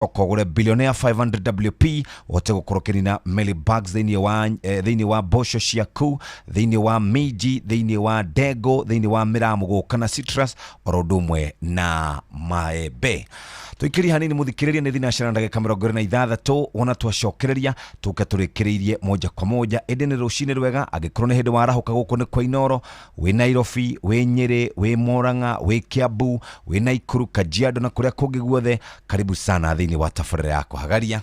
Ũkogũre Billionaire 500 WP ũhote gũkorwo ũkĩnina mealybugs thĩinĩ wa thĩinĩ wa mboco ciaku, thĩinĩ wa minji, thĩinĩ wa ndengũ, thĩinĩ wa mĩraa mũgũka na citrus, oro ũndũ ũmwe na maembe. Tũikĩrie hanini mũthikĩrĩria, nĩ thinacara na ndagĩka 26. Wona twacokereria tũke tũrĩkĩrĩirie moja kwa moja. Ĩndĩ nĩ rũcinĩ rwega, angĩkorwo nĩ hĩndĩ warahũka gũkũ nĩ kwa Inoro, wĩ Nairobi, wĩ Nyĩrĩ, wĩ Murang'a, wĩ Kiambu, wĩ Naikuru, Kajiado na kũrĩa kũngĩ guothe, karibu sana thĩinĩ wa tabarĩra ya Kũhagaria.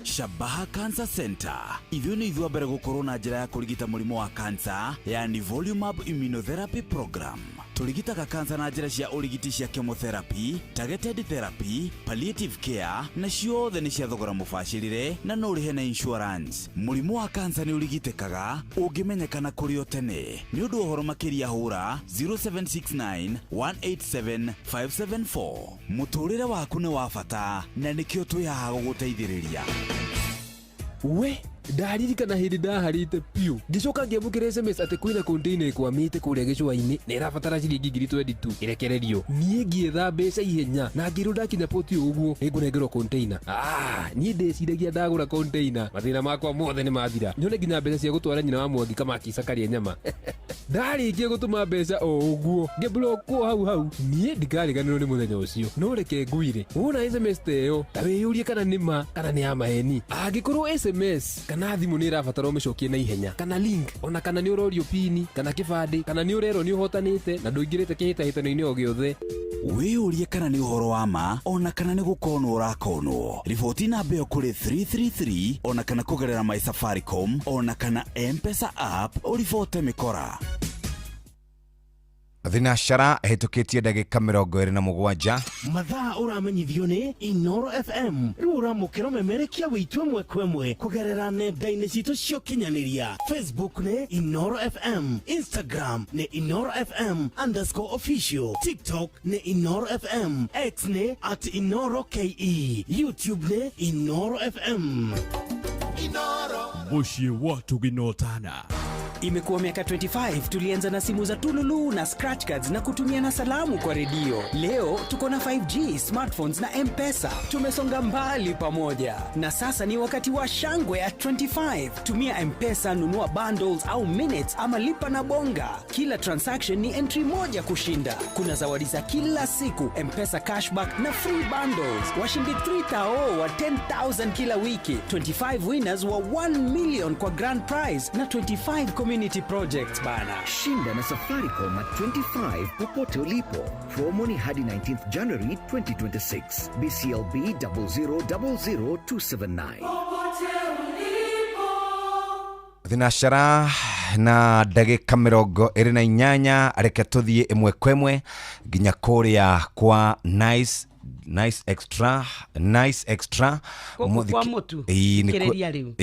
Shabaha Cancer Center. Ithuĩ nĩ ithuĩ a mbere gũkorwo na njĩra ya kũrigita mũrimũ wa cancer ya Nivolumab Immunotherapy Program. Tũrigitaga cancer na njĩra cia ũrigiti cia chemotherapy, targeted therapy, palliative care, na ciothe nĩ cia thogora mũbacĩrĩre na no ũrĩhe na insurance. Mũrimũ wa cancer nĩ ũrigitĩkaga ũngĩmenyekana kũrĩ o tene. Nĩ ũndũ wa ũhoro makĩria hũra 0769 187 574. Mũtũrĩre waku nĩ wa bata na nĩkĩo twĩ haha gũgũteithĩrĩria. We ndaririkana hĩndĩ ndaharĩte piũ, ngĩcoka ngĩamũkĩra SMS atĩ kwĩna container ĩkwamĩte kũrĩa gĩcũa-inĩ na ĩrabatara ciringi ngiri 22 ĩrekererio. Niĩ ngĩetha mbeca ihenya na ngĩrwo ndakinya poti o ũguo nĩngũnengerwo container. Ah, niĩ ndeciragia ndagũra container mathĩna makwa mothe nĩ mathira, nyone nginya mbeca cia gũtwara nyina wa Mwangi Kamakisa karĩe nyama. Ndarĩkia gũtũma mbeca o ũguo ngĩblockwo hau hau. Niĩ ndikariganĩrwo nĩ mũthenya ũcio. No reke ngwire, wona SMS ta ĩyo ta wĩyũrie kana nĩ ma kana nĩ ya maheni. Angĩkorwo SMS kana thimũ nĩ ĩrabatara ũmĩcokie na ihenya, kana link, ona kana nĩ ũrorio pini kana kĩbandĩ, kana nĩ ũrerwo nĩ ũhotanĩte na ndũingĩrĩte kĩhĩtahĩtano-inĩ o gĩothe. Wĩyũrie kana nĩ ũhoro wa ma ona kana nĩ gũkonwo ũrakonwo. Riboti namba ĩyo kũrĩ 333 ona kana kũgerera My Safaricom ona kana M-Pesa app ũribote mĩkora. Thinacara ĩhĩtũkĩtie ndagĩka 27. Mathaa ũramenyithio nĩ Inoro FM. Rĩu ũramũkĩra ũmemerekia witũ ĩmwe kwa ĩmwe kũgerera nenda-inĩ citũ cia ũkinyanĩria. Facebook nĩ Inoro FM, Instagram nĩ Inoro FM underscore official, TikTok nĩ Inoro FM, X nĩ at Inoro KE, YouTube nĩ Inoro FM. Mũciĩ wa Tuginotana. Imekuwa miaka 25. Tulianza na simu za tululu na scratch cards na kutumiana salamu kwa redio. Leo tuko na 5G, smartphones na M-Pesa. Tumesonga mbali pamoja. Na sasa ni wakati wa shangwe ya 25. Tumia M-Pesa, nunua bundles au minutes ama lipa na Bonga. Kila transaction ni entry moja kushinda. Kuna zawadi za kila siku, M-Pesa cashback na free bundles. Washindi 3000 wa 10,000 kila wiki. 25 winners wa 1 million kwa grand prize na 25 community projects bana. Shinda na Safaricom at 25 popote ulipo. Promo ni hadi 19th January 2026. BCLB 0000279. Thinacara na ndagĩka 28, reke tũthiĩ ĩmwe kwa ĩmwe nginya kũrĩa kwa Nice, Nice Extra, Nice Extra. Gũkũ kwa mũtu. Ĩĩ, nĩ Kĩrĩria rĩu.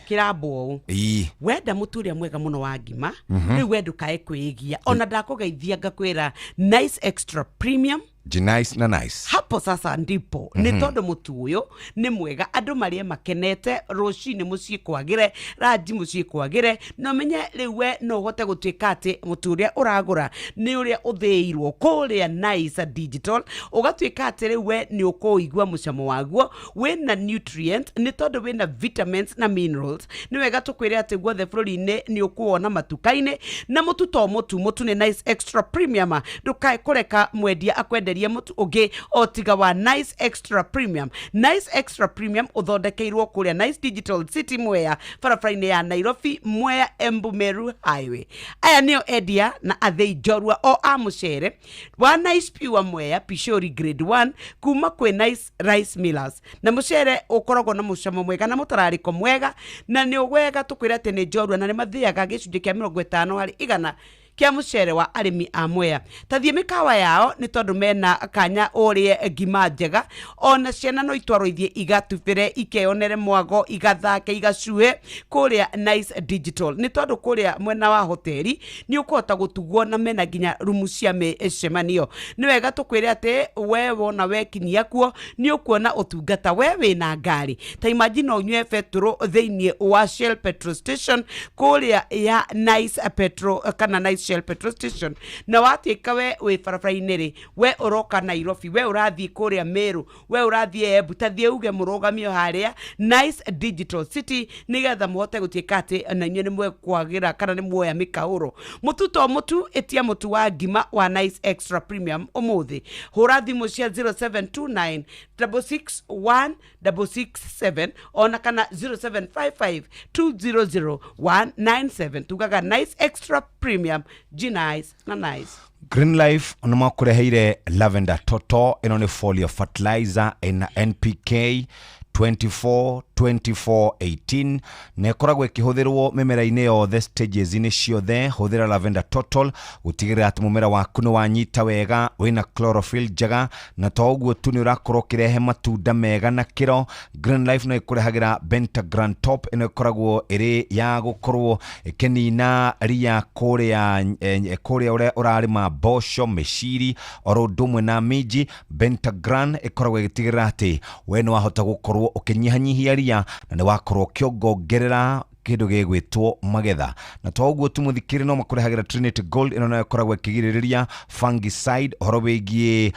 Kĩrambwo ũũ. Wenda mũtu ũrĩa mwega mũno wa ngima, rĩu we ndũkae kwĩgia, ona ndakũgeithia ngakwĩra Nice Extra Premium. Nice na Nice. Hapo sasa ndipo nĩ tondũ mũtu ũyũ nĩ mwega, andũ marĩe makenete rũcinĩ, mũciĩ kwagĩre, ranji mũciĩ kwagĩre, na ũmenye rĩu we no ũhote gũtuĩka atĩ mũtu ũrĩa ũragũra nĩ ũrĩa ũthĩirwo kũrĩa Nice Digital, ũgatuĩka atĩ rĩu we nĩ ũkũigua mũcamo waguo wĩna nutrient, nĩ tondũ wĩna vitamins na minerals. Nĩ wega tũkwĩre atĩ guothe bũrũri-inĩ nĩ ũkũwona matuka-inĩ. Na mũtu to mũtu, mũtu nĩ Nice Extra Premium. Ndũkae kũreka mwendia akwenderie mũtu ũngĩ o tiga wa Nice Extra Premium. Nice Extra Premium ũthondekeirwo kũrĩa Nice Digital City, Mwea, barabara-inĩ ya Nairobi Mwea Embu Meru Highway. Aya nĩo endia na athĩi njorua o a mũcere wa Nice Pure Mwea Pishori Grade 1 kuma kwĩ Nice Rice Millers, na mũcere ũkoragwo na mũcamo mwega na mũtararĩko mwega, na nĩ wega tũkwĩra atĩ nĩ njorua na nĩ mathĩaga gĩcunjĩ kĩa 50% kĩa mũcere wa arĩmi a Mwea. Ta thiĩ mĩkawa yao, nĩ tondũ mena kanya ũrĩe ngima njega. Ona ciana no itwarwo ithiĩ igatubĩre, ikeyonere mwago, igathake, igacuhe kũrĩa Nice Digital, nĩ tondũ kũrĩa mwena wa hoteli nĩ ũkũhota gũtugwo na mena nginya rumu cia mĩcemanio. Nĩ wega tũkwĩre atĩ we wona wekinyia kuo nĩ ũkuona ũtungata. We wĩna ngari, ta imagine no ũnyue betũrũ thĩinĩ wa Shell petrol station kũrĩa ya Nice Petrol kana Nice. Shell petrol station. Na watuĩka we wĩ barabara-inĩ rĩ, we ũroka Nairobi, we ũrathiĩ kũrĩa Meru, we ũrathiĩ Embu, ta thiĩ uge mũrũgamio harĩa Nice Digital City, nĩgetha mũhote gũtuĩka atĩ na inyuĩ nĩ mwekwagĩra kana nĩ muoya mĩkaũro. Mũtu to mũtu, ĩtia mũtu wa ngima wa Nice Extra Premium ũmũthĩ. Hũra thimũ cia 0729 661 667 ona kana 0755 200 197. Tugaga Nice Extra Premium, G Nice na Nice. Green Life nĩ makũreheire Lavender Toto. Ĩno nĩ folio fertilizer ĩna NPK 24 24 18 na ĩkoragwo ĩkĩhũthĩrwo mĩmera-inĩ yothe, stages-inĩ ciothe. Hũthĩra Lavender Total gũtigĩrĩra atĩ mũmera waku nĩ wanyita wega, wĩna chlorophyll njega, na to ũguo tu, nĩ ũrakorwo ũkĩrehe matunda mega na kĩro. Green Life no ĩkũrehagĩra Bentagram Top. Ĩno ĩkoragwo ĩrĩ ya gũkorwo ĩkĩnina ria kũrĩa kũrĩa ũrĩa ũrarĩma mboco, mĩciri, oro ũndũ ũmwe na minji. Bentagran ĩkoragwo ĩgĩtigĩrĩra atĩ we nĩ wahota gũkorwo ũkĩnyihanyihia ria na nĩ wakorwo ũkĩongongerera kĩndũ gĩgwĩtwo magetha. Na to ũguo tu, mũthikĩrĩ, no makũrehagĩra Trinity Gold. Ĩno nayo ĩkoragwo ĩkĩgirĩrĩria fungicide, ũhoro wĩgiĩ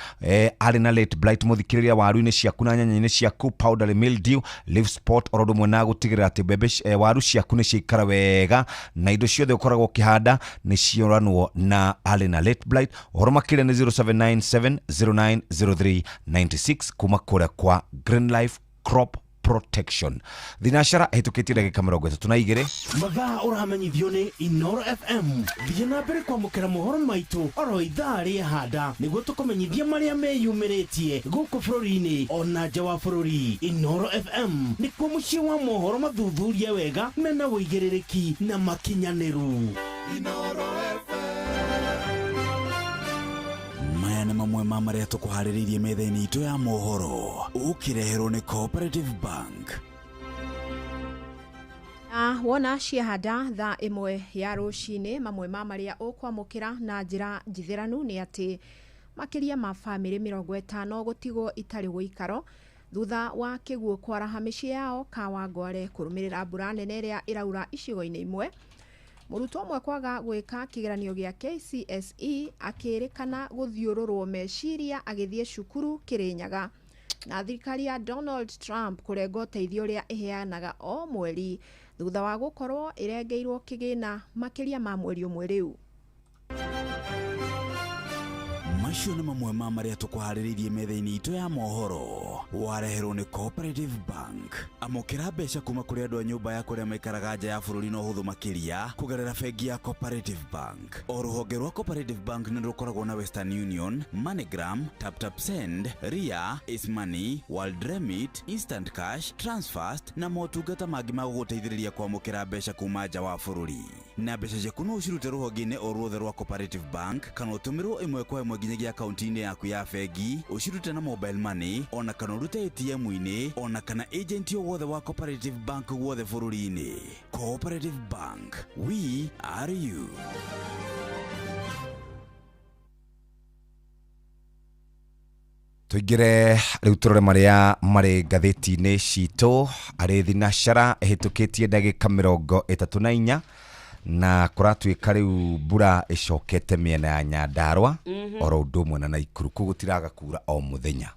arĩ na late blight, mũthikĩrĩria, waru-inĩ ciaku na nyanya-inĩ ciaku, powdery mildew, leaf spot, oro ũndũ ũmwe na gũtigĩrĩra atĩ mbembe waru ciaku nĩ ciaikara wega na indo ciothe ũkoragwo ũkĩhanda nĩ cioranwo na arĩ na late blight. Ũhoro makĩria nĩ 0797 0903 96 kuma kũrĩa kwa Green Life Crop Protection. Thinacara ĩhĩtũkĩtie ndagĩka 32. Mathaa ũramenyithio nĩ Inoro FM. Thiĩ na mbere kwamũkĩra mohoro maitũ oro ithaa rĩa handa, nĩguo tũkũmenyithia marĩa meyumĩrĩtie gũkũ bũrũri-inĩ ona nja wa bũrũri. Inoro FM nĩkuo mũciĩ wa mohoro mathuthurie wega, mena ũigĩrĩrĩki na makinyanĩru. Maya nĩ mamwe ma marĩa tũkũharĩrĩirie metha-inĩ itũ ya mohoro, ũkĩreherwo nĩ Cooperative Bank. Na wona ciahanda thaa 1 ya rũcinĩ, mamwe ma marĩa ũkwamũkĩra na njĩra njithĩranu nĩ atĩ makĩria ma bamĩrĩ 50 gũtigwo itarĩ gũikaro thutha wa kĩguũ kwaraha mĩciĩ yao Kawangware kũrũmĩrĩra mbura nene ĩrĩa ĩraura icigo-inĩ imwe. Mũrutwo ũmwe kwaga gwĩka kĩgeranio gĩa KCSE akĩrĩkana gũthiũrũrwo meciria agĩthiĩ cukuru Kĩrĩnyaga. Na thirikari ya Donald Trump kũrenga ũteithio ũrĩa ĩheanaga o mweri thutha wa gũkorwo ĩrengeirwo kĩgĩna makĩria ma mweri ũmwe rĩu. Macio nĩ mamwe ma marĩa tũkũharĩrĩirie metha-inĩ itũ ya mohoro, wareherwo nĩ Cooperative Bank. Amũkĩra mbeca kuma kũrĩ andũ a nyũmba ya kũrĩa maikaraga nja ya bũrũri na ũhũthũ makĩria kũgerera bengi ya Cooperative Bank. O rũhonge rwa Cooperative Bank nĩ rũkoragwo na Western Union, MoneyGram, TapTap Send, Ria, Ace Money, World Remit, Instant Cash, Transfast na motungata mangĩ ma gũgũteithĩrĩria kwamũkĩra mbeca kuma nja wa bũrũri. Na mbeca ciaku no ũcirute rũhonge-inĩ o ruothe rwa Cooperative Bank, kana ũtũmĩrwo ĩmwe kwa ĩmwe nginyagia akaunti-inĩ yaku ya bengi, ũcirute na mobile money, ona kana ũrute ATM-inĩ, ona kana agent o wothe wa Cooperative Bank guothe bũrũri-inĩ. Cooperative Bank, we are you. Tũingĩre rĩu tũrore marĩa marĩ ngathĩti-inĩ citũ arĩ thinacara ĩhĩtũkĩtie ndagĩka 34, na kũratuĩka rĩu mbura ĩcokete mĩena ya Nyandarũa oro ũndũ ũmwe na Naikuru, kũu gũtiraga kura o mũthenya.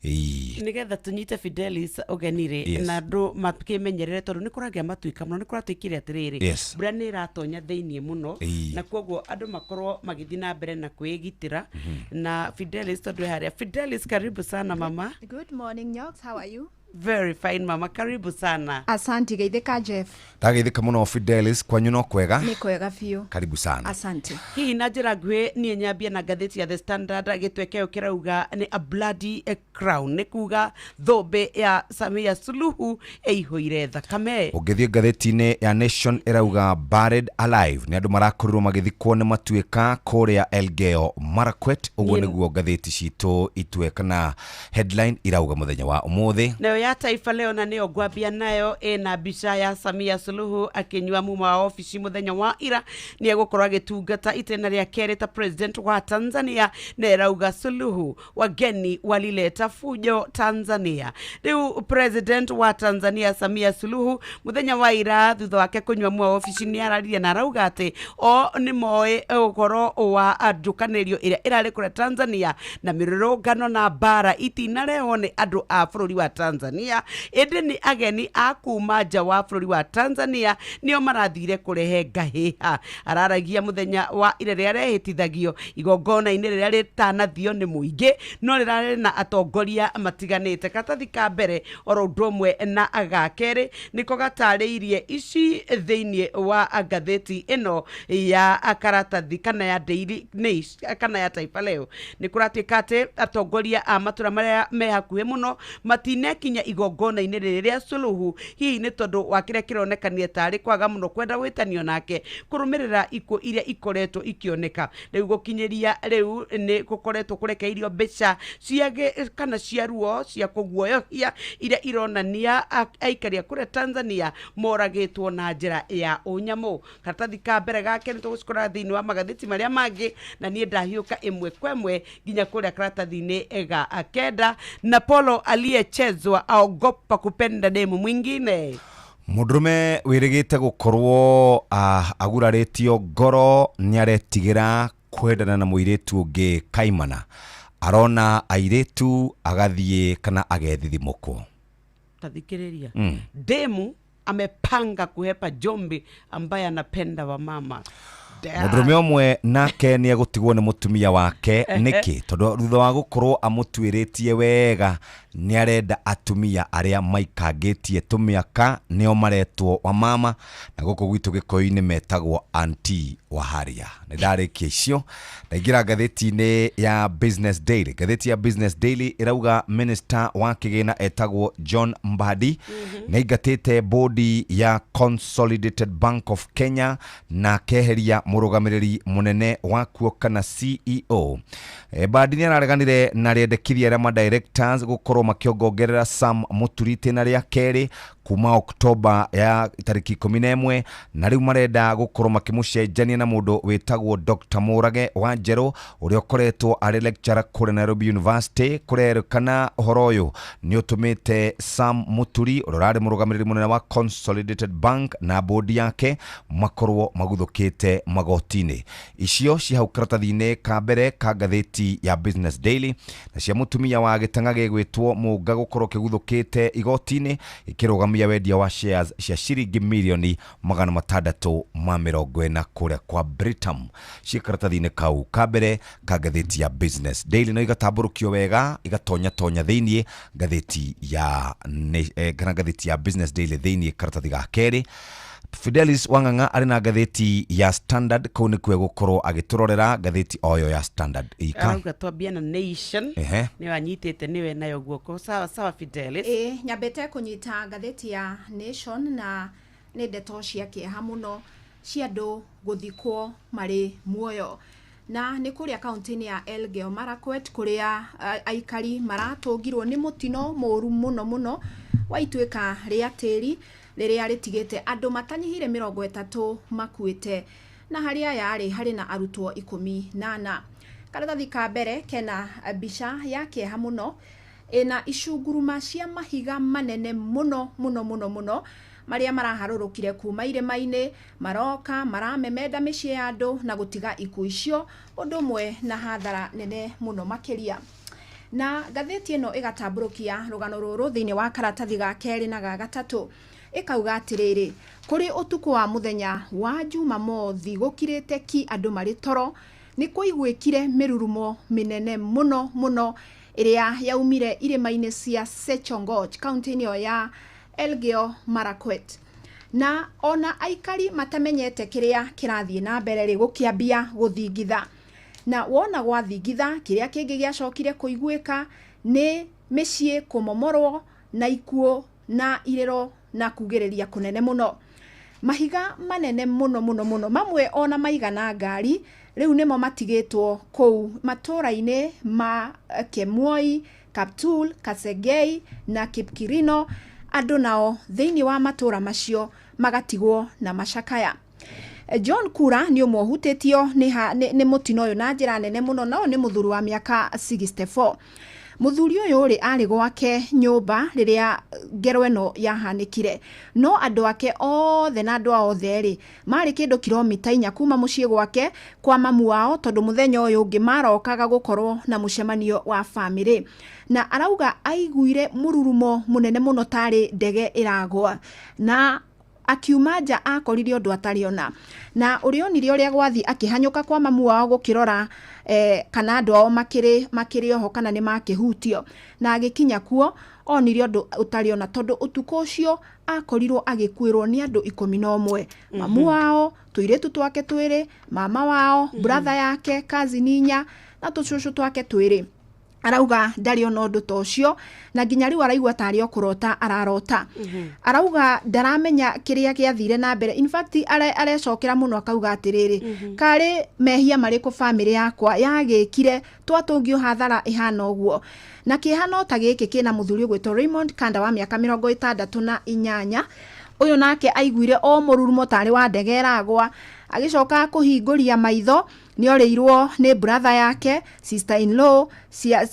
Ĩĩ. Nigetha tũnyite Fidelis ũgeni rĩ, na andũ makĩmenyerere tondũ nĩ kũragĩa matuĩka mũno, nĩ kũratuĩkire atĩrĩrĩ, mbura nĩ ĩratonya thĩiniĩ mũno, na koguo andũ makorwo magĩthiĩ na mbere na kwĩgitĩra. Na Fidelis tondũ harĩa, Fidelis, karibu sana, mama. Good morning, Nyox. How are you? Very fine, mama, karibu sana. Asante, geithĩka Jeff. Ndageithĩka mũno, Fidelis. Kwanyu no kwega? Nĩ kwega biũ. Karibu sana. Asante. Hihi na njĩra nguhĩ, niĩ nyambie na ngathĩti ya The Standard. Gĩtwekeo kĩrauga nĩ a bloody crown, nĩ kuga thũmbĩ ya Samia Suluhu ĩihũire thakame. Ũngĩthiĩ ngathĩti-inĩ ya Nation ĩrauga buried alive, nĩ andũ marakorirwo magĩthikwo nĩ matuĩka kũrĩa Elgeyo Marakwet. Ũguo nĩguo ngathĩti citũ itwe kana headline irauga mũthenya wa ũmũthĩ. Nayo Ya Taifa Leo, na nĩyo ngwambia nayo, ĩna mbica ya Samia Suluhu akĩnyua muma wa obici mũthenya wa ira. Nĩ egũkorwo agĩtungata itena rĩa kerĩ ta president wa Tanzania, na ĩrauga Suluhu, wageni walileta fujo Tanzania. Rĩu president wa Tanzania Samia Suluhu mũthenya wa ira, thutha wake kũnyua muma wa obici, nĩ araririe na arauga atĩ o nĩ moĩ ũhoro wa njũkanĩrio ĩrĩa ĩrarĩ kũrĩa Tanzania na mĩrũrũngano na mbara itinarehwo nĩ andũ a bũrũri wa Tanzania, ĩndĩ nĩ ageni a kuma nja wa bũrũri wa Tanzania nĩo marathire kũrehe ngahĩha. Araragia mũthenya wa ira rĩrĩa rehĩtithagio igongona-inĩ rĩrĩa rĩtanathio nĩ mũingĩ, no rĩrarĩ na atongoria matiganĩte. Karatathi ka mbere oro ũndũ ũmwe na ga kerĩ nĩko gatarĩirie ici thĩinĩ wa ngathĩti ĩno ya karatathi kana ya Daily Nation kana ya Taifa Leo. Nĩ kũratuĩka atĩ atongoria a matũra marĩa me hakuhĩ mũno matinekinya igongona-inĩ rĩrĩ rĩa Suluhu, hihi nĩ tondũ wa kĩrĩa kĩronekania tarĩ kwaga mũno kwenda gwĩtanio nake kũrũmĩrĩra ikuũ iria ikoretwo ikĩoneka. Rĩu gũkinyĩria rĩu nĩ gũkoretwo kũrekeirio mbeca cia kana cia ruo cia kũguoyohia iria ironania aikari a kũrĩa Tanzania moragĩtwo na njĩra ya ũnyamũ. Karatathi ka mbere gake nĩ tũgũcikora thĩinĩ wa magathĩti marĩa mangĩ, na niĩ ndahiũka ĩmwe kwa ĩmwe nginya kũrĩa karatathi-inĩ ga kenda, na Polo aliyechezwa aogopa kupenda demu mwingine. Mũndũrũme wĩrĩgĩte gũkorwo agurarĩtio ngoro nĩ aretigĩra kwendana na mũirĩtu ũngĩ kaimana. Arona airĩtu agathiĩ kana agethithimũkwo. Tathikĩrĩria. Demu amepanga kuhepa jombi ambaye anapenda wamama. Mũndũrũme ũmwe nake nĩ egũtigwo nĩ mũtumia wake. Nĩkĩ? Tondũ thutha wa gũkorwo amũtuĩrĩtie wega, nĩ arenda atumia arĩa maikangĩtie tũmĩaka, nĩo maretwo wamama, na gũkũ gwitũ gĩkũyũ-inĩ metagwo anti wa haria. Nĩ ndarĩkia icio, ndaingĩra ngathĩti-inĩ ya Business Daily. Ngathĩti ya Business Daily ĩrauga minister wa kĩgĩna etagwo John Mbadi nĩ aingatĩte bodi ya Consolidated Bank of Kenya na akeheria mũrũgamĩrĩri mũnene wakuo kana CEO. Mbadi nĩ arareganire na rĩendekithia rĩa madirectors gũkorwo makĩongongerera Sam Mũturi itĩna rĩa kerĩ kuma Oktoba ya tarĩki 11, na rĩu marenda gũkorwo makĩmũcenjania na mũndũ wĩtagwo Dr. Mũrage wa Njerũ, ũrĩa ũkoretwo arĩ lecturer kũrĩa Nairobi University. Kũrerĩkana ũhoro ũyũ nĩ ũtũmĩte Sam Mũturi, ũrĩa ũrarĩ mũrũgamĩrĩri mũnene wa Consolidated Bank, na bodi yake makorwo maguthũkĩte magoti-inĩ. Icio ci hau karatathi-inĩ ka mbere ka ngathĩti ya Business Daily. Na cia mũtumia wa gĩtang'a gĩgwĩtwo Mũnga gũkorwo kĩguthũkĩte igoti-inĩ ikĩrũgamia wendia wa shares cia ciringi mirioni 640 kũrĩa kwa Britam, ciĩ karatathi-inĩ kau ka mbere ka ngathĩti ya Business Daily, no igatambũrũkio wega igatonya tonya thĩiniĩ ngathĩti ya kana ngathĩti ya Business Daily thĩiniĩ karatathi ga kerĩ. Fidelis Wang'ang'a arĩ na ngathĩti ya Standard, kũu nĩkuo egũkorwo agĩtũrorera ngathĩti oyo ya Standard ika. Arauga twambia na Nation. Nĩyo anyitĩte, nĩwe nayo guoko. Sawa sawa, Fidelis. Ĩ, nyambĩte kũnyita ngathĩti ya Nation, na nĩ ndeto cia kĩeha mũno cia andũ gũthikwo marĩ muoyo, na nĩ kũrĩa kaunti-inĩ ya Elgeyo Marakwet, kũrĩa aikari maratũngirwo nĩ mũtino mũru mũno mũno wa ituĩka rĩa tĩri rĩrĩa rĩtigĩte andũ matanyihire 30 makuĩte, na harĩa aya rĩ harĩ na arutwo 14. Karatathi ka mbere kena mbica ya kĩeha mũno ĩna icunguruma cia mahiga manene mũno mũno mũno mũno marĩa maraharũrũkire kuma irĩma-inĩ, maroka maramemenda mĩciĩ ya andũ na gũtiga ikuũ icio, ũndũ ũmwe na hathara nene mũno makĩria. Na ngathĩti ĩno ĩgatambũrũkia rũgano rũrũ thĩinĩ wa karatathi ga kerĩ na ga gatatũ, ĩkauga atĩrĩrĩ, kũrĩ ũtukũ wa mũthenya wa Jumamothi, gũkirĩte ki, andũ marĩ toro, nĩ kũiguĩkire mĩrurumo mĩnene mũno mũno ĩrĩa yaumire irĩma-inĩ cia Sechongoch, kaunti-inĩ ĩyo ya Elgeyo Marakwet, na ona aikari matamenyete kĩrĩa kĩrathiĩ na mbere rĩ, gũkĩambia gũthingitha, na wona gwathingitha, kĩrĩa kĩngĩ gĩacokire kũiguĩka nĩ mĩciĩ kũmomorwo na ikuũ na irĩro na kugĩrĩria kũnene mũno. Mahiga manene mũno mũno mũno, mamwe ona maigana ngari, rĩu nĩmo matigĩtwo kũu matũra-inĩ ma Kemwoi, Kaptul, Kasegei na Kipkirino, andũ nao thĩinĩ wa matũra macio magatigwo na macakaya. John Kura nĩ ũmwe ũhutĩtio nĩ mũtino ũyũ na njĩra nene mũno, na ũyũ nĩ mũthuri wa mĩaka 64. Mũthuri ũyũ rĩ arĩ gwake nyũmba rĩrĩa ngero ĩno yahanĩkire, no andũ ake othe na andũ ao othe rĩ marĩ kĩndũ kilomita 4 kuma mũciĩ gwake kwa mamu wao, tondũ mũthenya ũyũ ũngĩ marokaga gũkorwo na mũcemanio wa bamĩrĩ. Na arauga aiguire mũrurumo mũnene mũno tarĩ ndege ĩragwa, na akiuma nja akorire ũndũ atarĩ ona, na ũrĩa onire ũrĩa gwathi akĩhanyũka kwa mamu wao gũkĩrora kana andũ ao makĩrĩ oho kana nĩ makĩhutio, na agĩkinya kuo onire ũndũ ũtarĩ ona, tondũ ũtukũ ũcio akorirwo agĩkuĩrwo nĩ andũ 11, mamu wao, tũirĩtu twake twĩrĩ, mama wao, brother yake, cousin 4 na tũcũcũ twake twĩrĩ. Arauga ndarĩ ona ũndũ ta ũcio, na nginya rĩu araigua tarĩ o kũrota ararota. Arauga ndaramenya kĩrĩa gĩathire na mbere. In fact arecokera mũno akauga atĩrĩrĩ, karĩ mehia marĩkũ bamĩrĩ yakwa yagĩkire twatũngio hathara ĩhana ũguo. Na kĩeha no ta gĩkĩ kĩna mũthuri ũgwĩtwo Raymond Kanda wa mĩaka 68. Ũyũ nake aiguire o mũrurumo tarĩ wa ndege ĩragwa, agĩcoka kũhingũria maitho nĩ orĩirwo nĩ brother yake, sister in law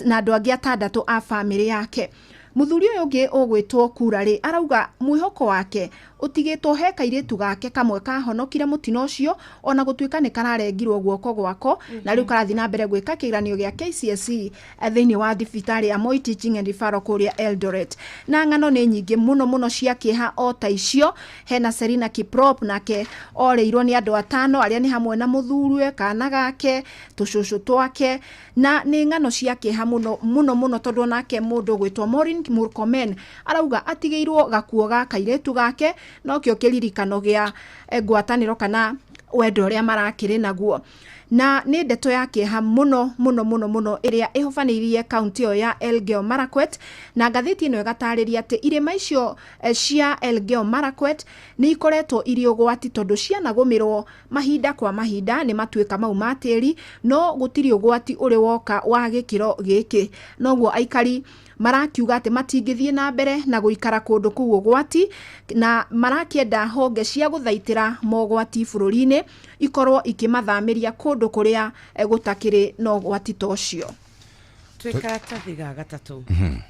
na andũ angĩ 6 a bamĩrĩ yake. Mũthuri ũyũ ũngĩ ũgwĩtwo Kura rĩ arauga mwĩhoko wake ũtigĩtwo he kairĩtu gake kamwe kahonokire mũtino ũcio, ona gũtuĩka nĩ kararengirwo guoko gwako, na rĩu karathiĩ na mbere gwĩka kĩgeranio gĩa KCSE thĩinĩ wa thibitarĩ ya Moi Teaching and Referral kũrĩa Eldoret. Na ng'ano nĩ nyingĩ mũno mũno cia kĩeha o ta icio. Hena Serena Kiprop, nake orĩirwo nĩ andũ 5 arĩa nĩ hamwe na mũthuriwe, kana gake, tũcũcũ twake, na nĩ ng'ano cia kĩeha mũno mũno mũno, tondũ onake mũndũ ũgwĩtwo Maureen Murkomen arauga atigĩirwo gakuo ga kairĩtu gake, nokĩo kĩririkano gĩa ngwatanĩro kana wendo ũrĩa marakĩrĩ naguo. Na nĩ ndeto ya kĩeha mũno mũno mũno mũno ĩrĩa ĩhobanĩirie kaunti ĩyo ya Elgeyo Marakwet, na ngathĩti ĩno ĩgatarĩria atĩ irĩma icio cia Elgeyo Marakwet nĩ ikoretwo irĩ ũgwati, tondũ cianagũmĩrwo mahinda kwa mahinda nĩ matuĩka mau ma tĩri, no gũtirĩ ũgwati ũrĩ woka wa gĩkĩro gĩkĩ. Noguo aikari marakiuga atĩ matingĩthiĩ na mbere na gũikara kũndũ kũu ũgwati, na marakĩenda honge cia gũthaitĩra mogwati bũrũri-inĩ ikorwo ikĩmathamĩria kũndũ kũrĩa gũtakĩrĩ na ũgwati ta ũcio. Twĩ karatathi ga gatatũ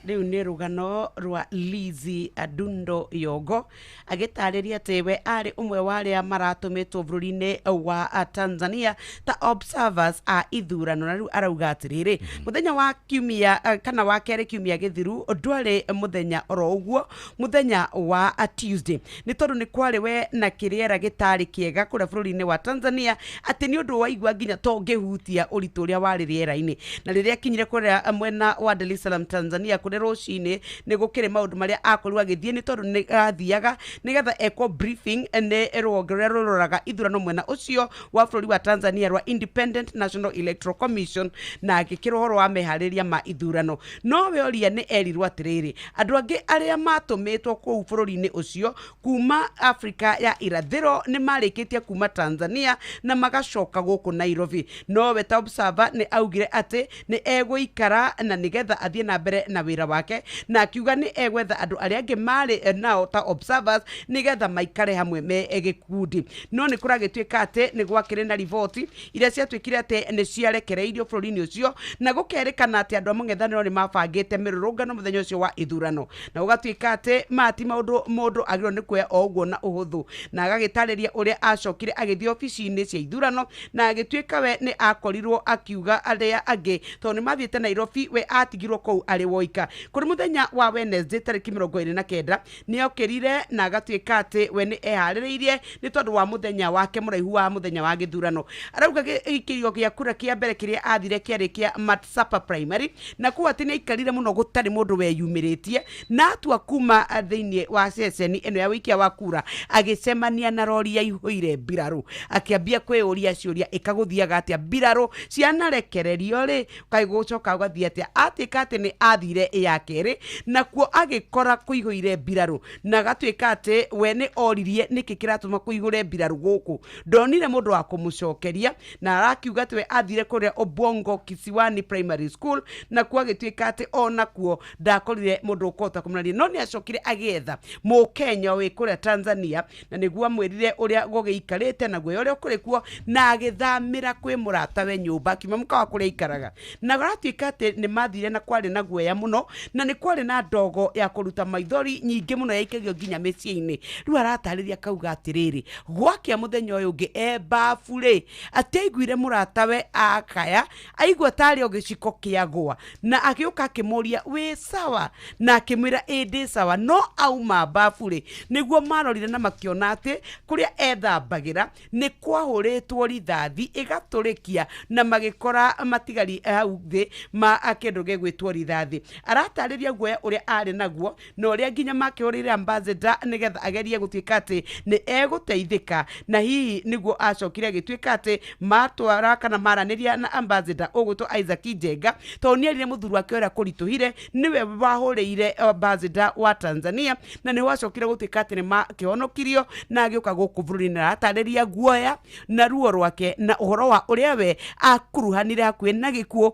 rĩu nĩ rũgano rwa Lizzy Adundo Yogo agĩtarĩria atĩ we arĩ ũmwe wa arĩa maratũmĩtwo bũrũri-inĩ wa Tanzania ta observers a ithurano, na rĩu arauga atĩrĩrĩ, mũthenya wa kiumia kana wa kerĩ kiumia gĩthiru ndwarĩ mũthenya oro ũguo, mũthenya wa Tuesday, nĩ tondũ nĩ kwarĩ we na kĩrĩera gĩtarĩ kĩega kũrĩa bũrũri-inĩ wa Tanzania, atĩ nĩ ũndũ waigua nginya to ngĩhutia ũritũ ũrĩa warĩ rĩera-inĩ. Na rĩrĩa akinyire kũrĩa mwena wa Dar es Salaam Tanzania kũrĩa rũcinĩ, nĩ gũkĩrĩ maũndũ marĩa akorirwo agĩthiĩ, nĩ tondũ nĩ athiaga nĩgetha ekwo briefing nĩ rũhonge rũrĩa rũroraga ithurano mwena ũcio wa bũrũri wa Tanzania rwa Independent National Electoral Commission, na agĩkĩrwo ũhoro wa meharĩria ma ithurano. No we oria nĩ erirwo atĩrĩrĩ, andũ angĩ arĩa matũmĩtwo kũu bũrũri-inĩ ũcio kuma Afrika ya irathĩro nĩ marĩkĩtie kuma Tanzania na magacoka gũkũ Nairobi, no we ta observer nĩ augire atĩ nĩ egũikara na nĩgetha athiĩ na mbere na wĩra wake, na akiuga nĩ egwetha andũ arĩa angĩ marĩ nao ta observers nĩgetha maikare hamwe me gĩkundi. No nĩ kũragĩtuĩka atĩ nĩ gwakĩrĩ na riboti iria ciatuĩkire atĩ nĩ ciarekereirio bũrũri-inĩ ũcio, na gũkerĩkana atĩ andũ a mũng'ethanĩro nĩ mabangĩte mĩrũrũngano mũthenya ũcio wa ithurano, na gũgatuĩka atĩ maya ti maũndũ mũndũ agĩrĩirwo nĩ kuoya o ũguo na ũhũthũ. Na agagĩtarĩria ũrĩa acokire agĩthiĩ obici-inĩ cia ithurano, na agĩtuĩka we nĩ akorirwo akiuga arĩa angĩ tondũ nĩ mathiĩte Nairobi, we atigirwo kũu arĩ woika. Kũrĩ mũthenya wa Wednesday tarĩki 29 nĩ okĩrire na agatuĩka atĩ we nĩ eharĩrĩirie nĩ tondũ wa mũthenya wake mũraihu wa mũthenya wa gĩthurano. Arauga gĩikĩrio gĩa kura kĩa mbere kĩrĩa athire kĩarĩ kĩa Matsapa Primary, na kũu atĩ nĩ aikarire mũno gũtarĩ mũndũ weyumĩrĩtie, na atua kuma thĩinĩ wa ceceni ĩno ya wĩikia wa kura agĩcemania na rori yaihũire mbirarũ, akĩambia kwĩyũria ciũria ĩkagũthiaga atĩa mbirarũ cianarekererio rĩ, kaĩ gũcoka gũgathiĩ Gwathiĩ atĩa? Atuĩka atĩ nĩ athire ya kerĩ, nakuo agĩkora kũihũire mbirarũ, na agatuĩka atĩ we nĩ oririe nĩkĩ kĩratũma kũihũre mbirarũ gũkũ. Ndonire mũndũ wa kũmũcokeria, na arakiuga atĩ we athire kũrĩa Obongo Kisiwani Primary School, nakuo agĩtuĩka atĩ onakuo ndakorire mũndũ ũkũhota kũmũraria, no nĩ acokire agĩetha mũkenya wĩ kũrĩa Tanzania, na nĩguo amwĩrire ũrĩa gũgĩikarĩte na guoya ũrĩa ũkũrĩ kuo, na agĩthamĩra kwĩ mũratawe nyũmba, akiuma mũkawa kũrĩa aikaraga. Na aratuĩka atĩ nĩ mathire na kwarĩ na guoya mũno, na nĩ kwarĩ na ndogo ya kũruta maithori nyingĩ mũno yaikagio nginya mĩciĩ-inĩ. Rĩu aratarĩria akauga atĩrĩrĩ, gwakĩa mũthenya ũyũ ũngĩ e babu rĩ, atĩ aiguire mũratawe akaya, aigua tarĩ o gĩciko kĩagwa, na agĩũka akĩmũria wĩ sawa, na akĩmwĩra ĩ ndĩ sawa. No auma babu rĩ, nĩguo marorire na makĩona atĩ kũrĩa ethambagĩra nĩ kwahũrĩtwo rithathi ĩgatũrĩkia, na magĩkora matigari hau thĩ ma kĩndũ gĩgwĩtwo rithathi. Aratarĩria guoya ũrĩa arĩ naguo na ũrĩa nginya makĩhũrĩire ambassador nĩgetha agerie gũtuĩka atĩ nĩ egũteithĩka, na hihi nĩguo acokire agĩtuĩka atĩ matwara kana maranĩria na ambassador ũgwĩtwo Isaac Njenga, tondũ nĩerire mũthuri wake ũrĩa kũritũhire nĩwe wahũrĩire ambassador wa Tanzania, na nĩho acokire gũtuĩka atĩ nĩ makĩhonokirio na agĩũka gũkũ bũrũri-inĩ. Aratarĩria guoya na ruo rwake na ũhoro wa ũrĩa we akuruhanire hakuhĩ na gĩkuũ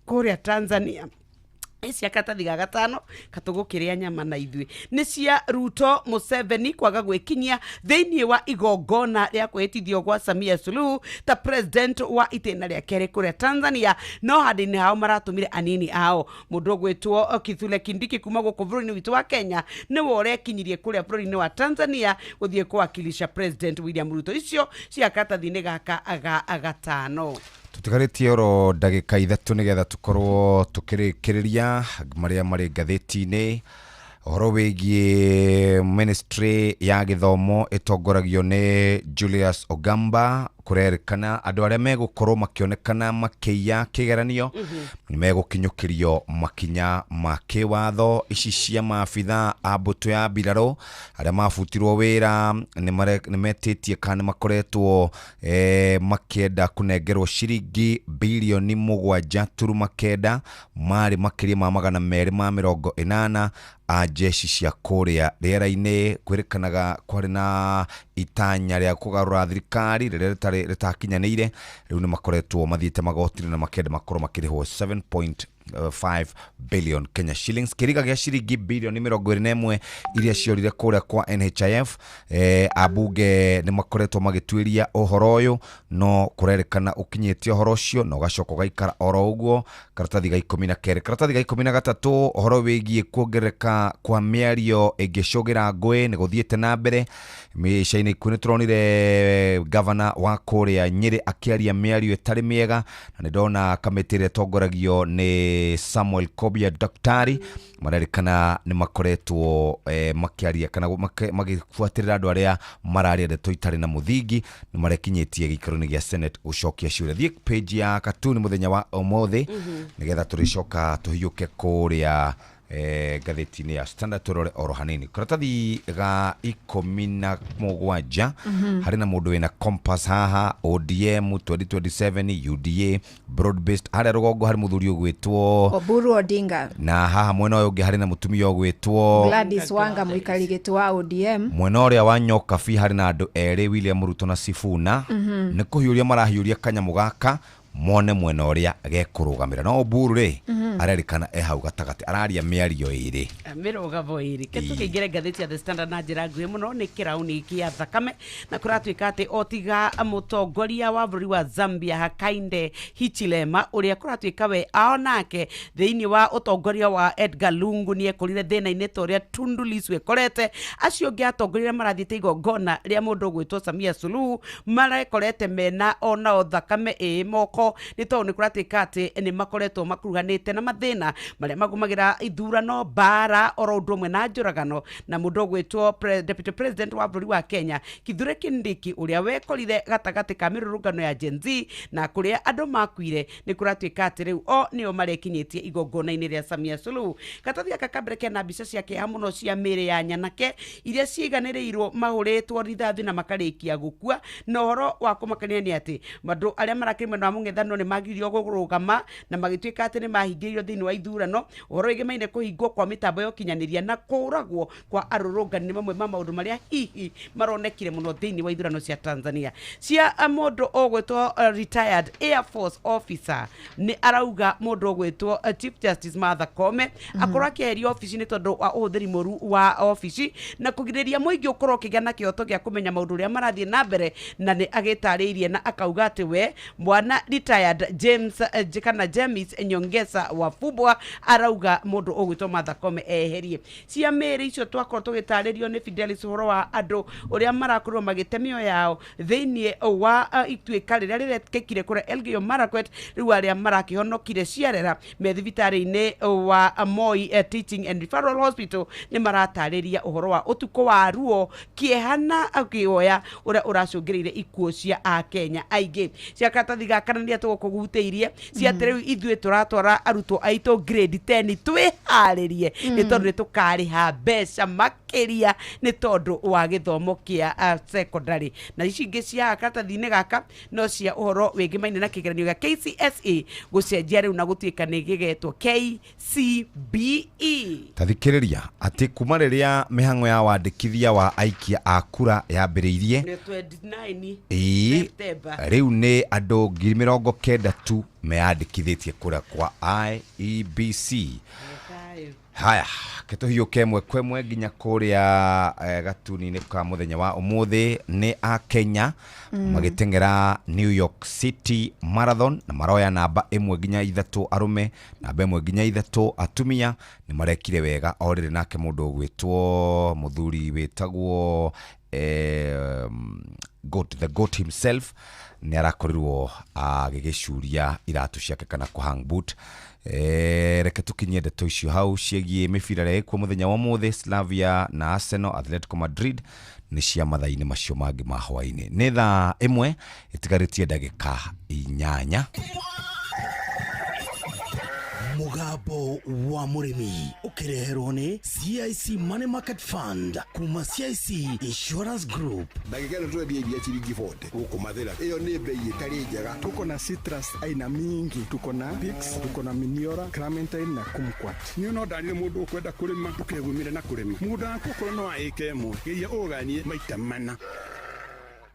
kũrĩa Tanzania. Cia karatathi ga gatano katũgũkĩrĩa nyama na ithuĩ nĩ cia Ruto Museveni kwaga gwĩkinyia thĩinĩ wa igongona rĩa kwĩhĩtithio gwa Samia Suluhu ta president wa itĩna rĩa kerĩ kũrĩa Tanzania, no handũ-inĩ hao maratũmire anini ao. Mũndũ ũgwĩtwo Kithure Kindiki kuma gũkũ bũrũri-inĩ witũ wa Kenya nĩwe ũrekinyirie kũrĩa bũrũri-inĩ wa Tanzania gũthiĩ kũwakilisha President William Ruto. Icio cia karatathi-inĩ gaka ga gatano. Tũtigarĩtie oro ndagĩka 3 nĩgetha tũkorwo tũkĩrĩkĩrĩria marĩa marĩ ngathĩti-inĩ. Ũhoro wĩgiĩ ministry ya gĩthomo ĩtongoragio nĩ Julius Ogamba, kũrerĩkana andũ arĩa megũkorwo makĩonekana makĩiya kĩgeranio nĩ megũkinyũkĩrio makinya ma kĩwatho. Ici cia maabitha a mbũtũ ya mbirarũ arĩa mabutirwo wĩra nĩ metĩtie kana nĩ makoretwo makĩenda kũnengerwo ciringi bilioni 7.9, marĩ makĩria ma 280 a jeshi cia kũrĩa rĩera-inĩ. Kwĩrĩkanaga kwarĩ na itanya rĩa kũgarũra thirikari rĩrĩa rĩtakinyanĩire. Rĩu nĩ makoretwo mathiĩte magoti-inĩ na makĩenda makorwo makĩrĩhwo 7.5 billion Kenya shillings, kĩriga gĩa ciringi bilioni 21 iria ciorire kũrĩa kwa NHIF. Ambunge nĩ makoretwo magĩtuĩria ũhoro ũyũ, no kũrerĩkana ũkinyĩtie ũhoro ũcio na ũgacoka ũgaikara oro ũguo. Karatathi ga 12. Karatathi ga 13, ũhoro wĩgiĩ kuongerereka kwa mĩario ĩngĩcũgĩra ngũĩ nĩ gũthiĩte na mbere. Mĩca-inĩ ikuhĩ nĩ tũronire gavana wa kũrĩa Nyĩrĩ akĩaria mĩario ĩtarĩ mĩega, na nĩ ndona kamĩtĩ ĩrĩa ĩtongoragio nĩ Samuel Kobia Daktari marerĩkana nĩ makoretwo makĩaria kana magĩbuatĩrĩra andũ arĩa mararia ndeto itarĩ na mũthingi, nĩ marekinyĩtie gĩikaro-inĩ gĩa Senate gũcokia ciũria. Thiĩ page ya katuni mũthenya wa ũmũthĩ nĩgetha tũrĩcoka tũhiũke kũrĩa ngathĩti-inĩ ya Standard tũrore oro hanini. Karatathi ga 17 harĩ na mũndũ wĩna compass haha, ODM 2027 UDA broad based. Harĩa rũgongo harĩ mũthuri ũgwĩtwo Oburu Odinga, na haha mwena ũyũ ũngĩ harĩ na mũtumia ũgwĩtwo Gladys Wanga, mũikari gĩtĩ wa ODM. Mwena ũrĩa wa Nyokabi harĩ na andũ erĩ, William Ruto na Sifuna. Nĩ kũhiũria marahiũria kanyamũ gaka mone mwena ũrĩa gekũrũgamĩra, no Oburu rĩ arerĩkana e hau gatagatĩ araria mĩario ĩrĩ. Mĩrũgamo ĩrĩ. Ke tũkĩingĩre ngathĩti ya The Standard na njĩra nguhĩ mũno, nĩ kĩrauni kĩa thakame, na kũratuĩka atĩ o tiga mũtongoria wa bũrũri wa Zambia Hakainde Hichilema, ũrĩa kũratuĩka we onake thĩinĩ wa ũtongoria wa Edgar Lungu nĩ ekorire thĩna-inĩ ta ũrĩa Tundu Lissu ekorete, acio angĩ atongoria arĩa marathiĩte igongona rĩa mũndũ ũgwĩtwo Samia Suluhu marekorete mena onao thakame ĩ moko, nĩ tondũ nĩ kũratuĩka atĩ nĩ makoretwo makuruhanĩte na mathĩna marĩa magũmagĩra ithurano, mbara oro ũndũ ũmwe na njũragano. Na mũndũ ũgwĩtwo deputy president wa bũrũri wa Kenya Kithure Kindiki, ũrĩa wekorire gatagatĩ ka mĩrũrũngano ya Gen Z na kũrĩa andũ makuire, nĩ kũratuĩka atĩ rĩu o nĩo marekinyĩtie igongona-inĩ rĩa Samia Suluhu. Karatathi gaka ka mbere kena mbica cia kĩeha mũno cia mĩĩrĩ ya nyanake iria ciiganĩrĩirwo mahũrĩtwo rithathi na makarĩkia gũkua, na ũhoro wa kũmakania nĩ atĩ andũ arĩa marakĩrĩ mwena wa mũng'ethanĩro kang'ethanũro nĩ magiririo kũrũgama na magĩtuĩka atĩ nĩ mahingĩrĩirio thĩinĩ wa ithurano. Ũhoro wĩgemaine kũhingwo kwa mĩtambo ya ũkinyanĩria na kũragwo kwa arũrũngani nĩ mamwe ma maũndũ marĩa hihi maronekire mũno thĩinĩ wa ithurano cia Tanzania. Cia mũndũ ũgwĩtwo retired Air Force officer nĩ arauga mũndũ ũgwĩtwo Chief Justice Martha Koome akorwo akĩeherio obici nĩ tondũ wa ũhũthĩri mũru wa obici na kũgirĩrĩria mũingĩ ũkorwo ũkĩgĩa na kĩhoto gĩa kũmenya maũndũ ũrĩa marathiĩ na mbere, na nĩ agĩtarĩirie na akauga atĩ we mwana retired James kana James Nyongesa Wafubwa arauga mũndũ ũgwĩtwo Martha Koome eherie. Cia mĩĩrĩ icio twakorwo tũgĩtarĩrio nĩ Fidelis ũhoro wa andũ ũrĩa marakorirwo magĩte mĩoyo yao thĩinĩ wa ituĩka rĩrĩa rĩrekĩkire kũrĩa Elgeyo Marakwet. Rĩu arĩa marakĩhonokire ciarera me thibitarĩ-inĩ wa Moi Teaching and Referral Hospital nĩ maratarĩria ũhoro wa ũtukũ wa ruo, kĩeha na kĩoya ũrĩa ũracũngĩrĩire ikuũ cia akenya aingĩ. Cia karatathi gaka na nĩrĩa tũgũkũgutĩirie cia atĩ rĩu ithuĩ tũratwara arutwo aitũ grade 10 twĩharĩrie nĩ tondũ nĩ tũkarĩha mbeca makĩria nĩ tondũ wa gĩthomo kĩa secondary. Na ici ingĩ cia karatathi-inĩ gaka no cia ũhoro wĩgĩmaine na kĩgeranio gĩa KCSE gũcenjia rĩu na gũtuĩka nĩ gĩgetwo KCBE. Tathikĩrĩria atĩ kuma rĩrĩa mĩhang'o ya wandĩkithia wa aikia a kura yambĩrĩirie Nĩ 29 ĩĩ September. Rĩu nĩ andũ 90,000 tu meyandĩkithĩtie kũrĩa kwa IEBC. Haya, ketũhiũke ĩmwe kwa ĩmwe nginya kũrĩa gatuni-inĩ ka mũthenya wa ũmũthĩ. Nĩ a Kenya magĩteng'era New York City Marathon na maroya namba 1 nginya 3 arũme, namba 1 nginya 3 atumia. Nĩ marekire wega o rĩrĩ. Nake mũndũ ũgwĩtwo mũthuri wĩtagwo Goat, the Goat himself, nĩ arakorirwo agĩgĩcuria iratũ ciake kana kũhang boot. Reke tũkinyie ndeto icio hau ciĩgiĩ mĩbira ĩrĩa ĩkuo mũthenya wa ũmũthĩ, Slavia na Arsenal, Atletico Madrid, nĩ cia mathaa-inĩ macio mangĩ ma hwaĩ-inĩ. Nĩ thaa 1 ĩtigarĩtie ndagĩka 8. Mugambo wa Mũrĩmi ũkĩreherwo nĩ CIC Money Market Fund kuma CIC Insurance Group. Ndagĩka ĩno tũrendia iria ciringi 40 gũkũ Mathĩra, ĩyo nĩ bei ĩtarĩ njega. Tuko na citrus aina mingi, tuko na Pix, tuko na Miniora, Clementine na Kumquat. Niĩ no ndarire mũndũ ũkwenda kũrĩma, ndũkegumire na kũrĩma mũgũnda waku. Okorwo no wa ĩka 1, geria ũganie maita mana.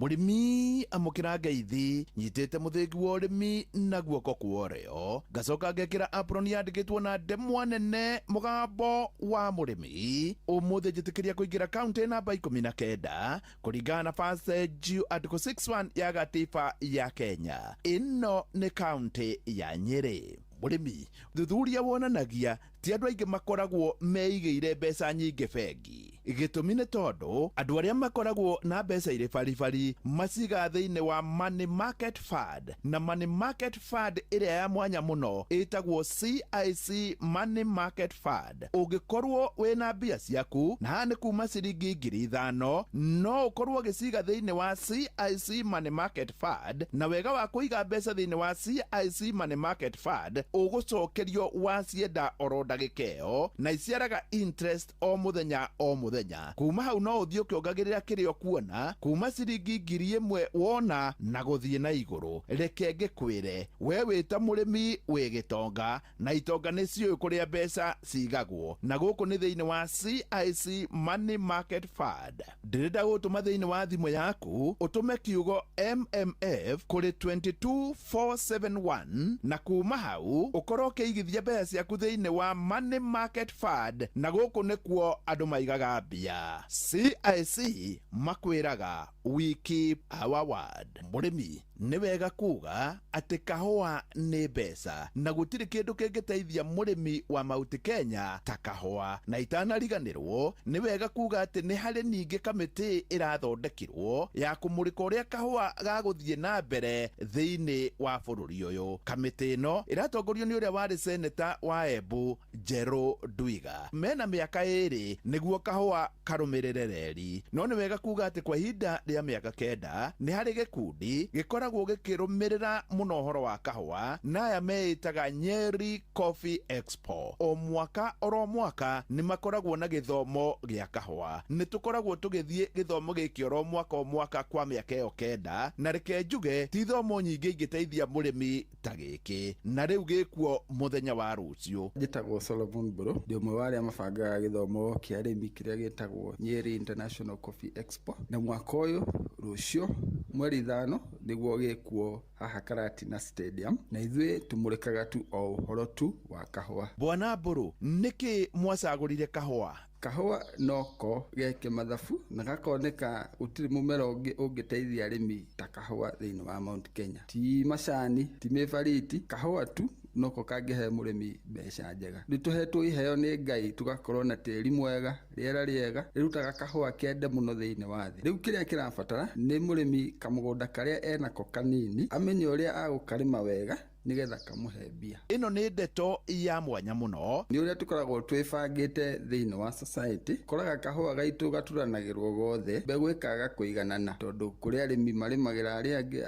Mũrĩmi amũkĩra ngeithi. Nyitĩte mũthĩgi wa ũrĩmi na guoko kwa ũrĩo, ngacoka ngekĩra apron yandĩkĩtwo na ndemwa nene "Mũgambo wa Mũrĩmi". Ũmũthĩ njĩtĩkĩria kũingĩra kaunti namba 19 kũringana na First Due Article 61 ya gatiba ya Kenya. Ĩno nĩ kaunti ya Nyĩrĩ. Mũrĩmi, thuthuria wonanagia ti andũ aingĩ makoragwo meigĩire mbeca nyingĩ bengi. Gĩtũmi nĩ tondũ andũ arĩa makoragwo na mbeca irĩ baribari macigaga thĩinĩ wa money market fund, na money market fund ĩrĩa ya mwanya mũno ĩtagwo CIC Money Market Fund. Ũngĩkorwo wĩna mbia ciaku na haha nĩ kuma ciringi 5,000, no ũkorwo ũgĩciga thĩinĩ wa CIC Money Market Fund. Na wega wa kũiga mbeca thĩinĩ wa CIC Money Market Fund, ũgũcokerio wacienda oro ndagĩka ĩyo, na iciaraga interest o mũthenya o mũthenya. Kuma hau no ũthiĩ ũkĩongagĩrĩra kĩrĩa ũkuona kuma ciringi 1,000 wona na gũthiĩ na igũrũ. Reke ngĩkwĩre, we wĩ ta mũrĩmi wĩ gĩtonga, na itonga nĩ ciũĩ kũrĩa mbeca cigagwo, na gũkũ nĩ thĩinĩ wa CIC Money Market Fund. Ndĩrenda gũtũma thĩinĩ wa thimũ yaku, ũtũme kiugo MMF kũrĩ 22471, na kuma hau ũkorwo ũkĩigithia mbeca ciaku thĩinĩ wa Money Market Fund, na gũkũ nĩkuo andũ maigaga mbia. CIC makwĩraga, "We keep our word." Mũrĩmi, nĩ wega kuga atĩ kahũa nĩ mbeca, na gũtirĩ kĩndũ kĩngĩteithia mũrĩmi wa Mount Kenya ta kahũa. Na itanariganĩrwo, nĩ wega kuga atĩ nĩ harĩ ningĩ kamĩtĩ ĩrathondekirwo ya kũmũrĩka ũrĩa kahũa gagũthiĩ na mbere thĩinĩ wa bũrũri ũyũ. Kamĩtĩ ĩno ĩratongorio nĩ ũrĩa warĩ seneta wa Embu, Njerũ Ndwiga. Mena mĩaka 2 nĩguo kahũa karũmĩrĩre reri. No nĩ wega kuga atĩ kwa ihinda rĩa mĩaka 9 nĩ harĩ gĩkundi gĩkoragwo gĩkoragwo gĩkĩrũmĩrĩra mũno ũhoro wa kahũa, na aya meĩtaga Nyeri Coffee Expo. O mwaka oro mwaka nĩ makoragwo na gĩthomo gĩa kahũa. Nĩ tũkoragwo tũgĩthiĩ gĩthomo gĩkĩ oro mwaka o mwaka kwa mĩaka ĩyo 9, na reke njuge ti ithomo nyingĩ ingĩteithia mũrĩmi ta gĩkĩ, na rĩu gĩkuo mũthenya wa rũciũ. Njĩtagwo Solomon Mbũrũ, ndĩ ũmwe wa arĩa mabangaga gĩthomo kĩa arĩmi kĩrĩa gĩtagwo Nyeri International Coffee Expo, na mwaka ũyũ rũciũ mweri 5 nĩguo gĩkuo haha Karatina Stadium, na ithuĩ tũmũrĩkaga tu o ũhoro tu wa kahũa. Bwana Mbũrũ, nĩkĩ mwacagũrire kahũa? Kahũa noko ge kĩmathabu na gakoneka gũtirĩ mũmera ũngĩ ũngĩteithia arĩmi ta kahũa thĩinĩ wa Mount Kenya. Ti macani, ti mĩbariti, kahũa tu noko kangĩhe mũrĩmi mbeca njega. Nĩ tũhetwo iheo nĩ Ngai tũgakorwo na tĩri mwega, rĩera rĩega, rĩrutaga kahũa kende mũno thĩinĩ wa thĩ. Rĩu kĩrĩa kĩrabatara nĩ mũrĩmi kamũgũnda karĩa enako kanini amenye ũrĩa agũkarĩma wega nĩgetha kamũhe mbia. Ĩno nĩ ndeto ya mwanya mũno. Nĩ ũrĩa tũkoragwo twĩbangĩte thĩinĩ wa society, koraga kahũa gaitũ gaturanagĩrwo gothe, mbegũ ĩkaga kũiganana tondũ kũrĩ arĩmi marĩmagĩra arĩa angĩ,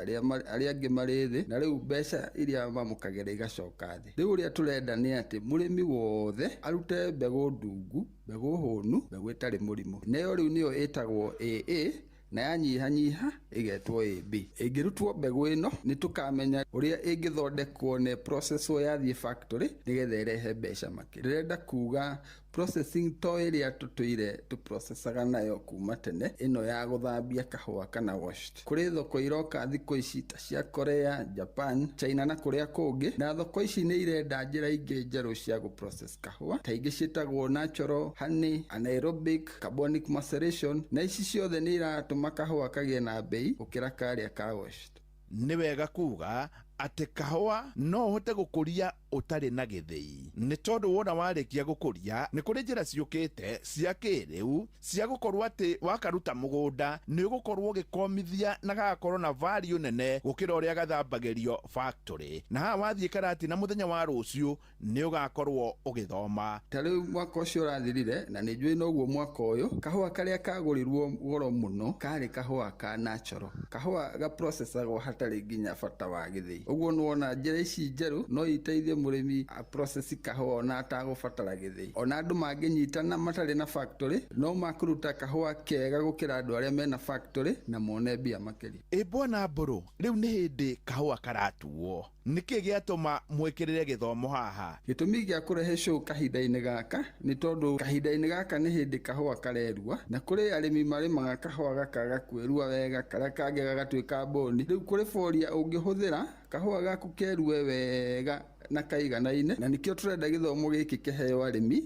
arĩa angĩ marĩ thĩ, na rĩu mbeca iria mamũkagĩra igacoka thĩ. Rĩu ũrĩa tũrenda nĩ atĩ mũrĩmi wothe arute mbegũ ndungu, mbegũ hũnu, mbegũ ĩtarĩ mũrimũ. Nayo rĩu nĩyo ĩtagwo AA, na yanyihanyiha ĩgetwo AB. Ĩngĩrutwo mbegũ ĩno nĩ tũkamenya ũrĩa ĩngĩthondekwo na processwo yathiĩ factory nĩgetha ĩrehe mbeca makĩria. Ndĩrenda kuga processing to ĩrĩa tũtũire tũprocesaga nayo kuma tene, ĩno ya gũthambia kahũa kana washed. Kũrĩ thoko iroka thikũ ici ta cia Korea, Japan, China na kũrĩa kũngĩ, na thoko ici nĩ irenda njĩra ingĩ njerũ cia gũprocess kahũa, ta ingĩ ciĩtagwo natural honey, anaerobic, carbonic maceration, na ici ciothe nĩ iratũma kahũa kagĩe na bei gũkĩra karĩa ka washed. Nĩ wega kuga atĩ kahũa no ũhote gũkũria ũtarĩ na gĩthĩi, nĩ tondũ wona warĩkia gũkũria nĩ kũrĩ njĩra ciũkĩte cia kĩrĩu cia gũkorwo atĩ wakaruta mũgũnda nĩ ũgũkorwo ũgĩkomithia na gagakorwo na value nene gũkĩra ũrĩa gathambagĩrio factory. Na haha wathiĩ Karatina mũthenya wa rũciũ nĩ ũgakorwo ũgĩthoma. Ta rĩu mwaka ũcio ũrathirire, na nĩ njũĩ noguo mwaka ũyũ, kahũa karĩa kagũrirwo goro mũno karĩ kahũa ka natural, kahũa gaprocessagwo hatarĩ nginya bata wa gĩthĩi. Ũguo nĩwona njĩra ici njerũ no iteithie mũrĩmi aprocess kahũa ona atagũbatara gĩthĩi. Ona andũ mangĩnyitana matarĩ na factory no makũruta kahũa kega gũkĩra andũ arĩa mena factory na mone mbia makĩria. Ĩ Bwana Mbũrũ, rĩu nĩ hĩndĩ kahũa karatuo, nĩkĩ gĩatũma mwĩkĩrĩre gĩthomo haha? Gĩtũmi gĩa kũrehe show kahinda-inĩ gaka nĩ tondũ kahinda-inĩ gaka nĩ hĩndĩ kahũa karerua, na kũrĩ arĩmi marĩmaga kahũa gakaga kwĩrua wega, karĩa kangĩ gagatuĩka mbũni. Rĩu kũrĩ boria ũngĩhũthĩra kahũa gaku kerue wega na kaiganaine, na nĩkĩo tũrenda gĩthomo gĩkĩ kĩheo arĩmi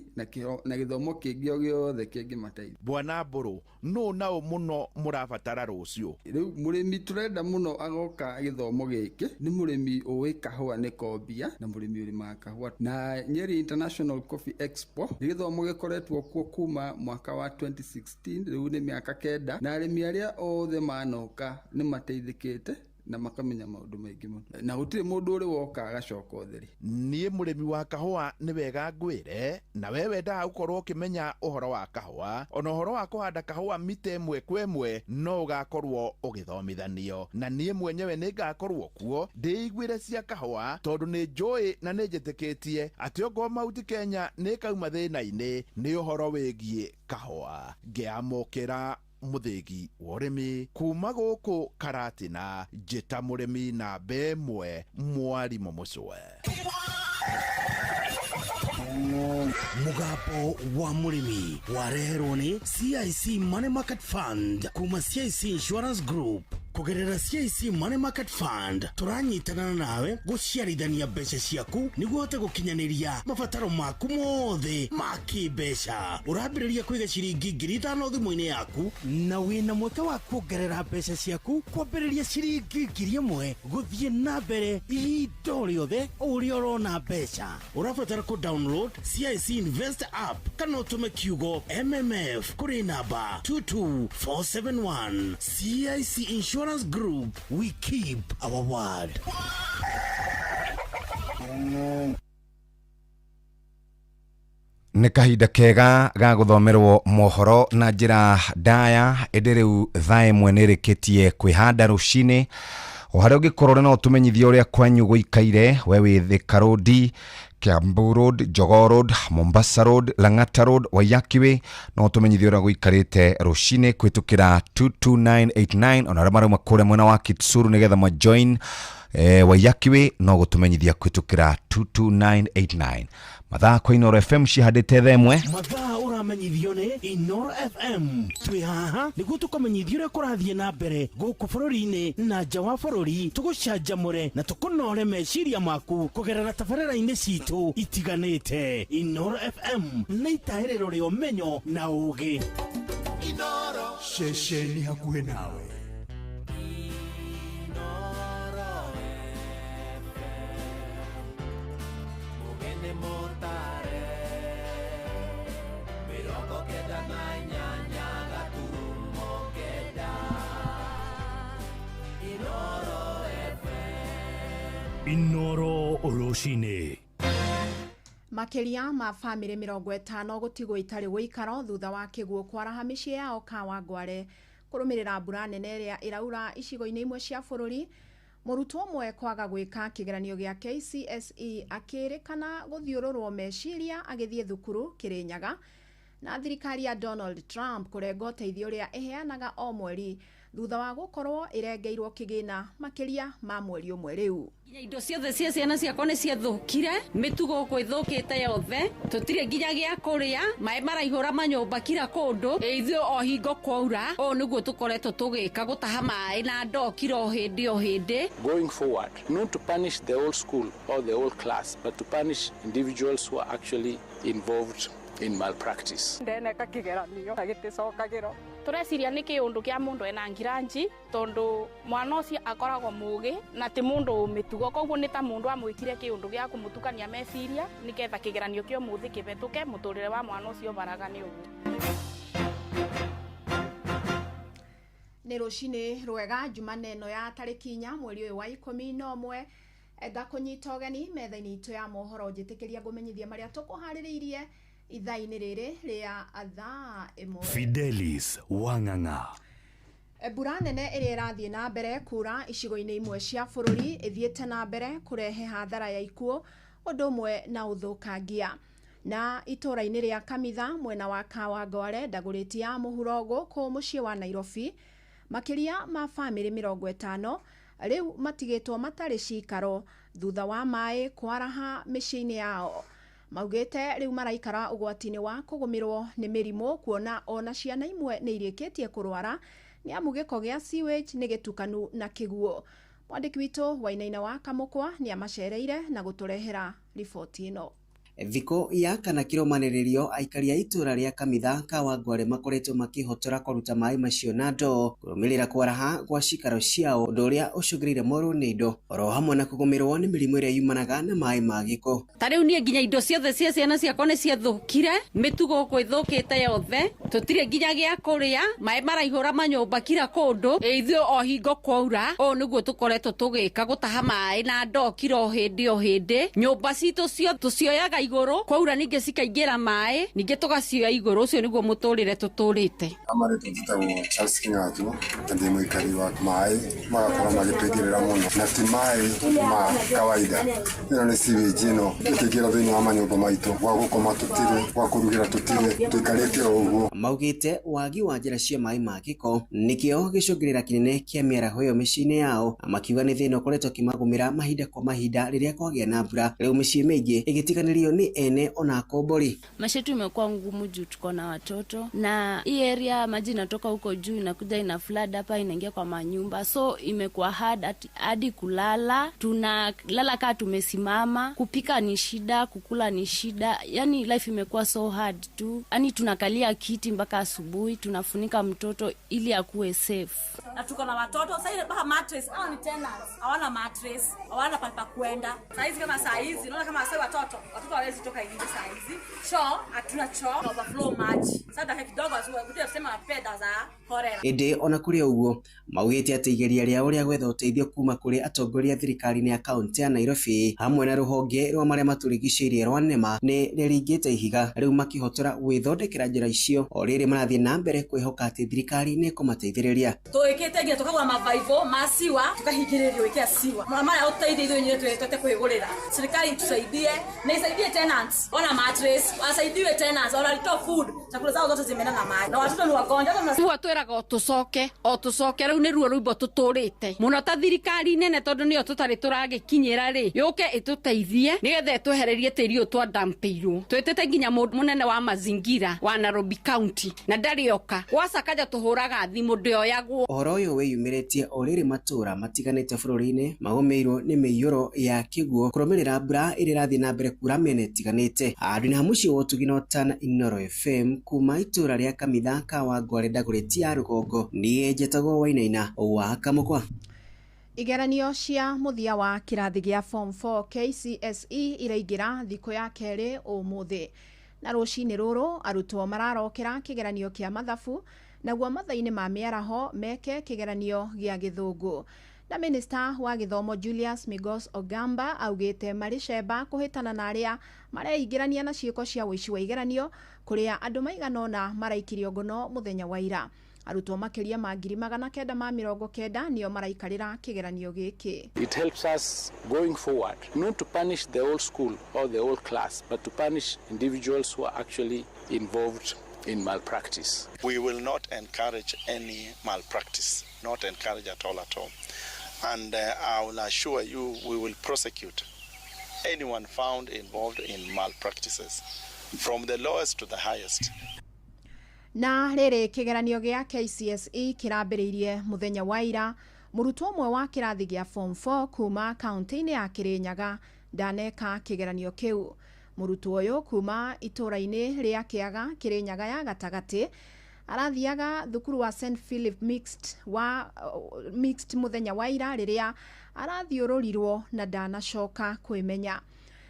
na gĩthomo kĩngĩ o gĩothe kĩngĩmateithia. Bwana Mbũrũ, nũ na ũ mũno mũrabatara rũciũ? Rĩu mũrĩmi tũrenda mũno agoka gĩthomo gĩkĩ nĩ mũrĩmi ũĩ kahũa nĩ kombia na mũrĩmi ũrĩmaga kahũa. Na Nyeri International Coffee Expo nĩ gĩthomo gĩkoretwo kuo kuma mwaka wa 2016, rĩu nĩ mĩaka 9, na arĩmi arĩa othe manoka nĩ mateithĩkĩte na makamenya maũndũ maingĩ mũno, na gũtirĩ mũndũ ũrĩ woka agacoka ũtheri. Niĩ mũrĩmi wa kahũa nĩ wega ngwĩre, na we wendaga gũkorwo ũkĩmenya ũhoro wa kahũa ona ũhoro wa kũhanda kahũa mita ĩmwe kwa ĩmwe no ũgakorwo ũgĩthomithanio, na niĩ mwenyewe nĩ ngakorwo kuo ndĩiguĩre cia kahũa, tondũ nĩ njũĩ na nĩ njĩtĩkĩtie atĩ ongorwo Mount Kenya nĩ ĩkauma thĩna-inĩ nĩ ũhoro wĩgiĩ kahũa. Ngĩamũkĩra mũthĩgi wa ũrĩmi kuma gũkũ Karatina, njĩta mũrĩmi namba 1 mwarimũ Mũcwe. Mũgambo wa mũrĩmi wareherwo nĩ CIC Money Market Fund kuma CIC Insurance Group. Kũgerera CIC Money Market Fund tũranyitanana nawe gũciarithania mbeca ciaku nĩguo ũhote gũkinyanĩria mabataro maku mothe ma kĩmbeca. Ũrambĩrĩria kũiga ciringi 5,000 thimũ-inĩ yaku na wĩna mweke wa kuongerera mbeca ciaku kwambĩrĩria ciringi 1,000 gũthiĩ na mbere ihinda o rĩothe o ũrĩa ũrona mbeca. Ũrabatara kũ download CIC Invest app kana ũtũme kiugo MMF kũrĩ namba 22471. CIC Insurance Group, we keep our word. Nĩ kahinda kega ga gũthomerwo mohoro na njĩra ndaya, ĩndĩ rĩu thaa 1 nĩ ĩrĩkĩtie kwĩhanda rũcinĩ. O harĩa ũngĩkorwo ũrĩ no ũtũmenyithie ũrĩa kwanyu gũikaire, we wĩ Thika Road, Kiambu Road, Jogoo Road, Mombasa Road, Lang'ata Road, Waiyaki Way, no ũtũmenyithie ũrĩa gũikarĩte rũcinĩ kũhĩtũkĩra 22989. Ona arĩa marauma kũrĩa mwena wa Kitsuru nĩgetha majoin Waiyaki Way, no gũtũmenyithia kũhĩtũkĩra 22989. Mathaa kwa Inooro FM cihandĩte thaa ĩmwe. Mathaa ũramenyithio nĩ Inoro FM. Twĩ haha nĩguo tũkũmenyithia ũrĩa kũrathiĩ na mbere gũkũ bũrũri-inĩ na nja wa bũrũri, tũgũcanjamũre na tũkũnore meciria maku kũgerera tabarĩra-inĩ citũ itiganĩte. Inoro FM nĩ itahĩrĩro rĩa ũmenyo na ũgĩ. Ceceni hakuhĩ nawe. Inoro rũcinĩ. Makĩria ma bamĩrĩ 50 gũtigwo itarĩ ũikaro thutha wa kĩguũ kwaraha mĩciĩ yao Kawangware kũrũmĩrĩra mbura nene ĩrĩa ĩraura icigo-inĩ imwe cia bũrũri. Mũrutwo ũmwe kwaga gwĩka kĩgeranio gĩa KCSE akĩrĩkana gũthiũrũrwo meciria agĩthiĩ thukuru Kĩrĩnyaga. Na thirikari ya Donald Trump kũrenga ũteithio ũrĩa ĩheanaga o mweri thutha wa gũkorwo ĩrengeirwo kĩgĩna makĩria ma mweri ũmwe rĩu. Nginya indo ciothe cia ciana ciakwa nĩ ciathũkire, mĩtugo gũkũ ĩthũkĩte yothe, tũtirĩ nginya gĩa kũrĩa, maĩ maraihũra manyũmba kila kũndũ. Ithuĩ o hingo kwaura, ũũ nĩguo tũkoretwo tũgĩka, gũtaha maĩ na ndoo kila o hĩndĩ o hĩndĩ. Going forward, not to punish the whole school or the whole class, but to punish individuals who are actually involved in malpractice. Ndeneka kĩgeranio na gĩticokagĩrwo. Tũreciria nĩ kĩũndũ kĩa mũndũ ena ngiranji, tondũ mwana ũcio akoragwo mũgĩ na ti mũndũ mĩtugo, koguo nĩ ta mũndũ amwĩkire kĩũndũ gĩa kũmũtukania meciria nĩgetha kĩgeranio kĩa ũmũthĩ kĩhetũke, mũtũrĩre wa mwana ũcio ũbaragane ũguo. Nĩ rũcinĩ rwega Jumanne ĩno ya tarĩki 4 mweri ũyũ wa 11, ngakũnyita ũgeni metha-inĩ itũ ya mohoro. Njĩtĩkĩria ngũmenyithia marĩa tũkũharĩrĩirie ithaa-inĩ rĩrĩ rĩa thaa 1. Fidelis Wang'ang'a. Mbura nene ĩrĩa ĩrathiĩ na mbere kura icigo-inĩ imwe cia bũrũri ĩthiĩte na mbere kũrehe hathara ya ikuũ ũndũ ũmwe na ũthũkangia. Na itũũra-inĩ rĩa Kamitha mwena wa Kawangware Ndagũrĩti ya mũhuro gũkũ mũciĩ wa Nairobi, makĩria ma bamĩrĩ 50 rĩu matigĩtwo matarĩ cikaro thutha wa maĩ kwaraha mĩciĩ-inĩ yao. Maugĩte rĩu maraikara ũgwati-inĩ wa kũgũmĩrwo nĩ mĩrimũ kuona ona ciana imwe nĩ irĩkĩtie kũrwara nĩ amu gĩko gĩa sewage nĩ gĩtukanu na kĩguũ. Mwandĩki witũ Wainaina wa Kamũkwa nĩ amacereire na gũtũrehera riboti ĩno. Thikũ ya kana kĩrũmanĩrĩrio aikari a itũũra rĩa Kamitha Kawangware makoretwo makĩhotora kũruta maĩ macio na ndoo kũrũmĩrĩra kwaraha gwa cikaro ciao, ũndũ ũrĩa ũcũngĩrĩire morwo nĩ indo oro hamwe na kũgũmĩrwo nĩ mĩrimũ ĩrĩa yumanaga na maĩ ma gĩko. Ta rĩu niĩ nginya indo ciothe cia ciana ciakwa nĩ ciathũkire, mĩtugo gũkũ ĩthũkĩte yothe, tũtirĩ nginya gĩa kũrĩa, maĩ maraihũra manyũmba kila kũndũ. Ithuĩ o hingo kwaura, ũũ nĩguo tũkoretwo tũgĩka, gũtaha maĩ na ndoo kila o hĩndĩ o hĩndĩ. Nyũmba citũ tũcioyaga igũrũ, kwaura ningĩ cikaingĩra maĩ, ningĩ tũgacioya igũrũ. Ũcio nĩguo mũtũrĩre tũtũrĩte. Amarĩtwo njĩtagwo Charles King'atu na ndĩ mũikari wa maĩ magakorwo magĩtũingĩrĩra mũno, na ti maĩ ma kawaida. Ĩno nĩ sewage ĩno ĩkĩingĩra thĩinĩ wa manyũmba maitũ, gwa gũkoma tũtirĩ, gwa kũrugĩra tũtirĩ, tũikarĩte o ũguo. Maugĩte wagi wa njĩra cia maĩ ma gĩko nĩkĩo gĩcũngĩrĩra kĩnene kĩa mĩaraho ĩyo mĩciĩ-inĩ yao, na makiuga nĩ thĩna ũkoretwo ũkĩmagũmĩra mahinda kwa mahinda rĩrĩa kwagĩa na mbura. Rĩu mĩciĩ mĩingĩ ĩgĩtiganĩrio nĩ ene ona akombori. Maisha yetu imekuwa ngumu juu tuko na watoto, na hii area maji inatoka huko juu inakuja ina flood hapa, inaingia kwa manyumba, so imekuwa hard hadi kulala. Tunalala kaa tumesimama, kupika ni shida, kukula ni shida, yani life imekuwa so hard tu. Yani tunakalia kiti mpaka asubuhi, tunafunika mtoto ili akuwe safe. Na tuko na watoto sasa hivi mpaka mattress, hao ni tenants, hawana mattress, hawana pahali pa kwenda. Saa hizi kama saa hizi unaona kama sasa watoto hawawezi toka nje saa hizi. Choo hatuna choo, overflow maji. Sasa dakika kidogo asubuhi tusema peda za horera. Ĩndĩ ona kũrĩ ũguo maugĩte atĩ igeria rĩao rĩa gwetha ũteithio kuma kũrĩ atongoria thirikari-inĩ ya kaunti ya Nairobi hamwe na rũhonge rwa marĩa matũrigicĩirie rwa NEMA nĩ rĩringĩte ihiga, rĩu makĩhotora gwĩthondekera njĩra icio o rĩrĩ marathiĩ na mbere kwĩhoka atĩ thirikari nĩ ĩkũmateithĩrĩria. Tũgĩkĩra Twĩkĩte nginya tũkagũra mavaivo ma siwa tũkahingĩrĩrio ĩkĩa siwa mara ũteithie ithuĩ nyine twete kwĩgũrĩra. Serikali itusaidie na isaidie tenants, ona mattress wasaidiwe tenants, ona little food, chakula zao zote zimeenda na maji na watoto ni wagonjwa hata Guo twĩraga o tũcoke o tũcoke rĩu nĩruo rwĩmbo tũtũrĩte mũno ta thirikari nene tondũ nĩyo tũtarĩ tũragĩkinyĩra rĩ yũke ĩtũteithie nĩgetha ĩtwehererie tĩri ũyũ twandampĩirwo. Twĩtĩte nginya mũndũ mũnene wa mazingira wa Nairobi County na ndarĩ oka gwacakaja tũhũraga thimũ ndĩoyagwo. Ũhoro ũyũ wĩyumĩrĩtie o rĩrĩ matũra matiganĩte bũrũri-inĩ magũmĩirwo nĩ mĩiyũro ya kĩguũ kũrũmĩrĩra mbura ĩrĩa ĩrathiĩ na mbere kura mĩena ĩtiganĩte. Andũ na mũciĩ wa Ũtugi na Ũtana Inooro FM kuma itũra rĩa Kamitha ka Wangwarĩ Dagoretti ya rũgongo. Niĩ njĩtagwo Wainaina wa Kamũkwa. Igeranio cia mũthia wa kĩrathi gĩa form 4 KCSE iraingĩra thikũ ya kerĩ ũmũthĩ na rũcinĩ rũrũ arutwo mararokera kĩgeranio kĩa mathabu naguo mathaa-inĩ ma mĩaraho meke kĩgeranio gĩa gĩthũngũ. Na minista wa gĩthomo Julius Migos Ogamba augĩte marĩ cemba kũhĩtana na arĩa mareingĩrania na ciĩko cia ũici wa igeranio kũrĩa andũ maigana ũna maraikirio ngono mũthenya wa ira. Arutwo makĩria ma 990 nĩo maraikarĩra kĩgeranio gĩkĩ. It helps us going forward, not to punish the whole school or the whole class, but to punish individuals who are actually involved in malpractice. We will not encourage any malpractice, not encourage at all at all. And I will assure you we will prosecute anyone found involved in malpractices, from the lowest to the highest. Na rĩrĩ kĩgeranio gĩa KCSE kĩrambĩrĩirie mũthenya wa ira. Mũrutwo ũmwe wa kĩrathi gĩa form 4 kuma kaunti-inĩ ya Kĩrĩnyaga ndaneka kĩgeranio kĩu. Mũrutwo ũyũ kuma itũra-inĩ rĩa Kĩaga Kĩrĩnyaga ya gatagatĩ arathiaga thukuru wa St Philip Mixed wa mixed mũthenya wa ira rĩrĩa arathiũrũrirwo na ndanacoka kwĩmenya.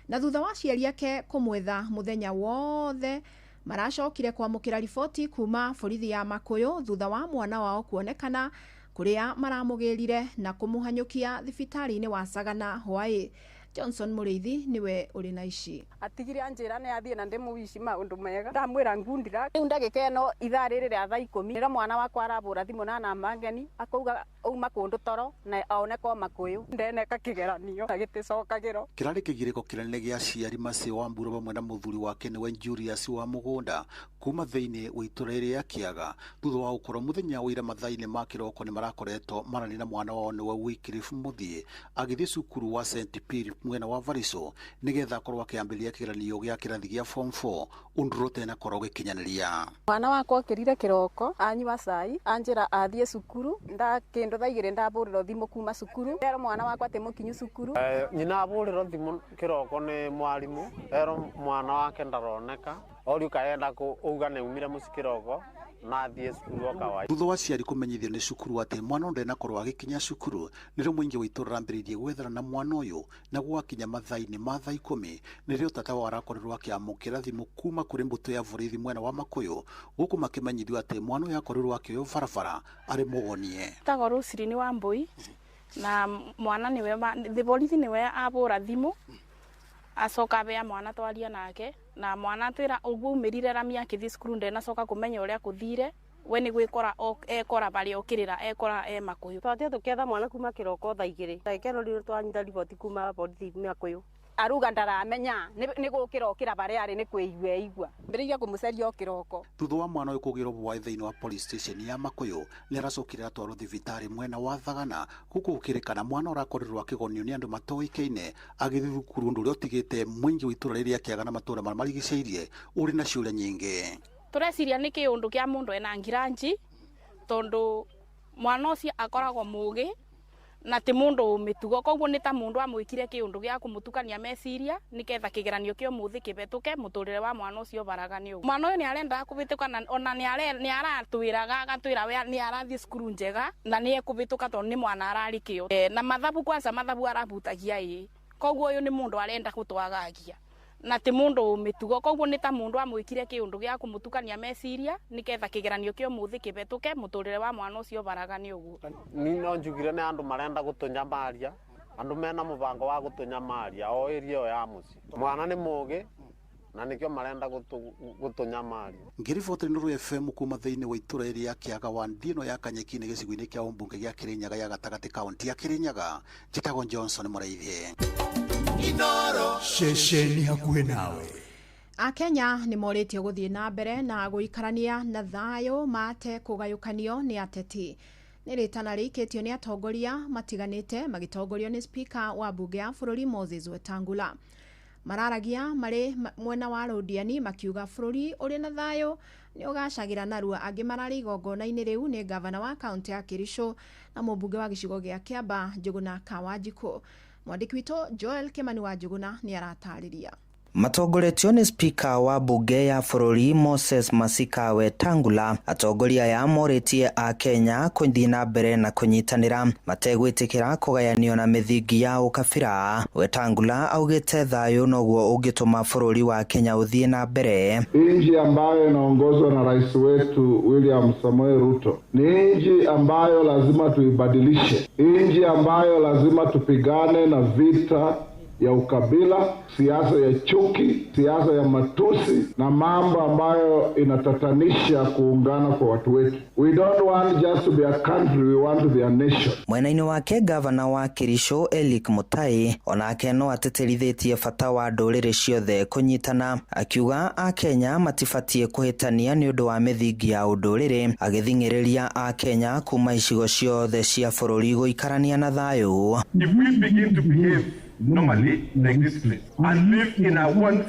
Na thutha wa aciari ake kũmwetha mũthenya wothe maracokire kwamũkĩra riboti kuma borithi ya Makuyu thutha wa mwana wao kuonekana kũrĩa maramũgĩrire na kũmũhanyũkia thibitarĩ-inĩ wa Sagana Hwaĩ. Johnson Mũrĩithi nĩwe ũrĩ na ici. Atigire anjĩra nĩ athiĩ na ndĩmũwici maũndũ mega ndamwĩra ngundira rĩu ndagĩka ĩno ithaa rĩrĩ rĩa thaa 10 rĩrĩa mwana wakwa arabũra thimũ na namba ngeni akauga auma kũndũ toro na aoneka o Makuyu ndeneka kĩgeranio na gĩtĩcokagĩro. Kĩrarĩ kĩgirĩko kĩnene gĩa aciari Mercy Wambura vamwe na mũthuri wake nĩwe Julius wa Mũgũnda kuma thĩinĩ wa itũra rĩa Kĩaga thutha wa gũkorwo mũthenya wa ira mathaa-inĩ ma kĩroko nĩ marakoretwo maranĩria na mwana wao nĩwe Wycliffe Mũthiĩ agĩthiĩ cukuru wa St Philip mwena wa Variso nĩgetha akorwo akĩambĩrĩria kĩgeranio gĩa kĩrathi gĩa form 4 ũndũ ũtenakorwo ũgĩkinyanĩria. Mwana wakwa okĩrire kĩroko anyua cai anjĩra athiĩ cukuru nda kĩndũ thaa 2 ndabũrĩrwo thimũ kuma cukuru ero mwana wakwa atĩ mũkinyu cukuru. Nyina abũrĩrwo thimũ kĩroko nĩ mwarimũ ero mwana wake ndaroneka oriũ kaenda uga nĩ umire mũciĩ kĩroko na athiĩ cukuru o kawaida. Thutha wa aciari kũmenyithio nĩ cukuru atĩ mwana ũyũ ndenakorwo agĩkinya cukuru nĩrĩo mũingĩ wa itũũra ũrambĩrĩirie gwethana na mwana ũyũ na gwakinya mathaa-inĩ ma thaa 10 nĩrĩo tata wao arakorirwo akĩamũkĩra thimũ kuma kũrĩ mbũtũ ya borithi mwena wa Makuyu gũkũ makĩmenyithio atĩ mwana ũyũ akorirwo akĩoywo barabara arĩ mũgonie. Tagwo Roselyn Wambui na mwana nĩwe borithi nĩwe abũra thimũ acoka abea mwana twaria nake na mwana atwĩra ũguo umĩrire rami akĩthiĩ cukuru ndenacoka kũmenya ũrĩa kũthire we nĩ gwĩkora ekora barĩa okĩrĩra ekora e Makuyu. Twathiĩ tũkĩetha mwana kuma kĩroko thaa 2 ndagĩka ĩno rĩu twanyita riboti kuma borithi Makuyu aruga ndaramenya nĩ gũkĩra okĩra barĩa arĩ nĩ kwĩigua eigua mbĩrĩirie kũmũcaria o kĩroko. Thutha wa mwana ũyũ kũgĩrwo bwaĩ thĩinĩ wa police station ya Makuyu nĩ aracokire atwarwo thibitarĩ mwena wa Thagana gũkũ gũkĩrĩkana mwana ũrakorirwo akĩgonio nĩ andũ matoĩkaine agĩthiĩ thukuru ũndũ ũrĩa ũtigĩte mũingĩ wa itũũra rĩrĩa Kĩaga na matũũra marĩa marigicĩirie ũrĩ na ciũria nyingĩ. Tũreciria nĩ kĩũndũ kĩa mũndũ ena ngiranji tondũ mwana ũcio akoragwo mũgĩ na ti mũndũ mĩtugo koguo nĩ ta mũndũ amwĩkire kĩũndũ gĩa kũmũtukania meciria nĩgetha kĩgeranio kĩa ũmũthĩ kĩhetũke mũtũrĩre wa mwana ũcio ũbaragane ũguo. Mwana ũyũ nĩ arendaga kũhĩtũka na ona nĩ aratwĩraga agatwĩra we nĩ arathiĩ cukuru njega na nĩ ekũhĩtũka tondũ nĩ mwana ararĩ kĩo. Na mathabu kwanza mathabu arabutagia ĩ koguo ũyũ nĩ mũndũ arenda gũtwagagia na ti mũndũ mĩtugo koguo nĩ ta mũndũ amwĩkire kĩũndũ gĩa kũmũtukania meciria nĩgetha kĩgeranio kĩa ũmũthĩ kĩhetũke mũtũrĩre wa mwana ũcio ũbaragane ũguo. Ni no njugire nĩ andũ marenda gũtũnyamaria andũ mena mũbango wa gũtũnyamaria o area ĩyo ya mũciĩ. Mwana nĩ mũgĩ Na nikio marenda gutunyamaria. Ngĩribotera Inooro FM kuma thĩinĩ wa itũra rĩa Kĩaga wa Ndino ya Kanyeki-inĩ gĩcigo-inĩ kĩa ũmbunge gĩa Kĩrĩnyaga ya gatagatĩ kaunti ya Kĩrĩnyaga, njĩtagwo Johnson Mũraithi. Ceceni hakuhĩ nawe. Akenya nĩ morĩtio gũthiĩ na mbere na gũikarania na thayũ mate kũgayũkanio nĩ ateti. Nĩ rĩtana rĩikĩtio nĩ atongoria matiganĩte magĩtongorio nĩ spika wa mbunge ya bũrũri Moses Wetangula. Mararagia marĩ mwena wa Londiani makiuga bũrũri ũrĩ na thayũ nĩ ũgacagĩra narua. Angĩ mararĩ igongona-inĩ rĩu nĩ gavana wa kaũntĩ ya Kericho na mũmbunge wa gĩcigo gĩa Kĩamba Njũgũna Kawanjikũ. Mwandĩki witũ Joel Kimani wa Njũgũna nĩ aratarĩria. Matongoretio nĩ spika wa mbunge ya bũrũri Moses Masika Wetangula, atongoria aya morĩtie Akenya kũthiĩ na mbere na kũnyitanĩra mategwĩtĩkĩra kũgayanio na mĩthingi ya ũkabira. Wetangula augĩte thayũ noguo ũngĩtũma bũrũri wa Kenya ũthiĩ na mbere. Nchi ambayo inaongozwa na rais wetu William Samoei Ruto ni nchi ambayo lazima tuibadilishe, nchi ambayo lazima tupigane na vita ya ukabila, siasa ya chuki, siasa ya matusi na mambo ambayo inatatanisha kuungana kwa watu wetu. We don't want just to be a country, we want to be a nation. Mwena-inĩ wake gavana wa Kericho Eric Mutai onake no atĩtĩrithĩtie bata wa ndũrĩrĩ ciothe kũnyitana, akiuga Akenya matibatiĩ kũhĩtania nĩ ũndũ wa mĩthingi ya ũndũrĩrĩ, agĩthing'ĩrĩria Akenya kuma icigo ciothe cia bũrũri gũikarania na thayũ. If we begin to behave normally like this place and live in a one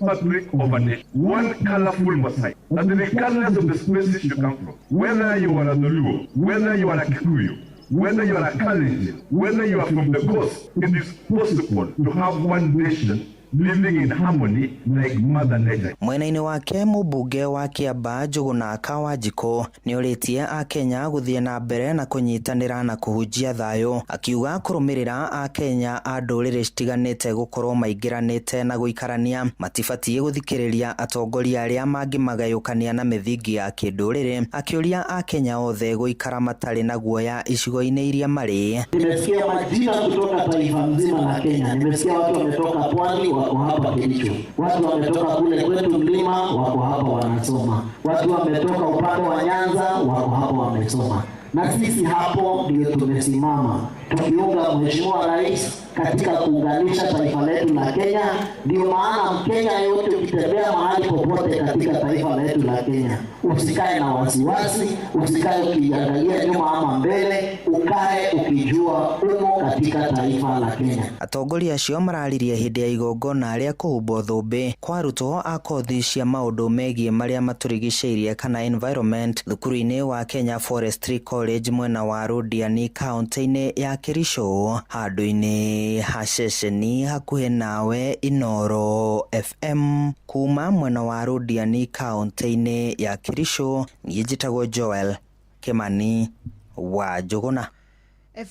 fabric of a nation, one colorful mosaic, that regardless of the spaces you come from, whether you are a Dholuo, whether you are a Kikuyu, whether you are a Kalenjin, whether you are from the coast, it is possible to have one nation living in harmony like Mother Nature. Mwena-inĩ wake mũmbunge wa Kĩamba Njũgũna Kawanjikũ nĩorĩtie Akenya gũthiĩ na mbere na kũnyitanĩra na kũhunjia thayũ, akiuga kũrũmĩrĩra Akenya a ndũrĩrĩ citiganĩte gũkorwo maingĩranĩte na gũikarania matibatiĩ gũthikĩrĩria atongoria arĩa mangĩmagayũkania na mĩthingi ya kĩndũrĩrĩ, akĩũria Akenya othe gũikara matarĩ na guoya icigo-inĩ iria marĩ. Nimesikia majina kutoka taifa mzima la Kenya. Nimesikia watu wametoka pwani wako hapa Kericho, watu wametoka kule kwetu mlima wako hapa wanasoma, watu wametoka upande wa Nyanza wako hapa wamesoma, na sisi hapo ndio tumesimama tukiunga Mheshimiwa Rais katika kuunganisha taifa letu la Kenya. Ndio maana Mkenya yote ukitembea mahali popote katika taifa letu la Kenya, usikae na wasiwasi, usikae ukiangalia nyuma ama mbele, ukae ukijua umo katika taifa la Kenya. Atongoria acio mararirie hĩndĩ ya igongona rĩa kũhumbwo thũmbĩ kwa arutwo a kothi cia maũndũ megiĩ marĩa matũrigicĩirie kana environment thukuru-inĩ wa Kenya Forestry College mwena wa Londiani kaunti-inĩ ya Kericho, handũ-inĩ ha ceceni hakuhĩ nawe Inooro FM kuma mwena wa Londiani kaunti-inĩ ya Kericho. Niĩ njĩtagwo Joel Kimani wa Njũgũna.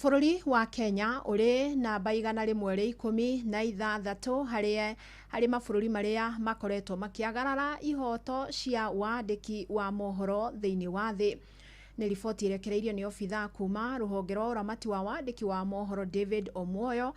Bũrũri wa Kenya ũrĩ namba 116 harĩ mabũrũri marĩa makoretwo makĩagarara ihoto cia wandĩki wa mohoro thĩinĩ wa thĩ. Nĩ riboti ĩrekereirio nĩ obithaa kuma rũhonge rwa ũramati wa wandĩki wa mohoro David Omwoyo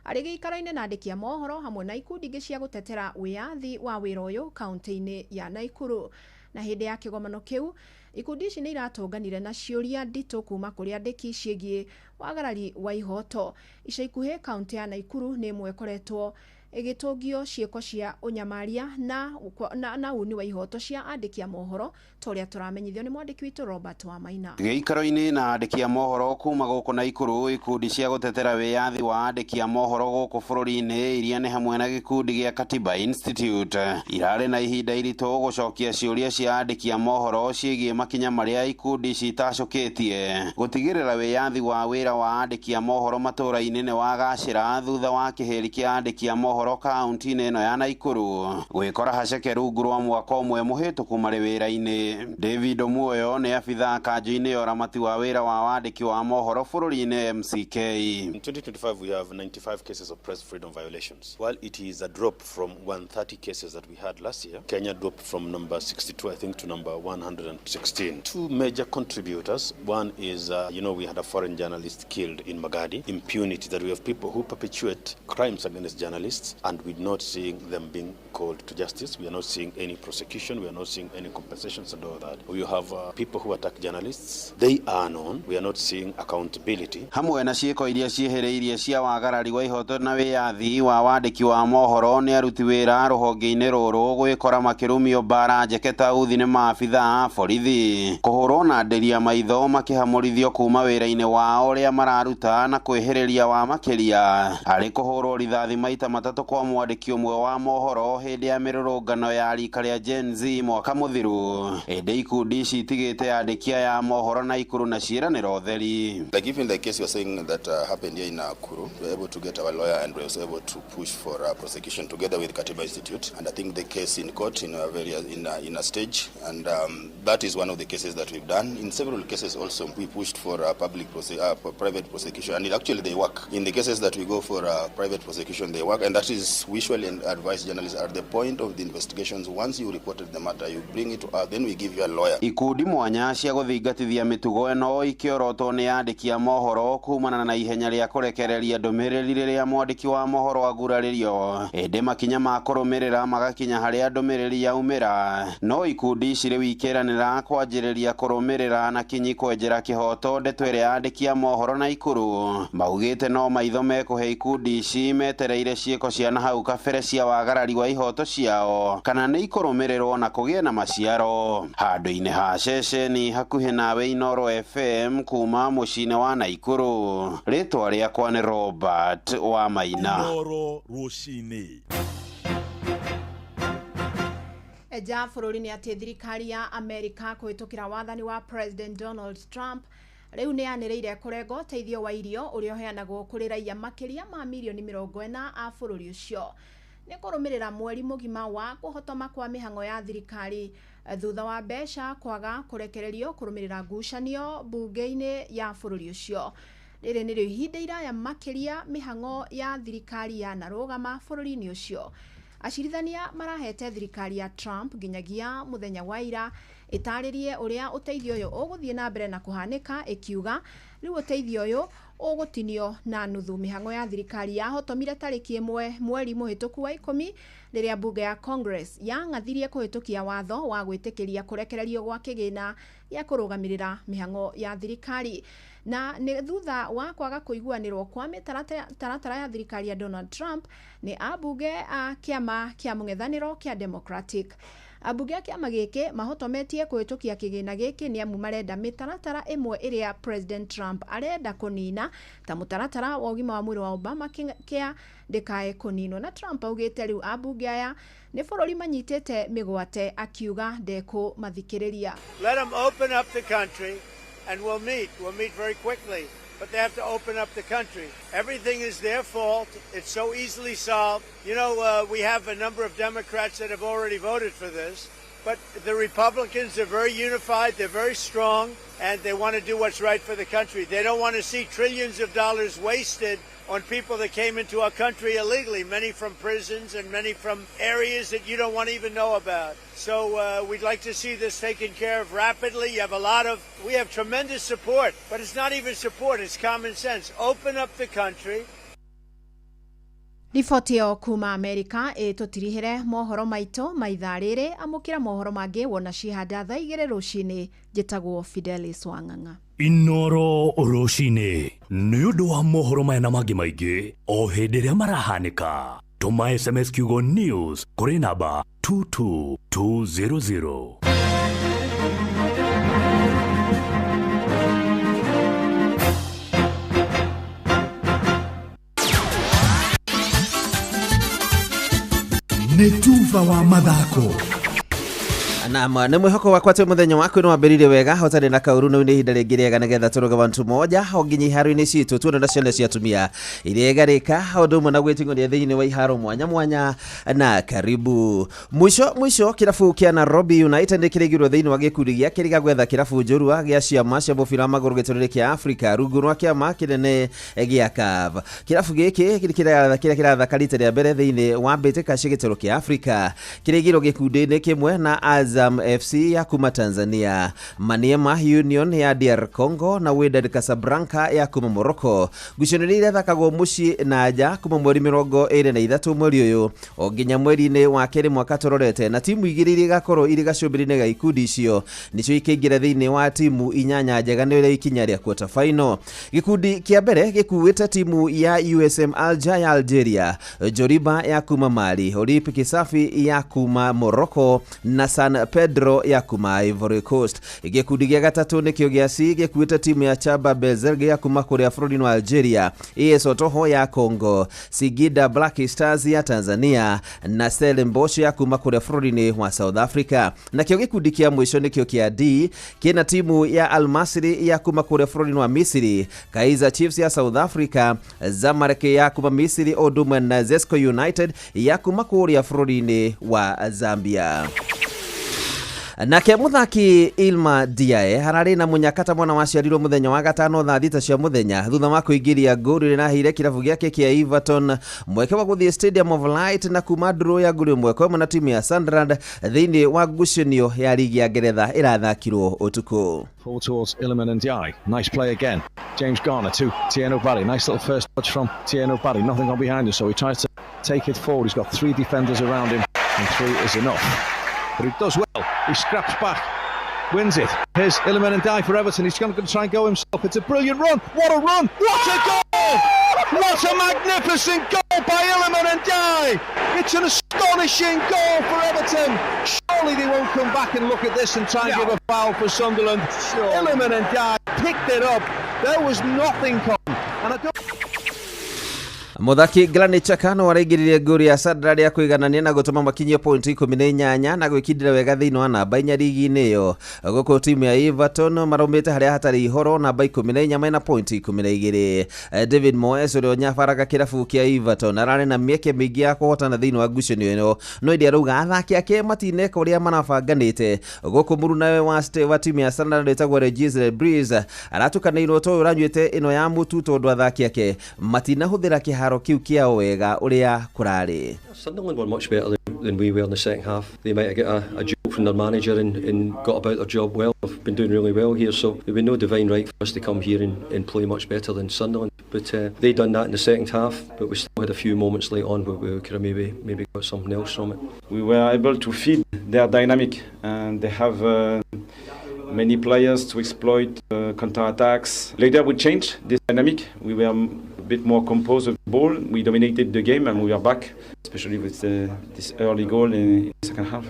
arĩ gĩikaro-inĩ na andĩki a mohoro hamwe na ikundi ingĩ cia gũtetera wĩyathi wa wĩra ũyũ kaunti-inĩ ya Nakuru. Na hĩndĩ ya kĩgomano kĩu ikundi ici nĩ iratũnganire na ciũria nditũ kuma kũrĩ andĩki ciĩgiĩ wagarari wa ihoto. Ica ikuhĩ kaunti ya Nakuru nĩ ĩmwe ĩkoretwo ĩgĩtũngio ciĩko cia ũnyamaria na uni wa ihoto cia andĩki a mohoro ta ũrĩa tũramenyithio nĩ mwandĩki witũ Robert Wamaina. Gĩikaro-inĩ na andĩki a mohoro kuma gũkũ Nakuru, ikundi cia gũtetera wĩyathi wa andĩki a mohoro gũkũ bũrũri-inĩ iria nĩ hamwe na gĩkundi gĩa Katiba Institute irarĩ na ihinda iritũ gũcokia ciũria cia andĩki a mohoro ciĩgiĩ makinya marĩa ikundi ici itacũkĩtie gũtigĩrĩra wĩyathi wa wĩra wa andĩki a mohoro matũũra-inĩ nĩ wagacĩra thutha wa kĩhĩri kĩa andĩki a mohoro kaunti-inĩ ĩno ya Nakuru gwĩkora haceke rungu rwa mwaka ũmwe mũhĩtũku marĩ wĩra-inĩ. David Omwoyo nĩ abithaa kanjũ-inĩ ya ũramati wa wĩra wa wandĩki wa mohoro bũrũri-inĩ MCK. In 2025 we have 95 cases of press freedom violations. While it is a drop from 130 cases that we had last year, Kenya dropped from number 62 I think to number 116. Two major contributors, one is we had a foreign journalist killed in Magadi, impunity that we have people who perpetuate crimes against journalists. journalists, and we're not seeing them being called to justice. We are not seeing any prosecution. We are not seeing any compensations and all that. We have people who attack journalists. They are known. We are not seeing accountability. Hamwe na ciĩko iria ciĩhĩrĩirie cia wagarari wa ihoto na wĩyathi wa wandĩki wa mohoro nĩ aruti wĩra rũhonge-inĩ rũrũ gwĩkora makĩrumio mbara njeke ta uthi nĩ maabitha a borithi, kũhũrwo na ndĩria maitho makĩhamũrithio kuma wĩra-inĩ wao ũrĩa mararuta na kwĩhĩrĩria wa makĩria harĩ kũhũrwo rithathi maita matatũ kwa mwandĩki ũmwe wa mohoro hĩndĩ ya mĩrũrũngano ya rika rĩa Gen Z mwaka mũthiru. Ĩndĩ ikundi ici itigĩte andĩki aya mohoro na ikuru na ciĩranĩro theri. Like even the case you are saying that happened here in Nakuru, we were able to get our lawyer and we were able to push for prosecution together with Katiba Institute. And I think the case in court in a very in a stage, and that is one of the cases that we've done. In several cases also, we pushed for private prosecution, and actually they work. In the cases that we go for private prosecution, they work, and that is we usually advise journalists at the point of the investigations, once you reported the matter, you bring it to us, then we give you a lawyer. Ikundi mwanya cia gũthingatithia mĩtugo ĩno ikĩorotwo nĩ andĩki a mohoro kumana na ihenya rĩa kũrekereria ndũmĩrĩri rĩrĩa mwandĩki wa mohoro agurarĩrio, ĩndĩ makinya ma kũrũmĩrĩra magakinya harĩa ndũmĩrĩri yaumĩra. No ikundi ici rĩu ikĩranĩra kwanjĩrĩria kũrũmĩrĩra na kinyi kwenjera kĩhoto ndeto ĩrĩa andĩki a mohoro na ikuru maugĩte no maitho mekũhe ikundi ici metereire ciĩko cia nahau kabere cia wagarari wa ihoto ciao kana nĩ ikũrũmĩrĩrwo na kũgĩe na maciaro. Handũ-inĩ ha ceceni hakuhĩ nawe Inooro FM kuma mũciĩ-inĩ wa Naikuru, rĩtwa rĩakwa nĩ Robert wa Maina. Inooro rũcinĩ. Eja bũrũri nĩ atĩ thirikari ya Amerika kũhĩtũkĩra wathani wa President Donald Trump rĩu nĩ yanĩrĩire kũrenga ũteithio wa irio ũrĩa ũheanagwo kũrĩ raiya makĩria ma mirioni 40 a bũrũri ũcio. Nĩ kũrũmĩrĩra mweri mũgima wa kũhotoma kwa mĩhang'o ya thirikari thutha wa mbeca kwaga kũrekererio kũrũmĩrĩra ngucanio mbunge-inĩ ya bũrũri ũcio. Rĩrĩ nĩrĩo ihinda iraya makĩria mĩhang'o ya thirikari yanarũgama bũrũri-inĩ ũcio. Acirithania marahete thirikari ya Trump nginyagia mũthenya wa ira ĩtarĩrie ũrĩa ũteithio ũyũ ũgũthiĩ na mbere na kũhanĩka, ĩkiuga rĩu ũteithio ũyũ ũgũtinio na nuthu. Mĩhang'o ya thirikari yahotomire tarĩki 1 mweri mũhĩtũku wa 10 rĩrĩa mbunge ya Congress yang'athirie kũhĩtũkia watho wa gwĩtĩkĩria kũrekererio gwa kĩgĩna gĩa kũrũgamĩrĩra mĩhang'o ya thirikari. Na nĩ thutha wa kwaga kũiguanĩrwo kwa mĩtaratara ya thirikari ya Donald Trump nĩ ambunge a kĩama kĩa mũng'ethanĩro kĩa Democratic. Ambunge a kĩama gĩkĩ mahotometie kũhĩtũkia kĩgĩna gĩkĩ nĩ amu marenda mĩtaratara ĩmwe ĩrĩa President Trump arenda kũnina ta mũtaratara wa ũgima wa mwĩrĩ wa Obama Care ndĩkae kũninwo. Na Trump augĩte rĩu ambunge aya nĩ bũrũri manyitĩte mĩgwate, akiuga ndekũmathikĩrĩria. Let them open up the country and we'll meet. We'll meet very quickly. But they have to open up the country. Everything is their fault. It's so easily solved. You know, we have a number of Democrats that have already voted for this, but the Republicans are very unified, they're very strong, and they want to do what's right for the country. They don't want to see trillions of dollars wasted on people that came into our country illegally, many from prisons and many from areas that you don't want to even know about. So we'd like to see this taken care of rapidly. You have we have tremendous support, but it's not even support, it's common sense. Open up the country. Riboti ĩyo kuma Amerika ĩtũtirihĩre mohoro maitũ ma ithaa rĩrĩ. Amũkĩra mohoro mangĩ wona cihanda thaa 2 rũcinĩ. Njĩtagwo Fidelis Wang'ang'a. Inooro rũcinĩ nĩ ũndũ wa mohoro maya na mangĩ maingĩ o hĩndĩ ĩrĩa marahanĩka. Tũma SMS kiugo news kũrĩ namba 22200. Nĩ tuba wa mathako. Naam, nĩ mwĩhoko wakwa atĩ mũthenya waku nĩ wambĩrĩirie wega hotarĩ na kaũru. Nĩ ihinda rĩngĩ rĩega nĩgetha tũrũge bantu moja o nginya iharo-inĩ citũ tuone na ciana cia atumia iria igarĩka o ũndũ ũmwe na gwĩting'ũria thĩinĩ wa iharo mwanya mwanya. Na karibu mũico mũico, kĩrabu kĩa Nairobi United nĩkĩrĩgirwo thĩinĩ wa gĩkundi gĩa kerĩ gĩa gwetha kĩrabu njorua gĩa ciama cia mũbira wa magũrũ gĩtũrĩre kĩa Afrika rungu rwa kĩama kĩnene gĩa CAF. Kĩrabu gĩkĩ kĩrĩa kĩrathaka rita rĩa mbere thĩinĩ wa mbĩtĩka cia gĩtũrũ kĩa Afrika kĩrĩgirwo gĩkundi-inĩ kĩmwe na Azam FC ya kuma Tanzania, Maniema Union ya DR Congo na Wydad Casablanca ya kuma Morocco. Ngucanio iria irathakagwo mũciĩ na nja kuma mweri 23 mweri ũyũ o nginya mweri-inĩ wa kerĩ mwaka tũrorete, na timu igĩrĩ iria igakorwo irĩ gacũmbĩrĩ-inĩ ga ikundi icio nĩcio ikaingĩra thĩinĩ wa timu inyanya njega nĩ ũrĩa ikinya rĩa quarter final. Gĩkundi kĩa mbere gĩkuĩte timu ya USM Alger ya Algeria, Joriba ya kuma Mali, Olympic Safi ya kuma Morocco na San Pedro ya kuma Ivory Coast. Gĩkundi gĩa gatatũ nĩkĩo gĩa C gĩkuĩte timu ya Chaba Bezerge ya kuma kũrĩa bũrũri-inĩ wa Algeria, AS Otoho ya Congo, Singida Black Stars ya Tanzania na Stellenbosch ya kuma kũrĩa bũrũri-inĩ wa South Africa. Nakĩo gĩkundi kĩa mũico nĩkĩo kĩa D kĩna timu ya Al Masry ya kuma kũrĩa bũrũri-inĩ wa Misiri, Kaizer Chiefs ya South Africa, Zamalek ya kuma Misiri o ũndũ ũmwe na Zesco United ya kuma kũrĩa bũrũri-inĩ wa Zambia. Nake muthaki Ilma Diae hararĩ na mũnyakata mwana waciarirwo mũthenya wa gatano thaa 6 cia mũthenya thutha wa kũingĩria ngũru ĩrĩa ĩraheire kĩrabu gĩake kĩa Everton mweke wa gũthiĩ Stadium of Light na kuma ndũrũ ya ngũru 1-1 na timu ya Sunderland thĩinĩ wa ngucanio ya ligi ya Ngeretha ĩrathakirwo ũtukũ. Forward towards Iliman Ndiaye. Nice play again. James Garner to Thierno Barry. Nice little first touch from Thierno Barry. Nothing on behind him, so he tries to take it forward. He's got 3 defenders around him, and 3 is enough. But he does well. He scraps back, wins it. Here's Iliman Ndiaye for Everton. He's going to try and go himself. It's a brilliant run. What a run! What a goal! What a magnificent goal by Iliman Ndiaye! It's an astonishing goal for Everton. Surely they won't come back and look at this and try and give a foul for Sunderland. Sure. Iliman Ndiaye picked it up. There was nothing coming. And I don't. Muthaki Granit Xhaka no araingĩririe ngũri ya Sunderland ya kũiganania na gũtũma makinyie pointi 18 na gwĩkindĩra wega thĩinĩ wa namba 4 ligi-inĩ ĩyo. Gũkũ timu ya Everton maraumĩte harĩa hatarĩ ihoro namba 14 mena pointi 12. David Moyes ũrĩa ũnyabaraga kĩrabu kĩa Everton ararĩ na mĩeke mĩingĩ ya kũhotana thĩinĩ wa ngucanio ĩno, no ĩndĩ arauga athaki ake matineka ũrĩa marabanganĩte. Gũkũ mũrunawe wa timu ya Sunderland wĩtagwo Regis Lebris aratukanĩirwo toyũ ũranyuĩte ĩno ya mũtu tondũ athaki ake matinahũthĩra kĩharo kĩu kĩao wega ũrĩa kũrarĩ. Sunderland were much better than we were in the second half. They might have got a joke from their manager and got about their job well. They've been doing really well here, so there would be no divine right for us to come here and play much better than Sunderland. But they done that in the second half, but we still had a few moments late on where we could have maybe got something else from it. We were able to feed their dynamic, and they have many players to exploit counter-attacks. Later we changed this dynamic. We were a bit more composed of the ball. We dominated the game and we were back, especially with this early goal in the second half.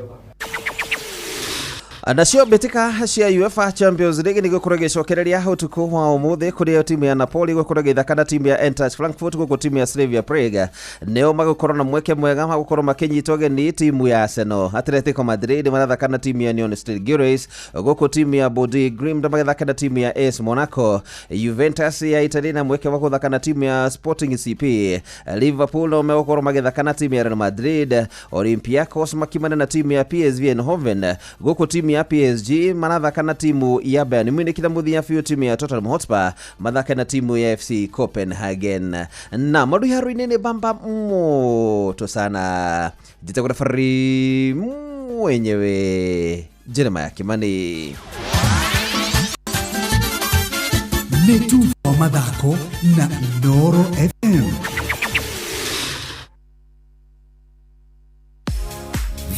Nacio mbĩtĩka cia UEFA Champions League nĩgũkorwo ĩgĩcokereria ũtukũ wa ũmũthĩ kũrĩa timu ya Napoli gũkorwo ĩgĩthaka na timu ya Eintracht Frankfurt, gũkũ timu ya Slavia Prague nĩo magũkorwo na mweke mwega wa gũkorwo makĩnyitwo ũgeni timu ya Arsenal. Atletico Madrid marathaka na timu ya Union St Gilloise, gũkũ timu ya Bodø Glimt magĩthaka na timu ya AS Monaco. Juventus ya Italy na mweke wa gũthaka na timu ya Sporting CP. Liverpool nao megũkorwo magĩthaka na timu ya Real Madrid. Olympiacos makimana na timu ya PSV Eindhoven, gũkũ timu ya PSG marathaka na timu ya Bayern Munich na mũthia biũ timu ya Tottenham Hotspur mathaka na timu ya FC Copenhagen. Na maũndũ iharo-inĩ nĩ bamba moto sana. Njĩtagwo referee mwenyewe Jeremiah Kimani. Nĩ tuba wa mathako na Inooro FM.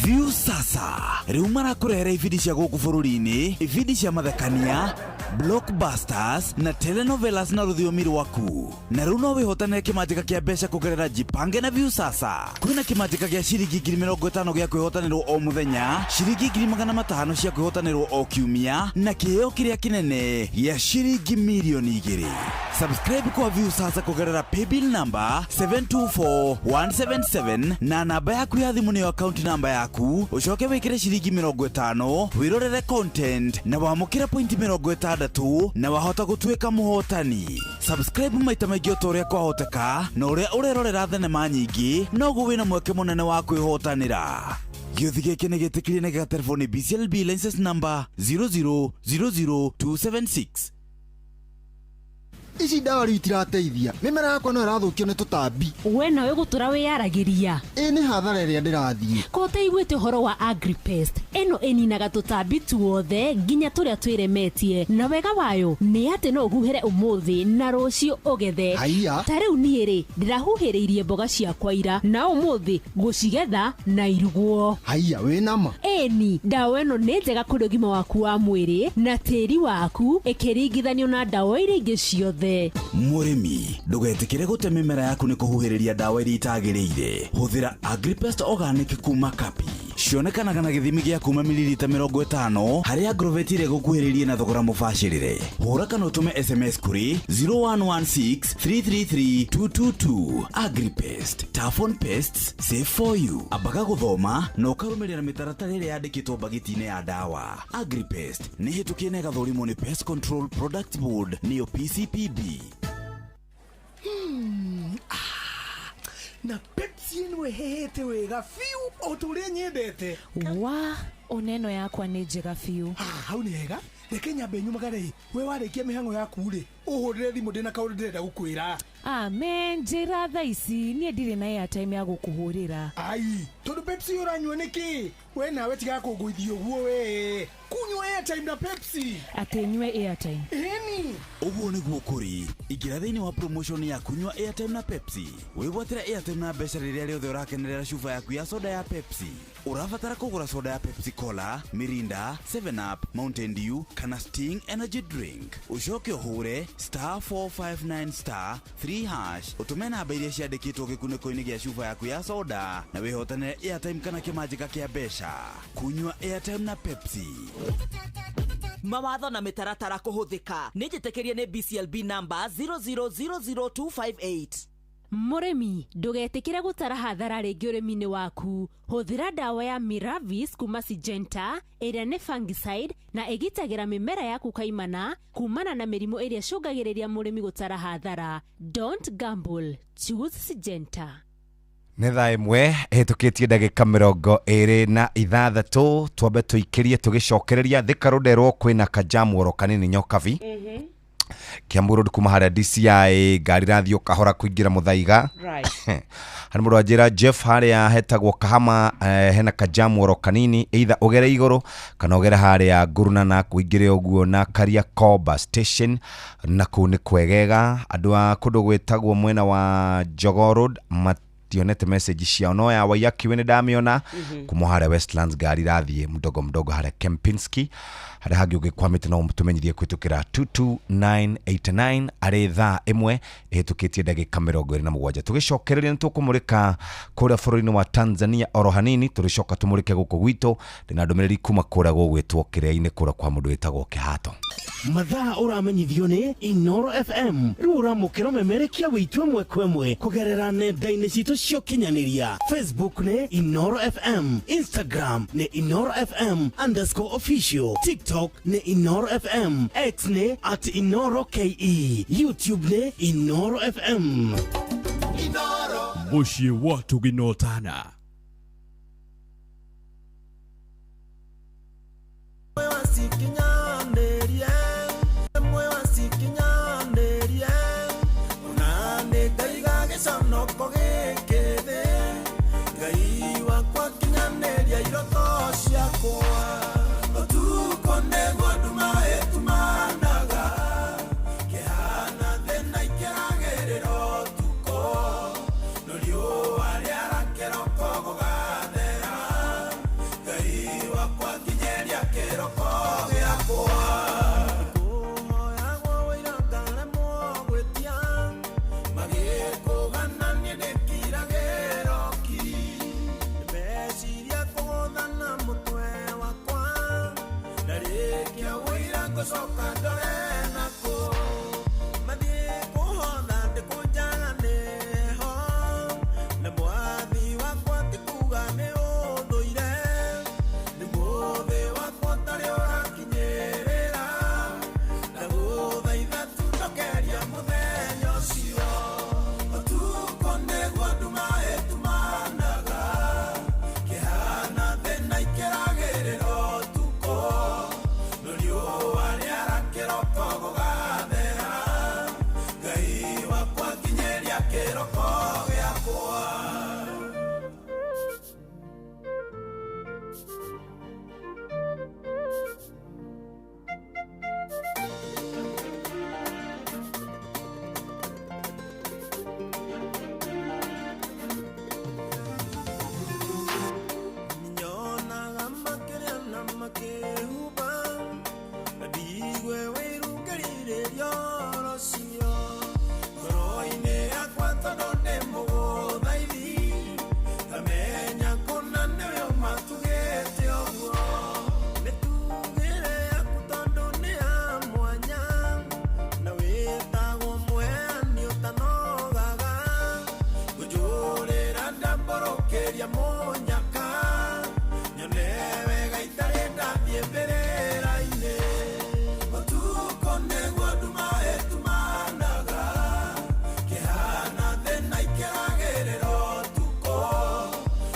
View sasa rĩu marakũrehera ibindi cia gũkũ bũrũri-inĩ, ibindi cia mathekania, blockbusters na telenovelas na rũthiomi rwaku. Na rĩu no wĩhotanĩre kĩmanjĩka kĩa mbeca kũgerera Jipange na View sasa. Kwĩna kĩmanjĩka gĩa ciringi 50,000 gĩa kwĩhotanĩrwo o mũthenya, ciringi 500,000 cia kwĩhotanĩrwo o kiumia, na kĩheo kĩrĩa kĩnene gĩa ciringi 2 million. Subscribe kwa View sasa kũgerera paybill number 724177 na namba yaku ya thimũ nĩyo account number yaku, ũcoke wĩkĩre ciringi 50 wĩrorere content na wamũkĩre pointi 60 na wahota gũtuĩka mũhotani. Subscribe maita maingĩ o ta ũrĩa kwahoteka, na ũrĩa ũrerorera thenema nyingĩ noguo wĩna mweke mũnene wa kwĩhotanĩra. Gĩũthi gĩkĩ nĩ gĩtĩkĩrie na gĩgaterwo nĩ BCLB license number 0000276. Ici ndawa rĩu itirateithia, mĩmera yakwa no ĩrathũkio nĩ tũtambi. We nawe gũtũra wĩyaragĩria. Ĩ nĩ hathara ĩrĩa ndĩrathiĩ. Ko ũtaiguĩte ũhoro wa Agripest? Ĩno ĩninaga tũtambi tuothe nginya tũrĩa twĩremetie, na wega wayo nĩ atĩ no ũhuhĩre ũmũthĩ na rũciũ ũgethe. Haiya. Ta rĩu niĩ rĩ, ndĩrahuhĩrĩirie mboga ciakwa ira na ũmũthĩ gũcigetha na irugwo. Haiya, wĩ nama? Ĩni, ndawa ĩno nĩ njega kũrĩ ũgima waku wa mwĩrĩ na tĩri waku ĩkĩringithanio na ndawa iria ingĩ ciothe. Mũrĩmi, ndũgetĩkĩre gũte mĩmera yaku nĩ kũhuhĩrĩria ndawa iria itagĩrĩire. Hũthĩra Agripest Organic kuma Kapi. Cionekanaga na gĩthimi gĩa kuma mililita 50 harĩa Agrovet ĩrĩa ĩgũkuhĩrĩirie na thogora mũbacĩrĩre. Hũra kana ũtũme SMS kũrĩ 0116 333 222. Agripest, tough on pests, safe for you. Ambaga gũthoma na ũkarũmĩrĩra mĩtaratara ĩrĩa yandĩkĩtwo mbagiti-inĩ ya ndawa. Agripest nĩ hĩtũkie na ĩgathũrimwo nĩ Pest Control Products Board, nĩyo PCPB. Ah, na Pepsi ĩno ĩhehete wega biũ o ta ũrĩa nyendete. Wa oneno yakwa nĩ njega biũ. Ah, hau nĩ hega. Reke nyambe nyumagare. We warĩkia mĩhang'o yaku rĩ, ũhũrĩre thimũ, ndĩna kaũndũ ndĩrenda gũkwĩra. Amen, njĩra thaa ici, niĩ ndirĩ na airtime ya gũkũhũrĩra. Ai, tondũ Pepsi ũranyua nĩkĩ? We nawe tiga kũngũithia ũguo, we kunyua airtime na Pepsi. Atĩ nyue airtime? Ĩni. Ũguo nĩguo kũrĩ. Ingĩra thĩinĩ wa promotion ya kunyua airtime na Pepsi, wĩgwatĩre airtime na mbeca rĩrĩa rĩothe ũrakenerera cuba yaku ya soda ya Pepsi. Ũrabatara kũgũra soda ya Pepsi Cola, Mirinda, 7 Up, Mountain Dew kana Sting Energy Drink, ũcoke ũhũre *459*3# ũtũme namba iria ciandĩkĩtwo gĩkunĩko-inĩ gĩa cuba yaku ya soda na wĩhotanĩre airtime kana kĩmanjĩka kĩa mbeca. Kunyua airtime na Pepsi. Mawatho na mĩtaratara kũhũthĩka. Nĩ njĩtĩkĩrie nĩ BCLB number 0000258. Mũrĩmi, ndũgetĩkĩre gũtara hathara rĩngĩ ũrĩmi-inĩ waku. Hũthĩra ndawa ya Miravis kuma Syngenta, ĩrĩa nĩ fungicide na ĩgitagĩra mĩmera yaku kaimana kumana na mĩrimũ ĩrĩa ĩcũngagĩrĩria mũrĩmi gũtara hathara. Don't gamble, choose Syngenta. Nĩ thaa 1 ĩhĩtũkĩtie ndagĩka 26. Twambe tũikĩrie tũgĩcokereria Thika Rũnderwo kwĩna kajamu oro kanini Nyokabi. Kiambu Road kuma harĩa DCI, ngari rathiĩ o kahora kũingĩra Mũthaiga. Harĩ mũndũ wanjĩra Jeff harĩa hetagwo Kahama, hena kajamu oro kanini, either ũgere igũrũ kana ũgere harĩa Ngurunana kũingĩre ũguo na Kariakoo bus station, na kũu nĩ kwegega. Andũ a kũndũ gwĩtagwo mwena wa Jogoo Road mationete message ciao, no ya Waiyaki nĩ ndamĩona. Kuma harĩa Westlands ngari irathiĩ mdogo mdogo harĩa Kempinski. Harĩa hangĩ ũngĩkwamĩte no tũmenyithie kũhĩtũkĩra 22989. Arĩ thaa 1 ĩhĩtũkĩtie ndagĩka 27. Tũgĩcokereria nĩ tũkũmũrĩka kũrĩa bũrũri-inĩ wa Tanzania oro hanini, tũrĩcoka tũmũrĩke gũkũ gwitũ. Ndĩna ndũmĩrĩri kuma kũrĩa gũgwĩtwo kĩrĩa-inĩ kũrĩa kwa mũndũ wĩtagwo Kĩhato. Mathaa ũramenyithio nĩ Inoro FM. Rĩu ũramũkĩra ũmemerekia witũ ĩmwe kwa ĩmwe kũgerera nenda-inĩ citũ cia ũkinyanĩria. Facebook nĩ Inoro FM, Instagram nĩ InoroFM_official, TikTok nĩ Inoro FM, X nĩ @InoroKE, YouTube nĩ Inoro FM. Mũciĩ wa Tũginotana. Wasikinyanĩrie mwe, wasikinyanĩrie ona nĩ ngaiga gĩconoko gĩkĩ thĩ. Ngai wakwa, kinyanĩria iroto ciakwa. Ũtukũ nĩguo nduma ĩtumanaga, kĩhana thĩna ikĩragĩrĩra ũtukũ, no riũa rĩara kĩroko gũgathera. Ngai wakwa, kinyĩria kĩroko gĩakwa. Kũhoyagwo wĩira ngaremwo gwĩtia, magĩkũgana niĩ ndĩkiragĩra ki. Meciria kũgũthana mũtwe wakwa, ndarĩkia wĩira ngũcoka ndore nakũ. Mathiĩ kũhotha ndĩkũnjaga nĩho, na mwathi wakwa ti kuga nĩ ũthũire, nĩ mũthĩ wakwa ũtarĩ ũrakinyĩrĩra. Ndagũthaitha tu njokeria mũthenya ũcio. Ũtukũ nĩguo nduma ĩtumanaga, kĩhana thĩna ikĩragĩrĩra ũtukũ, no riũa rĩara kĩroko. Njigue wĩrungĩrĩrĩrio rũciũ ngoro-inĩ yakwa tondũ ndĩ mũgũthaithi ngamenya kũna nĩwe ũmatugĩte ũguo mĩtugĩre yaku tondũ nĩ ya mwanya na wĩtagwo mũheani ũtanogaga ngũnjũrĩra ndambũrũkĩria mũnyaka nyone wega itarĩ ndathiĩ mbĩrĩra-inĩ ũtukũ nĩguo nduma ĩtumanaga kĩhana thĩna ikĩragĩrĩra ũtukũ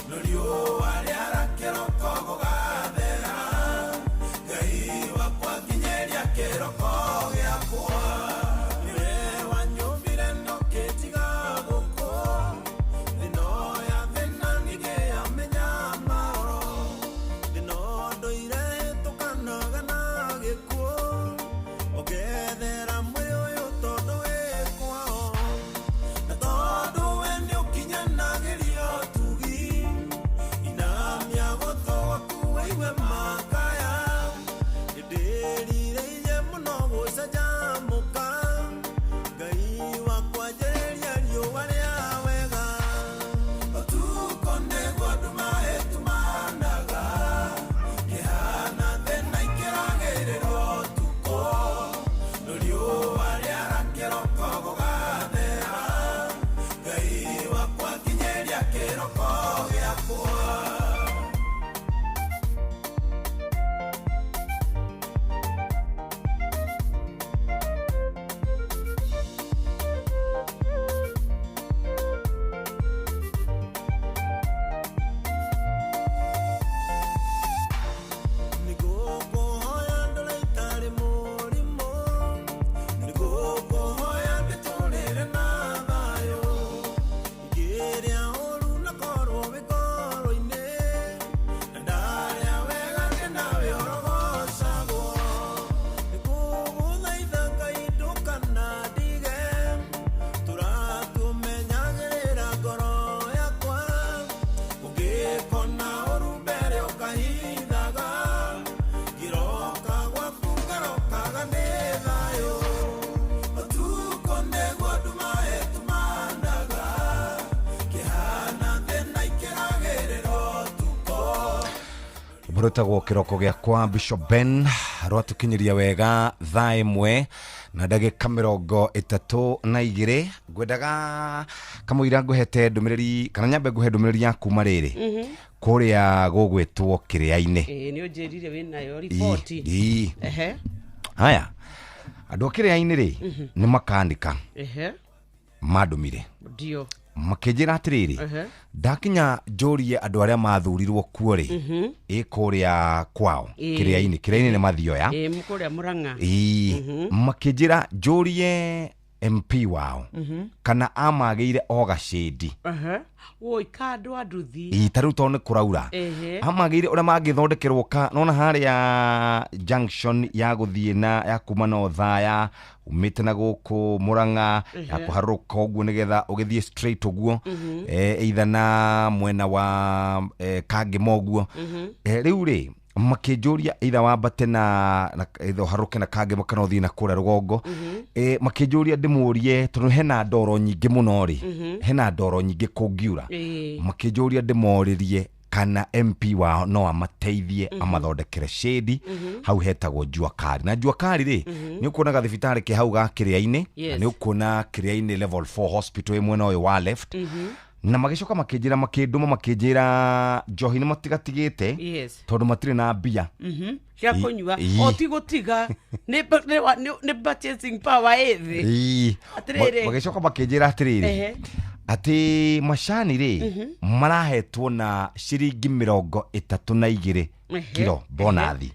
no riũa rĩara kĩroko gũgathera Ngai wakwa nginyĩria kĩroko gĩakwa nĩwe wanyũmbire ndũkĩtiga gũkũ thĩno ya thĩna ningĩamenya mahoro thĩno ndũire tũkanaga na gĩkuũ ũngethera mwĩrĩ ũyũ tondũ wĩ kwao na tondũ we nĩũkinyanagĩria ũtugi inamia gũtũ gwaku wĩigue makaya nĩndĩrirĩirie mũno gũcanjamũka Ngai wakwa njarĩria riũa rĩa wega ũtukũ nĩguo nduma ĩtumanaga kĩhana thĩna ikĩragĩrĩra ũtukũ no riũa rĩara kĩroko gũgathera Ngai wakwa nginyĩria kĩroko gĩakwa. Nĩngũkũhoya ndore itarĩ mũrimũ nĩngũkũhoya ndĩtũrĩre na thayũ ingĩrĩa ũru na korwo wĩ ngoro-inĩ na ndarĩa wega ndĩ nawe ũrogocagwo nĩngũgũthaitha Ngai ndũkanandige tũratũmenyagĩrĩra ngoro yakwa ũngĩkona ũru mbere ũkahithaga ngĩroka gwaku ngarokaga nĩ thayũ ũtukũ nĩguo nduma ĩtumanaga kĩhana thĩna ikĩragĩrĩra ũtukũ rwĩtagwo kĩroko gĩakwa Bishop Ben rwatũkinyĩria wega thaa 1 na ndagĩka 32. Ngwendaga kamũira ngũhete ndũmĩrĩri kana nyambe ngũhe ndũmĩrĩri ya kuma rĩrĩ kũrĩa gũgwĩtwo kĩrĩa-inĩ. Ĩĩ nĩ ũnjĩrire wĩnayo riboti. Ii. Ehe. Haya, andũ a kĩrĩa-inĩ rĩ nĩ makanika Ehe. mandũmire Ndio. makĩnjĩra atĩrĩrĩ, Ehe. ndakinya njũrie andũ arĩa mathurirwo kuo rĩ ĩ kũrĩa kwao Ĩĩ. kĩrĩa-inĩ kĩrĩa-inĩ nĩ mathioya. Ĩĩ kũrĩa Mũrang'a. Ĩĩ makĩnjĩra njũrie MP wao kana amagĩire o gacĩndi. Ehe. Woi kandũ a nduthi. Ĩĩ ta rĩu tondũ nĩ kũraura Ehe. amagĩire ũrĩa mangĩthondekerwo ka nona harĩa junction ya gũthiĩ na ya kuma na Othaya umĩte na gũkũ Mũrang'a ya kũharũrũka ũguo nĩgetha ũgĩthiĩ straight ũguo either na mwena wa Kangĩma ũguo. Rĩu rĩ makĩnjũria either wambate na either ũharũke na Kangĩma kana ũthiĩ na kũrĩa rũgongo. Makĩnjũria ndĩmũrie tondũ hena ndoro nyingĩ mũno rĩ, hena ndoro nyingĩ kũngiura. Makĩnjũria ndĩmorĩrie kana MP wao no amateithie amathondekere shade hau hetagwo Jua Kali. Na Jua Kali rĩ, nĩ ũkuona gathibitarĩ ke hau ga kĩrĩa-inĩ na nĩ ũkuona kĩrĩa-inĩ level 4 hospital ĩ mwena ũyũ wa left. Na magĩcoka makĩnjĩra makĩndũma makĩnjĩra njohi nĩ matigatigĩte tondũ matirĩ na mbia Cia kũnyua o ti gũtiga nĩ purchasing power ĩ thĩ. Ĩĩ. Atĩrĩrĩ. Magĩcoka makĩnjĩra atĩrĩrĩ atĩ macani rĩ marahetwo na ciringi 32 kiro bonathi.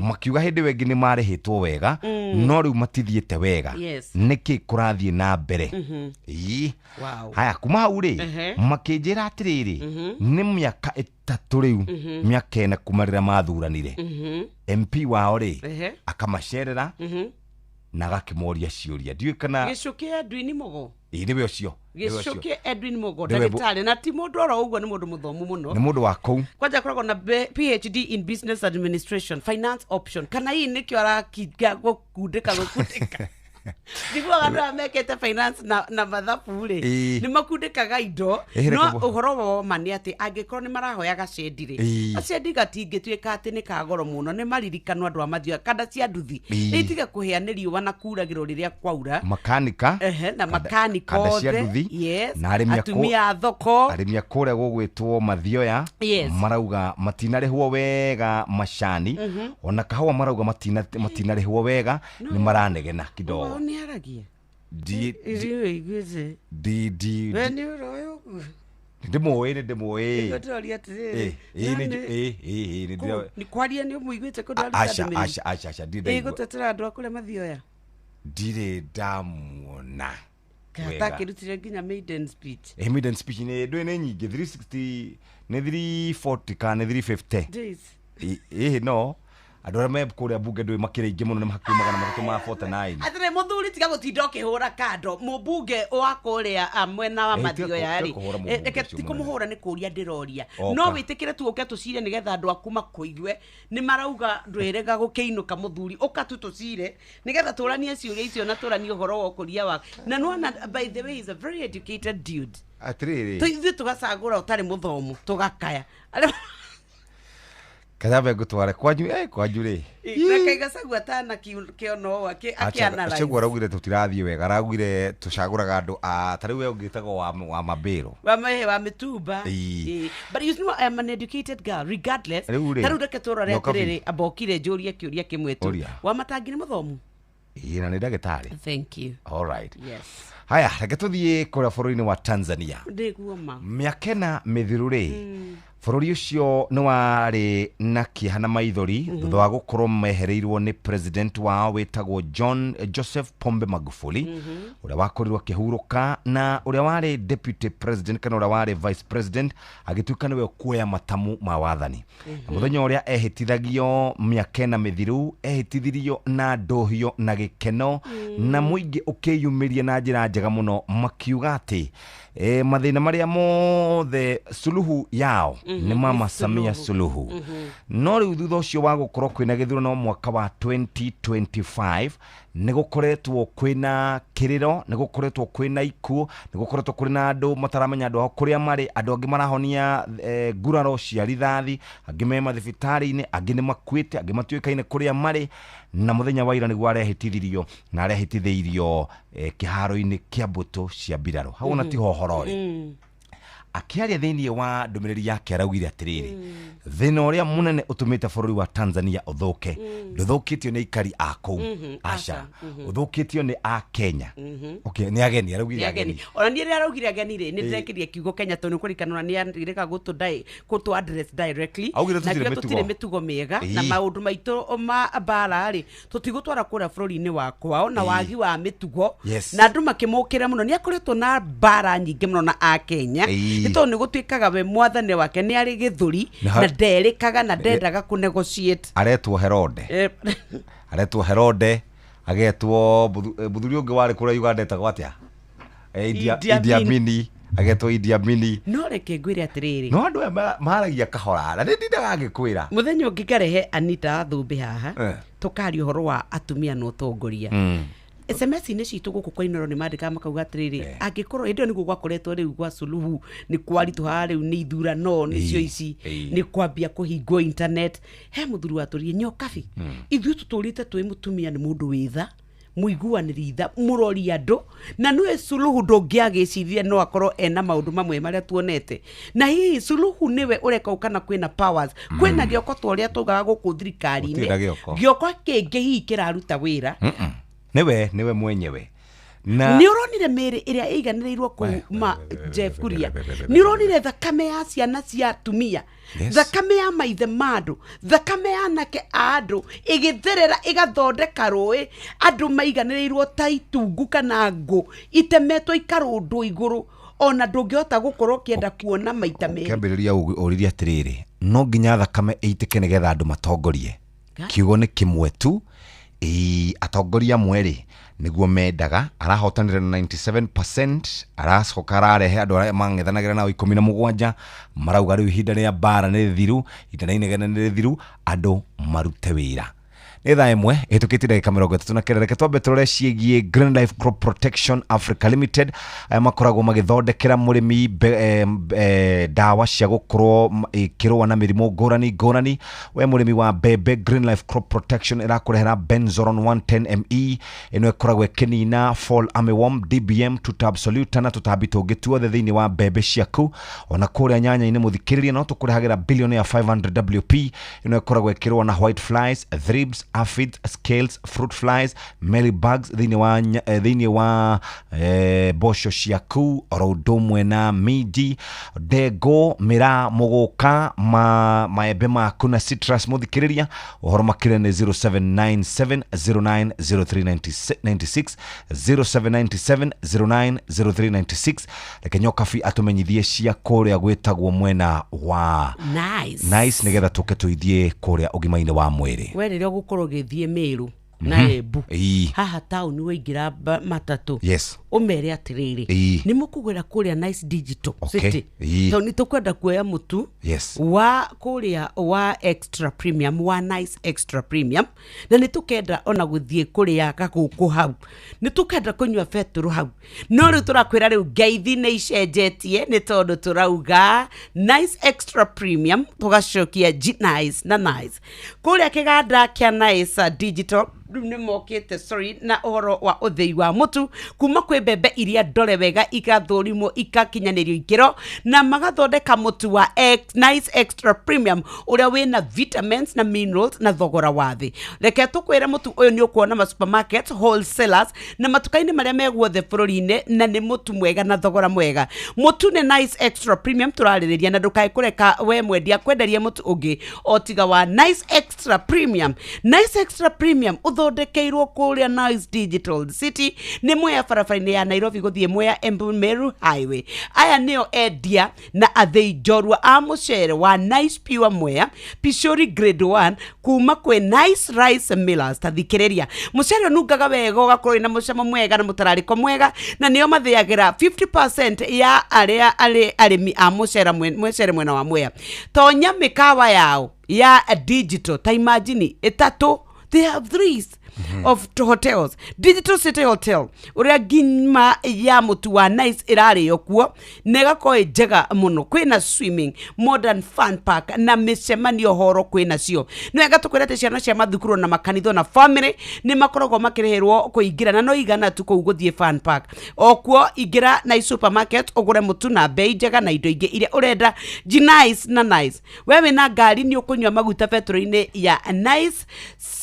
Makiuga hĩndĩ ĩyo ĩngĩ nĩ marĩhĩtwo wega no rĩu matithiĩte wega. Nĩkĩ kũrathiĩ na mbere? Ĩĩ. Haya, kuma hau rĩ makĩnjĩra atĩrĩrĩ nĩ mĩaka 3 rĩu mĩaka 4 kuma rĩrĩa mathuranire MP wao rĩ akamacerera Na agakĩmoria ciũria ndiũĩ kana Gĩcũkĩ Edwin Mugo. Ĩĩ, nĩwe ũcio, nĩwe ũcio. Gĩcũkĩ Edwin Mugo, Nĩwe ndagĩtarĩ, na ti mũndũ oro ũguo, nĩ mũndũ mũthomu mũno. Nĩ mũndũ wa kũu. Kwanja akoragwo na PhD in business administration, finance option, kana hihi nĩkĩo arakinga gũkundĩka gũkundĩka. Njiguaga andũ aya mekete finance na mathabu rĩ, nĩ makundĩkaga indo. Ĩĩ, no reke ũhoro wa ma nĩ atĩ angĩkorwo nĩ marahoya gacendi rĩ, gacendi gatingĩtuĩka atĩ nĩ ka goro mũno, nĩ maririkanwo andũ a mathioya kanda cia nduthi nĩ itige kũhĩa nĩ riũa na kuragĩrwo rĩrĩa kwaura. Makanika. Ehe, na makanika kanda cia othe. nduthi. Yes. Na arĩmi a Atumia a thoko. Arĩmi a kũrĩa gũgwĩtwo Mathioya marauga matinarĩhwo wega macani, ona kahũa marauga matinarĩhwo wega, nĩ maranegena kidogo. Wao nĩ aragia. Ndi Irio iguĩte. ndi ndi We nĩ ũroĩ ũguo. Ndĩmũĩ, nĩ ndĩmũĩ. Nĩguo ndĩroria atĩrĩrĩ. Ĩ, ĩ, Na ĩ, ĩ, ĩ, nĩ Nĩ kwaria nĩ ũmũiguĩte kũndũ aruta Aca, ndũmĩrĩri? aca, aca, aca, ndirĩ ndaigua. Ĩgũtetera andũ a kũrĩa Mathioya. Ndirĩ ndamuona wega. Atakĩrutire nginya maiden speech. Ĩ, maiden speech nĩ ndũĩ nĩ nyingĩ, 360 nĩ 340 kana nĩ 350 days. Ĩ, no andũ arĩa me kũrĩa mbunge ndũĩ makĩrĩ aingĩ mũno, nĩ hakuhĩ 349. Atĩrĩ mũthuri, tiga gũtinda ũkĩhũra kando mũmbunge wa kũrĩa mwena wa Ĩ, tiga Mathioya tiga rĩ. kũhũra mũmbunge Reke ũcio ti mũnene. kũmũhũra, nĩ kũria ndĩroria. Oka. No wĩtĩkĩre tu ũke tũcire nĩgetha andũ aku makũigue nĩ marauga ndwĩrĩga gũkĩinũka. Mũthuri, ũka tu tũcire nĩgetha tũranie ciũria icio na tũranie ũhoro wa ũkũria waku na nĩwona, by the way, he's a very educated dude. Atĩrĩrĩ, Ithuĩ tũgacagũra ũtarĩ mũthomu tũgakaya. Kanyambe ngũtware kwanyu, kwanyu rĩ. Reke atana kĩono ũũ akĩ-analyze. Acaguo araugire tũtirathiĩ wega, araugire tũcagũraga andũ a ta rĩu we ũngĩtagwo wa mambĩrũ. Wa mahe wa mitumba. Ĩĩ. Ĩĩ. But you know, I am an educated girl regardless. Rĩu rĩ, Ta rĩu reke tũrore Nyokabi. atĩrĩrĩ, amba ũkire njũrie kĩũria kĩmwe tu. Ũria. Wa Matangi nĩ mũthomu? Ĩĩ, na nĩ ndagĩtarĩ. Thank you. All right. Yes. Haya, reke tũthiĩ kũrĩa bũrũri-inĩ wa Tanzania. Ndĩguo ma. Mĩaka 4 mĩthiru rĩ, bũrũri ũcio nĩ warĩ na kĩeha na maithori thutha wa gũkorwo mehereirwo nĩ president wao wĩtagwo John Joseph Pombe Magufuli, ũrĩa wakorirwo akĩhurũka, na ũrĩa warĩ deputy president kana ũrĩa warĩ vice president agĩtuĩka nĩwe ũkuoya matamu ma wathani. Na mũthenya ũrĩa ehĩtithagio mĩaka 4 mĩthiru, ehĩtithirio na ndũhio na gĩkeno, na mũingĩ ũkĩyumĩria na njĩra njega mũno, makiuga atĩ mathĩna marĩa mothe suluhu yao nĩ Mama nĩ Samia Suluhu. Suluhu. No rĩu thutha ũcio wa gũkorwo kwĩna gĩthurano mwaka wa 2025, nĩ gũkoretwo kwĩna kĩrĩro, nĩ gũkoretwo kwĩna ikuũ, nĩ gũkoretwo kũrĩ na andũ mataramenya andũ ao kũrĩa marĩ, andũ angĩ marahonia nguraro cia rithathi, angĩ me mathibitarĩ-inĩ, angĩ nĩ makuĩte, angĩ matuĩkaine kũrĩa marĩ. Na mũthenya wa ira nĩguo arehĩtithirio na arehĩtithĩirio kĩharo-inĩ kĩa mbũtũ cia mbirarũ hau. Ona tiho ũhoro rĩ, akĩaria thĩinĩ wa ndũmĩrĩri yake araugire atĩrĩrĩ, thĩna ũrĩa mũnene ũtũmĩte bũrũri wa Tanzania ũthũke ndũthũkĩtio nĩ aikari a kũu, aca, aca, ũthũkĩtio nĩ a Kenya. Okay, nĩ ageni, araugire. Nĩ ageni. Ageni. Ona niĩ rĩrĩa araugire ageni rĩ, nĩ ndĩrekĩria kiugo Kenya tondũ nĩ kũririkana nĩ arĩrĩka gũtũ address directly. Augire Na tũtirĩ akiuga mĩtugo. tũtirĩ mĩtugo mĩega na maũndũ maitũ ma mbara rĩ, tũtigũtwara kũrĩa bũrũri-inĩ wa kwao na wagi wa mĩtugo. Na andũ makĩmũkĩra mũno. Nĩ akoretwo na mbara nyingĩ mũno na akenya, nĩ tondũ nĩ gũtuĩkaga we mwathani wake nĩ arĩ gĩthũri Na na nderĩkaga na ndendaga kũ negotiate. Aretwo Herode. Aretwo Herode, agetwo mũthuri ũngĩ warĩ kũrĩa Uganda etagwo atĩa? Idi Idi Amin. Amini, agetwo Idi Amini. No reke ngwĩre atĩrĩrĩ, No andũ aya maragia kahora na nĩ ndindaga ngĩkwĩra. Mũthenya ũngĩ ngarehe Anita Thũmbĩ haha, tũkaria ũhoro wa atumia na ũtongoria. SMS-inĩ citũ gũkũ kwa Inoro nĩ mandĩkaga makauga atĩrĩrĩ, angĩkorwo hĩndĩ ĩyo nĩguo gwakoretwo rĩu gwa Suluhu nĩ kwaritũhaga, rĩu nĩ ithurano nĩcio ici, nĩ kwambia kũhingwo internet, he mũthuri watũririe Nyokabi, ithuĩ tũtũrĩte twĩ mũtumia nĩ mũndũ wĩ tha, mũiguanĩri tha, mũrori andũ, na nĩwe Suluhu ndũngĩagĩciria no akorwo ena maũndũ mamwe marĩa tuonete, na hihi Suluhu nĩwe ũreka ũũ kana kwĩna powers, kwĩna gĩoko ta ũrĩa taugaga gũkũ thirikari-inĩ? Gũtirĩ na gĩoko. Gĩoko kĩngĩ hihi kĩraruta wĩra? Mm-mm. Nĩwe mwenyewe na Nĩ ũronire mĩĩrĩ ĩrĩa ĩiganĩrĩirwo kũu ma Jeff Kuria? Nĩ ũronire thakame ya ciana cia atumia, thakame ya maithe ma andũ, thakame ya anake a andũ ĩgĩtherera ĩgathondeka rũĩ, andũ maiganĩrĩirwo ta itungu kana ngũ itemetwo ikarũndwo igũrũ, ona ndũngĩhota gũkorwo ũkĩenda kuona maita merĩ. Kĩambĩrĩria ũririe atĩrĩrĩ, no nginya thakame ĩitĩke nĩgetha andũ matongorie? Kiugo nĩ kĩmwe tu. Ĩĩ, atongoria amwe rĩ nĩguo mendaga. Arahotanire na 97%, aracoka ararehe andũ arĩa mang'ethanagĩra nao 17, marauga rĩu ihinda rĩa mbara nĩ rĩthiru, ihinda rĩa inegene nĩ rĩthiru, andũ marute wĩra. Nĩ thaa 1 ĩhĩtũkĩtie ndagĩka 39. Reke twambe tũrore ciĩgiĩ Green Life Crop Protection Africa Limited. Aya makoragwo magĩthondekera mũrĩmi ndawa cia gũkorwo ĩkĩrũa na mĩrimũ ngũrani ngũrani. We mũrĩmi wa mbembe, Green Life Crop Protection ĩrakũrehera Benzoron 110 ME. Ĩno ĩkoragwo ĩkĩnina fall armyworm, DBM, tuta absoluta na tũtambi tũngĩ tuothe thĩinĩ wa mbembe ciaku. Ona kũrĩa nyanya-inĩ, mũthikĩrĩria, no tũkũrehagĩra Billionaire 500 WP. Ĩno ĩkoragwo ĩkĩrũa na white flies, thrips, aphids, scales, fruit flies, mealybugs thĩinĩ wa mboco ciaku, oro ũndũ ũmwe na minji, ndengũ, mĩraa, mũgũka, maembe maku na citrus. Mũthikĩrĩria, ũhoro makĩria nĩ 0797 090396, 0797 090396. Reke Nyokabi atũmenyithie cia kũrĩa gwĩtagwo mwena wa Nice. Nice, nĩgetha tũke tũithiĩ kũrĩa ũgima-inĩ wa mwĩrĩ. We rĩrĩa ũgũkorwo ũgĩthiĩ Meru na Embu, haha taũni waingĩra matatũ, ũmere atĩrĩrĩ, nĩ mũkũgwĩra kũrĩa Nice Digital City, tondũ nĩ tũkwenda kuoya mũtu wa kũrĩa wa extra premium, wa Nice Extra Premium, na nĩ tũkenda ona gũthiĩ kũrĩa gagũkũ hau, nĩ tũkenda kũnyua betũrũ hau. No rĩu tũrakwĩra rĩu ngeithi nĩ icenjetie, nĩ tondũ tũrauga Nice Extra Premium, tũgacokia G Nice na Nice kũrĩa kĩganda kĩa Nice Digital. Rĩu nĩ mokĩte, sorry, na ũhoro wa ũthĩi wa mũtu kuma kwĩ mbembe iria ndore wega, igathũrimwo, ikakinyanĩrio ikĩro, na magathondeka mũtu wa Nice Extra Premium ũrĩa wĩna vitamins na minerals na thogora wa thĩ. Reke tũkwĩre, mũtu ũyũ nĩ ũkuona ma supermarket, wholesalers na matuka-inĩ marĩa me guothe bũrũri-inĩ, na nĩ mũtu mwega na thogora mwega. Mũtu nĩ Nice Extra Premium tũrarĩrĩria, na ndũkae kũreka we mwendia kwenderia mũtu ũngĩ o tiga wa Nice Extra Premium. Nice Extra Premium ũthondekeirwo kũrĩa Nice Digital City, nĩ Mwea, barabara-inĩ ya Nairobi gũthiĩ Mwea, Embu Meru Highway. Aya nĩo endia na athĩi njorua a mũcere wa Nice Pure Mwea Pishori Grade 1 kuma kwĩ Nice Rice Millers. Ta thikĩrĩria, mũcere ũnungaga wega, ũgakorwo wĩna mũcamo mwega na mũtararĩko mwega, na nĩo mathĩagĩra 50% ya arĩa arĩ arĩmi a mũcere mwena wa Mwea. Tonya mĩkawa yao ya digital, ta imagine ĩtatũ, they have threes of hotels. Digital City Hotel, ũrĩa ngima ya mũtu wa Nice ĩrarĩo kuo na ĩgakorwo ĩ njega mũno. Kwĩna swimming, modern fun park na mĩcemanio horo kwĩna cio. Nĩ wega tũkwĩra atĩ ciana cia mathukuru na makanitha na family nĩ makoragwo makĩrĩhĩrwo kũingĩra, na no igana tu kũu gũthiĩ fun park. O kuo ingĩra Nice Supermarket ũgũre mũtu na bei njega na indo ingĩ iria ũrenda. G Nice na Nice, we wĩna ngari nĩ ũkũnyua maguta betũrũ-inĩ ya Nice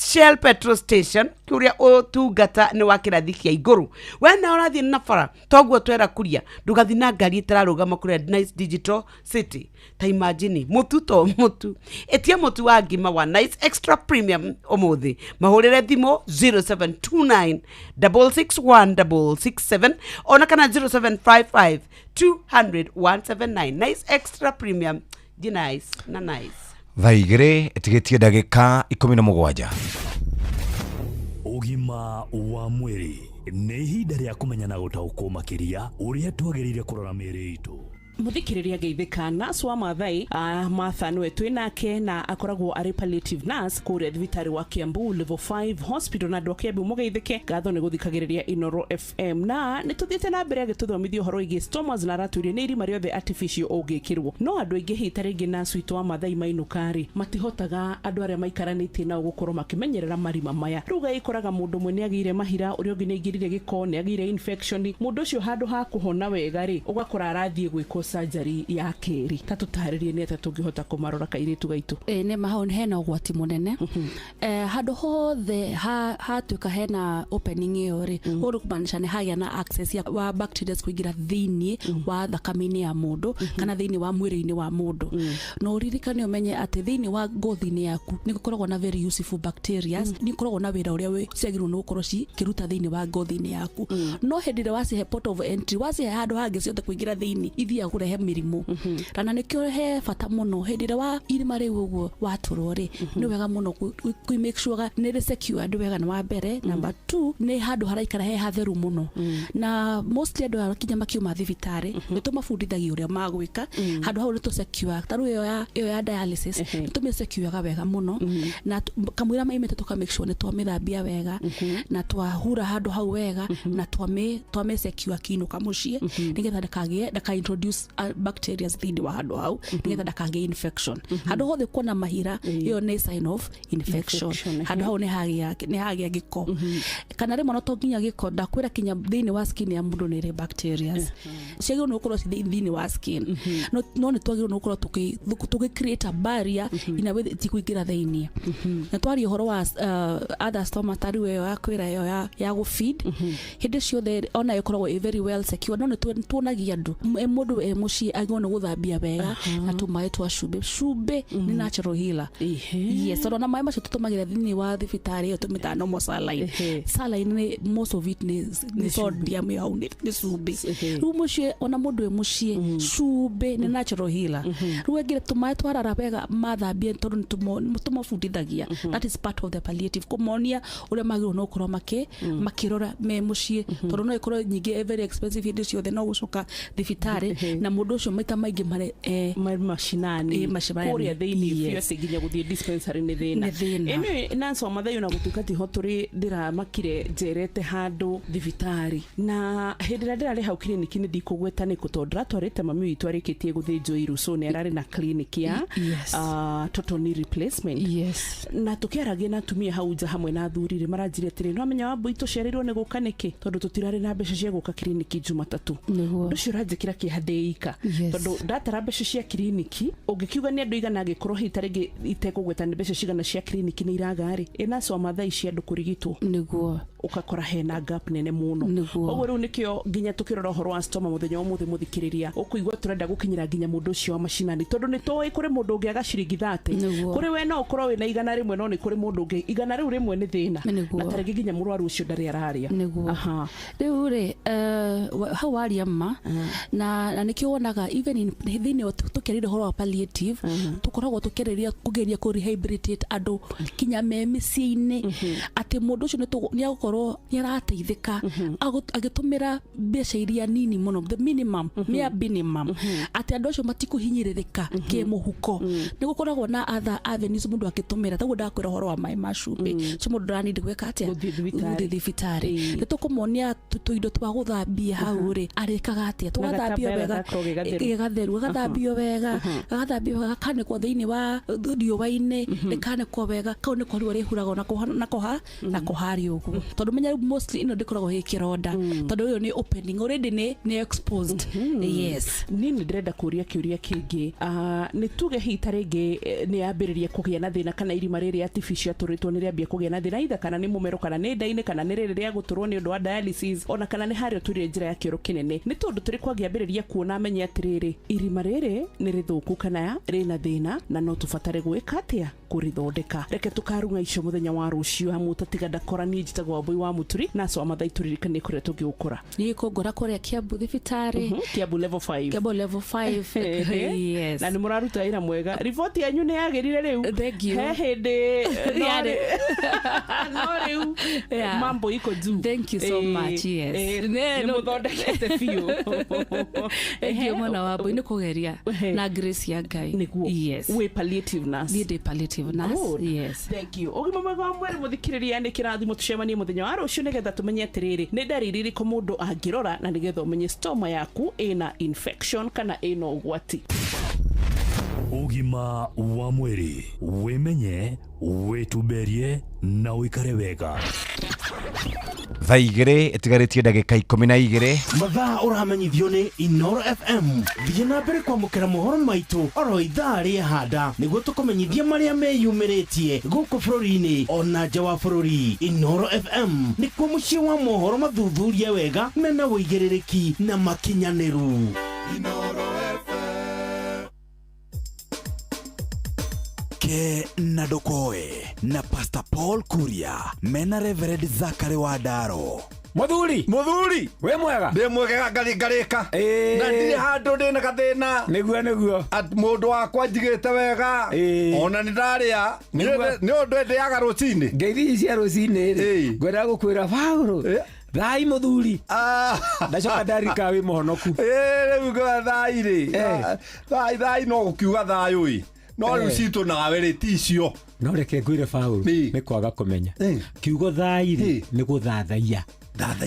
Shell petrol station, kũrĩa ũtungata nĩ wa kĩrathi kĩa igũrũ. We na ũrathiĩ na bara toguo twera kuria, ndũgathiĩ na ngari ĩtararũgama kũrĩa Nice Digital City. Ta imagine, mũtu to mũtu, ĩtia mũtu wa ngima wa Nice Extra Premium ũmũthĩ. Mahũrĩre thimũ 0729 661 667 ona kana 0755 200 179. Nice Extra Premium, G Nice na Nice. Thaa 2 ĩtigĩtie ndagĩka 17. Ũgima wa mwĩrĩ nĩ ihinda rĩa kũmenya na gũtaũkwo makĩria ũrĩa twagĩrĩire kũrora mĩĩrĩ itũ. Muthikiriria, geithĩka. Nurse wa Mathai, Martha nĩwe twĩ nake, na akoragwo arĩ palliative nurse kũrĩa thibitarĩ wa Kiambu Level 5 Hospital. Na andũ a Kiambu mũgeithĩke, ngatho nĩ gũthikagĩrĩria Inoro FM, na nĩ tũthiĩte na mbere agĩtũthomithia ũhoro wĩgiĩ stomas, na aratwĩrie nĩ irima rĩothe artificial ũngĩkĩrwo. No andũ aingĩ hihi ta rĩngĩ nurse witũ wa Mathai mainũka rĩ, matihotaga andũ arĩa maikaranĩtie nao gũkorwo makĩmenyerera marima maya. Rĩu gagĩkoraga mũndũ ũmwe nĩ agĩire mahira, ũrĩa ũngĩ nĩ aingĩrire gĩko, nĩ agĩire infection. Mũndũ ũcio handũ ha kũhona wega rĩ, ũgakora arathiĩ gwĩkwo surgery ya kerĩ. Ta tũtarĩrie nĩ atĩa tũngĩhota kũmarora kairĩtu gaitũ. Ĩ nĩ ma, hau hena ũgwati mũnene. Handũ hothe hatuĩka hena opening ĩyo rĩ, ũguo nĩ kũmaanisha nĩ hagĩa na access ya wa bacteria kũingĩra thĩiniĩ wa thakame-inĩ ya mũndũ kana thĩiniĩ wa mwĩrĩ-inĩ wa mũndũ. Na ũririkane, ũmenye atĩ thĩiniĩ wa ngothi-inĩ yaku nĩ gũkoragwo na very useful bacteria, nĩ gũkoragwo na wĩra ũrĩa ciagĩrĩirwo nĩ gũkorwo cikĩruta thĩiniĩ wa ngothi-inĩ yaku. No hĩndĩ ĩrĩa wacihe port of entry, wacihe handũ hangĩ ciothe kũingĩra thĩiniĩ, ithiaga kũrehe mĩrimũ. Na nĩkĩo he bata mũno hĩndĩ ĩrĩa wa irima rĩu ũguo watũrwo rĩ, nĩ wega mũno kũ make sure nĩ rĩ secured wega, nĩ wa mbere. Number 2, nĩ handũ haraikara he hatheru mũno. Na mostly andũ aya kinya makiuma thibitarĩ, nĩ tũmabundithagia ũrĩa magwĩka handũ hau nĩ tũ secure. Ta rĩu ĩyo ya dialysis, nĩ tũmĩsecureaga wega mũno, na kamũira maimĩte tũka make sure nĩ twamĩthambia wega na twahura handũ hau wega na twamĩ secure akiinũka mũciĩ, nĩgetha ndakagĩe, ndaka introduce bacteria thĩinĩ wa handũ hau, nĩgetha ndakagĩe infection. Handũ hothe kuona mahira, ĩyo nĩ sign of infection. Infection, ehe. Handũ hau nĩ hagĩa gĩko, kana rĩmwe no to nginya gĩko, ndakwĩra kinya thĩinĩ wa skin ya mũndũ nĩ ĩrĩ bacteria ciagĩrĩirwo nĩ gũkorwo ci thĩinĩ wa skin, no nĩ twagĩrĩirwo nĩ gũkorwo tũgĩ create a barrier in a way tikũingĩra thĩinĩ. Na twaria ũhoro wa other stoma, ta rĩu ĩyo ya kwĩra ĩyo ya gũfeed hĩndĩ ciothe, ona ĩkoragwo ĩ very well secure, no nĩ tuonagia andũ mũndũ e mũciĩ agĩrĩirwo nĩ gũthambia wega na tũmaĩ twa cumbĩ. Cumbĩ nĩ natural healer, yes, tondũ ona maĩ macio tũtũmagĩra thĩinĩ wa thibitarĩ ĩyo tũmĩtaga normal saline. Saline nĩ most of it nĩ sodium ĩyo hau nĩ cumbĩ. Rĩu mũciĩ, ona mũndũ e mũciĩ, cumbĩ nĩ natural healer. Rĩu engire tũmaĩ twarara wega mathambie, tondũ nĩ tũmabundithagia, that is part of the palliative, kũmonia ũrĩa magĩrĩirwo nĩ gũkorwo makĩrora me mũciĩ, tondũ no ĩkorwo nyingĩ ĩ very expensive hĩndĩ ciothe no gũcoka thibitarĩ, na mũndũ ũcio maita maingĩ marĩ macinani. Macinani. Kũrĩa thĩinĩ biũ, Yes. atĩ nginya gũthiĩ dispensary nĩ thĩna. Nĩ thĩna. Ĩnĩ Nancy Wamathai, ona gũtuĩka tiho tũrĩ, ndĩramakire njerete handũ thibitarĩ, na hĩndĩ ĩrĩa ndĩrarĩ hau kiriniki, nĩ ndikũgweta nĩkũ, tondũ ndĩratwarĩte mami witũ arĩkĩtie gũthĩnjwo iru, so nĩ ararĩ na clinic ya total knee replacement. Na tũkĩaragia na atumia hau nja hamwe na athuri rĩ, maranjire atĩrĩ, no amenya Wambui, tũcereirwo nĩ gũka nĩkĩ, tondũ tũtirarĩ na mbeca cia gũka kiriniki Jumatatũ. Nĩguo. Ũndũ ũcio ũranjĩkĩra kĩeha ndĩ ika, tondũ ndatara mbeca cia kiriniki, ũngĩkiuga nĩ andũ igana, angĩkorwo hihi ta rĩngĩ itekũgweta nĩ mbeca cigana cia kiriniki nĩ iraga rĩ, ĩna Wamathai cia andũ kũrigitwo, ũgakora hena gap nene mũno. Nĩguo. Koguo rĩu nĩkĩo nginya tũkĩrora ũhoro wa stoma mũthenya wa ũmũthĩ, mũthikĩrĩria, ũkũigua tũrenda gũkinyĩra nginya mũndũ ũcio wa macinani, tondũ nĩ tũĩ kũrĩ mũndũ ũngĩ aga ciringi 30. Nĩguo. Kũrĩ we no ũkorwo wĩna 100, no nĩ kũrĩ mũndũ ũngĩ 100 rĩu rĩmwe nĩ thĩna. Nĩguo. Na tarĩngĩ nginya mũrwaru ũcio ndarĩ ararĩa. Nĩguo. Rĩu rĩ, hau waria ma, na nĩkĩo wonaga even in thĩinĩ wa tũkĩarĩria ũhoro wa palliative, tũkoragwo tũkĩarĩria kũgeria kũ rehabilitate andũ kinya me mĩciĩ-inĩ, atĩ mũndũ ũcio nĩ agũkorwo nĩ arateithĩka agĩtũmĩra mbeca iria nini mũno, the minimum, mere minimum, atĩ andũ acio matikũhinyĩrĩrĩka kĩmũhuko. Nĩ gũkoragwo na other avenues mũndũ akĩtũmĩra, taguo ndakwĩra ũhoro wa maĩ ma cumbĩ, so mũndũ ndaranindi gwĩka atĩa? Gũthiĩ thibitarĩ. Gũthiĩ thibitarĩ. Nĩ tũkũmonia tũindo twa gũthambia hau rĩ, arĩkaga atĩa, tũgathambio gatambaya wega. Gagakorwo ge gatheru. Ge gatheru, gagathambio wega, gagathambio wega, gakanĩkwo thĩinĩ wa riũa-inĩ, rĩkanĩkwo wega. Kau nĩko rĩu arĩhuragwo nako nako harĩ ũguo, tondũ menya rĩu mostly ĩno ndĩkoragwo ĩ kĩronda, tondũ ũyũ nĩ opening already, nĩ exposed, yes. Niĩ nĩ ndĩrenda kũria kĩũria kĩngĩ. Nĩ tuge hihi ta rĩngĩ nĩ yambĩrĩria kũgĩa na thĩna, kana irima rĩrĩ artificial tũrĩtwo nĩ rĩambia kũgĩa na thĩna, either kana nĩ mũmero, kana nĩ nda-inĩ, kana nĩ rĩrĩ rĩa gũtũrwo nĩ ũndũ wa dialysis, ona kana nĩ harĩa tũrĩ njĩra ya kĩoro kĩnene, nĩ tondũ tũrĩ kwangĩambĩrĩria kuona amenye atĩrĩrĩ, irima rĩrĩ nĩ rĩthũku kana rĩna thĩna, na no tũbatare gwĩka atĩa kũrĩthondeka. Reke tũkarung'a icio mũthenya wa rũciũ hamwe tatiga ndakora. Niĩ njĩtagwo Wambui wa Mũturi na Aco wa Mathai, tũririkanie kũrĩa tũngĩgũkora. Niĩ kũngora kũrĩa Kiambu thibitarĩ. Kiambu level 5. Kiambu level 5, yes. Na nĩ mũraruta wĩra mwega, riboti yanyu nĩ yagĩrire rĩu. Thank you. He hĩndĩ no Yarĩ. No rĩu mambo iko juu. Thank you so much, yes. Nĩ mũthondekete biũ. Thank you mũno Wambui, nĩ kũgeria na grace ya Ngai. Nĩguo. Yes. Wĩ palliative nurse. Niĩ ndĩ palliative nurse. Good. Yes. Thank you. Ũgima mwega wa mwĩrĩ, mũthikĩrĩria, nĩ kĩrathimo. Tũcemanie mũthenya wa rũciũ nĩgetha tũmenye atĩrĩrĩ, nĩ ndariri irĩkũ mũndũ angĩrora na nĩgetha ũmenye stoma yaku ĩna infection kana ĩna ũgwati. Ũgima wa mwĩrĩ: wĩmenye, wĩtumberie na ũikare wega. Thaa 2 ĩtigarĩtie ndagĩka 12. Mathaa ũramenyithio nĩ Inoro FM. Thiĩ na mbere kwamũkĩra mohoro maitũ oro ithaa rĩa handa, nĩguo tũkũmenyithia marĩa meyumĩrĩtie gũkũ bũrũri-inĩ ona nja wa bũrũri. Inoro FM nĩkuo mũciĩ wa mohoro mathuthurie wega, mena ũigĩrĩrĩki na makinyanĩru. Ke na ndokoe na Pastor Paul Kuria mena Reverend Zakari wa Ndaro. Muthuri. Muthuri. We mwega. Ndi mwega ngarika. Na ndiri handu ndina gathina. Niguo niguo. Mundu wakwa njigite wega. Ona ni ndaria. Ni undu ndiaga rucini. Ngeithi cia rucini ri. Ngwenda gukwira Paulo. Thai muthuri. Ndacoka ndarika wi muhonoku. Riu ngwa thai ri. Thai thai no gukiuga thayu i. No riu citu nawe ri ti icio. No reke ngwire Paulo ni kwaga kumenya. Kiugo thai ri ni guthathaia.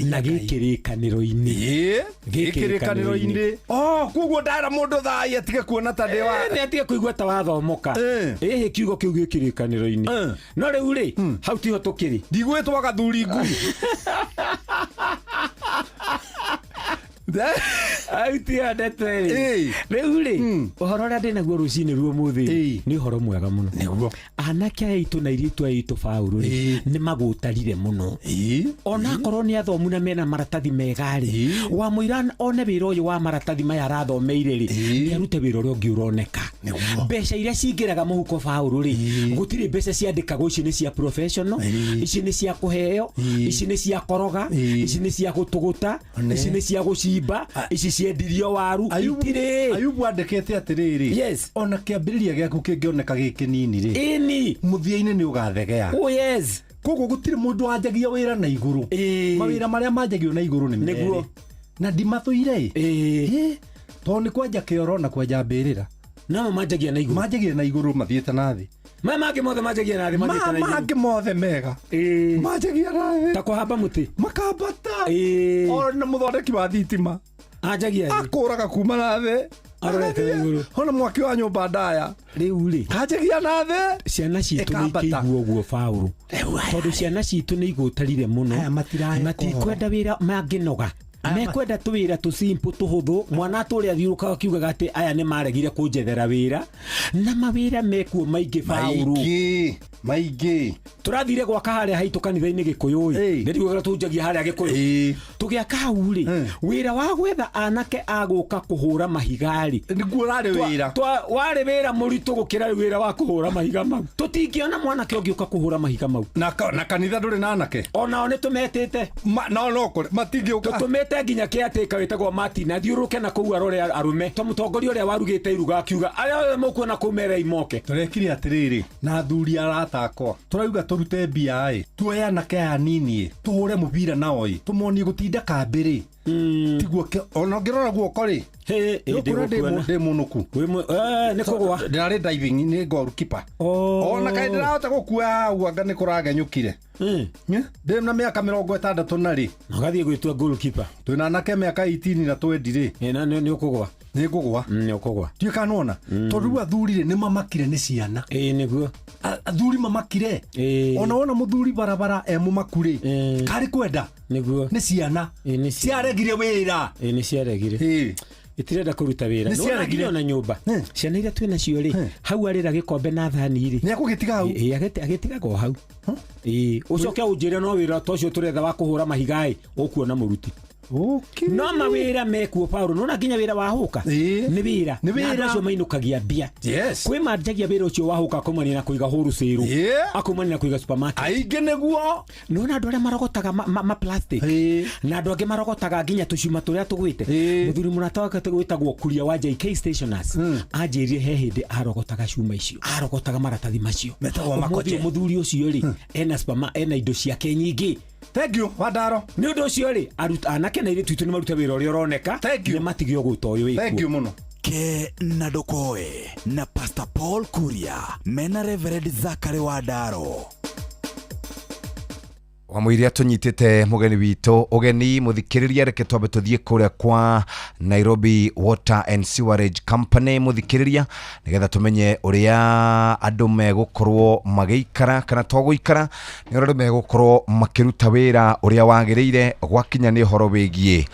Na gikirikaniro-ini. Gikirikaniro-ini. Oh, koguo ndara mundu thai atige kuona ta ndi wa. Ni atige kuigua ta wathomoka. Ĩhĩ kiugo kiu gikirikaniro-ini. No riu ri hau tiho tukiri. Ndigwitwa gathuri ngui. Autia ndete riu ri uhoro uria ndinaguo rucini ruo muthi ni uhoro mwega muno. Niguo. Anake aitu na airitu aitu Paulo ri ni magutarire muno. Ona akorwo ni athomu na mena maratathi mega ri wa muira one wira uyu wa maratathi maya arathomeire ri ni arute wira uria ungi uroneka. Mbeca iria cingiraga muhuko Paulo ri gutiri mbeca ciandikagwo ici ni cia professional, ici ni cia kuheo, ici ni cia koroga, ici ni cia gutuguta, ici ni cia gucimba, ici ciendirio waru itire. Ayubu andikite atiriri. Yes. Ona kiambiriria giaku kingioneka gikinini ri. Ini muthia-ini ni ugathegea. Oh yes. Koguo gutiri mundu wanjagia wira na iguru. Mawira maria manjagio na iguru ni niguo. Na ndimathuire. Tondu ni kwanja kioro na kwanja mbirira. No manjagia na iguru. Manjagia na iguru mathiete na thi. Ma mangĩ mothe manjagia na thi mathiete na iguru. Ma mangĩ mothe mega. Manjagia na thi. Ta kuhamba muti. Makambata. Ona muthondeki wa thitima. Anjagia thi. Akuraga kuma na thi. Arorete na iguru. Ona mwaki wa nyumba ndaya. Riu ri. Anjagia na thi. Ciana citu ni ikĩiguo ũguo Paulo. Tondu ciana citu ni igũtarire mũno. Matikwenda wĩra mangĩnoga. Mekwenda tuwira tu simple tuhuthu mwana turia thiurukaga akiugaga ati aya ni maregire kunjethera wira na mawira mekuo maingi Paulo maingi turathire gwaka haria haitu kanitha-ini Gikuyu i ndigugaga tunjagia haria Gikuyu tugiaka hau ri wira wa gwetha anake aguka kuhura mahiga ri niguo urari wira wari wira muritu gukira wira wa kuhura mahiga mau tutingiona mwanake ungiuka kuhura mahiga mau na kanitha nduri na anake onao ni tumetite no no matingiuka tutumite nginya kiatika witagwo Martin athiuruke na kuu arore arume to mutongoria uria warugite iruga akiuga aria othe mukuona kuu mere imoke turekire atiriri na athuri arata akwa turauga turute mbia i tuoye anake aya nini tuhure mubira nao i tumonie gutinda kambiri tiguo ona ngirora guoko ri ndi munuku ni kugwa ndirari diving ni goalkeeper ona kai ndirahota gukua hau anga ni kuragenyukire ndi na miaka 60 na ri ugathie gwitua goalkeeper twina anake miaka 18 na 20 ri na ni ukugwa ni ngugwa ni ukugwa ndiũ kana nona tondu riu athuri ri ni mamakire ni ciana niguo athuri mamakire ona wona muthuri barabara e mumaku ri kari kwenda niguo ni ciana ciaregire wira ni ciaregire itirenda kuruta wira no ciaregire ona nyumba ciana iria twina cio ri hau arira gikombe na thani ri ni akugitiga hau agitigaga o hau ucoke unjire no wira to cio turetha wa kuhura mahiga i ukuona muruti. No mawira mekuo Paulo nona nginya wira wa huka ni wira na acio mainukagia mbia. Kwi manjagia wira ucio wa huka akumania na kuiga wholesale akumania na kuiga supermarket aingi niguo nona andu aria marogotaga ma plastic na andu angi marogotaga nginya tucuma turia tugwite. Muthuri murata wake witagwo Kuria wa JK Stationers anjirie he hindi arogotaga cuma icio arogotaga maratathi macio muthuri ucio ri ena supermarket ena indo ciake nyingi. Thank you Wadaro. Ni undu ucio ri anake na airitu itu ni marute wira uria uroneka ni matige uguta uyu wikuo. Thank you muno. Ke na Ndokoe na Pastor Paul Kuria mena Reverend Zachary Wadaro wamwiria tunyitite mugeni witũ ugeni muthikiriria reke twambe tuthie kuria kwa Nairobi Water and Sewerage Company muthikiriria nigetha tumenye uria andu megukorwo magiikara kana to guikara ni uria andu megukorwo makiruta wira uria wagiriire gwakinya ni uhoro wigie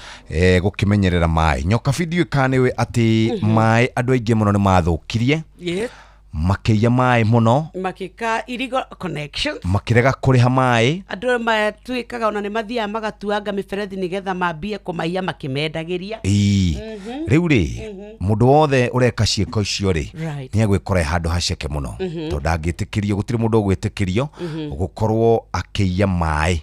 gukimenyerera mai nyoka video kana ati mai andu aingi muno ni mathukirie. Yes. Makiiya mai muno makika illegal connections makirega kuriha mai andu matuikaga ona ni mathiaga magatuanga miberethi nigetha mambie kumaiya makimendagiria. Riu ri mundu wothe ureka ciiko icio ri ni egwikora handu haceke muno tondu ndangitikirio gutiri mundu ugwitikirio gukorwo akiiya mai.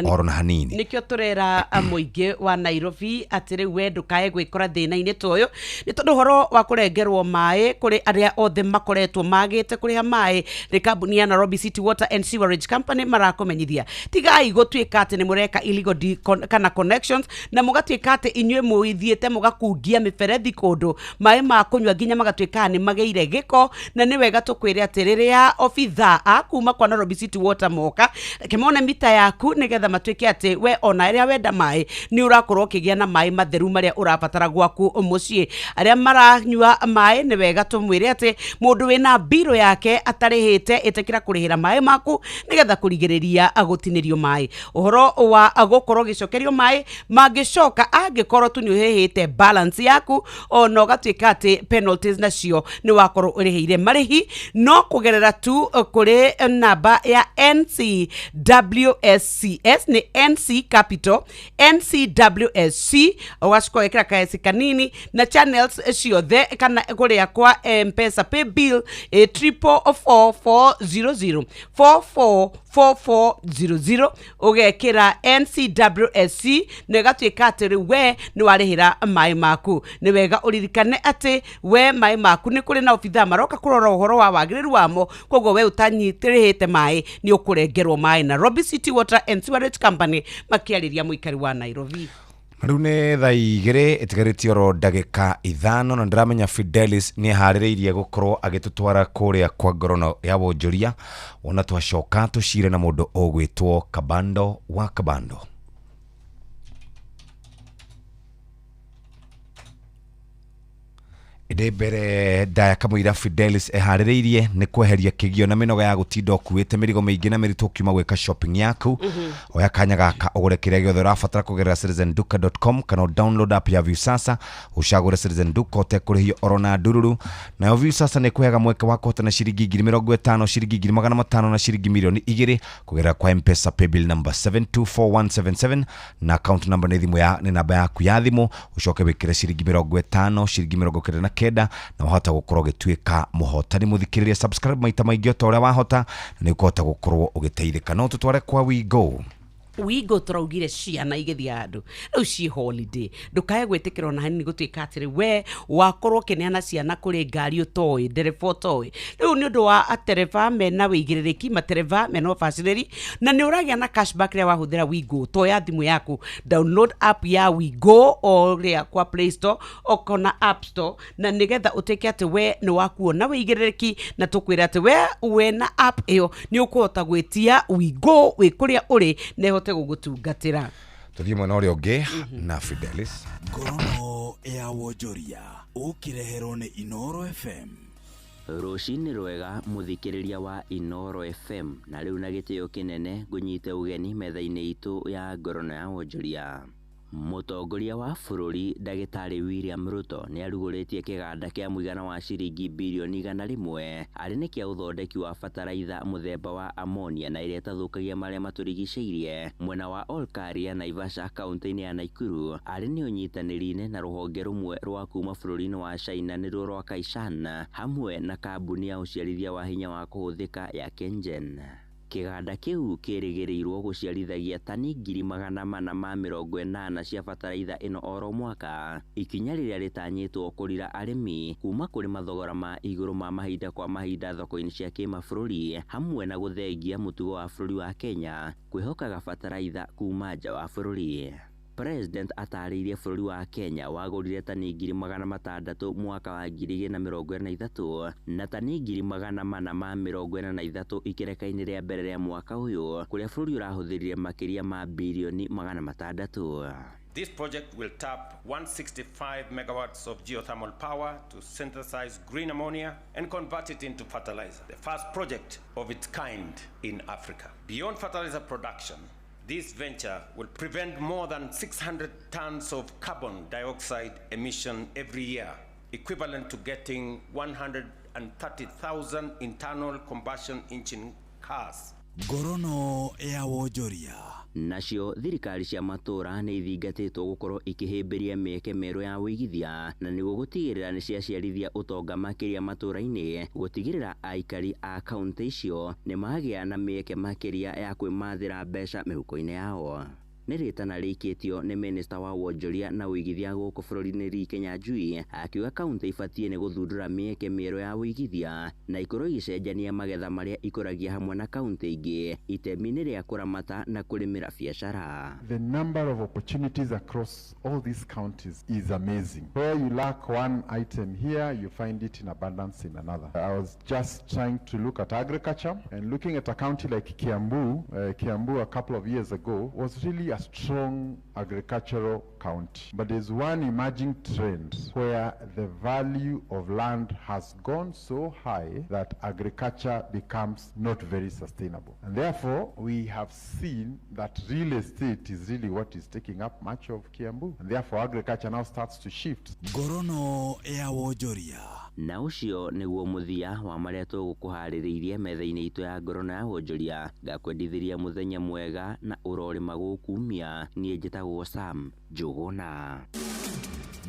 Oro na hanini. Nikio turera muingi wa Nairobi ati riu we ndukae gwikora thina-ini ta uyu ni tondu horo wa kurengerwo mai kuri aria othe makoretwo magite kuriha mai ni kambuni ya Nairobi City Water and Sewerage Company marakumenyithia tigai gutuika ati ni mureka illegal kana connections na mugatuika ati inyue muithiete mugakungia miberethi kundu mai ma kunywa nginya magatuika ni mageire giko. Na ni wega tukwire ati riria obitha a kuma kwa Nairobi City Water moka kimone mita yaku nigetha matuike ati we ona iria wenda mai ni urakorwo ukigia na mai matheru maria urabatara gwaku mucii. Aria maranyua mai ni wega tumwire ati mundu wina biro yake atarihite itikira kurihira mai maku nigetha kurigiriria agutinirio mai. Uhoro wa gukorwo gicokerio mai mangicoka angikorwo tu ni uhihite balance yaku ona ugatuika ati penalties nacio ni wakorwo urihire marihi no kugerera tu kuri namba ya NCWSCS ni NC Capital NCWSC ugacoka wekira kaesi kanini na channels ciothe kana kuria kwa M-Pesa pay bill 444400 444400 ugekira NCWSC na igatuika ati riu we ni warihira mai maku. Ni wega uririkane ati we mai maku ni kuri na obitha maroka kurora uhoro wa wagiriru wamo, koguo we utanyitirihite mai ni ukurengerwo mai. Nairobi City Water and Sewerage Company makiariria muikari wa Nairobi. Riu nĩ thaa igĩrĩ ĩtigarĩtie oro ndagĩka 5 na ndĩramenya Fidelis nĩ aharĩrĩirie gũkorwo agĩtũtwara kũrĩa kwa ngorono ya wonjoria. Wona twacoka tũcire na mũndũ ũgwĩtwo Kabando wa Kabando. Ĩndĩ mbere ndaya kamũira Fidelis eharĩrĩirie nĩ kweheria kĩgio na mĩnoga ya gũtinda ũkuĩte mĩrigo mĩingĩ na mĩritũ ũkiuma gwĩka shopping yaku. Oya kanya gaka ũgũre kĩrĩa gĩothe ũrabatara kũgerera citizenduka.com kana download app ya Viusasa ũcagũre Citizen Duka ũtekũrĩhio oro na ndururu. Nayo Viusasa nĩ ĩkũheaga mweke wa kũhotana ciringi 50,000, ciringi 500,000 na ciringi mirioni 2 kũgerera kwa M-Pesa paybill number 724177 na account number nĩ thimũ ya nĩ namba yaku ya thimũ. Ũcoke wĩkĩre ciringi 50, ciringi 99 na wahota gukorwo ũgĩtuĩka mũhotani. Mũthikĩrĩria subscribe maita maingĩ o ta ũrĩa wahota na nĩ ũkũhota gũkorwo ũgĩteithĩka. No tũtware kwa Wigo. Wigo tũraugire ciana igĩthiĩ handũ rĩu ci holiday ndũkae gwĩtĩkĩra ona hanini gũtuĩka atĩrĩ we wakorwo ũkĩneana ciana kũrĩ ngari ũtoĩ ndereba ũtoĩ. Rĩu nĩ ũndũ wa atereba mena wĩigĩrĩrĩki, matereba mena ũbacĩrĩri na nĩ ũragĩa na cashback rĩrĩa wahũthĩra Wigo. Toya thimũ yaku download app ya Wigo o rĩa kwa Play Store okona App Store na nĩgetha ũtuĩke atĩ we nĩ wakuona wĩigĩrĩrĩki na tũkwĩra atĩ we wena app ĩyo nĩ ũkũhota gwĩtia Wigo wĩ kũrĩa ũrĩ na ĩhote gũgũtungatĩra. Tũthiĩ mwena ũrĩa ũngĩ na Fidelis. Ngorono ya wonjoria ũkĩreherwo nĩ Inoro FM. Rũcinĩ rwega mũthikĩrĩria wa Inoro FM na rĩu na gĩtĩo kĩnene ngũnyite ũgeni metha-inĩ itũ ya ngorono ya wonjoria. Mũtongoria wa bũrũri ndagĩtarĩ William Ruto nĩ arugũrĩtie kĩganda kĩa mũigana wa ciringi birioni 100 arĩ nĩ kĩa ũthondeki wa bataraitha mũthemba wa ammonia na ĩrĩa ĩtathũkagia marĩa matũrigicĩirie mwena wa Olkaria, Naivasha, kaunti-inĩ ya Nakuru arĩ nĩ ũnyitanĩri-inĩ na rũhonge rũmwe rwa kuma bũrũri-inĩ wa China nĩruo rwa Kaishan hamwe na kambuni ya ũciarithia wa hinya wa kũhũthĩka ya Kengen. Kĩganda kĩu kĩrĩgĩrĩirwo gũciarithagia tani 480 cia bataraitha ĩno oro mwaka, ikinya rĩrĩa rĩtanyĩtwo kũrira arĩmi kuma kũrĩ mathogora ma igũrũ ma mahinda kwa mahinda thoko-inĩ cia kĩmabũrũri hamwe na gũthengia mũtugo wa bũrũri wa Kenya kwĩhokaga bataraitha kuma nja wa bũrũri. President atarĩirie bũrũri wa Kenya wagũrire tani 600,000 mwaka wa 2023 na tani 443 ikereka-inĩ rĩa mbere rĩa mwaka ũyũ kũrĩa bũrũri ũrahũthĩrire makĩria ma birioni 600. This project will tap 165 megawatts of geothermal power to synthesize green ammonia and convert it into fertilizer, the first project of its kind in Africa. Beyond fertilizer production, this venture will prevent more than 600 tons of carbon dioxide emission every year, equivalent to getting 130,000 internal combustion engine cars. Ngorono ya wonjoria Nacio thirikari cia matũũra nĩ ithingatĩtwo gũkorwo ikĩhĩmbĩria mĩeke mĩerũ ya ũigithia na nĩguo gũtigĩrĩra nĩ ciaciarithia ũtonga makĩria matũũra-inĩ, gũtigĩrĩra aikari a kauntĩ icio nĩ magĩa na mĩeke makĩria ya kwĩmathĩra mbeca mĩhuko-inĩ yao. Nĩ rĩtana rĩikĩtio nĩ minista wa wonjoria na ũigithia gũkũ bũrũri-inĩ Lee Kinyanjui akiuga kauntĩ ibatiĩ nĩ gũthundũra mĩeke mĩerũ ya ũigithia na ikorwo igĩcenjania magetha marĩa ikũragia hamwe na kauntĩ ingĩ itemi-inĩ rĩa kũramata na kũrĩmĩra biacara. The number of opportunities across all these counties is amazing. Where you lack one item here, you find it in abundance in another. I was just trying to look at agriculture and looking at a county like Kiambu. Kiambu a couple of years ago was really a strong agricultural county. But there's one emerging trend where the value of land has gone so high that agriculture becomes not very sustainable. And therefore, we have seen that real estate is really what is taking up much of Kiambu. And therefore, agriculture now starts to shift. Ngorono ya wonjoria. Na ũcio nĩguo mũthia wa marĩa tũgũkũharĩrĩirie metha-inĩ itũ ya ngorono ya wonjoria. Ngakwendithĩria mũthenya mwega na ũrorĩma gũkumia. Niĩ njĩtagwo Sam Njũgũna.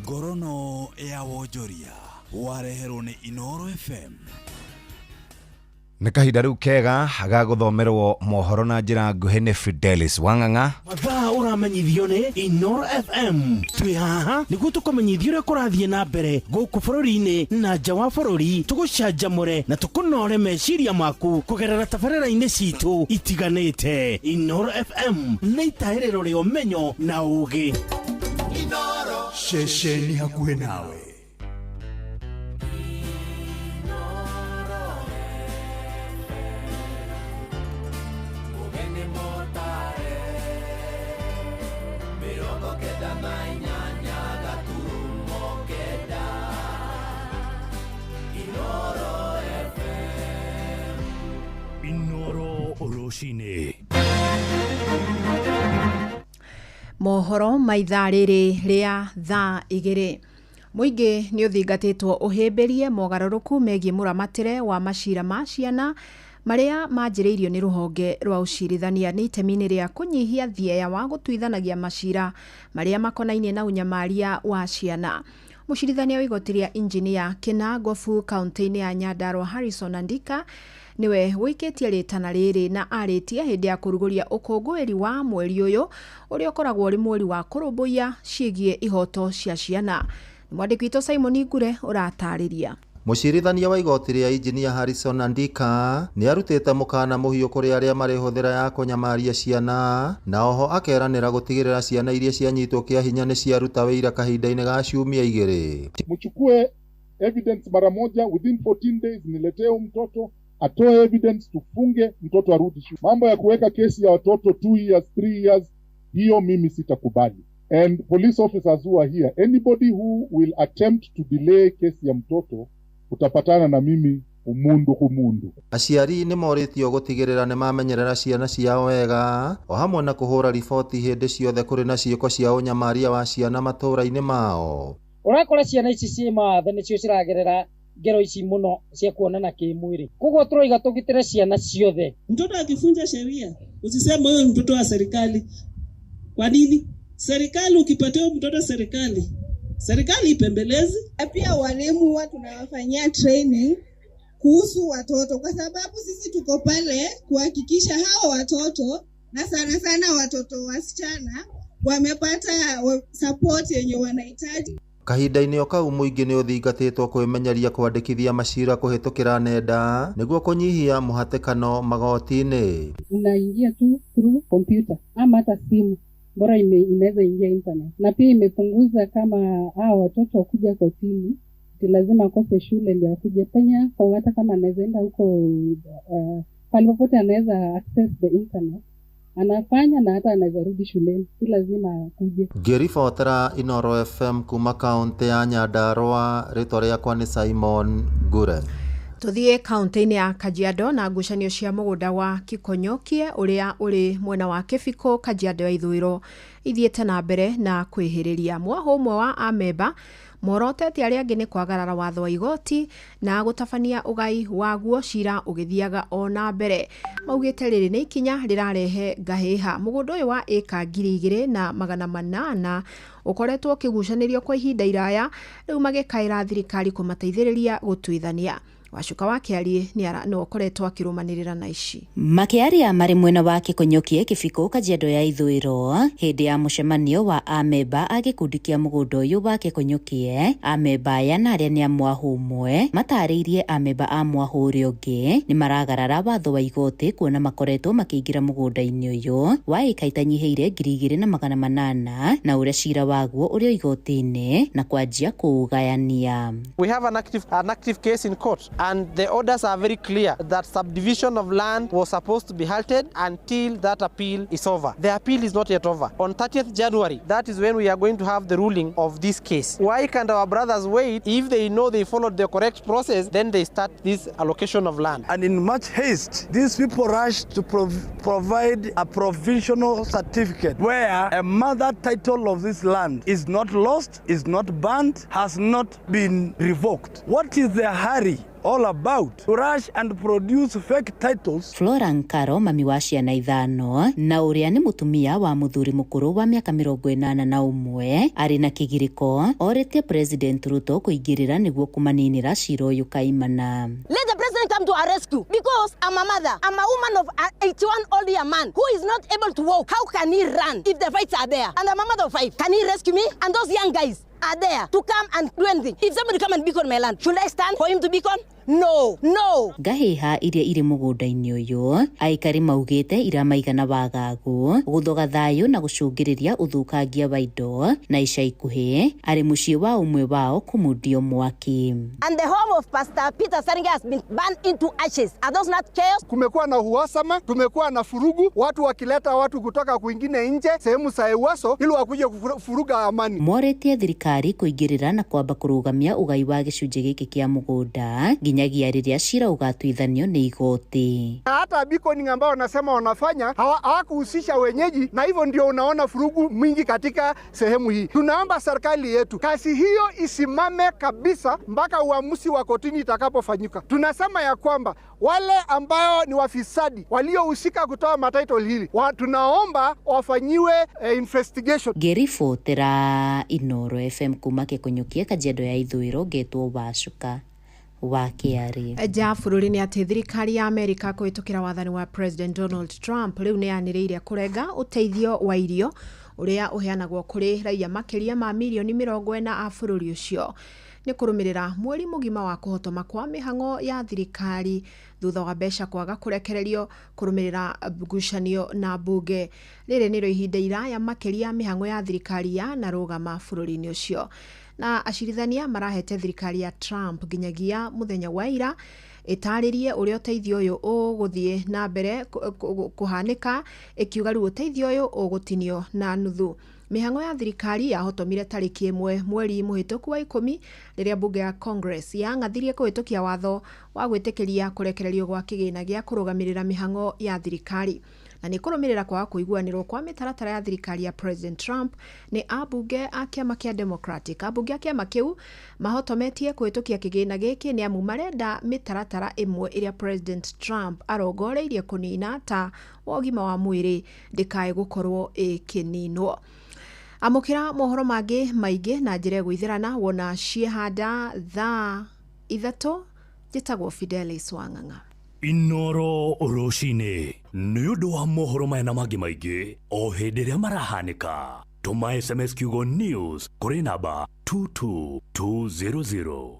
Ngorono ya wonjoria wareherwo nĩ Inooro FM. Nĩ kahinda rĩu kega ga gũthomerwo mohoro na njĩra nguhĩ nĩ Fidelis Wang'ang'a. Mathaa ũramenyithio nĩ Inooro FM. Twĩ haha nĩguo tũkũmenyithie ũrĩa kũrathiĩ na mbere gũkũ bũrũri-inĩ na nja wa bũrũri, tũgũcanjamũre na tũkũnore meciria maku kũgerera tabarĩra-inĩ citũ itiganĩte. Inooro FM nĩ itahĩrĩro rĩa ũmenyo na ũũgĩ. Ceceni hakuhĩ nawe. Inooro rũcinĩ. Mohoro ma ithaa rĩrĩ rĩa thaa igĩrĩ. Mũingĩ nĩ ũthingatĩtwo ũhĩmbĩrie mogarũrũku megiĩ mũramatĩre wa macira ma ciana marĩa manjĩrĩirio nĩ rũhonge rwa ũcirithania nĩ itemi-inĩ rĩa kũnyihia thieya wa gũtuithanagia macira marĩa makonainie na ũnyamaria wa ciana. Mũcirithania wa igoti rĩa injinia Kĩnangobu kaunti-inĩ ya Nyandarua Harrison Andika niwe wĩkĩtie rĩtana rĩrĩ na arĩtie hĩndĩ ya kũrugũria ũkũngũĩri wa mweri ũyũ ũrĩa ũkoragwo ũrĩ mweri wa kũrũmbũiya ciĩgiĩ ihoto cia ciana. Nĩ mwandĩki witũ Simon Ngure ũratarĩria. Mũcirithania wa igoti rĩa injinia Harrison Andika nĩ arutĩte mũkana mũhiũ kũrĩ arĩa marĩ hũthĩra ya kũnyamaria ciana na oho akeranĩra gũtigĩrĩra ciana iria cianyitwo kĩa hinya nĩ ciaruta wĩira kahinda-inĩ ga ciumia igĩrĩ. Mchukue evidence mara moja within 14 days, niletee mtoto atoe evidence, tufunge mtoto arudi shule. Mambo ya kuweka kesi ya watoto 2 years 3 years, hiyo mimi sitakubali. And police officers who are here, anybody who will attempt to delay kesi ya mtoto utapatana na mimi umundu kumundu. Aciari nĩ morĩtio gũtigĩrĩra nĩ mamenyerera ciana ciao wega o hamwe na kũhũra riboti hĩndĩ ciothe kũrĩ na ciĩko cia ũnyamaria wa ciana matũũra-inĩ mao. Ũrakora ciana ici ciĩ mawathe nĩcio ciragerera ngero ici mũno cia kuonana kĩmwĩrĩ, koguo tũroiga tũgitĩre ciana ciothe. Mtoto akifunja sheria usiseme huyo mtoto wa serikali. Kwa nini? Serikali ukipatia mtoto serikali, serikali ipembelezi. Pia walimu huwa tunawafanyia training kuhusu watoto, kwa sababu sisi tuko pale kuhakikisha hao watoto na sana sana watoto wasichana wamepata support yenye wanahitaji. Kahinda-inĩ o kau mũingĩ nĩ ũthingatĩtwo kwĩmenyeria kwandĩkithia macira kũhĩtũkĩra nenda nĩguo kũnyihia mũhatĩkano magoti-inĩ. Unaingia tu through computer ama hata simu, bora inaweza ingia internet, na pia imepunguza kama hao watoto kuja kotini lazima akose shule ndio akuje penya, kwa hata kama anaweza enda huko pale popote anaweza access the internet anafanya, na hata anaweza rudi shuleni, si lazima akuje. Ngĩribotera Inooro FM kuma kaunti ya Nyandarua, rĩtwa rĩakwa nĩ Simon Ngure. Tuthiĩ kaunti-inĩ ya Kajiado na ngucanio cia mũgũnda wa Kikonyokie ũrĩa ũrĩ mwena wa Kĩbiko, Kajiado ya ithũĩro ithiĩte na mbere na kwĩhĩrĩria. Mwahũ ũmwe wa amemba Morotete arĩa angĩ nĩ kwagarara watho wa igoti na gũtabania ũgai waguo cira ũgĩthiaga o na mbere. Maugĩte rĩrĩ nĩ ikinya rĩrarehe ngahĩha. Mũgũnda ũyũ wa ĩka 2800 ũkoretwo ũkĩgucanĩrio kwa ihinda iraya, rĩu magĩkaĩra thirikari kũmateithĩrĩria gũtuithania. Wacuka wa Kĩariĩ nĩ ũkoretwo akĩrũmanĩrĩra na ici. Makĩaria marĩ mwena wa Kĩkũnyũkie Kĩbiko Kajiado ya Ithũĩro hĩndĩ ya mũcemanio wa amemba a gĩkundi kĩa mũgũnda ũyũ wa Kĩkũnyũkie, amemba aya na arĩa nĩ a mwahũ ũmwe matarĩirie amemba a mwahũ ũrĩa ũngĩ nĩ maragarara watho wa igoti kuona makoretwo makĩingĩra mũgũnda-inĩ ũyũ wa ĩka itanyihĩire 2800 na ũrĩa cira waguo ũrĩ igoti-inĩ na kwanjia kũũgayania. We have an active case in court, and the orders are very clear that subdivision of land was supposed to be halted until that appeal is over. The appeal is not yet over. On 30th January, that is when we are going to have the ruling of this case. Why can't our brothers wait? If they know they followed the correct process, then they start this allocation of land. And in much haste, these people rushed to provide a provisional certificate where a mother title of this land is not lost, is not banned, has not been revoked. What is the hurry all about? To rush and produce fake titles. Flora Nkaro, mami wa ciana 5 na ũrĩa nĩ mũtumia wa mũthuri mũkũrũ wa mĩaka 81 arĩ na kĩgirĩko, orĩtie President Ruto kũingĩrĩra nĩguo kũmaninĩra cira ũyũ kaimana. Let the president come to our rescue, because I'm a mother, I'm a woman of 81 old year man who is not able to walk. How can he run if the fights are there? And I'm a mother of 5. Can he rescue me? And those young guys are there to come and do anything. If somebody come and beacon my land, should I stand for him to beacon? No, no. Ngahĩha iria irĩ mũgũnda-inĩ ũyũ aikari maugĩte iramaigana wagagu gũthoga thayũ na gũcũngĩrĩria ũthũkangia wa indo, na ica ikuhĩ arĩ mũciĩ wa ũmwe wao kũmundio mwaki. And the home of Pastor Peter Saringa has been burned into ashes. Are those not chaos? Kumekuwa na uhasama, tumekuwa na furugu, watu wakileta watu kutoka kwingine nje sehemu za Ewaso ili wakuje kufuruga amani. Moretie thirikari kũingĩrĩra na kwamba kũrũgamia ũgai wa gĩcunjĩ gĩkĩ kĩa mũgũnda nginyagia rĩrĩa cira ũgatuithanio nĩ igoti. Hata beaconing ambao wanasema wanafanya hawakuhusisha wenyeji, na hivyo ndio unaona furugu mwingi katika sehemu hii. Tunaomba serikali yetu kasi hiyo isimame kabisa mpaka uamuzi wa kotini itakapofanyika. Tunasema ya kwamba wale ambao ni wafisadi waliohusika kutoa matitle hili, tunaomba wafanyiwe investigation. Ngĩribotera Inoro FM kuma Kĩkũnyũkie Kajiado ya Ithũĩro, ngetwo Wacuka wa Kĩarĩ. Nja bũrũri nĩ atĩ thirikari ya Amerika kũhĩtũkĩra wathani wa President Donald Trump rĩu nĩ yanĩrĩire kũrenga ũteithio wa irio ũrĩa ũheanagwo kũrĩ raia makĩria ma mirioni 40 a bũrũri ũcio. Nĩ kũrũmĩrĩra mweri mũgima wa kũhotoma kwa mĩhang'o ya thirikari thutha wa mbeca kwaga kũrekererio kũrũmĩrĩra ngucanio na mbunge. Rĩrĩ nĩrĩo ihinda iraya makĩria mĩhang'o ya thirikari yanarũgama bũrũri-inĩ ũcio. Na acirithania marahete thirikari ya Trump nginyagia mũthenya wa ira ĩtarĩrie ũrĩa ũteithio ũyũ ũgũthiĩ na mbere kũhanĩka, ĩkiuga rĩu ũteithio ũyũ ũgũtinio na nuthu. Mĩhang'o ya thirikari yahotomire tarĩki 1 mweri mũhĩtũku wa 10 rĩrĩa mbunge ya Congress yang'athirie kũhĩtũkia watho wa gwĩtĩkĩria kũrekererio gwa kĩgĩna gĩa kũrũgamĩrĩra mĩhang'o ya thirikari. Na nĩ kũrũmĩrĩra kwaga kũiguanĩrwo kwa mĩtaratara ya thirikari ya President Trump nĩ ambunge a kĩama kĩa Democratic. Ambunge a kĩama kĩu mahotometie kũhĩtũkia kĩgĩna gĩkĩ nĩ amu marenda mĩtaratara ĩmwe ĩrĩa President Trump arongoreirie kũnina ta wa ũgima wa mwĩrĩ ndĩkae gũkorwo ĩkĩninwo. Amũkĩra mohoro mangĩ maingĩ na njĩra ĩgũithĩrana wona ciehanda thaa 3. Njĩtagwo Fidelis Wang'ang'a. Inoro rũcinĩ nĩ ũndũ wa mohoro maya na mangĩ maingĩ o hĩndĩ ĩrĩa marahanĩka. Tũma SMS kiugo news kũrĩ namba 22200.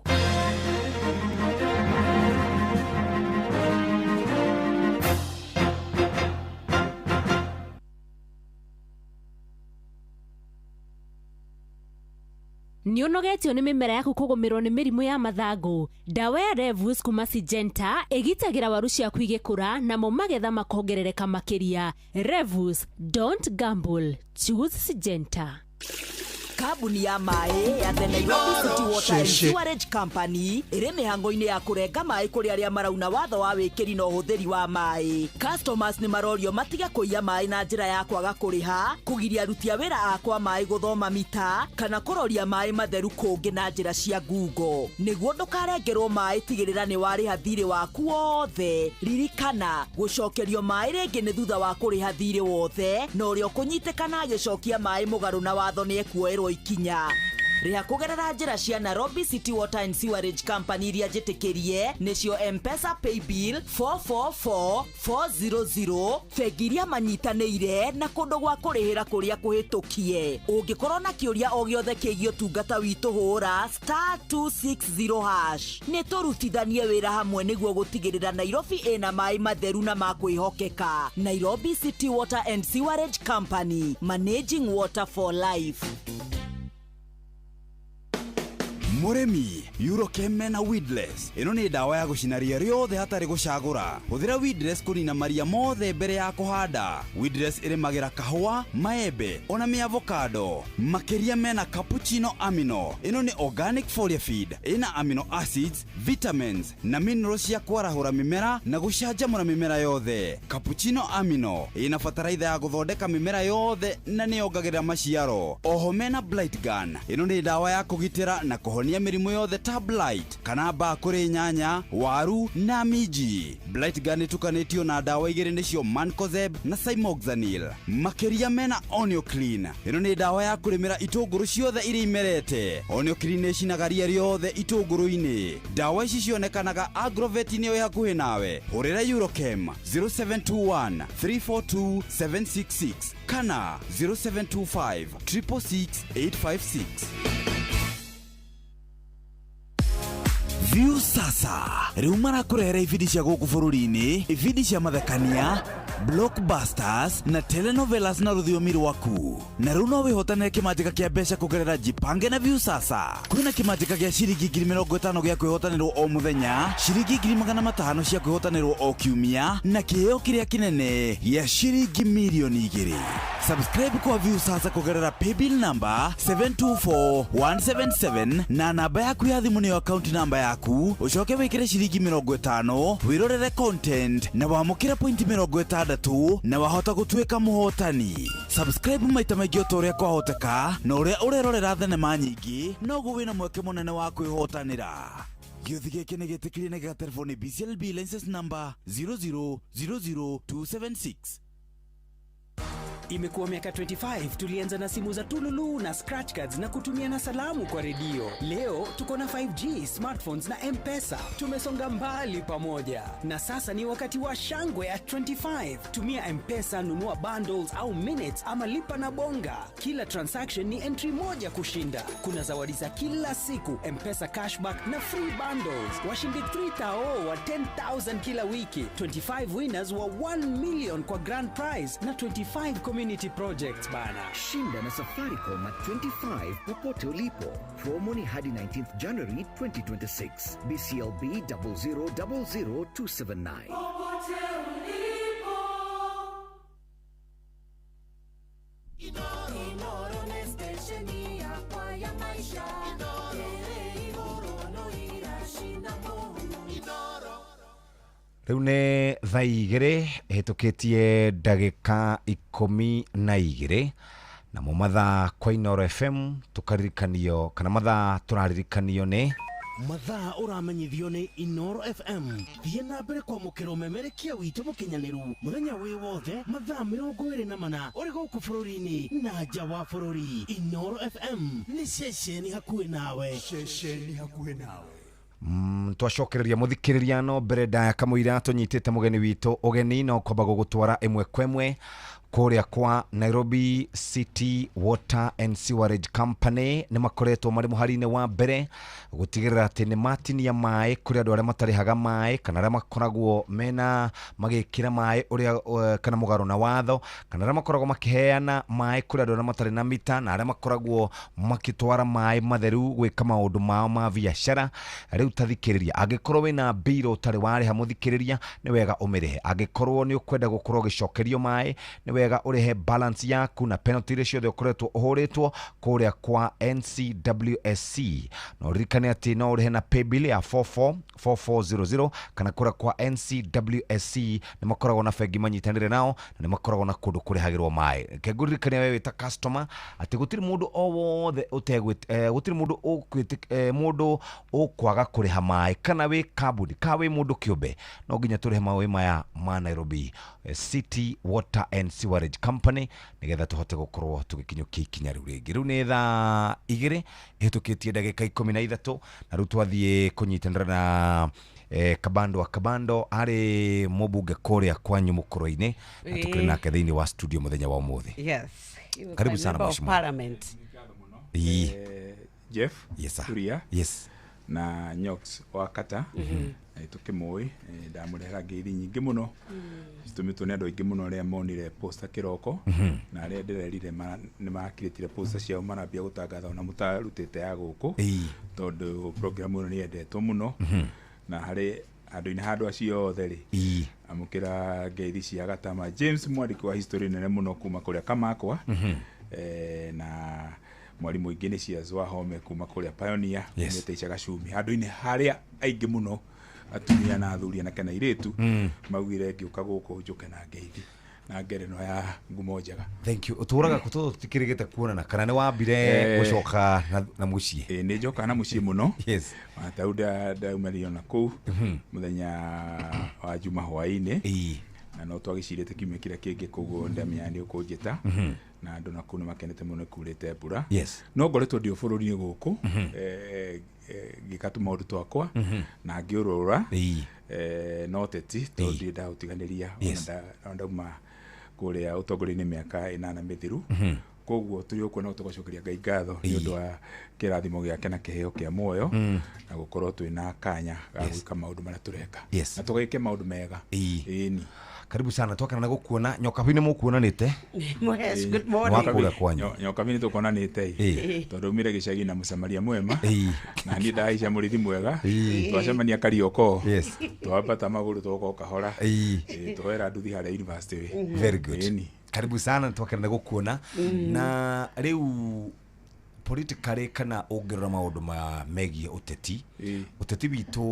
Nĩ ũnogetio nĩ mĩmera yaku kũgũmĩrwo nĩ mĩrimũ ya mathangũ. Ndawa ya Revus kuma Syngenta ĩgitagĩra waru ciaku igĩkũra namo magetha makongerereka makĩria. Revus, don't gamble, choose Syngenta. Kambuni ya maĩ ya The Nairobi City Water and Sewerage Company ĩrĩ mĩhango-inĩ ya kũrenga maĩ kũrĩ arĩa marauna watho wa wĩkĩri na ũhũthĩri wa maĩ. Customers nĩ marorio matige kũiya maĩ na njĩra ya kwaga kũrĩha, kũgiria aruti a wĩra a kwa maĩ gũthoma mita, kana kũroria maĩ matheru kũngĩ na njĩra cia ngungo. Nĩguo ndũkarengerwo maĩ, tigĩrĩra nĩ warĩha thirĩ waku wothe. Ririkana, gũcokerio maĩ rĩngĩ nĩ thutha wa kũrĩha thirĩ wothe, na ũrĩa ũkũnyitĩkana agĩcokia maĩ mũgarũ na watho nĩ ekuoerwo ikinya. Rĩha kũgerera njĩra cia Nairobi City Water and Sewerage Company iria njĩtĩkĩrie nĩcio M-Pesa Paybill 444 400, bengi iria manyitanĩire na kũndũ gwa kũrĩhĩra kũrĩa kũhĩtũkie. Ũngĩkorwo na kĩũria o gĩothe kĩgiĩ ũtungata witũ, hũra *260#. Nĩ tũrutithanie wĩra hamwe nĩguo gũtigĩrĩra Nairobi ĩna maĩ matheru na ma kwĩhokeka. Nairobi City Water and Sewerage Company, managing water for life. Mũrĩmi, Eurochem mena weedless. Ĩno nĩ ndawa ya gũcina ria rĩothe hatarĩ gũcagũra. Hũthĩra weedless kũnina maria mothe mbere ya kũhanda. Weedless ĩrĩmagĩra kahũa, maembe ona mĩavocado. Makĩria mena cappuccino amino. Ĩno nĩ organic foliar feed. Ĩna amino acids, vitamins na minerals cia kwarahũra mĩmera na gũcanjamũra mĩmera yothe. Cappuccino amino ĩna bataraitha ya gũthondeka mĩmera yothe na nĩyongagĩrĩra maciaro. Oho mena blight gun. Ĩno nĩ ndawa ya kũgitĩra na kũhonia mĩrimũ yothe ta blight kana mbaa kũrĩ nyanya, waru na minji. Blight gun ĩtukanĩtio na ndawa igĩrĩ nĩcio Mancozeb na Cymoxanil. Makĩria mena Onioclean. Ĩno nĩ ndawa ya kũrĩmĩra itũngũrũ ciothe iria imerete. Onioclean nĩĩcinaga ria rĩothe itũngũrũ-inĩ. Ndawa ici cionekanaga agrovet-inĩ ĩ hakuhĩ nawe. Hũrĩra Eurochem 0721 342 766 kana 0725 666 856. View sasa rĩu marakũrehera ibindi cia gũkũ bũrũri-inĩ, ibindi cia mathekania, blockbusters na telenovelas na rũthiomi rwaku. Na rĩu no wĩhotanĩre kĩmanjĩka kĩa mbeca kũgerera Jipange na View sasa. Kwĩna kĩmanjĩka gĩa ciringi 50,000 gĩa kwĩhotanĩrwo o mũthenya, ciringi 500,000 cia kwĩhotanĩrwo o kiumia, na kĩheo kĩrĩa kĩnene gĩa ciringi 2,000,000. Subscribe kwa View sasa kũgerera paybill number 724177 na namba yaku ya thimũ nĩyo account number yaku, ucoke wikire ciringi 50 wirorere content na wamukire point 60 na wahota gutuika muhotani. Subscribe maita maingi o ta uria kwahoteka na uria urerorera thenema nyingi noguo wina mweke munene wa kwihotanira. Gĩũthi gĩkĩ nĩ gĩtĩkĩrie na gĩgaterwo nĩ BCLB license number 0000276. Imekuwa miaka 25 tulianza na simu za tululu na scratch cards na kutumia na salamu kwa redio. Leo tuko na 5G, smartphones na M-Pesa. Tumesonga mbali pamoja. Na sasa ni wakati wa shangwe at 25. Tumia M-Pesa, nunua bundles au minutes ama lipa na bonga. Kila transaction ni entry moja kushinda. Kuna zawadi za kila siku, M-Pesa cashback na free bundles. Washindi 3,000 wa 10,000 kila wiki. 25 winners wa 1 million kwa grand prize na 25 community projects bana. Shinda na Safaricom at 25 popote ulipo. Promo ni hadi 19th January 2026. BCLB 0000279. Popote ulipo. Inoro ne stesheni yakwa ya maisha. Rĩu nĩ thaa 2 ĩhĩtũkĩtie ndagĩka 12 namo mathaa kwa Inooro FM tũkaririkanio kana mathaa tũraririkanio nĩ mathaa ũramenyithio nĩ Inooro FM. Thiĩ na mbere kwamũkĩra ũmemerekia witũ mũkinyanĩru mũthenya wĩ wothe mathaa 24 ũrĩ gũkũ bũrũri-inĩ na nja wa bũrũri. Inooro FM nĩ ceceni hakuhĩ nawe. Ceceni hakuhĩ nawe. Twacokereria muthikiriria no mbere ndaya kamũira tũnyitĩte mũgeni witũ ũgeni no kwamba gũgũtwara ĩmwe kwa ĩmwe kũrĩa kwa Nairobi City Water and Sewerage Company. Nĩ makoretwo marĩ mũhari-inĩ wa mbere gũtigĩrĩra atĩ nĩ matinia maĩ kũrĩ andũ arĩa matarĩhaga maĩ kana arĩa makoragwo mena magĩkĩra maĩ ũrĩa kana mũgarũ na watho kana arĩa makoragwo makĩheana maĩ kũrĩ andũ arĩa matarĩ na mita na arĩa makoragwo makĩtwara maĩ matheru gwĩka maũndũ mao ma biacara. Rĩu tathikĩrĩria, angĩkorwo wĩna mbirũ ũtarĩ warĩha mũthikĩrĩria nĩ wega ũmĩrĩhe. Angĩkorwo nĩ ũkwenda gũkorwo ũgĩcokerio maĩ nĩ wega wega ũrĩhe balance yaku na penalty iria ciothe ũkoretwo ũhũrĩtwo kũrĩa kwa NCWSC. Na ũririkane atĩ no ũrĩhe na paybill ya 444400 kana kũrĩa kwa NCWSC nĩ makoragwo na bengi manyitanĩire nao na nĩ makoragwo na kũndũ kũrĩhagĩrwo maĩ. Reke ngũririkanie we wĩ ta customer atĩ gũtirĩ mũndũ o wothe gũtirĩ mũndũ mũndũ ũkwaga kũrĩha maĩ kana wĩ kambuni kana wĩ mũndũ kĩũmbe, no nginya tũrĩhe maĩ maya ma Nairobi City Water and Sewerage Company nĩgetha tũhote gũkorwo tũgĩkinyũkia ikinya rĩu rĩngĩ. Rĩu nĩ thaa 2 ĩhĩtũkĩtie ndagĩka 13 na rĩu twathiĩ kũnyitanĩra na Kabando wa Kabando arĩ mũmbunge kũrĩa kwanyu mũkũrũ-inĩ na tũkĩrĩ nake thĩinĩ wa studio mũthenya wa ũmũthĩ. Yes. He was Karibu a sana member of mheshimiwa. Parliament. Jeff. Yes, sir. Kuria. Yes. Na Nyox wa Kata. Tukĩmũĩ ndamũrehera ngeithi nyingĩ mũno citũmĩtwo nĩ andũ aingĩ mũno arĩa monire poster kĩroko na arĩa ndĩrerire nĩ makirĩtire poster ciao marambia gũtangatha ona mũtarutĩte ya gũkũ tondũ program ĩno nĩ yendetwo mũno na harĩ handũ-inĩ ha andũ acio othe rĩ amũkĩra ngeithi cia Gatama James mwandĩki wa history nene mũno kuma kũrĩa Kamakwa na mwarimũ ingĩ nĩ cia Zwahome kuma kũrĩa Pioneer umĩte Icaga Cumi handũ-inĩ harĩa aingĩ mũno atumia na athuri anake na airĩtu maugire ngĩũka gũkũ njũke na ngeithi na ngerenwa ya ngumo njega. Thank you. Ũtũraga kũ tondũ tũtikĩrĩgĩte kuonana kana nĩ wambire gũcoka na mũciĩ? Nĩ njokaga na mũciĩ mũno. Yes. Tau ndaumanire ona kũu mũthenya wa Juma hwaĩ-inĩ na no twagĩcirĩte kiumia kĩrĩa kĩngĩ koguo ndamenya nĩ ũkũnjĩta na andũ nakũu nĩ makenete mũno nĩ kurĩte mbura. Yes. No ngoretwo ndĩ o bũrũri-inĩ gũkũ ngĩka tũmaũndũ twakwa na ngĩũrũra no teti tondũ ndirĩ ndagũtiganĩria ona ndauma kũrĩa ũtongoria-inĩ mĩaka 8 mĩthiru. Koguo tũrĩ okuo no tũgacokeria Ngai ngatho nĩ ũndũ wa kĩrathimo gĩake na kĩheo kĩa muoyo na gũkorwo twĩna kanya ga gwĩka maũndũ marĩa tũreka na tũgĩke maũndũ mega. Ĩni. Karibu sana twakena na gũkuona Nyokabi nĩ mũkuonanĩte. Yes, good morning. Wa kũrĩa kwanyu. Nyokabi nĩ tũkuonanĩte tondũ umire gĩcagi na mũsamaria mwema na niĩ ndahaica mũrĩthi mwega twacemania Karioko twambata magũrũ twoka o kahora twoera nduthi harĩa university. Very good. Karibu sana twakena na gũkuona na rĩu politically kana ũngĩrora maũndũ ma megiĩ ũteti ũteti witũ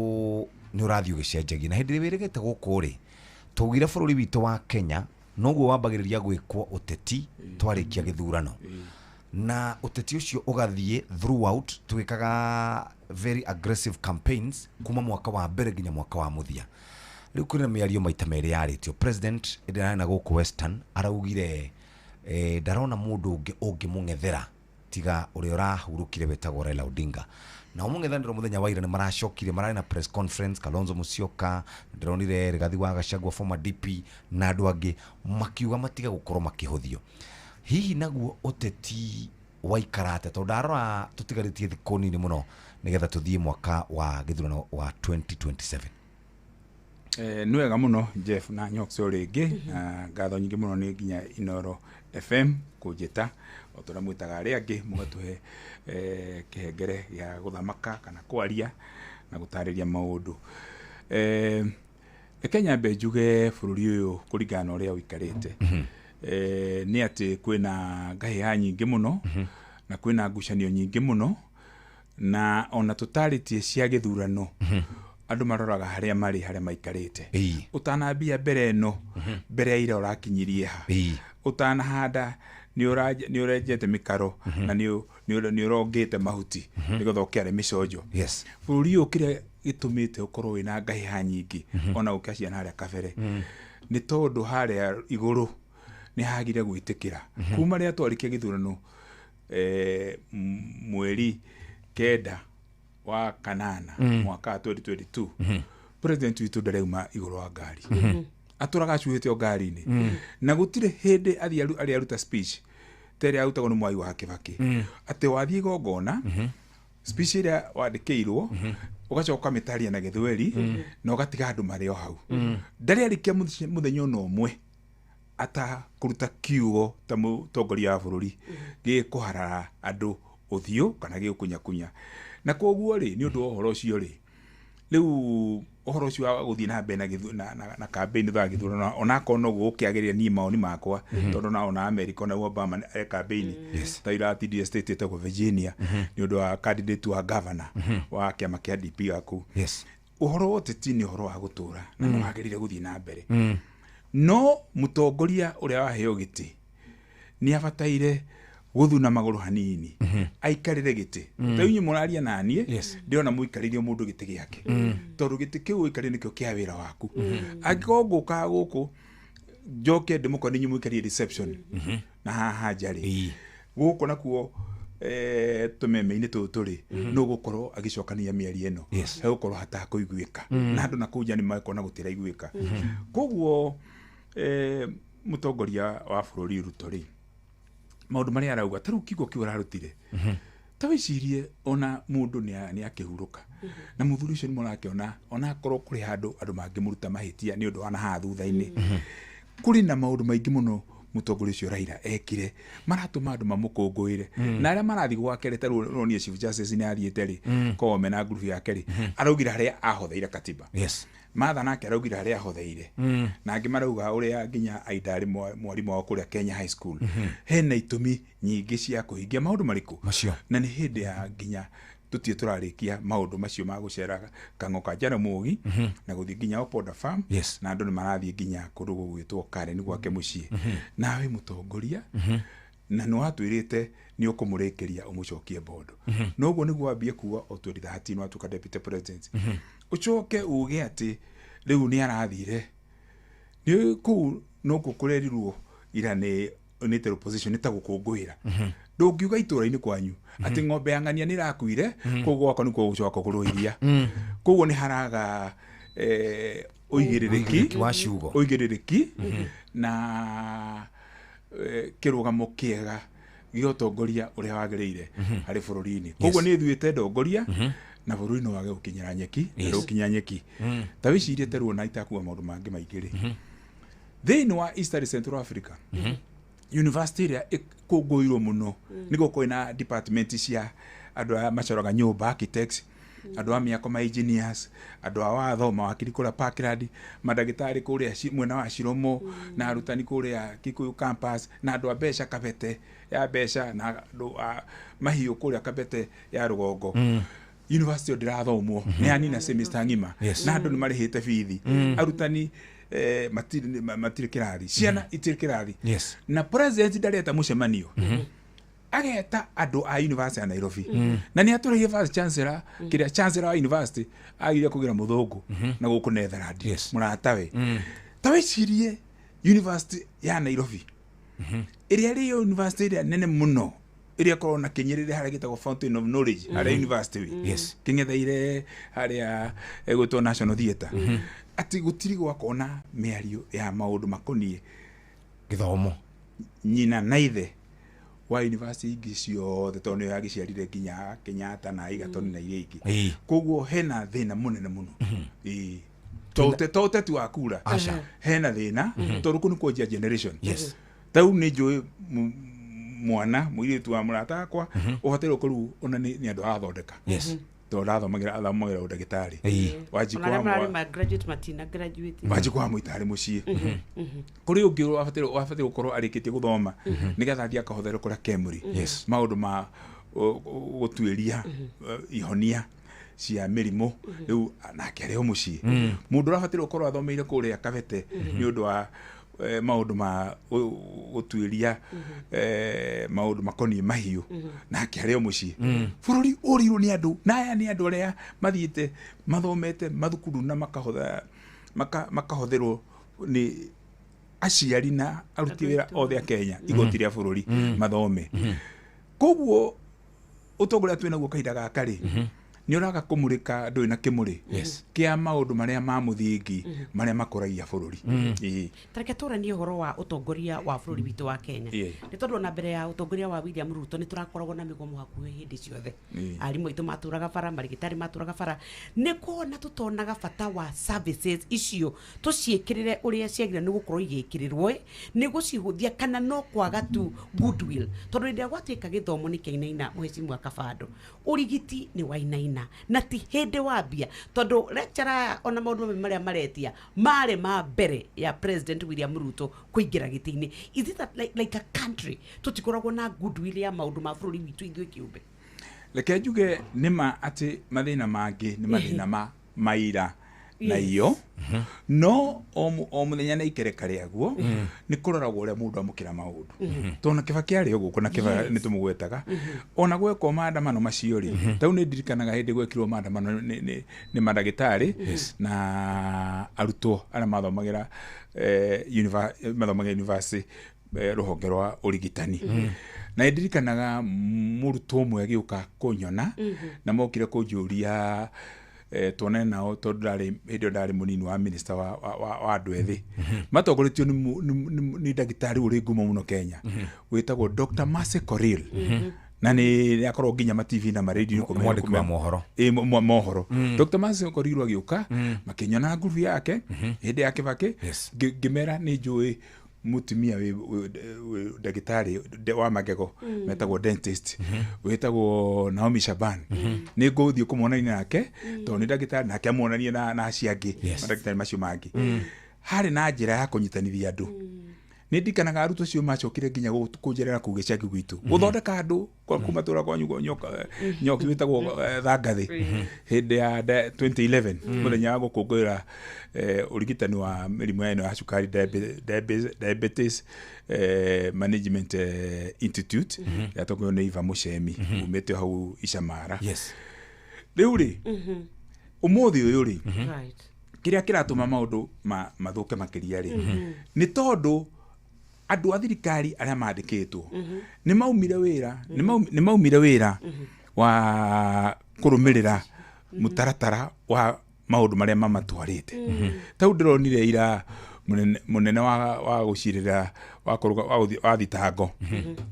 nĩ ũrathiĩ ũgĩcenjagia na hĩndĩ ĩrĩa wĩrĩgĩte gũkũ rĩ tũgire bũrũri witũ wa Kenya noguo wambagĩrĩria gwĩkwo ũteti twarĩkia gĩthurano na ũteti ũcio ũgathiĩ throughout twĩkaga very aggressive campaigns kuma mwaka wa mbere nginya mwaka wa mũthia. Rĩu kwĩna mĩario maita merĩ yarĩtio president ĩrĩa na gũkũ Western araugire ndarona mũndũ ũngĩ ũngĩmũng'ethera tiga ũrĩa ũrahurũkire wetagwo Raila Odinga. Na mũng'ethanĩro mũthenya wa ira nĩ maracokire mararĩ na press conference Kalonzo Musyoka ndĩronire Rigathi wa Gachagua former DP na andũ angĩ makiuga matiga gũkorwo makĩhũthio. Hihi naguo ũteti waikara atĩa tondũ ndarora tũtigarĩtie thikũ nini mũno nĩgetha tũthiĩ mwaka wa gĩthurano wa 2027? Nĩ wega mũno Jeff na Nyox o rĩngĩ na ngatho nyingĩ mũno nĩ nginya Inoro FM kũnjĩta o ta ũrĩa mwĩtaga arĩa angĩ mũgatũhe kĩhengere gĩa gũthamaka kana kwaria na gũtarĩria maũndũ. Reke nyambe njuge bũrũri ũyũ kũringana na ũrĩa ũikarĩte nĩ atĩ kwĩna ngahĩha nyingĩ mũno na kwĩna ngucanio nyingĩ mũno na ona tũtarĩtie cia gĩthurano andũ maroraga harĩa marĩ harĩa maikarĩte. Ũtanambia mbere ĩno mbere ya ira ũrakinyirie ha ũtanahanda nĩ ũrenjete mĩkaro na nĩ ũrongĩte mahuti nĩgetha ũkĩare mĩconjo. Yes. Bũrũri ũyũ kĩrĩa gĩtũmĩte ũkorwo wĩna ngahĩha nyingĩ ona gũkĩra ciana harĩa kabere nĩ tondũ harĩa igũrũ nĩ hagire gwĩtĩkĩra kuma rĩrĩa twarĩkia gĩthurano mweri 9 wa kanana mwaka wa 2022 president witũ ndarauma igũrũ wa ngari atũraga acuhĩte o ngari-inĩ na gũtirĩ hĩndĩ athiĩ arĩa aruta speech ta ĩrĩa arutagwo nĩ Mwai wa Kĩbakĩ atĩ wathiĩ igongona speech ĩrĩa wandĩkĩirwo ũgacoka ũkamĩtaria na gĩthweri na ũgatiga andũ marĩ o hau. Ndarĩ arĩkia mũthenya ona ũmwe atakũruta kiugo ta mũtongoria wa bũrũri gĩkũharara andũ ũthiũ kana gĩgũkunyakunya. Na koguo rĩ nĩ ũndũ wa ũhoro ũcio rĩ Rĩu ũhoro ũcio wa gũthiĩ na mbere na campaign tha gĩthurano, onakorwo no gũkĩagĩrĩra niĩ maoni makwa, tondũ na America ona Obama e campaign ta iratindire state ĩtagwo Virginia nĩ ũndũ wa candidate wa governor wa kĩama kĩa DP wa kũu. Ũhoro wa ũteti nĩ ũhoro wa gũtũra na nĩ wagĩrĩire gũthiĩ na mbere, no mũtongoria ũrĩa waheo gĩtĩ nĩ abataire gũthuna magũrũ hanini, aikarĩre gĩtĩ. Ta inyuĩ mũraria naniĩ, ndĩrona mũikarĩrie mũndũ gĩtĩ gĩake, tondũ gĩtĩ kĩu ũikarĩre nĩkĩo kĩa wĩra waku. Angĩkorwo ngũkaga gũkũ njoke ndĩmũkore inyuĩ mũikarĩire reception na haha njarĩ gũkũ nakuo, tũmeme-inĩ tũtũ tũrĩ, no gũkorwo agĩcokania mĩario ĩno, hegũkorwo hatakũiguĩka, na andũ nakũu nja nĩ makona gũtiraiguĩka. Koguo mũtongoria wa bũrũri Ruto rĩ, maũndũ marĩa arauga, ta rĩu kiugo kĩu ararutire, ta wĩcirie ona mũndũ nĩ akĩhurũka na mũthuri ũcio nĩ mũrakĩona, ona akorwo kũrĩ handũ andũ mangĩmũruta mahĩtia nĩ ũndũ wa na haha thutha-inĩ, kũrĩ na maũndũ maingĩ mũno mũtongoria ũcio Raila ekire maratũma andũ mamũkũngũĩre. Na arĩa marathiĩ gwake rĩ, ta rĩu ũronire Chief Justice nĩ athiĩte rĩ, Koome na ngurubu yake rĩ, araugire harĩa ahotheire katiba. Martha nake araugire harĩa ahotheire, na angĩ marauga ũrĩa nginya Aida arĩ mwarimũ wao kũrĩa Kenya High School. Hena itũmi nyingĩ cia kũhingia maũndũ marĩkũ macio. Na nĩ hĩndĩ ya nginya tũtirĩ tũrarĩkia maũndũ macio ma gũcera Kang'o ka Jaramogi na gũthiĩ nginya Opoda Farm, na andũ nĩ marathiĩ nginya kũndũ gũgwĩtwo Karen gwake mũciĩ. Nawe mũtongoria, na nĩ watwĩrĩte nĩ ũkũmũrĩkĩria ũmũcokie bondo, noguo nĩguo wambie kuga o 2013 watuĩka deputy president, ũcoke uge atĩ rĩu nĩ arathire nĩ kũu nokuo kũrerirwo ira nĩ opposition nĩ ta gũkũngũĩra. Ndũngiuga itũra-inĩ kwanyu atĩ ng'ombe ya ng'ania nĩ ĩrakuire, koguo gwakwa nĩkuo gũcoka kũgũrwo iria. Koguo nĩ haraga ũigĩrĩrĩki Ũigĩrĩrĩki wa ciugo. Ũigĩrĩrĩki na kĩrũgamo kĩega gĩa ũtongoria ũrĩa wagĩrĩire harĩ bũrũri-inĩ. Koguo nĩ thuĩte ndongoria na bũrũri no wage gũkinyĩra nyeki na ndũgũkinya nyeki. Ta wĩcirie ta ruo na itakuga maũndũ mangĩ maingĩ rĩ, thĩinĩ wa East and Central Africa, university ĩrĩa ĩkũngũĩirwo mũno nĩguo kwĩna department cia andũ aya macoraga nyũmba, architects, andũ a mĩako, ma engineers, andũ a watho, mawakiri kũrĩa Parkland, mandagĩtarĩ kũrĩa mwena wa Chiromo, na arutani kũrĩa Kikuyu campus, na andũ a mbeca Kabete ya mbeca, na andũ a mahiũ kũrĩa Kabete ya rũgongo. University ĩyo ndĩrathomwo, nĩ yanina semester ng'ima, na andũ nĩ marĩhĩte bithi. Arutani matirĩ kĩrathi, ciana itirĩ kĩrathi, na president ndareta mũcemanio, ageta andũ a university ya Nairobi, na nĩ atũrĩire vice chancellor, kĩrĩa chancellor wa university agire kũgĩra mũthũngũ na gũkũ Netherland, mũratawe. Ta wĩcirie university ya Nairobi ĩrĩa ĩrĩ university ĩrĩa nene mũno, ĩrĩa ĩkoragwo na kĩnyĩrĩre harĩa gĩtagwo Fountain of Knowledge, harĩa university wĩ kĩng'etheire harĩa ĩgwĩtwo National Theatre, atĩ gũtirĩ gwakona mĩario ya maũndũ makoniĩ gĩthomo. Nyina na ithe wa university ingĩ ciothe, tondũ nĩyo yagĩciarire nginya Kenyatta na Egerton na iria ingĩ. Koguo hena thĩna mũnene mũno. Ĩĩ. To ũteti wa kura. Aca. Hena thĩna, tondũ kũu nĩ kwanjia generation. Ta rĩu nĩ njũĩ mwana mũirĩtu wa mũrata wakwa ũbataire gũkorwo ona nĩ andũ arathondeka, tondũ athomagĩra ũndagĩtarĩ. Wanjikũ Ona wa arĩa mararĩ ma graduate matina graduate. Wanjikũ wa mũitarĩ mũciĩ kũrĩ ũngĩ wabataire gũkorwo arĩkĩtie gũthoma nĩgetha athiĩ akahotherwo kũrĩa Kemri maũndũ ma gũtuĩria ihonia cia mĩrimũ, rĩu nake arĩ o mũciĩ. Mũndũ ũrabataire gũkorwo athomeire kũrĩa Kabete nĩ ũndũ wa maũndũ ma gũtuĩria maũndũ makoniĩ mahiũ, nake arĩ o mũciĩ. Bũrũri ũrirwo nĩ andũ, na aya nĩ andũ arĩa mathiĩte mathomete mathukuru na makahũthĩrwo nĩ aciari na aruti wĩra othe a Kenya, igoti rĩa bũrũri, mathome. Koguo ũtongoria twĩ naguo kahinda gaka rĩ, nĩ ũraga kũmũrĩka, ndũrĩ na kĩmũrĩ kĩa maũndũ marĩa ma mũthingi marĩa makũragia bũrũri. Ĩĩ. Tareke tũranie ũhoro wa ũtongoria wa bũrũri witũ wa Kenya, nĩ tondũ ona mbere ya ũtongoria wa William Ruto nĩ tũrakoragwo na mĩgomo hakuhĩ hĩndĩ ciothe. Arimũ aitũ matũraga bara, marigitari matũraga bara, nĩ kuona tũtonaga bata wa services icio tũciĩkĩrĩre ũrĩa ciagĩrĩire nĩ gũkorwo igĩkĩrĩrwo, ĩ, nĩ gũcihũthia kana no kwaga tu goodwill? Tondũ hĩndĩ ĩrĩa gwatuĩka gĩthomo nĩ kĩainaina, mũhecimu Kabando, ũrigiti nĩ wainaina. Thĩna na ti hĩndĩ wambia, tondũ lecturer aya ona maũndũ mamwe marĩa maretia marĩ ma mbere ya President William Ruto kũingĩra gĩtĩ-inĩ. Is it that like a country tũtikoragwo na goodwill ya maũndũ ma bũrũri witũ ithuĩ kĩũmbe? Reke njuge nĩma atĩ mathĩna mangĩ nĩ mathĩna ma maira na iyo, no o mũthenya na ikereka rĩaguo. Nĩ kũroragwo ũrĩa mũndũ amũkĩra maũndũ, tondũ na Kĩbakĩ arĩ o gũkũ na Kĩba nĩ tũmũgwetaga ona gwekwo maandamano macio rĩ. Tau nĩ ndirikanaga hĩndĩ gwekirwo maandamano nĩ mandagĩtarĩ na arutwo arĩa mathomagĩra mathomagĩra university, rũhonge rwa ũrigitani, na nĩ ndirikanaga mũrutwo ũmwe agĩũka kũnyona na mokire kũnjũria tuonane nao, tondũ ndarĩ hĩndĩ ĩyo ndarĩ mũnini wa minister wa andũ ethĩ, matongoretio nĩ ndagĩtarĩ ũrĩ ngumo mũno Kenya wĩtagwo Dr. Mercy Korir, na nĩ akorwo nginya ma TV na ma radio. Mwandĩki wa mohoro. Ĩ, mohoro. Dr. Mercy Korir agĩũka makĩnyona ngurubu yake hĩndĩ ya Kĩbakĩ. Ngĩmera nĩ njũĩ mutumia wĩ ndagĩtarĩ wa magego metagwo dentist, wĩtagwo Naomi Shaban, nĩ ngũthiĩ kũmuonania nake tondũ nĩ ndagĩtarĩ, nake amuonanie na acio angĩ, mandagĩtarĩ macio mangĩ. Harĩ na njĩra ya kũnyitanithia andũ. Nĩ ndikanaga arutwo acio macokire nginya kũnjerera kũu gĩcagi gwitũ, gũthondeka andũ kuma tũra kwanyu kwa nyoka nyoka wĩtagwo Thangathĩ, hĩndĩ ya 2011, mũthenya wa gũkũngũĩra ũrigitani wa mĩrimũ ĩno ya cukari, diabetes management institute yatongorio nĩ Iva Mũcemi umĩte hau Icamara. Rĩu rĩ, ũmũthĩ ũyũ rĩ, kĩrĩa kĩratũma maũndũ mathũke makĩria rĩ, nĩ tondũ andũ a thirikari arĩa mandĩkĩtwo nĩ maumire wĩra, nĩ maumire wĩra wa kũrũmĩrĩra mũtaratara wa maũndũ marĩa mamatwarĩte. Tau ndĩronire ira mũnene wa gũcirĩra wa kũrũga wa wa thitango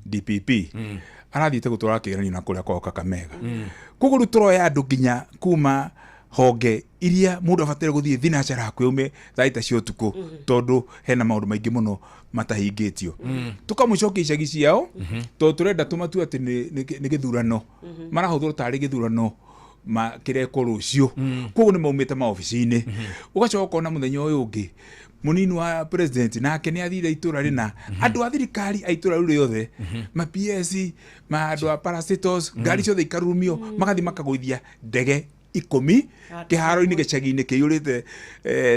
DPP arathiĩte gũtwara kĩgeranio na kũrĩa kwao Kakamega. Koguo rĩu tũroya andũ nginya kuma honge iria mũndũ abataire gũthiĩ thinacara hakuhĩ aume thaa ita cia ũtukũ, tondũ hena maũndũ maingĩ mũno matahingĩtio, tũkamũcokia icagi ciao, tondũ tũrenda tũmatue atĩ nĩ gĩthurano marahũthĩrwo tarĩ gĩthurano kĩrekwo rũciũ. Koguo nĩ maumĩte maobici-inĩ. Ũgacoka ũkona mũthenya ũyũ ũngĩ mũnini wa president nake nĩ athire itũra rĩna, andũ a thirikari a itũra rĩu rĩothe, ma PS, ma andũ a parastatals, ngari ciothe ikarurumio, magathiĩ makagũithia ndege 10 kĩharo-inĩ gĩcagi-inĩ kĩiyũrĩte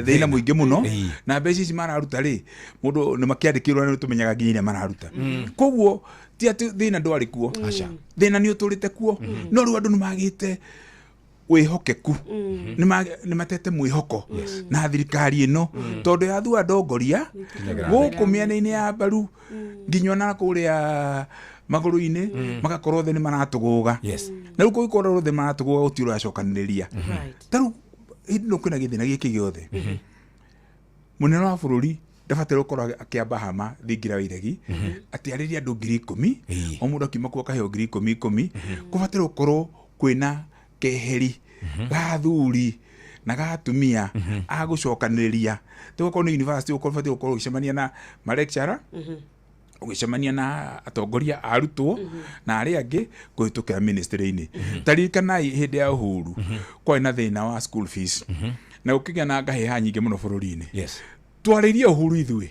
thĩna mũingĩ mũno. Na mbeca ici mararuta rĩ, mũndũ nĩ makĩandĩkĩrwo, nĩ tũmenyaga nginya iria mararuta. Koguo ti atĩ thĩna ndwarĩ kuo, thĩna nĩ ũtũrĩte kuo, no rĩu andũ nĩ magĩte wĩhokeku, nĩ matete mwĩhoko na thirikari ĩno, tondũ yathua ndongoria gũkũ mĩena-inĩ ya mbaru nginya ona kũrĩa magũrũ-inĩ magakorwo othe nĩ maratũgũga. Na rĩu kũngĩkorwo othe maratũgũga, gũtirĩ ũracokanĩrĩria. Ta rĩu hĩndĩ ĩno kwĩna gĩthĩna gĩkĩ gĩothe, mũnene wa bũrũri ndabataire gũkorwo akĩamba hama thingira wa iregi atĩ arĩrie andũ 10,000, o mũndũ akiuma kuo akaheo 10,000 10,000. Kũbataire gũkorwo kwĩna keheri ga athuri na ga atumia a gũcokanĩrĩria. Tũgakorwo nĩ university, ũkorwo ũbatiĩ gũkorwo ũgĩcemania na ma lecturer, ũgĩcemania na atongoria a arutwo na arĩa angĩ kũhĩtũkĩra ministry-inĩ. Ta ririkanai hĩndĩ ya Uhuru kwarĩ na thĩna wa school fees na gũkĩgĩa na ngahĩha nyingĩ mũno bũrũri-inĩ. Twarĩirie Uhuru ithuĩ,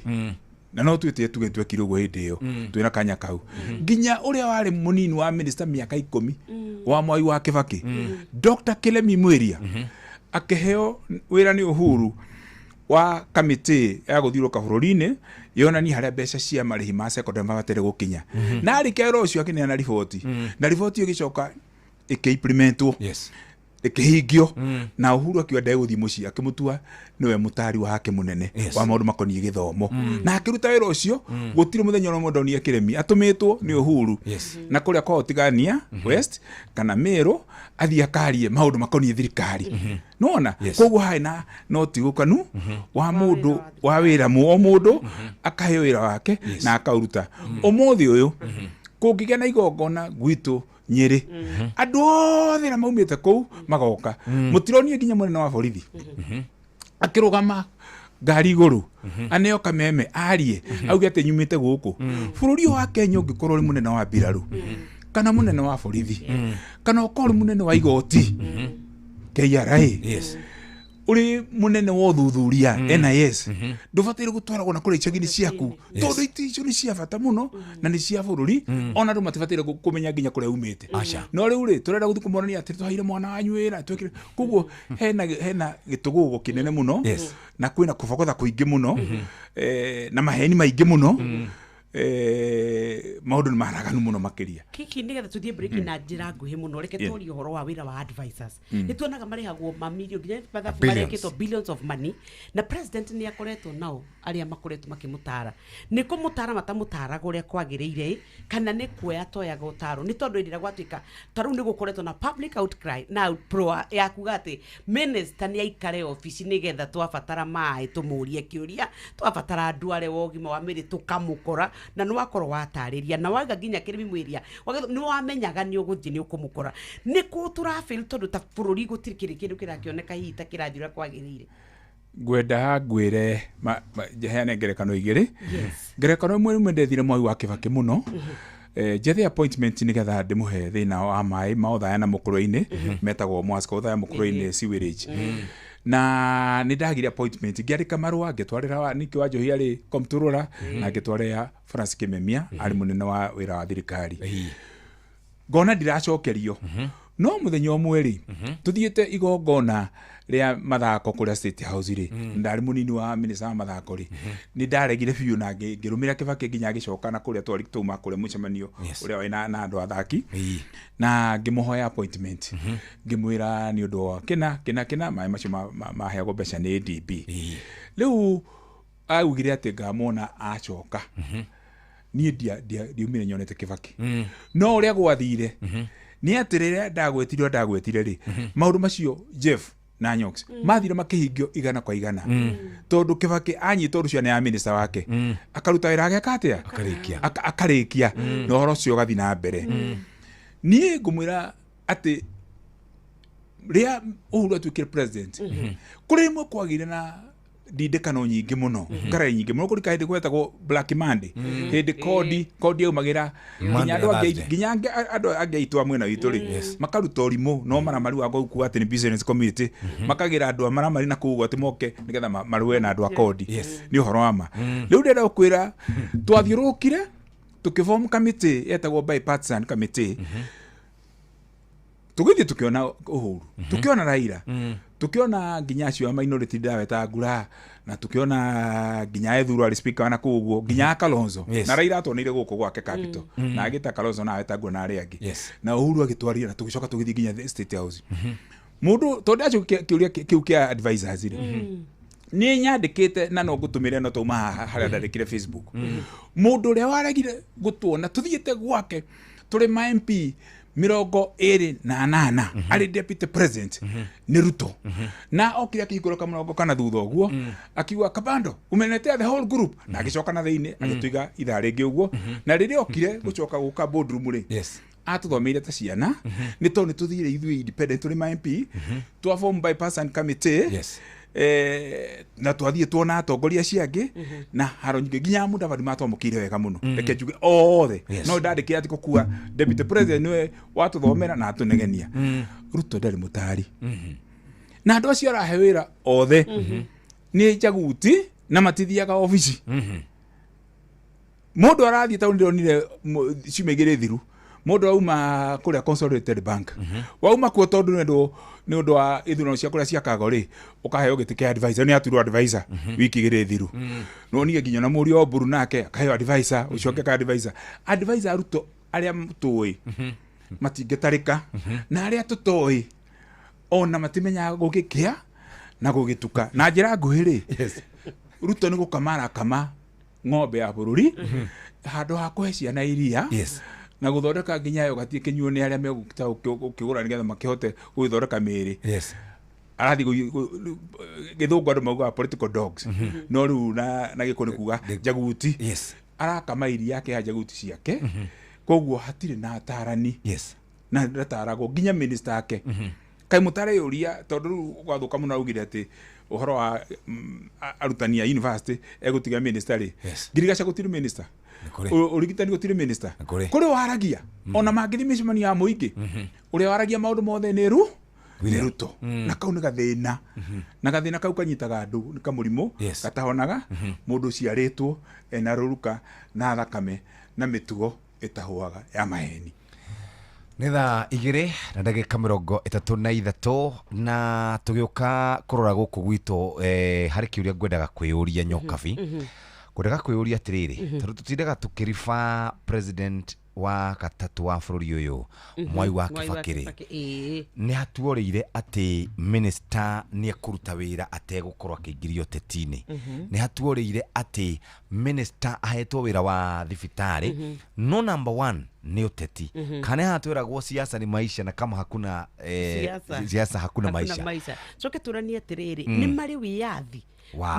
na no twĩtĩe tuge twekire ũguo hĩndĩ ĩyo twĩna kanya kau, nginya ũrĩa warĩ mũnini wa minister mĩaka 10 wa Mwai wa Kĩbakĩ, Dr. Kilemi Mwiria, akĩheo wĩra nĩ Uhuru wa kamĩtĩ ya gũthiũrũrũka bũrũri-inĩ yonanie harĩa mbeca cia marĩhi ma secondary mabataire gũkinya. Na arĩkia wĩra ũcio akĩneana riboti, na riboti ĩyo ĩgĩcoka ĩkĩ-implementwo, ĩkĩhingio, na Uhuru akiuga ndegũthiĩ mũciĩ, akĩmũtua nĩwe mũtari wake mũnene wa maũndũ makoniĩ gĩthomo, na akĩruta wĩra ũcio. Gũtirĩ mũthenya ũrĩa ndonire kĩremi atũmĩtwo nĩ Uhuru na kũrĩa kwao Tigania West kana Meru athiĩ akarie maũndũ makoniĩ thirikari nona. Koguo harĩ na notigũkanu wa mũndũ wa wĩra o mũndũ akaheo wĩra wake na akauruta. Ũmũthĩ ũyũ kũngĩgĩa na igongona gwitũ Nyĩrĩ, andũ othe arĩa maumĩte kũu magoka. Mũtironie nginya mũnene wa borithi akĩrũgama ngari igũrũ aneo kameme arie auge atĩ nyumĩte gũkũ. Bũrũri ũyũ wa Kenya ũngĩkorwo ũrĩ mũnene wa mbirarũ Kana munene wa borithi, kana ũkorwo munene wa igoti KRA, uri munene wa ũthuthuria NIS, ndũbataire gũtwaragwo na kũrĩa icagi-inĩ ciaku, tondũ itĩ icio nĩ cia bata mũno na nĩ cia bũrũri, ona andũ matibataire kũmenya nginya kũrĩa umĩte. No rĩu rĩ, tũrenda gũthiĩ kũmonania atĩ twaheire mwana wanyu wĩra twekire. Koguo hena gĩtũgũgũ kĩnene mũno, na kwĩna kũbogotha kũingĩ mũno, na maheni maingĩ mũno. Maũndũ nĩ maraganu mũno makĩria. Kiki, nĩgetha tũthiĩ break na njĩra nguhĩ mũno, reke tũrie ũhoro wa wĩra wa advisors. Nĩ tuonaga marĩhagwo mamirioni, nginya mathabu Billions. marĩkĩtwo billions of money, na president nĩ akoretwo nao arĩa makoretwo makĩmũtara. Nĩ kũmũtara matamũtaraga ũrĩa kwagĩrĩire, kana nĩ kuoya toyaga ũtaro? Nĩ tondũ hĩndĩ ĩrĩa gwatuĩka ta rĩu nĩ gũkoretwo na public outcry na outproar ya kuga atĩ minister nĩ aikare obici, nĩgetha twabatara maĩ tũmũrie kĩũria, twabatara ndware wa ũgima wa mwĩrĩ tũkamũkora. Na nĩ wakorwo watarĩria na wauga nginya kĩrĩmi mwĩria nĩ wamenyaga nĩ ũgũthiĩ nĩ ũkũmũkora. Nĩ kũ tũrafail? Tondũ ta bũrũri gũtirĩ kĩrĩ kĩndũ kĩrakĩoneka hihi ta kĩrathiĩ ũrĩa kwagĩrĩire. Ngwenda ngwĩre heane ngerekano igĩrĩ. Ngerekano ĩmwe, rĩmwe ndethire Mwai wa Kĩbakĩ mũno, njethe appointment nĩgetha ndĩmũhe thĩna wa maĩ ma Othaya na Mũkũrwe-inĩ, metagwo Mwasco Othaya Mũkũrwe-inĩ sewerage, na nĩ ndagire appointment. Ngĩandĩka marũa, ngĩtwarĩra Niki wa Njohi arĩ comptroller, na ngĩtwarĩra Francis Kimemia arĩ mũnene wa wĩra wa thirikari. Ngona ndiracokerio. No mũthenya ũmwe rĩ, tũthiĩte igongona rĩa mathako kũrĩa State House rĩ, ndarĩ mũnini wa minista wa mathako rĩ, nĩ ndaregire biũ na ngĩrũmĩrĩra Kĩbakĩ nginya agĩcoka na kũrĩa twari tũma kũrĩa mũcemanio ũrĩa warĩ na andũ athaki, na ngĩmũhoya appointment, ngĩmwĩra nĩ ũndũ wa kĩna kĩna kĩna, maĩ macio maheagwo mbeca nĩ ADB. Rĩu augire atĩ ngamwona acoka. Niĩ ndiumire nyonete Kĩbakĩ, no ũrĩa gwathire nĩ atĩ rĩrĩa ndagwetire, ndagwetire rĩ, maũndũ macio, Jeff na Nyox, mathire makĩhingio igana kwa igana, tondũ Kĩbakĩ anyita ũndũ ũcio nĩ ya minister wake, akaruta wĩra, ageka atĩa? Akarĩkia. Akarĩkia, na ũhoro ũcio ũgathiĩ na mbere. Niĩ ngũmwĩra atĩ rĩrĩa Uhuru atuĩkire president, kũrĩ rĩmwe kwagĩire na ndindĩkano nyingĩ mũno, ngarari nyingĩ mũno, kũrĩ kahĩndĩ gwetagwo Black Monday, hĩndĩ kodi yaumagĩra nginya Monday andũ na angĩ, Thursday. nginya andũ angĩ aitũ a mwena witũ rĩ, makaruta ũrimũ no maramari wa kuu atĩ nĩ business community, makagĩra andũ a maramari na kũu atĩ moke nĩgetha marũe na andũ a kodi. Nĩ ũhoro wa ma. Rĩu ndĩrenda gũkwĩra, twathiũrũrũkire tũkĩform committee yetagwo bipartisan committee, tũgĩthiĩ tũkĩona Uhuru, tũkĩona Raila, tũkĩona nginya acio a minority ndaweta Ngura, na tũkĩona nginya Ethuro arĩ speaker na kũu ũguo, nginya Kalonzo. Na Raila atwoneire gũkũ gwake Capital, na agĩta Kalonzo na Wetangula na arĩa angĩ, na Uhuru agĩtwaria, na tũgĩcoka tũgĩthiĩ nginya the State House. Mũndũ tondũ ndacokia kĩũria kĩu kĩa advisors rĩ, nĩ nyandĩkĩte na no ngũtũmĩre, no tauma haha harĩa ndandĩkire Facebook. Mũndũ ũrĩa waregire gũtuona tũthiĩte gwake tũrĩ ma MP 28 arĩ deputy president nĩ Ruto, na okire akĩhingũra kamũrango kana thutha ũguo, akiuga, "Kabando, umeniletea the whole group," na agĩcoka na thĩinĩ agĩtũiga ithaa rĩngĩ ũguo. Na rĩrĩa okire gũcoka gũka boardroom rĩ, atũthomeire ta ciana, nĩ tondũ nĩ tũthire ithuĩ independent tũrĩ ma MP, twa form bipartisan committee, na twathiĩ tuona atongoria acio angĩ na haro nyingĩ, nginya Mudavadi matwamũkĩire wega mũno. Reke njuge othe. No ndandĩkĩra atĩ gũkua deputy president nĩwe watũthomera na atũnegenia. Ruto ndarĩ mũtari, na andũ acio arahe wĩra othe nĩ njaguti na matithiaga obici. Mũndũ arathiĩ taũni, ndĩronire ciumia 2 thiru, mũndũ auma kũrĩa Consolidated Bank, wauma kuo tondũ nĩ ũndũ wa ithurano cia kũrĩa cia Kago rĩ, ũkaheo gĩtĩ kĩa advisor. Nĩ atuirwo advisor wiki 2 thiru. Nonire nginya na mũriũ wa Oburu nake akaheo advisor, ũcio ũngĩ aka advisor. Advisor Ruto arĩa tũĩ matingĩtarĩka, na arĩa tũtoĩ ona matimenyaga gũgĩkĩa na gũgĩtuka. Na njĩra nguhĩ rĩ, Ruto nĩ gũkama arakama ng'ombe ya bũrũri handũ ha kũhe ciana iria na gũthondeka nginya yogati ĩkĩnyuo nĩ arĩa megũkĩta gũkĩgũra nĩgetha makĩhote gũgĩthondeka mĩĩrĩ. Arathiĩ gĩthũngũ andũ maugaga political dogs, no rĩu na gĩkũ nĩ kuga njaguti. Arakama iria akeha njaguti ciake, koguo hatirĩ na atarani na ndataragwo nginya minister ake. Kaĩ mũtareyũria tondũ rĩu gwathuka mũno augire atĩ ũhoro wa arutani a university egũtiga minister rĩ. Ngirigaca gũtirĩ minister. Ũrigitani gũtirĩ minister. Kũrĩ waragia ona mangĩthiĩ mĩcemanio ya mũingĩ ũrĩa waragia maũndũ mothe nĩ Ruto. Na kau nĩ gathĩna. Na gathĩna kau kanyitaga andũ nĩ kamũrimũ gatahonaga mũndũ ũciarĩtwo ena rũruka na thakame na mĩtugo ĩtahũaga ya maheni. Nĩ thaa 2 na ndagĩka 33 na tũgĩũka kũrora gũkũ gwitũ harĩ kĩũria ngwendaga kwĩyũria Nyokabi. Ngwendaga kwĩyũria atĩrĩrĩ, tondũ tũtindaga tũkĩriba president wa gatatũ wa bũrũri ũyũ Mwai wa Kibaki rĩ, nĩ hatuorĩire atĩ minister nĩ ekũruta wĩra ategũkorwo akĩingĩrio ũteti-inĩ. Nĩ hatuorĩire atĩ minister ahetwo wĩra wa thibitarĩ, no number 1 nĩ ũteti. Kana haha twĩragwo siasa ni maisha na kama hakuna siasa hakuna maisha. Coke tũranie atĩrĩrĩ, nĩ marĩ wĩyathi.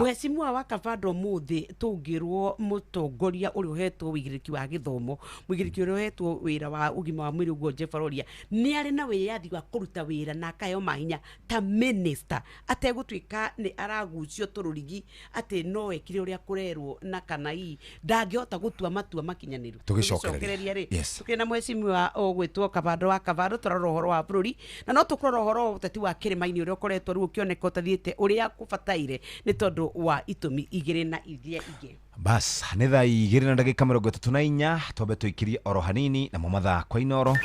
Mheshimiwa wa Kabando mũthĩ tũngĩrwo mũtongoria ũrĩa ũhetwo wĩigĩrĩrĩki wa gĩthomo, mũigĩrĩrĩki ũrĩa ũhetwo wĩra wa ũgima wa mwĩrĩ ũguo Jeff Oloria, nĩ arĩ na wĩyathi wa kũruta wĩra na akaheo mahinya ta minister ategũtuĩka nĩ aragucio tũrũrigi atĩ no ekire ũrĩa kũrerwo na kana ii ndangĩhota gũtua matua makinyanĩru. Tũgĩcokereria rĩ, tũkĩrĩ na mheshimiwa ũgwĩtwo Kabando wa Kabando, tũrarora ũhoro wa bũrũri na no tũkũrora ũhoro wa ũteti wa kĩrĩma-inĩ ũrĩa ũkoretwo rĩu ũkĩoneka ũtathiĩte ũrĩa kũbataire nĩ tondũ wa itũmi igĩrĩ na iria ingĩ. Bas, nĩ thaa 2 na ndagĩka 34 twambe tũikirie oro hanini namo mathaa kwa Inoro.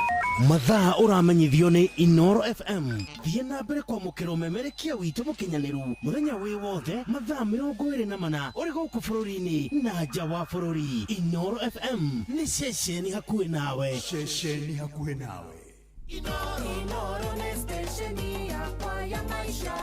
Mathaa ũramenyithio nĩ Inoro FM. Thiĩ na mbere kwamũkĩra ũmemerekia witũ mũkinyanĩru mũthenya wĩ wothe mathaa 24 ũrĩ gũkũ bũrũri-inĩ na nja wa bũrũri. Inoro FM nĩ ceceni hakuhĩ nawe. Ceceni hakuhĩ nawe. Inoro nĩ stesheni yakwa ya maisha.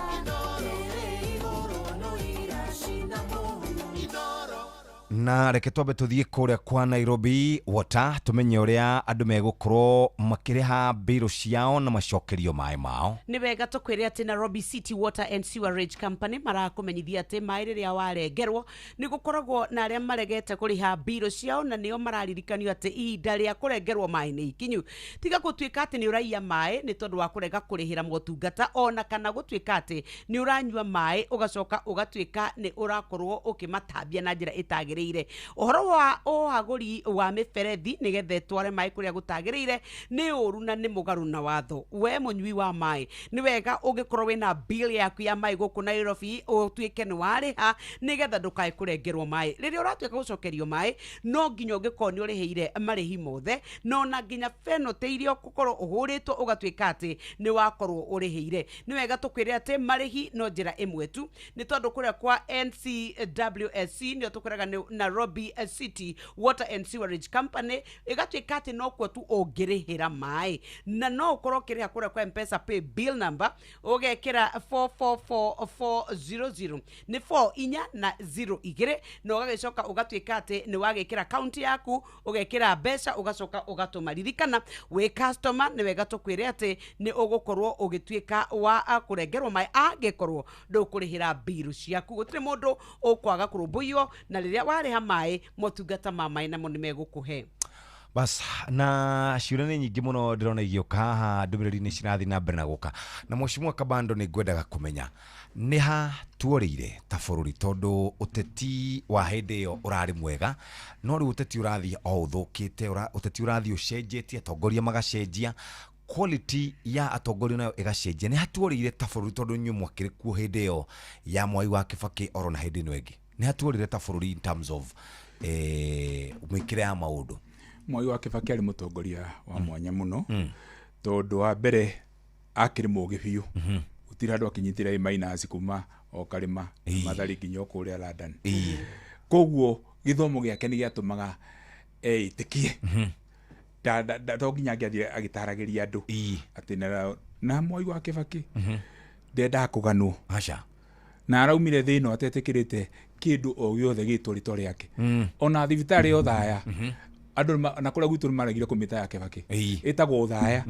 Na reke twambe tũthiĩ kũrĩa kwa Nairobi Water tũmenye ũrĩa andũ megũkorwo makĩrĩha mbirũ ciao na macokerio maĩ mao. Nĩ wega tũkwĩre atĩ Nairobi City Water and Sewerage Company marakũmenyithia atĩ maĩ rĩrĩa warengerwo nĩ gũkoragwo na arĩa maregete kũrĩha mbirũ ciao na nĩo mararirikanio atĩ ihinda rĩa kũrengerwo maĩ nĩ ikinyu. Tiga gũtuĩka atĩ nĩ ũraiya maĩ nĩ tondũ wa kũrega kũrĩhĩra motungata ona kana gũtuĩka atĩ nĩ ũranyua maĩ ũgacoka ũgatuĩka nĩ ũrakorwo ũkĩmatambia na njĩra ĩtagĩrĩire. Ũhoro wa ũhagũri wa mĩberethi nĩgetha ĩtware maĩ kũrĩa gũtagĩrĩire nĩ ũru na nĩ mũgarũ na watho. We mũnyui wa maĩ nĩ wega ũngĩkorwo wĩna bill yaku ya maĩ gũkũ Nairobi ũtuĩke nĩ warĩha nĩgetha ndũkae kũrengerwo maĩ. Rĩrĩa ũratuĩka gũcokerio maĩ no nginya ũngĩkorwo nĩ ũrĩhĩire marĩhi mothe no na nginya penalty iria ũgũkorwo ũhũrĩtwo ũgatuĩka atĩ nĩ wakorwo ũrĩhĩire. Nĩ wega tũkwĩre atĩ marĩhi no njĩra ĩmwe tu nĩ tondũ kũrĩa kwa NCWSC nĩo tũkwĩraga nĩ Nairobi City Water and Sewerage Company ĩgatuĩka atĩ no kuo tu ũngĩrĩhĩra maĩ na no ũkorwo ũkĩrĩha kũrĩa kwa M-Pesa pay bill number ũgekĩra 444400 nĩ 4 inya na 0 igĩrĩ na ũgagĩcoka ũgatuĩka atĩ nĩ wagĩkĩra kaunti yaku ũgekĩra mbeca ũgacoka ũgatũma. Ririkana wĩ customer nĩ wega tũkwĩre atĩ nĩ ũgũkorwo ũgĩtuĩka wa kũrengerwo maĩ angĩkorwo ndũkũrĩhĩra mbiru ciaku. Gũtirĩ mũndũ ũkwaga kũrũmbũiyo na rĩrĩa warĩha maĩ motungata ma maĩ namo nĩ megũkũhe. Bas, na ciũria nĩ nyingĩ mũno ndĩrona igĩũka haha ndũmĩrĩri nĩ cirathiĩ na mbere na gũka. Na mheshimiwa Kabando nĩ ngwendaga kũmenya nĩ ha tuorĩire ta bũrũri tondũ ũteti wa hĩndĩ ĩyo ũrarĩ mwega no rĩu ũteti ũrathiĩ o ũthũkĩte, ũteti ũrathiĩ ũcenjetie, atongoria magacenjia, quality ya atongoria nayo ĩgacenjia. Nĩ hatuorĩire ta bũrũri tondũ inyuĩ mwakĩrĩ kuo hĩndĩ ĩyo ya Mwai wa Kibaki oro na hĩndĩ ĩno ĩngĩ? Nĩ hatuorĩire ta bũrũri in terms of mĩkĩre ya maũndũ? Mwai wa Kibaki arĩ mũtongoria wa mwanya mũno tondũ wa mbere akĩrĩ mũũgĩ biũ. Gũtirĩ handũ akinyitire A minus kuma o karĩma Mathari nginya o kũrĩa London. Koguo gĩthomo gĩake nĩ gĩatũmaga eĩtĩkie. To nginya angĩathiĩ agĩtaragĩria andũ atĩ na Mwai wa Kibaki ndendaga kũganwo. Aca. Na araumire thĩ ĩno atetĩkĩrĩte kĩndũ o gĩothe gĩtwo rĩtwa rĩake. Ona thibitarĩ ya Othaya andũ na kũrĩa gwitũ nĩ maregire kũmĩta ya Kibaki, ĩtagwo Othaya.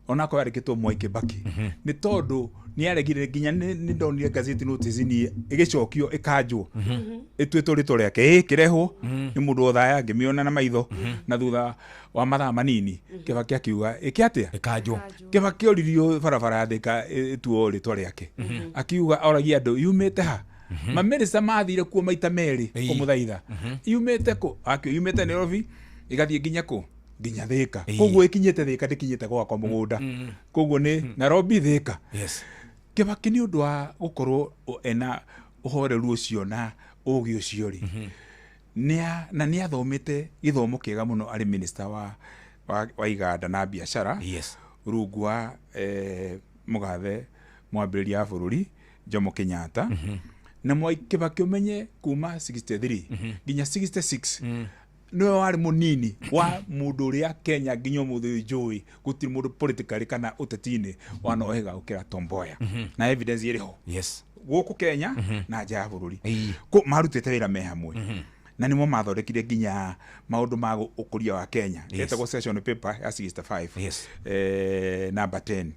Onakorwo yandĩkĩtwo Mwai Kibaki nĩ tondũ nĩ aregire nginya nĩ ndonire gazeti notice ni ĩgĩcokio ĩkanjwo ĩtuĩtwo rĩtwa rĩake ĩkĩrehwo nĩ mũndũ othaya ngĩmĩona na maitho na thutha wa mathaa manini Kibaki akiuga ĩke atĩa ĩkanjwo. Kibaki oririo barabara ya Thika ĩtuo rĩtwa rĩake akiuga oragia andũ yumĩte ha mamĩnĩsta mathire kuo maita merĩ kũmũthaitha yumĩte kũ akĩo yumĩte Nairobi ĩgathiĩ nginya kũ nginya Thika koguo ĩkinyĩte Thika ndĩkinyĩte gwakwa mũgũnda koguo nĩ Nairobi Thika. Yes. Kibaki nĩ ũndũ wa gũkorwo ena ũhoreru ũcio na ũgĩ ũcio rĩ na nĩ athomete gĩthomo kĩega mũno arĩ minister wa iganda na biacara. Yes. Rungu wa mũgathe mwambĩrĩria wa bũrũri Jomo Kenyatta. Na Mwai Kibaki ũmenye kuma 63 nginya 66 niwe warĩ mũnini wa mũndũ ũrĩa Kenya nginya ũmũthĩ ũyũ njũĩ gũtirĩ mũndũ politically kana ũteti-inĩ wanohĩga gũkĩra Tom Mboya na evidence ĩrĩ ho. Yes. Gũkũ Kenya na nja ya bũrũri marutĩte wĩra me hamwe na nĩmo mathondekire nginya maũndũ ma ũkũria wa Kenya. Yes. Etagwo session paper ya 65. Yes. Number 10.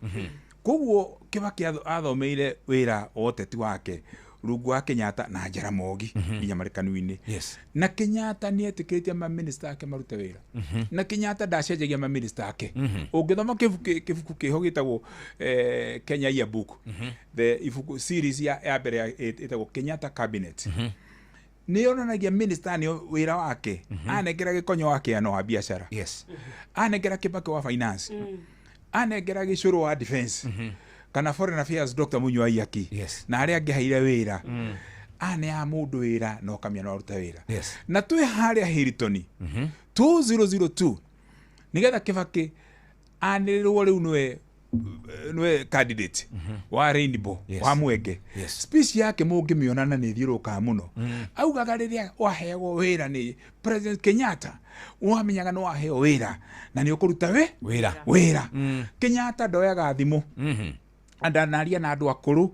Koguo Kibaki athomeire wĩra wa ũteti wake rungu wa Kenyatta na Jaramogi nginya marĩ kanua-inĩ. Yes. Na Kenyatta nĩ etĩkĩrĩtie maminista ake marute wĩra. Na Kenyatta ndacenjagia maminista ake. Ũngĩthoma kĩbuku kĩho gĩtagwo Kenya Yearbook, the ibuku series ya mbere ĩtagwo Kenyatta Cabinet. Nĩ yonanagia minister nĩ wĩra wake anengera Gĩkonyo wa kĩano wa biacara. Yes. Anengera Kibaki wa finance. Anengera Gĩcũrũ wa defense. Kana foreign affairs Dr. Munyua Waiyaki. Yes. Na arĩa angĩ aheire wĩra aneaga mũndũ wĩra na ũkamenya no aruta wĩra. Yes. Na twĩ harĩa Hilton 2002 nĩgetha Kibaki anĩrĩrwo rĩu nĩwe candidate wa Rainbow. Yes. Wa Mwenge. Yes. Speech yake mũngĩmĩona na nĩ ĩthiũrũrũkaga mũno augaga rĩrĩa waheagwo wĩra nĩ President Kenyatta wamenyaga nĩ waheo wĩra na nĩ ũkũruta wĩra wĩra. Kenyatta ndoyaga thimũ andanaria na andũ akũrũ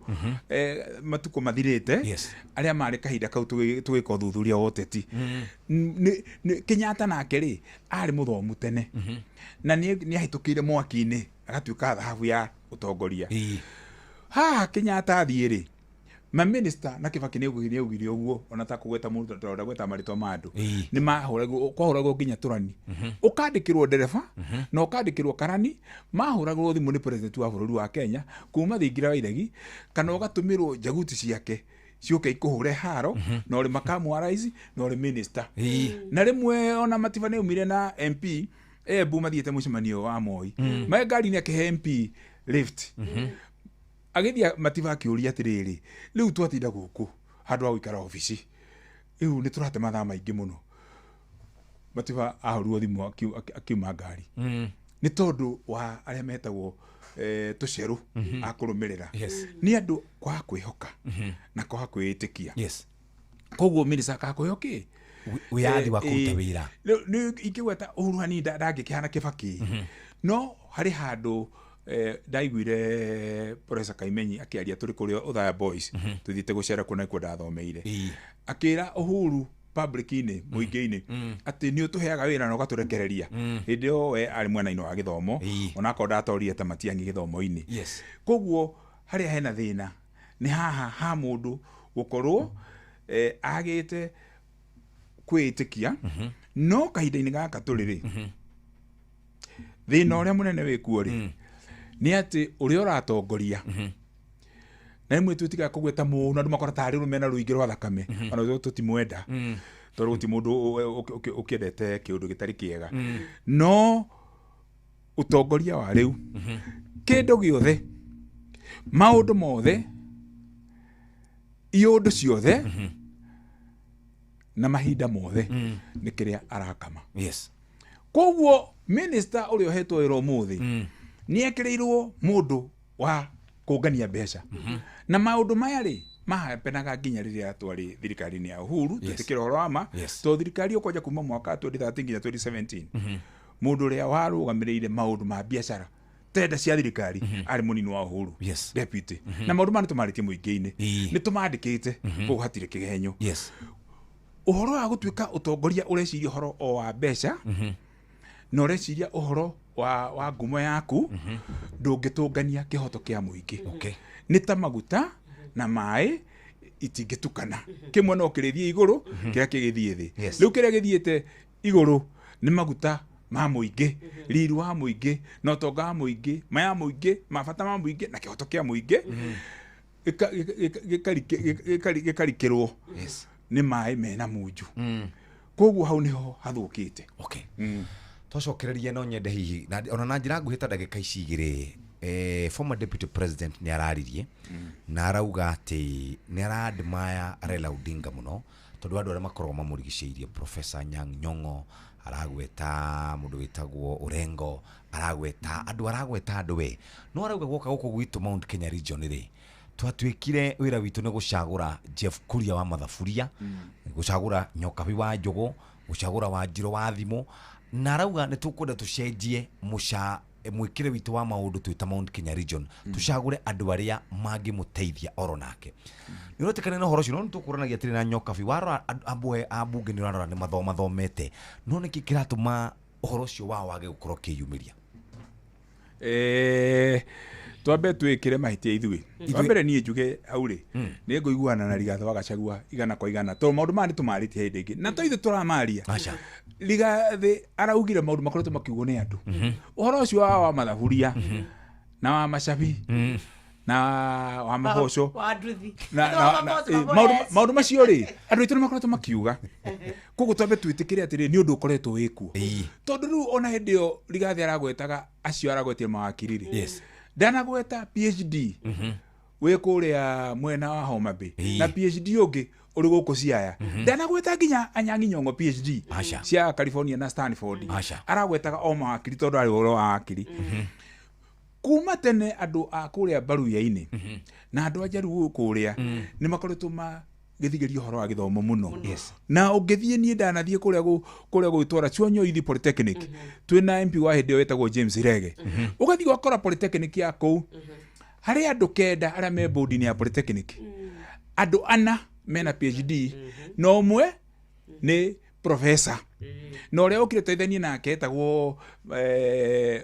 matukũ mathirĩte. Yes. Arĩa marĩ kahinda kau tũgĩka ũthuthuria wa ũteti. Kenyatta nake rĩ arĩ mũthomu tene na nĩ ahĩtũkĩire mwaki-inĩ agatuĩka thahabu ya ũtongoria. Haha Kenyatta athiĩ rĩ maminista na Kibaki nĩ augire ũguo ona ta kũgweta mũndũ ndĩrenda gweta marĩtwa ma andũ nĩ mahũragwo kwahũragwo nginya tũrani ũkandĩkĩrwo ndereba na ũkandĩkĩrwo karani mahũragwo thimũ nĩ president wa bũrũri wa Kenya kuma thingira wa iregi kana ũgatũmĩrwo njaguti ciake ciũke ikũhũre haro na ũrĩ makamu wa rais na ũrĩ minister. Na rĩmwe ona Matiba nĩ aumire na MP Embu mathiĩte mũcemanio wa Moi mae ngari-inĩ akĩhe MP lift agĩthiĩ Matiba akĩũria atĩrĩrĩ rĩu twatinda gũkũ handũ ha gũikara obici rĩu nĩ tũrate mathaa maingĩ mũno. Matiba ahũrirwo thimũ akiuma ngari nĩ tondũ wa arĩa metagwo tũcerũ a kũrũmĩrĩra. Yes. Nĩ andũ kwaga kwĩhoka na kwaga kwĩĩtĩkia. Yes. Koguo minister akakũheo kĩ Wĩyathi wa kũruta wĩra. Rĩu ingĩgweta Uhuru hanini ndangĩkĩhana Kibaki no harĩ handũ ndaiguire Professor Kaimenyi akĩaria tũrĩ kũrĩa Othaya Boys tũthiĩte gũcera kuo na nĩkuo ndathomeire akĩra Uhuru public-inĩ mũingĩ-inĩ atĩ nĩ ũtũheaga wĩra na ũgatũrekereria hĩndĩ ĩyo we arĩ mwena-inĩ wa gĩthomo onakorwo ndatorire ta Matiang'i gĩthomo-inĩ. Yes. Koguo harĩa hena thĩna nĩ haha ha mũndũ gũkorwo agĩte kwĩĩtĩkia no kahinda-inĩ gaka tũrĩ rĩ thĩna ũrĩa mũnene wĩkuo rĩ nĩ atĩ ũrĩa ũratongoria na rĩmwe twĩtigaga kũgweta mũno andũ makora tarĩ rũmena rũingĩ rwa thakame ona tũtimwenda tondũ gũtirĩ mũndũ ũkĩendete kĩũndũ gĩtarĩ kĩega no ũtongoria wa rĩu kĩndũ gĩothe maũndũ mothe iũndũ ciothe na mahinda mothe nĩ kĩrĩa arakama. Yes. Koguo minister ũrĩa ũhetwo wĩra ũmũthĩ nĩ ekĩrĩirwo mũndũ wa kũngania mbeca na maũndũ maya rĩ mahapenaga nginya rĩrĩa twarĩ thirikari-inĩ ya Uhuru twĩtĩkĩre ũhoro wa ma tondũ thirikari ĩyo kwanja kuma mwaka 2013 nginya 2017 mũndũ ũrĩa warũgamĩrĩire maũndũ ma biacara tenda cia thirikari arĩ mũnini wa Uhuru. Yes. Deputy. Na maũndũ maya nĩ tũmarĩtie mũingĩ-inĩ nĩ tũmandĩkĩte koguo hatirĩ kĩgenyo. Yes. Ũhoro wa gũtuĩka ũtongoria ũreciria ũhoro o wa mbeca Na ũreciria ũhoro wa ngumo yaku, ndũngĩtũngania kĩhoto kĩa mũingĩ. Nĩ ta maguta na maĩ itingĩtukana, kĩmwe no kĩrĩthiĩ igũrũ, kĩrĩa kĩgĩthiĩ thĩ. Rĩu kĩrĩa gĩthiĩte igũrũ nĩ maguta ma mũingĩ, riri wa mũingĩ na ũtonga wa mũingĩ, maya mũingĩ, mabata ma mũingĩ na kĩhoto kĩa mũingĩ gĩkarikĩrwo nĩ maĩ mena munju. Koguo hau niho hathũkĩte. Okay. Twacokereria no nyende hihi ona na njĩra nguhĩ ta ndagĩka ici igĩrĩ, former deputy president nĩ araririe na arauga atĩ nĩ aradmire Raila Odinga mũno tondũ andũ arĩa makoragwo mamũrigicĩirie, Professor Anyang' Nyong'o aragweta, mũndũ wĩtagwo Orengo aragweta, andũ aragweta andũ we, no arauga gwoka gũkũ gwitũ Mount Kenya region rĩ, twatuĩkire wĩra witũ nĩ gũcagũra Jeff Kuria wa mathaburia, gũcagũra Nyokabi wa Njũgũ, gũcagũra Wanjirũ wa thimũ, na arauga nĩ tũkwenda tũcenjie mwĩkĩre witũ wa maũndũ twĩ ta Mount Kenya region, tũcagũre andũ arĩa mangĩmũteithia oro nake. Nĩ ũretĩkania na ũhoro ũcio? No nĩ tũkũranagia atĩrĩ na Nyokabi, warora amwe a mbunge nĩ ũrarora nĩ mathomathomete, no nĩkĩ kĩratũma ũhoro ũcio wao wage gũkorwo ũkĩyumĩria? Twambe twĩkĩre mahĩtia ithuĩ. Wa mbere niĩ njuge hau rĩ, nĩ ngũiguana na Rigathĩ wa Gachagua 100%, tondũ maũndũ maya nĩ tũmarĩtie hĩndĩ ĩngĩ na to ithuĩ tũramaria. Rigathĩ araugire maũndũ makoretwo makiugwo nĩ andũ. Ũhoro ũcio wa mathaburia na wa macabi na wa maboco maũndũ macio rĩ, andũ aitũ nĩ makoretwo makiuga. Koguo twambe twĩtĩkĩre atĩrĩ, nĩ ũndũ ũkoretwo wĩkuo, tondũ rĩu ona hĩndĩ ĩyo Rigathĩ aragwetaga acio aragwetire mawakiri rĩ, ndanagweta PhD wĩ kũrĩa mwena wa Homa Bay na PhD ũngĩ ũrĩ gũkũ Siaya, ndanagweta nginya Anyang'i Nyong'o PhD cia California na Stanford. Aragwetaga o mawakiri tondũ arĩ ũhoro wa wakiri. Kuma tene andũ a kũrĩa Baruya-inĩ na andũ a Njaruũ kũrĩa nĩ makoretwo magĩthigĩria ũhoro wa gĩthomo mũno. Na ũngĩthiĩ, niĩ ndanathiĩ kũrĩa gwĩtwo Rachuonyo Youth Polytechnic, twĩna MP wa hĩndĩ ĩyo wĩtagwo James Rege, ũgathiĩ ũgakora polytechnic ya kũu harĩ andũ 9 arĩa me board-inĩ ya polytechnic, andũ 4 mena PhD na ũmwe nĩ professor, na ũrĩa ũkire teithanie nake etagwo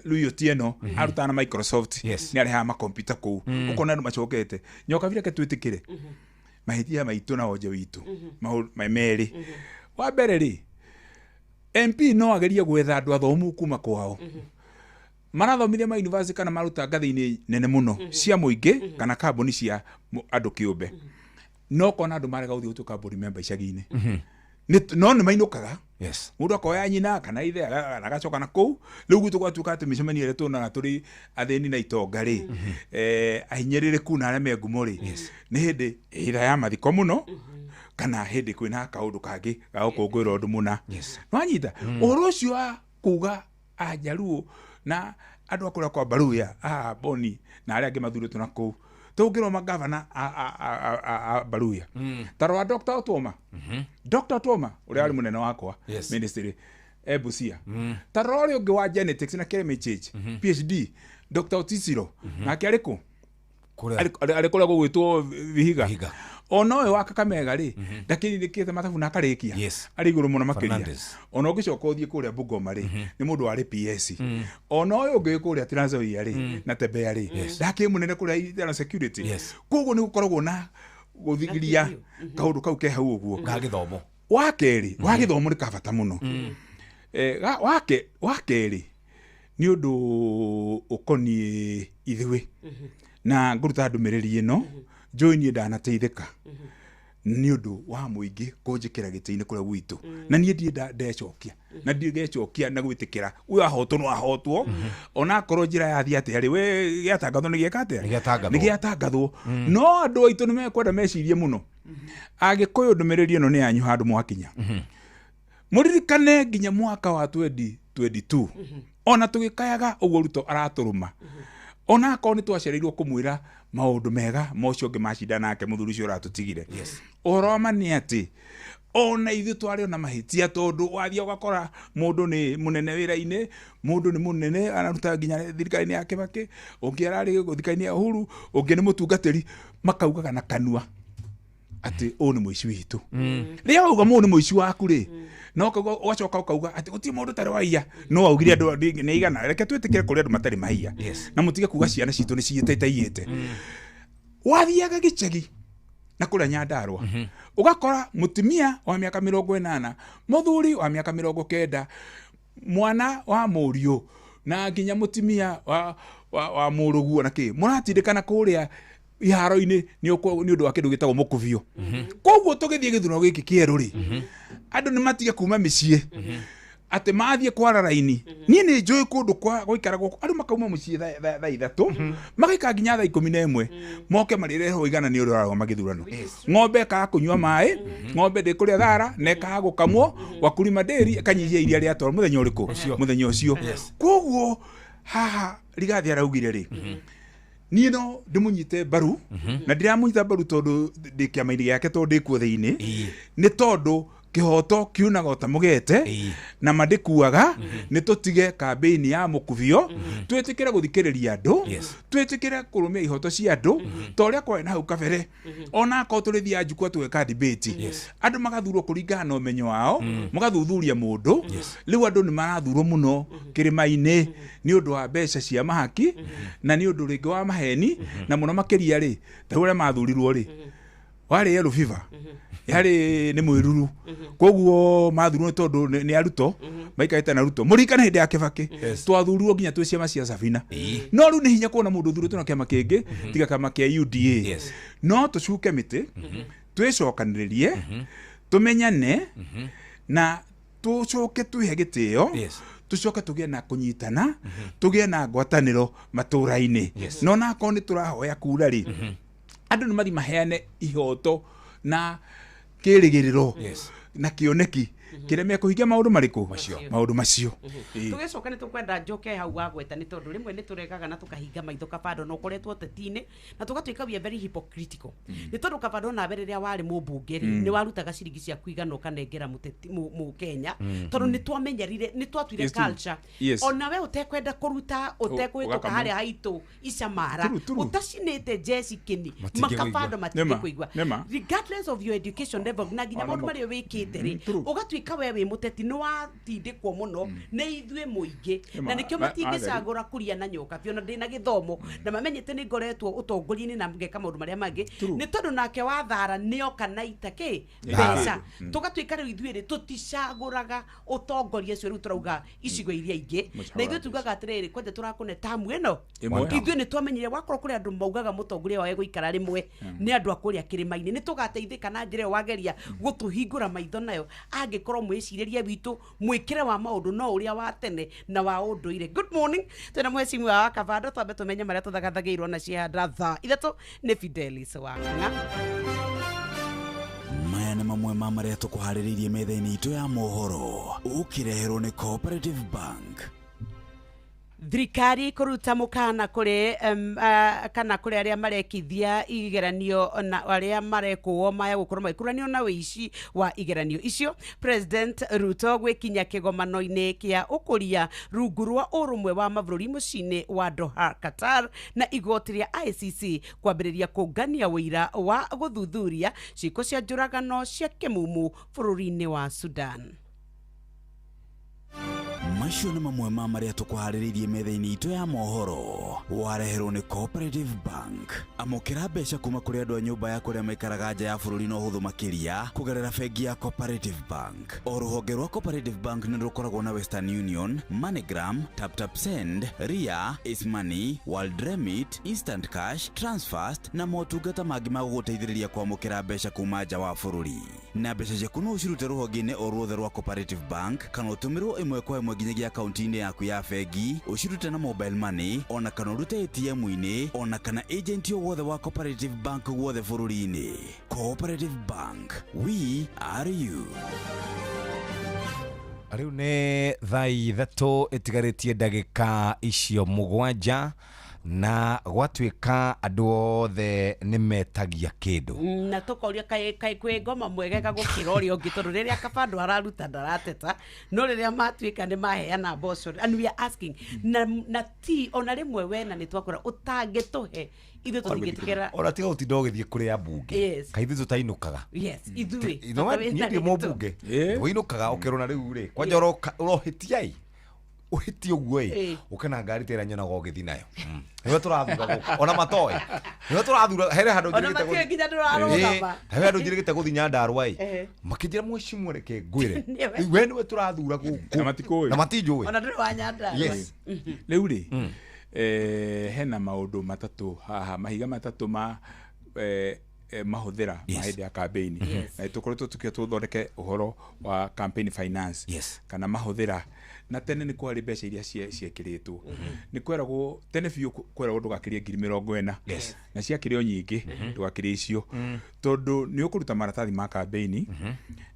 Louis Otieno, arutaga na Microsoft, nĩ arehaga makompiuta kũu, ũkona andũ macokete. Nyokabi, reke twĩtĩkĩre mahĩtia maitũ na wonje witũ merĩ. Wa mbere rĩ, MP no agerie gwetha andũ athomu kuma kwao marathomithia ma university kana maruta ngathĩ-inĩ nene mũno cia mũingĩ kana kambuni cia andũ kĩũmbe, no kona andũ marega gũthiĩ gũtuĩka board member icagi-inĩ, no nĩ mainũkaga. Mũndũ akoya nyina kana ithe agacoka na kũu. Rĩu gwitũ gwatuĩka atĩ mĩcemanio ĩrĩa tuonaga tũrĩ athĩni na itonga rĩ, ahinyĩrĩrĩku na arĩa me ngumo rĩ, nĩ hĩndĩ ĩra ya mathiko mũno kana hĩndĩ kwĩna kaũndũ kangĩ ga gũkũngũĩra ũndũ mũna. Nĩwanyita ũhoro ũcio wa kuga Anjaruũ na andũ a kũrĩa kwa Baruya, a Boni na arĩa angĩ mathurĩtwo na kũu, tũngĩrwo magavana a Baruya, ta rora Dr. Otuoma, Dr. Otuoma ũrĩa warĩ mũnene wakwa ministry e Busia, ta rora ũrĩa ũngĩ wa genetics na climate change PhD Dr. Otisiro, nake arĩ kũ? Arĩ kũrĩa gũgwĩtwo Vihiga. Ona ũyũ wa Kakamega rĩ, ndakĩrĩkĩte mathabu na akarĩkia, arĩ igũrũ mũno makĩria. Ona ũngĩcoka ũthiĩ kũrĩa Bungoma rĩ, nĩ mũndũ warĩ PS. Ona ũyũ ũngĩ kũrĩa Trans Nzoia rĩ na Tembea rĩ, ndakĩrĩ mũnene kũrĩa internal security. Koguo nĩ gũkoragwo na gũthigiria kaũndũ kau ke hau ũguo ga gĩthomo. Wa kerĩ, wa gĩthomo nĩ ka bata mũno. Wa kerĩ nĩ ũndũ ũkoniĩ ithuĩ na ngũruta ndũmĩrĩri ĩno, njũĩ niĩ ndanateithĩka nĩ ũndũ wa mũingĩ kũnjĩkĩra gĩtĩ-inĩ kũrĩa gwitũ, na niĩ ndirĩ ndecokia na ndirĩ na gwĩtĩkĩra ũyũ ahotwo no ahotwo, ona akorwo njĩra yathiĩ atĩa rĩ, we gĩatangathwo nĩ gĩeka atĩa, nĩ gĩatangathwo. No andũ aitũ nĩ mekwenda mecirie mũno. Agĩkũyũ, ndũmĩrĩri ĩno nĩ yanyu handũ mwakinya, mũririkane nginya mwaka wa 2022 ona tũgĩkayaga ũguo Ruto aratũrũma, ona akorwo nĩ twacereirwo kũmwĩra maũndũ mega ma ũcio ũngĩ macinda nake mũthuri ũcio ũratũtigire. Ũhoro wa ma nĩ atĩ ona ithuĩ twarĩ ona mahĩtia, tondũ wathiĩ ũgakora mũndũ nĩ mũnene wĩra-inĩ, mũndũ nĩ mũnene araruta nginya thirikari-inĩ ya Kibaki, ũngĩ ararĩ thirikari-inĩ ya Uhuru, ũngĩ nĩ mũtungatĩri, makaugaga na kanua Atĩ ũyũ nĩ mũici witũ. Rĩrĩa wauga mũndũ nĩ mũici waku rĩ, no ũgacoka ũkauga atĩ gũtirĩ mũndũ ũtarĩ waiya. No waugire andũ nĩ igana, reke twĩtĩkĩre kũrĩ andũ matarĩ maiya. Na mũtige kuga ciana citũ nĩ ciĩte. Wathiaga gĩcagi na kũrĩa Nyandarua, ũgakora mũtumia wa mĩaka 80, mũthuri wa mĩaka 90, mwana wa mũriũ na nginya mũtumia wa mũrũguo na kĩ mũratindĩkana kũrĩa iharo-inĩ nĩ ũndũ wa kĩndũ gĩtagwo mũkubio. Koguo tũgĩthiĩ gĩthurano gĩkĩ kĩerũ rĩ, andũ nĩ matige kuma mĩciĩ atĩ mathiĩ kwara raini. Niĩ nĩ njũĩ kũndũ kwa gũikara gũkũ andũ makauma mũciĩ thaa 3 magaikara nginya thaa 11 moke marĩrehwo igana nĩ ũrĩa ũrarũgama gĩthurano. Ng'ombe ĩkaga kũnyua maĩ, ng'ombe ndĩkũrĩa thara na ĩkaga gũkamwo, Wakulima Dairy ĩkanyihia iria rĩatwarwo mũthenya ũrĩkũ? Mũthenya ũcio. Koguo haha Rigathi araugire rĩ, niĩ no ndĩmũnyite mbaru, na ndiramũnyita mbaru tondũ ndĩ kĩama-inĩ gĩake, tondũ ndĩ kuo thĩinĩ, nĩ tondũ kĩhoto kiunaga ota mũgete na mandĩkuaga. Nĩ tũtige kambĩini ya mũkubio, twĩtĩkĩre gũthikĩrĩria andũ, twĩtĩkĩre kũrũmia ihoto cia andũ ta ũrĩa kwarĩ na hau kabere. Ona akorwo tũrĩthiaga njukwa tũgeka debate, andũ magathurwo kũringana na ũmenyo wao, mũgathuthuria mũndũ. Rĩu andũ nĩ marathurwo mũno kĩrĩma-inĩ nĩ ũndũ wa mbeca cia mahaki na nĩ ũndũ rĩngĩ wa maheni, na mũno makĩria rĩ, ta rĩu arĩa mathurirwo rĩ, warĩ yellow fever, yarĩ nĩ mwĩruru, koguo mathurirwo nĩ tondũ nĩ aruto maikarĩte na Ruto. Mũririkane hĩndĩ ya Kĩbakĩ twathurirwo nginya twĩ ciama cia Sabina, no rĩu nĩ hinya kuona mũndũ ũthurĩtwo na kĩama kĩngĩ tiga kĩama kĩa UDA. No tũcuke mĩtĩ, twĩcokanĩrĩrie, tũmenyane na tũcoke twĩhe gĩtĩo, tũcoke tũgĩe na kũnyitana, tũgĩe na ngwatanĩro matũra-inĩ. No nakorwo nĩ tũrahoya kura rĩ, andũ nĩ mathi maheane ihoto na kĩrĩgĩrĩro na kĩoneki kĩrĩa mekũhingia maũndũ marĩkũ, maũndũ macio. Ĩĩ. Tũgĩcoka nĩ tũkwenda njoke hau wagweta, nĩ tondũ rĩmwe nĩ tũregaga na tũkahinga maitho kabando na ũkoretwo ũteti-inĩ na tũgatuĩka we are very hypocritical, nĩ tondũ kabando nawe rĩrĩa warĩ mũmbunge rĩ, nĩ warutaga ciringi ciaku igana ũkanengera mũteti mũkenya, tondũ nĩ twamenyerire, nĩ twatuire Yes, true. culture. Ona we ũtekwenda kũruta, ũtekũhĩtũka ũgakamũ. Harĩa haitũ icamara True, true. ũtacinĩte jeci kĩni Matingĩkũigua. makabando Nĩma, matingĩkũigua nĩma. regardless of your education level na nginya Ona maũndũ marĩa wĩkĩte rĩ, ũgatuĩka we wĩ mũteti nĩ watindĩkwo mũno nĩ ithuĩ mũingĩ, Nĩma, na nĩkĩo matingĩcagũra kũria na nyoka biũ, na ndĩna gĩthomo na mamenyete nĩ ngoretwo ũtongoria-inĩ na ngeka maũndũ marĩa mangĩ, nĩ tondũ nake wathara nĩoka na ita kĩ mbeca, tũgatuĩka rĩu ithuĩ rĩ tũticagũraga ũtongoria ũcio. Rĩu tũrauga icigo iria ingĩ na ithuĩ tugaga atĩrĩrĩ, kwanja tũrakũne tamu ĩno. Ĩmwe. Ithuĩ nĩ twamenyire wakorwo kũrĩ andũ maugaga mũtongoria wao egũikara rĩmwe nĩ andũ a kũrĩa kĩrĩma-inĩ, nĩ tũgateithĩka na njĩra ĩyo wageria gũtũhingũra maitho nayo, angĩkorwo mwĩcirĩrie witũ, mwĩkĩre wa maũndũ no ũrĩa wa tene na wa ũndũire. Good morning, twĩna mheshimiwa wa Kabando, twambe tũmenye marĩa tũthagathagĩirwo na ciehanda thaa 3 nĩ Fidelis wa Ng'a. Maya nĩ mamwe ma marĩa tũkũharĩrĩirie metha-inĩ itũ ya mohoro, ũkĩreherwo nĩ Cooperative Bank. Thirikari kũruta mũkana kũrĩ kana kũrĩ arĩa marekithia igeranio na arĩa marekũo maya gũkorwo magĩkũranio na ũici wa igeranio icio. President Ruto gwĩkinya kĩgomano-inĩ kĩa ũkũria rungu rwa ũrũmwe wa mabũrũri mũciĩ-inĩ wa Doha, Qatar, na igoti rĩa ICC kwambĩrĩria kũngania ũira wa gũthuthuria ciĩko cia njũragano cia kĩmumu bũrũri-inĩ wa Sudan. Macio nĩ mamwe ma marĩa tũkũharĩrĩirie metha-inĩ itũ ya mohoro, wareherwo nĩ Cooperative Bank. Amũkĩra mbeca kuma kũrĩ andũ a nyũmba ya kũrĩa maikaraga nja ya bũrũri na ũhũthũ makĩria kũgerera bengi ya Cooperative Bank. O rũhonge rwa Cooperative Bank nĩ rũkoragwo na Western Union, MoneyGram, TapTap Send, Ria, Money, World Remit, Instant Cash, Transfast na motungata mangĩ ma gũgũteithĩrĩria kwamũkĩra mbeca kuma nja wa bũrũri. Na mbeca ciaku no ũcirute rũhonge-inĩ o ruothe rwa Cooperative Bank, kana ũtũmĩrwo ĩmwe kwa ĩmwe nginyagia akaunti-inĩ yaku ya bengi, ũcirute na mobile money, ona kana ũrute ATM-inĩ, ona kana agent o wothe wa Cooperative Bank guothe bũrũri-inĩ. Cooperative Bank, we are you. Rĩu nĩ thaa 3 ĩtigarĩtie ndagĩka icio 7. Na gwatuĩka andũ othe nĩ metagia kĩndũ. Na tũkoria kaĩ kwĩ ngoma mwegega gũkĩra ũrĩa ũngĩ, tondũ rĩrĩa kabandũ araruta ndarateta, no rĩrĩa matuĩka nĩ maheana mboco, and we are asking na ti ona rĩmwe wena nĩ twakora ũtangĩtũhe ithuĩ tũtingĩtĩkĩra. Ona tiga gũtinda ũgĩthiĩ kũrĩ ambunge. Yes. Kaĩ ithuĩ tũtainũkaga. Yes, ithuĩ. Niĩ ndĩ mũmbunge. Wĩinũkaga ũkerwo na rĩu rĩ kwanja ũrohĩtia ĩ ũhĩtie ũguo ĩ ũkena ngari ta ĩrĩa nyonaga ũgĩthiĩ nayo. Nĩwe tũrathura gũkũ ona matoĩ nĩwe tũrathura here handũ Ona matiũĩ nginya ndũrarũgama. Here handũ njĩrĩgĩte gũthiĩ Nyandarua ĩ makĩnjĩra mheshimiwa reke ngwĩre we nĩwe tũrathura gũkũ na matinjũĩ ona ndũrĩ wa Nyandarua. Yes. Rĩu rĩ hena maũndũ matatũ haha, mahiga matatũ ma mahũthĩra ma hĩndĩ ya campaign. Na tũkoretwo tukiuga tũthondeke ũhoro wa campaign finance. Kana mahũthĩra. Na tene nĩ kwarĩ mbeca iria ciekĩrĩtwo. Nĩ kweragwo tene biũ kweragwo ndũgakĩrie 40,000. Na ciakĩrĩ o nyingĩ ndũgakĩrie icio. Tondũ nĩ ũkũruta maratathi ma campaign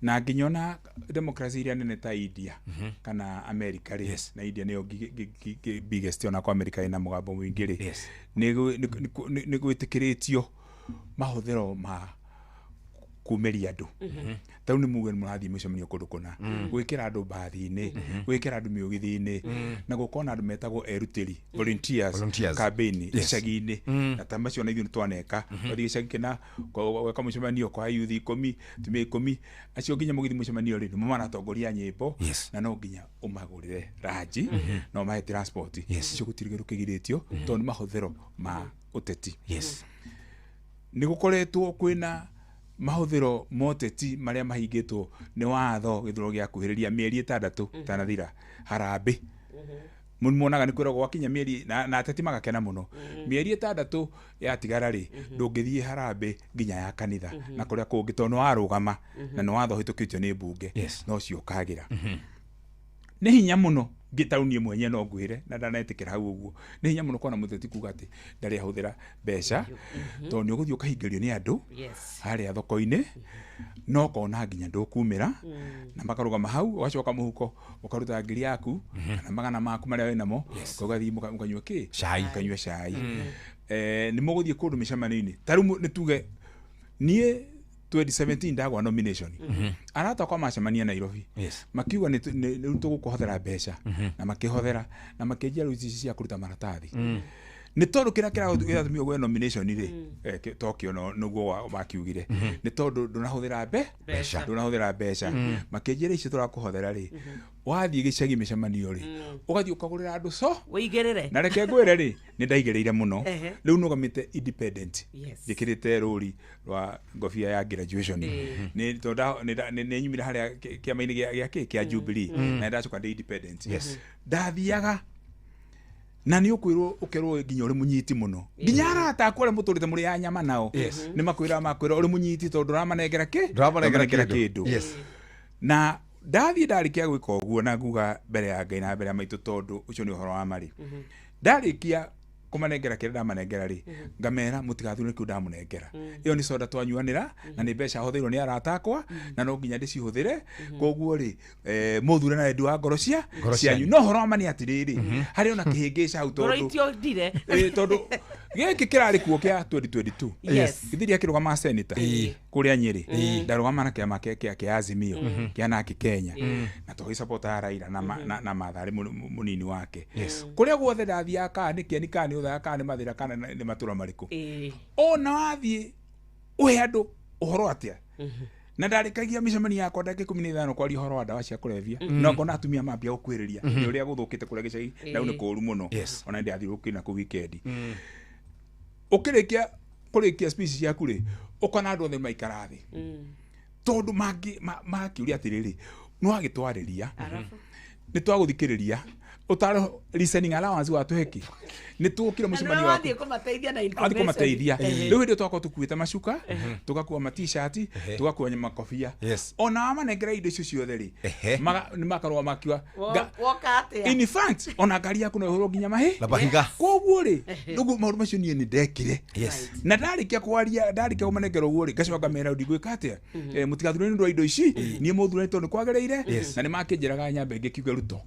na nginya ona democracy iria nene ta India kana America rĩ, na India nĩyo biggest ona kwa America ĩna mũgambo mũingĩ rĩ, nĩ gwĩtĩkĩrĩtio mahũthĩro ma kumĩria andũ. Ta rĩu nĩ muge nĩ mũrathiĩ mĩcemanio kũndũ kũna, gwĩkĩra andũ mbathi-inĩ, gwĩkĩra andũ mĩũgithi-inĩ, na gũkorwo na andũ metagwo erutĩri, volunteers campaign icagi-inĩ. Na ta macio na ithuĩ nĩ twaneka, wathiĩ gĩcagi kĩna gweka mũcemanio kwa youth 10, atumia 10, acio nginya mũgĩthiĩ mũcemanio rĩ nĩmo maratongoria nyĩmbo, na no nginya ũmagũrĩre ranji na ũmahe transport. Icio gũtirĩ kĩndũ kĩgirĩtio tondũ nĩ mahũthĩro ma ũteti. Nĩ gũkoretwo kwĩna mahũthĩro ma ũteti marĩa mahingĩtwo nĩ watho gĩthurano gĩakuhĩrĩria mĩeri 6 tanathira harambĩ. Muonaga nĩ kwĩragwo gwakinya mĩeri na ateti magakena mũno. Mĩeri 6 yatigara rĩ ndũngĩthiĩ harambĩ nginya ya kanitha na kũrĩa kũngĩ tondũ nĩ warũgama na nĩ watho ũhĩtũkĩtio nĩ mbunge no ũcio ũkagĩra. Nĩ hinya mũno ngĩtaũ niĩ mwenye no ngwĩre na ndanetĩkĩra hau ũguo, nĩ hinya mũno kuona mũteti kuga atĩ ndarĩ ahũthĩra mbeca tondũ nĩ ũgũthiĩ ũkahingĩrio nĩ andũ harĩa thoko-inĩ no ũkona nginya ndũkumĩra na makarũgama hau ũgacoka mũhuko ũkaruta ngiri yaku kana magana maku marĩa wĩnamo ũgathiĩ mũkanyua kĩ mũkanyua cai. Nĩ mũgũthiĩ kũndũ mĩcemanio-inĩ ta rĩu nĩ tuge niĩ 2017 ndagwa nomination. Arata kwa macemania Nairobi. Makiuga nĩ rĩu tũgũkũhothera mbeca na makĩhothera na makĩnjia rĩu ici cia kũruta maratathi. Nĩ tondũ kĩrĩa kĩratũmire ũgwe nomination rĩ Tokyo nĩguo makiugire nĩ tondũ ndũnahũthĩra mbeca ndũnahũthĩra mbeca makĩnjĩra ici tũrakũhothera rĩ wathiĩ gĩcagi mĩcemanio rĩ ũgathiĩ ũkagũrĩra andũ so ũigĩrĩre na reke ngwĩre rĩ nĩ ndaigĩrĩire mũno rĩu nũgamĩte independent njĩkĩrĩte rũri rwa ngobia ya graduation nĩ tondũ nĩ nyumire harĩa kĩama-inĩ gĩa kĩa Jubilee na ndacoka ndĩ independent ndathiaga na nĩ ũkwĩrwo ũkerwo nginya ũrĩ mũnyiti mũno nginya arata aku arĩa mũtũrĩte mũrĩ ya nyama nao nĩ makwĩra makwĩra ũrĩ mũnyiti tondũ ndũramanengera kĩ ndũramanengera kĩndũ na ndathiĩ ndarĩkia gwĩka ũguo na nguga mbere ya Ngai na mbere ya maitũ tondũ ũcio nĩ ũhoro wa marĩ ndarĩkia kũmanengera kĩrĩa ndamanengera rĩ ngamera mũtigathure kĩu ndamũnengera ĩyo nĩ soda twanyuanĩra na nĩ mbeca hũthĩirwo nĩ arata akwa na no nginya ndĩcihũthĩre koguo rĩ mũthure na wendi wa ngoro cianyu no ũhoro wa ma nĩ atĩrĩrĩ harĩ ona kĩhĩngĩca hau tondũ tondũ gĩkĩ kĩrarĩ kuo kĩa 2022 githĩ ndiakĩrũgama senator kũrĩa Nyĩrĩ ndarũgama na kĩama kĩa Azimio kĩa Naki Kenya na tũgĩsapota Raila na Mathare mũnini wake kũrĩa guothe ndathiaga kana nĩ Kĩeni kana nĩ Othaya kana nĩ Mathĩra kana nĩ matũra marĩkũ ona wathiĩ ũhe andũ ũhoro atĩa na ndarĩkagia mĩcemanio yakwa ndagĩka 15 kwaria ũhoro wa ndawa cia kũrebia no ngona atumia mambia gũkuhĩrĩria nĩ ũrĩa gũthũkĩte kũrĩa gĩcagi na rĩu nĩ kũũru mũno ona nĩndathiũrũrũkire na kũu wikendi ũkĩrĩkia kũrĩkia speech ciaku rĩ ũkona andũ othe maikara thĩ tondũ makĩũria atĩrĩrĩ nĩ wagĩtwarĩria nĩ twagũthikĩrĩria ũtarĩ listening allowance watũhe kĩ nĩ tũkire mũcemanio waku wathiĩ kũmateithia na athiĩ kũmateithia rĩu hĩndĩ twakorwo tũkuĩte macuka tũgakua ma t-shirt tũgakua makobia ona wamanengera indo icio ciothe rĩ nĩ makarũa makiuga woka atĩa in fact ona ngari yaku no ĩhũrwo nginya mahiga koguo rĩ rĩu maũndũ macio niĩ nĩ ndekire na ndarĩkia kwaria ndarĩkia kũmanengera ũguo rĩ ngacoka ngamera ndigwĩka atĩa mũtigathure nĩ ũndũ wa indo ici niĩ mũthure tondũ nĩ kwagĩrĩire na nĩ makĩnjĩraga nyambe ngĩkiuge Ruto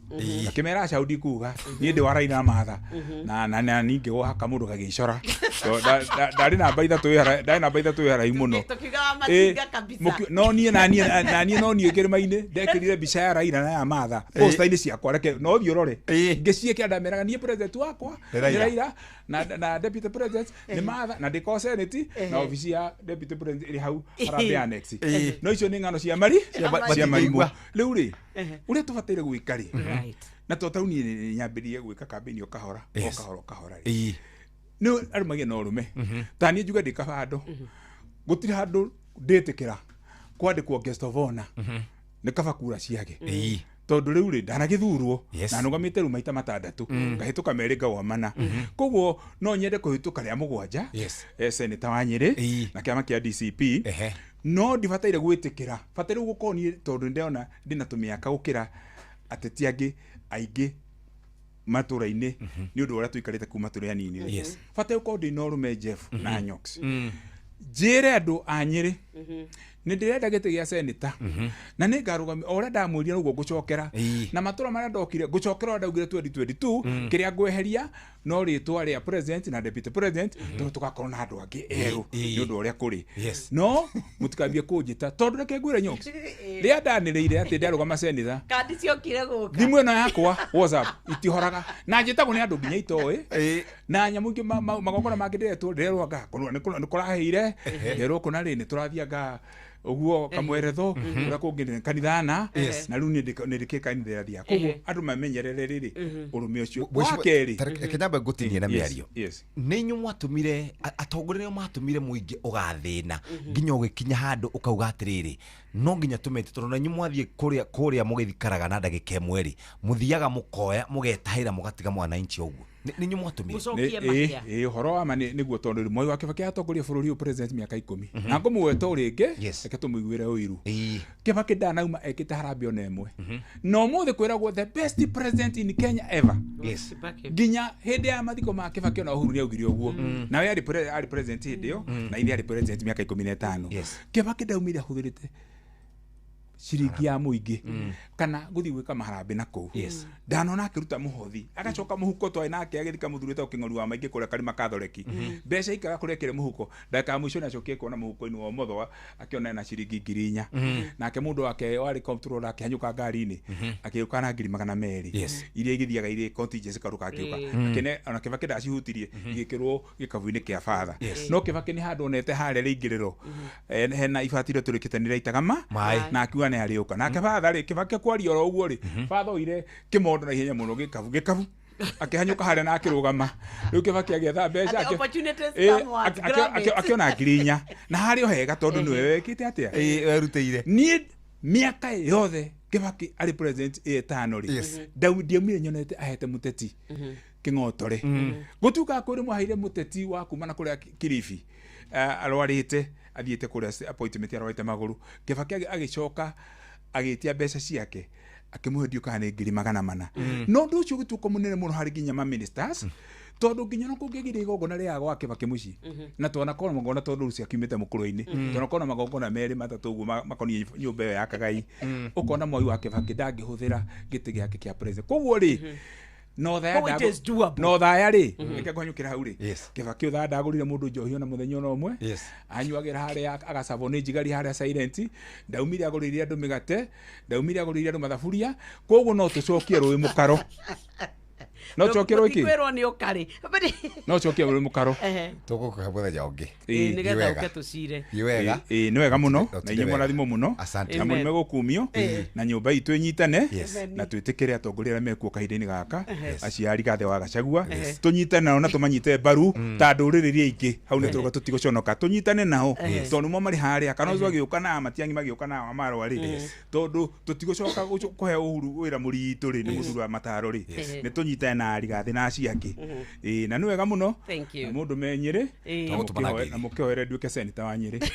akĩmera aca ndikuga niĩ ndĩ wa Raila Matha na ningĩ gwaka mũndũ gagĩcora ndarĩ namba 3 ndarĩ namba 3 wĩ haraihu mũno. Tukiugaga matinga kabisa. No niĩ na niĩ no niĩ kĩrĩma-inĩ ndekĩrire mbica ya Raila na ya Martha posta-inĩ ciakwa, reke no thiĩ ũrore ngĩciĩkĩra, ndameraga niĩ president wakwa Nĩ nĩ Raila. Raila na deputy president nĩ Martha, na ndĩko senate na obici ya deputy president ĩrĩ hau Harambee Annex. No icio nĩ ng'ano cia mari cia marimũ. Rĩu rĩ, ũrĩa tũbataire gwĩka rĩ, na to tarĩu niĩ nĩ nyambĩrĩrie gwĩka campaign o kahora o kahora o kahora rĩ, nĩ andũ magĩe na ũrũme. Ta niĩ njuge ndĩ kabando, gũtirĩ handũ ndĩtĩkĩra kwandĩkwo guest of honor, nĩ kaba kura ciage, tondũ rĩu rĩ ndanagĩthurwo na nũgamĩte rĩu maita matandatũ, ngahĩtũka merĩ ngagwa mana, koguo no nyende kũhĩtũka rĩa mũgwanja seneta wa Nyĩrĩ na kĩama kĩa DCP. No ndibataire gwĩtĩkĩra, bataire gũkorwo niĩ tondũ ndĩrona ndĩna tũmĩaka gũkĩra ateti angĩ aingĩ matũra-inĩ nĩ ũndũ wa ũrĩa tũikarĩte kuma tũrĩ anini rĩ. Bataire gũkorwo ndĩ na ũrũme, Jeff na Nyox, njĩre andũ a Nyĩrĩ nĩ ndĩrenda gĩtĩ gĩa seneta na nĩ ngarũgamia o ũrĩa ndamwĩrire ũguo ngũcokera na matũra marĩa ndokire ngũcokera ũrĩa ndaugire 2022. Kĩrĩa ngweheria no rĩtwa rĩa president na deputy president, tondũ tũgakorwo na andũ angĩ erũ nĩ ũndũ wa ũrĩa kũrĩ. No mũtikambie kũnjĩta, tondũ reke ngwĩre Nyox, rĩa ndanĩrĩire atĩ ndarũgama seneta, kandi ciokire gũka. Thimũ ĩno yakwa WhatsApp itihoraga na njĩtagwo nĩ andũ nginya itoĩ na nyamũ ingĩ magongona mangĩ ndĩretwo, ndĩrerwo anga nĩ kũrahĩire, nderwo kũna rĩ nĩ tũrathianga ũguo kamweretho ũrĩa kũngĩ nĩ kanithana na rĩu nĩ ndĩkĩ kanitha ĩrathia, koguo andũ mamenyerere rĩrĩ ũrũme ũcio wa kerĩ. Reke nyambe ngũtinie na mĩario. Yes. Nĩ inyuĩ mwatũmire atongoria nĩo matũmire mũingĩ ũgathĩna nginya ũgĩkinya handũ ũkauga atĩrĩrĩ, no nginya tũmete, tondũ na inyuĩ mwathiĩ kũrĩa mũgĩthikaraga na ndagĩka ĩmwe rĩ, mũthiaga mũkoya mũgetahĩra mũgatiga mwananchi ũguo. Nĩ inyuĩ mwatũmire. Mũcokie Nĩ- mahĩa. Ĩ ũhoro wa ma nĩguo, tondũ Mwai wa Kibaki atongoria bũrũri ũyũ president mĩaka 10 na ngũmũgweta o rĩngĩ, reke tũmũiguĩre ũiru. Kibaki ndanauma ekĩte harambee ona ĩmwe, na ũmũthĩ kwĩragwo the best president in Kenya ever. Nginya hĩndĩ ya mathiko ma Kibaki ona Uhuru nĩaugire ũguo, nawe arĩ president hĩndĩ ĩyo na ithe arĩ president mĩaka 15. Kibaki ndaumire ahũthĩrĩte ciringi ya mũingĩ kana gũthiĩ gwĩka maharambĩ na kũu. Ndanona akĩruta mũhothi agacoka mũhuko, twarĩ nake agĩthika mũthuri wĩtagwo Kĩng'ori wa Maingĩ kũrĩa Karima Kathoreki, mbeca ikaga kũrĩa ekĩre mũhuko, ndagĩka ya mũico nĩacokire kuona mũhuko-inĩ wa ũmotho akĩona ena ciringi 4,000. Nake mũndũ wake warĩ comptroller akĩhanyũka ngari-inĩ akĩũka na 200,000 iria igĩthiaga irĩ contingency karuka akĩũka. Akĩne ona Kibaki ndacihutirie, igĩkĩrwo gĩkabu-inĩ kĩa batha. No Kibaki nĩ handũ onete harĩa rĩingĩrĩro hena ibati rĩo tũrĩkĩte nĩ rĩaitaga ma Maĩ. na akiuga nĩ arĩũka nake batha rĩ. Kibaki kwaria oro ũguo rĩ, batha oire kĩmondo na ihenya mũno gĩkabu akĩhanyũka harĩa na akĩrũgama. Rĩu Kibaki agĩetha mbeca Atĩ opportunities come once, grab it. akĩona 4,000 na harĩ o hega tondũ nĩwe wekĩte atĩa. Werutĩire. Niĩ mĩaka yothe Kibaki arĩ president ĩ ĩtano rĩ, ndiaumire nyonete ahete mũteti kĩng'otore. Gũtuĩkaga kwĩ rĩmwe aheire mũteti wa kuma na kũrĩa Kilifi, arwarĩte athiĩte kũrĩa appointment, arwarĩte magũrũ. Kibaki agĩcoka agĩtia mbeca ciake akĩmũhe, ndiũ kana nĩ 400,000. No ũndũ ũcio ũgĩtuĩka mũnene mũno harĩ nginya ma ministers, tondũ nginya no kũngĩgire igongona rĩa gwa Kibaki mũciĩ na twanakorwo na magongona, tondũ rĩu ciakiumĩte mũkũrũ-inĩ, twanakorwo na magongona merĩ matatũ ũguo makoniĩ nyũmba ĩyo ya Kagai, ũkona Mwai wa Kibaki ndangĩhũthĩra gĩtĩ gĩake kĩa president. Koguo rĩ, no thaya Koguo it is doable. No thaya rĩ, reke ngũhanyũkĩra hau rĩ, Kibaki ũthaya ndagũrire mũndũ njohi ona mũthenya ona ũmwe. Anyuagĩra harĩa agacabwo nĩ njigari harĩa silent. Ndaumire agũrĩire andũ mĩgate, ndaumire agũrĩire andũ mathaburia, koguo no tũcokie rũĩ mũkaro, no tũcokie rũĩ kĩ Kwĩrwo nĩ ũkarĩ. No tũcokie rũĩ mũkaro. Tũgũkũhe mũthenya ũngĩ. Ĩĩ, nĩgetha Wega. ũke tũcire. Thiĩ wega. Ĩĩ, nĩ wega mũno na Ũtinde inyuĩ wega. mũrathimwo mũno. Asante. Na mũrĩme gũkumio na nyũmba itũ ĩnyitane. Amen. Na twĩtĩkĩre atongoria arĩa mekuo kahinda-inĩ gaka, Yes. aciari gathe wa Gachagua, tũnyitane nao na tũmanyite mbaru ta ndũrĩrĩ iria ingĩ. Hau nĩ tũrauga tũtigũconoka, tũnyitane nao tondũ nĩmo marĩ harĩa kana ũcio agĩũka na Matiang'i magĩũka na Wamarwa rĩ, tondũ tũtigũcoka kũhe Uhuru wĩra mũritũ rĩ, nĩ mũthuri wa mataro rĩ. Nĩ tũnyitane na Rigathĩ na acio angĩ. Ĩĩ, na nĩ wega mũno. Thank you. Na mũndũ me Nyĩrĩ na Tũgũtũmana na mũkĩhoere nduĩke seneta wa Nyĩrĩ.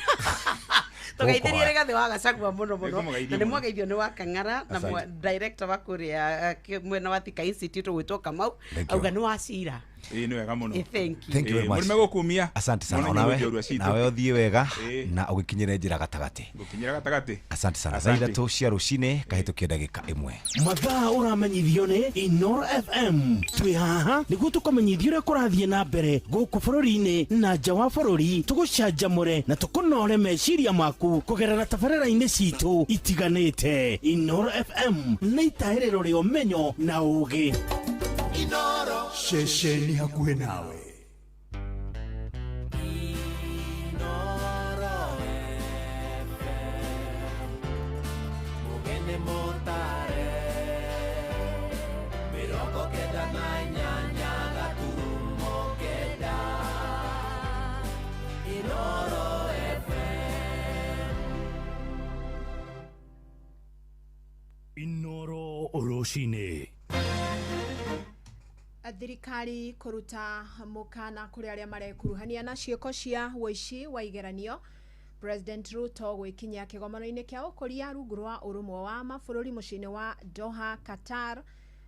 Tũgeithirie Rigathĩ wa Gachagua mũno mũno. Nĩngũmũgeithia Na nĩ mũno. mwageithio nĩ wa Kang'ara na Asante. director wa kũrĩa mwena wa Thika Institute ũgwĩtwo Kamau. Thank you. Auga nĩ wacira. Ĩĩ, nĩ wega mũno. Thank you. Thank you very much. Mũrĩme gũkumia. Asante sana. Mũno Onawe njorua citũ. nawe ũthiĩ wega Ĩĩ. na ũgĩkinyĩre njĩra gatagatĩ. Gũkinyĩra gatagatĩ. Asante sana. Thaa Asante. 3 cia rũcinĩ kahĩtũkia ndagĩka 1. Mathaa ũramenyithio nĩ Inoro FM. Twĩ haha nĩguo tũkũmenyithia ũrĩa kũrathiĩ na mbere gũkũ bũrũri-inĩ na nja wa bũrũri, tũgũcanjamũre na tũkũnore meciria maku kũgerera tabarĩra-inĩ citũ itiganĩte. Inoro FM nĩ itaĩrĩro rĩa ũmenyo na ũũgĩ. Inoro ceceni hakuhĩ nawe. Mugene motare 98 gaturumo 9 Inoro FM. Inoro rũcinĩ. Thirikari kũruta mũkana kũrĩ arĩa marekuruhania na ciĩko cia ũici wa igeranio. President Ruto gwĩkinyia kĩgomano-inĩ kĩa ũkũria rungu rwa ũrũmwe wa mabũrũri mũciĩ-inĩ wa Doha, Qatar,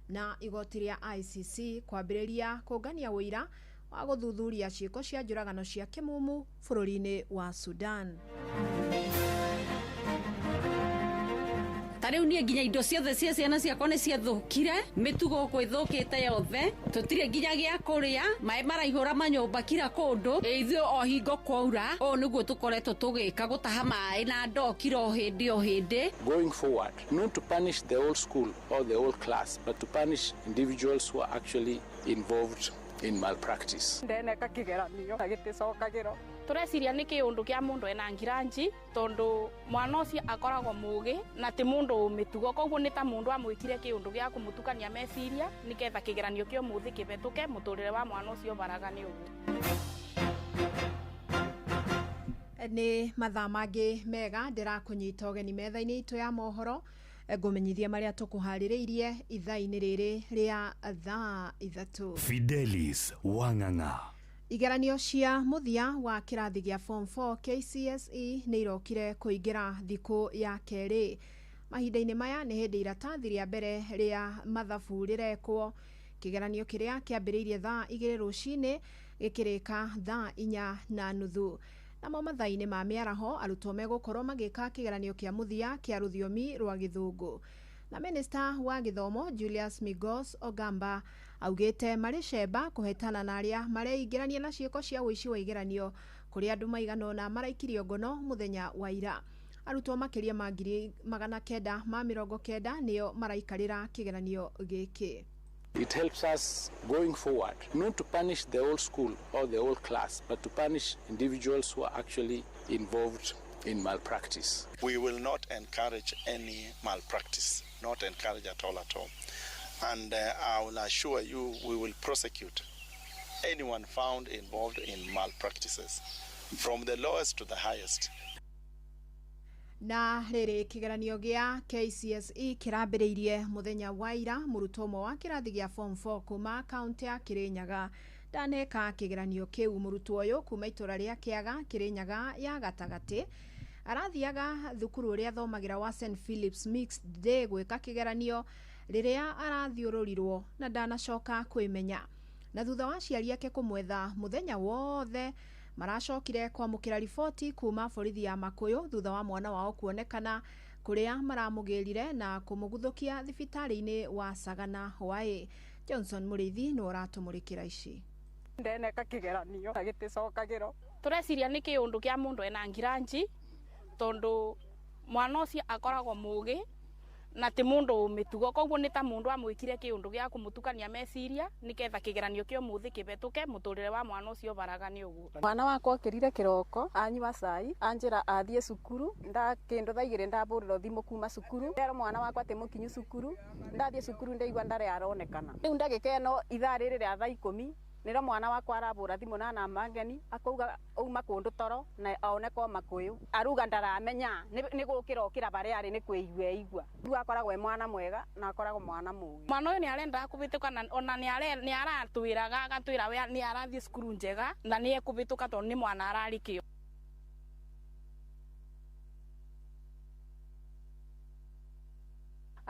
na igoti rĩa ICC kwambĩrĩria kũngania ũira wa gũthuthuria ciĩko cia njũragano cia kĩmumu bũrũri-inĩ wa Sudan. Ta rĩu niĩ nginya indo ciothe cia ciana ciakwa nĩ ciathũkire, mĩtugo gũkũ ĩthũkĩte yothe, tũtirĩ nginya gĩa kũrĩa, maĩ maraihũra manyũmba kira kũndũ, ithuĩ o hingo kwaura, ũũ nĩguo tũkoretwo tũgĩka, gũtaha maĩ na ndoo kira o hĩndĩ o hĩndĩ. Going forward, not to punish the whole school or the whole class, but to punish individuals who are actually involved in malpractice. Ndeneka kĩgeranio na gĩticokagĩrwo. Tũreciria nĩ kĩũndũ kĩa mũndũ ena ngiranji, tondũ mwana ũcio akoragwo mũgĩ na ti mũndũ mĩtugo, koguo nĩ ta mũndũ amwĩkire kĩũndũ gĩa kũmũtukania meciria nĩgetha kĩgeranio kĩa ũmũthĩ kĩhetũke, mũtũrĩre wa mwana ũcio ũbaragane ũguo. Nĩ mathaa mangĩ mega ndĩrakũnyita ũgeni metha-inĩ itũ ya mohoro, ngũmenyithia marĩa tũkũharĩrĩirie ithaa-inĩ rĩrĩ rĩa thaa 3. Fidelis Wang'ang'a. Igeranio cia mũthia wa kĩrathi gĩa form 4 KCSE nĩ irokire kũingĩra thikũ ya kerĩ. Mahinda-inĩ maya nĩ hĩndĩ iratathi rĩa mbere rĩa mathabu rĩrekwo. Kĩgeranio kĩrĩa kĩambĩrĩirie thaa 2 rũcinĩ gĩkĩrĩka thaa 4:30. Namo mathaa-inĩ ma mĩaraho arutwo megũkorwo magĩka kĩgeranio kĩa mũthia kĩa rũthiomi rwa Gĩthũngũ. Na Minista wa gĩthomo Julius Migos Ogamba augĩte marĩ cemba kũhetana na arĩa mareingĩrania na ciĩko cia ũici wa igeranio kũrĩa andũ maigana ũna maraikirio ngono mũthenya wa ira. Arutwo makĩria ma 990 nĩo maraikarĩra kĩgeranio gĩkĩ. It helps us going forward, not to punish the whole school or the whole class, but to punish individuals who are actually involved in malpractice. We will not encourage any malpractice, not encourage at all at all. And I will assure you we will prosecute anyone found involved in malpractices, from the lowest to the highest. Na rĩrĩ kĩgeranio gĩa KCSE kĩrambĩrĩirie mũthenya wa ira, mũrutwo ũmwe wa kĩrathi gĩa form 4 kuma kaunti ya Kĩrĩnyaga ndaneka kĩgeranio kĩu. Mũrutwo ũyũ kuma itũra rĩa Kĩaga, Kĩrĩnyaga ya gatagatĩ, arathiaga thukuru ũrĩa athomagĩra wa St Philip's Mixed Day gwĩka kĩgeranio rĩrĩa arathiũrũrirwo na ndanacoka kwĩmenya. Na thutha wa aciari ake kũmwetha mũthenya wothe, maracokire kwamũkĩra riboti kuma borithi ya Makuyu thutha wa mwana wao kuonekana kũrĩa maramũgĩrire na kũmũguthũkia thibitarĩ-inĩ wa Sagana Hwaĩ. Johnson Mũrĩithi nĩwe ũratũmũrĩkĩra ici. Ndeneka kĩgeranio na gĩticokagĩrwo. Tũreciria nĩ kĩũndũ kĩa mũndũ ena ngiranji, tondũ mwana ũcio akoragwo mũgĩ na ti mũndũ mĩtugo, koguo nĩ ta mũndũ amwĩkire kĩũndũ gĩa kũmũtukania meciria nĩgetha kĩgeranio kĩa ũmũthĩ kĩhetũke, mũtũrĩre wa mwana ũcio ũbaragane ũguo. Mwana wakwa okĩrire kĩroko, anyua cai, anjĩra athiĩ cukuru, nda kĩndũ thaa 2 ndabũrĩrwo thimũ kuma cukuru, nderwo mwana wakwa atĩ mũkinyu cukuru, ndathiĩ cukuru ndaigua ndarĩ aronekana. Rĩu ndagĩka ĩno ithaa rĩrĩ rĩa thaa 10 nĩro mwana wakwa arabũra thimũ na namba ngeni akauga auma kũndũ toro na aoneka Makuyu, aruga ndaramenya nĩ gũkĩra okĩra barĩa arĩ nĩ kwĩigua eigua. Rĩu akoragwo e mwana mwega na akoragwo mwana mũũgĩ. Mwana ũyũ nĩ arendaga kũhĩtũka na ona nĩ aratwĩraga agatwĩra we nĩ arathiĩ cukuru njega na nĩ ekũhĩtũka tondũ nĩ mwana ararĩ kĩo.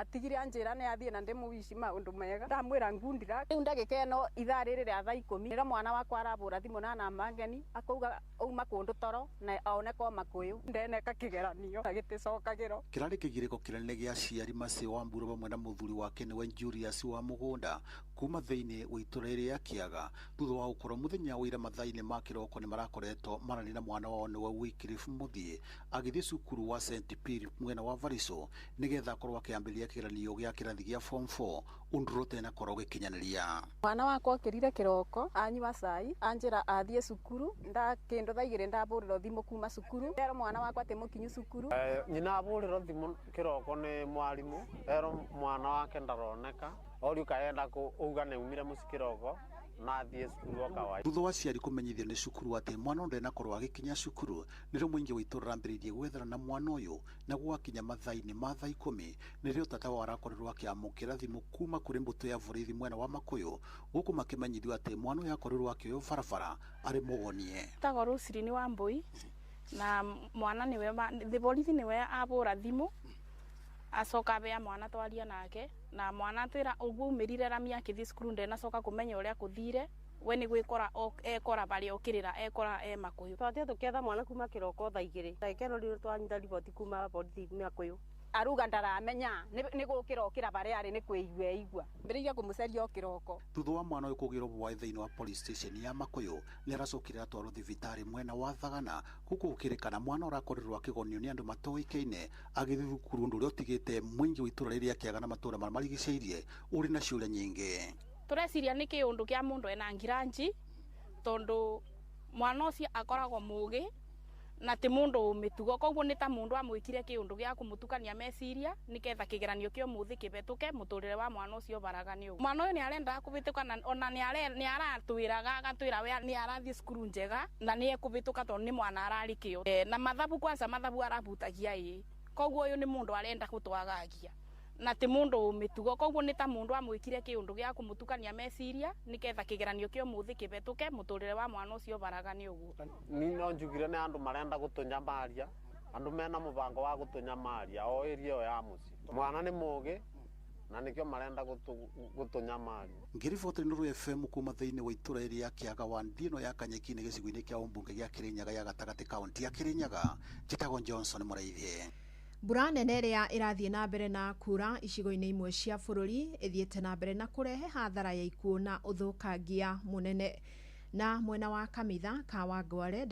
Atigire anjĩra nĩ athiĩ na ndĩmũwici maũndũ mega. Ndamwĩra ngundira. Rĩu ndagĩka ĩno ithaa rĩrĩ rĩa thaa 10 nĩrĩo mwana wakwa arabũra thimũ na namba ngeni akauga auma kũndũ toro na oneka Makuyu ndeneka kĩgeranio na gĩticokagĩrwo. Kĩrarĩ kĩgirĩko kĩnene gĩa aciari Mercy Wambura vamwe na mũthuri wake nĩwe Julius wa Mũgũnda kuma thĩinĩ wa itũra rĩa Kĩaga thutha wa gũkorwo mũthenya wa ira mathaa-inĩ ma kĩroko nĩ marakoretwo maranĩria na mwana wao nĩwe Wycliffe Muthie agĩthiĩ cukuru wa St Philip mwena wa Variso nĩgetha akorwo akĩambĩrĩria kĩgeranio gĩa kĩrathi gĩa form 4 ũndũ ũtenakorwo ũgĩkinyanĩria. Mwana wakwa okĩrire kĩroko anyua cai anjĩra athiĩ cukuru nda kĩndũ thaa 2 ndabũrĩrwo thimũ kuma cukuru ero mwana wakwa atĩ mũkinyu cukuru. Nyina abũrĩrwo thimũ kĩroko nĩ mwarimũ ero mwana wake ndaroneka oriu kaenda uga nĩ umire mũciĩ kĩroko na athiĩ cukuru o kawaida. Thutha wa aciari kũmenyithio nĩ cukuru atĩ mwana ndenakorwo agĩkinya cukuru nĩrĩo mũingĩ wa itũra ũrambĩrĩirie gwethana na mwana ũyũ na gwakinya mathaa-inĩ ma thaa 10 nĩrĩo tata wao arakorirwo akĩamũkĩra thimũ kuma kũrĩ mbũtũ ya borithi mwena wa Makuyu gũkũ makĩmenyithio atĩ mwana ũyũ akorirwo akĩoywo barabara arĩ mũgonie. Tagwo Roselyn Wambui na mwana nĩwe borithi nĩwe abũra thimũ acoka abea mwana twaria nake na mwana atwĩra ũguo umĩrire rami akĩthiĩ cukuru ndenacoka kũmenya ũrĩa kũthire we nĩ gwĩkora ekora barĩa okĩrĩra ekora e Makuyu. Twathiĩ tũkĩetha mwana kuma kĩroko thaa 2 ndagĩka ĩno rĩu twanyita riboti kuma borithi Makuyu. Aruga ndaramenya nĩ gũkĩra okĩra barĩa arĩ nĩ kwĩigua eigua mbĩrĩirie kũmũcaria o kĩroko. Thutha wa mwana ũyũ kũgĩrwo bwaĩ thĩinĩ wa police station ya Makuyu nĩ aracokire atwarwo thibitarĩ mwena wa Thagana gũkũ gũkĩrĩkana mwana ũrakorirwo akĩgonio nĩ andũ matoĩkaine agĩthiĩ thukuru ũndũ ũrĩa ũtigĩte mũingĩ wa itũra rĩrĩa Kĩaga na matũra marĩa marigicĩirie ũrĩ na ciũria nyingĩ. Tũreciria nĩ kĩũndũ kĩa mũndũ ena ngiranji tondũ mwana ũcio akoragwo mũgĩ na ti mũndũ mĩtugo koguo nĩ ta mũndũ amwĩkire kĩũndũ gĩa kũmũtukania meciria nĩgetha kĩgeranio kĩa ũmũthĩ kĩhetũke mũtũrĩre wa mwana ũcio ũbaragane ũguo. Mwana ũyũ nĩ arendaga kũhĩtũka na ona nĩ aratwĩraga agatwĩra we nĩ arathiĩ cukuru njega na nĩ ekũhĩtũka tondũ nĩ mwana ararĩ kĩo na mathabu kwanza mathabu arabutagia ĩ koguo ũyũ nĩ mũndũ arenda gũtwagagia na ti mũndũ mĩtugo koguo nĩ ta mũndũ amwĩkire kĩũndũ gĩa kũmũtukania meciria nĩgetha kĩgeranio kĩa ũmũthĩ kĩhetũke mũtũrĩre wa mwana ũcio ũbaragane ũguo. Ni no njugire nĩ andũ marenda gũtũnyamaria andũ mena mũbango wa gũtũnyamaria o area ĩyo ya mũciĩ mwana nĩ mũgĩ na nĩkĩo marenda gũtũnyamaria. Ngĩriboti Nuru FM kuma thĩinĩ wa itũra rĩa Kĩaga wa Ndino ya Kanyeki-inĩ gĩcigo-inĩ kĩa ũmbunge gĩa Kĩrĩnyaga ya gatagatĩ kaunti ya Kĩrĩnyaga njĩtagwo Johnson Mũraithi. Mbura nene ĩrĩa ĩrathiĩ na mbere na kura icigo-inĩ imwe cia bũrũri ĩthiĩte na mbere na kũrehe hathara ya ikuũ na ũthũkangia mũnene. Na mwena wa Kamitha Kawangware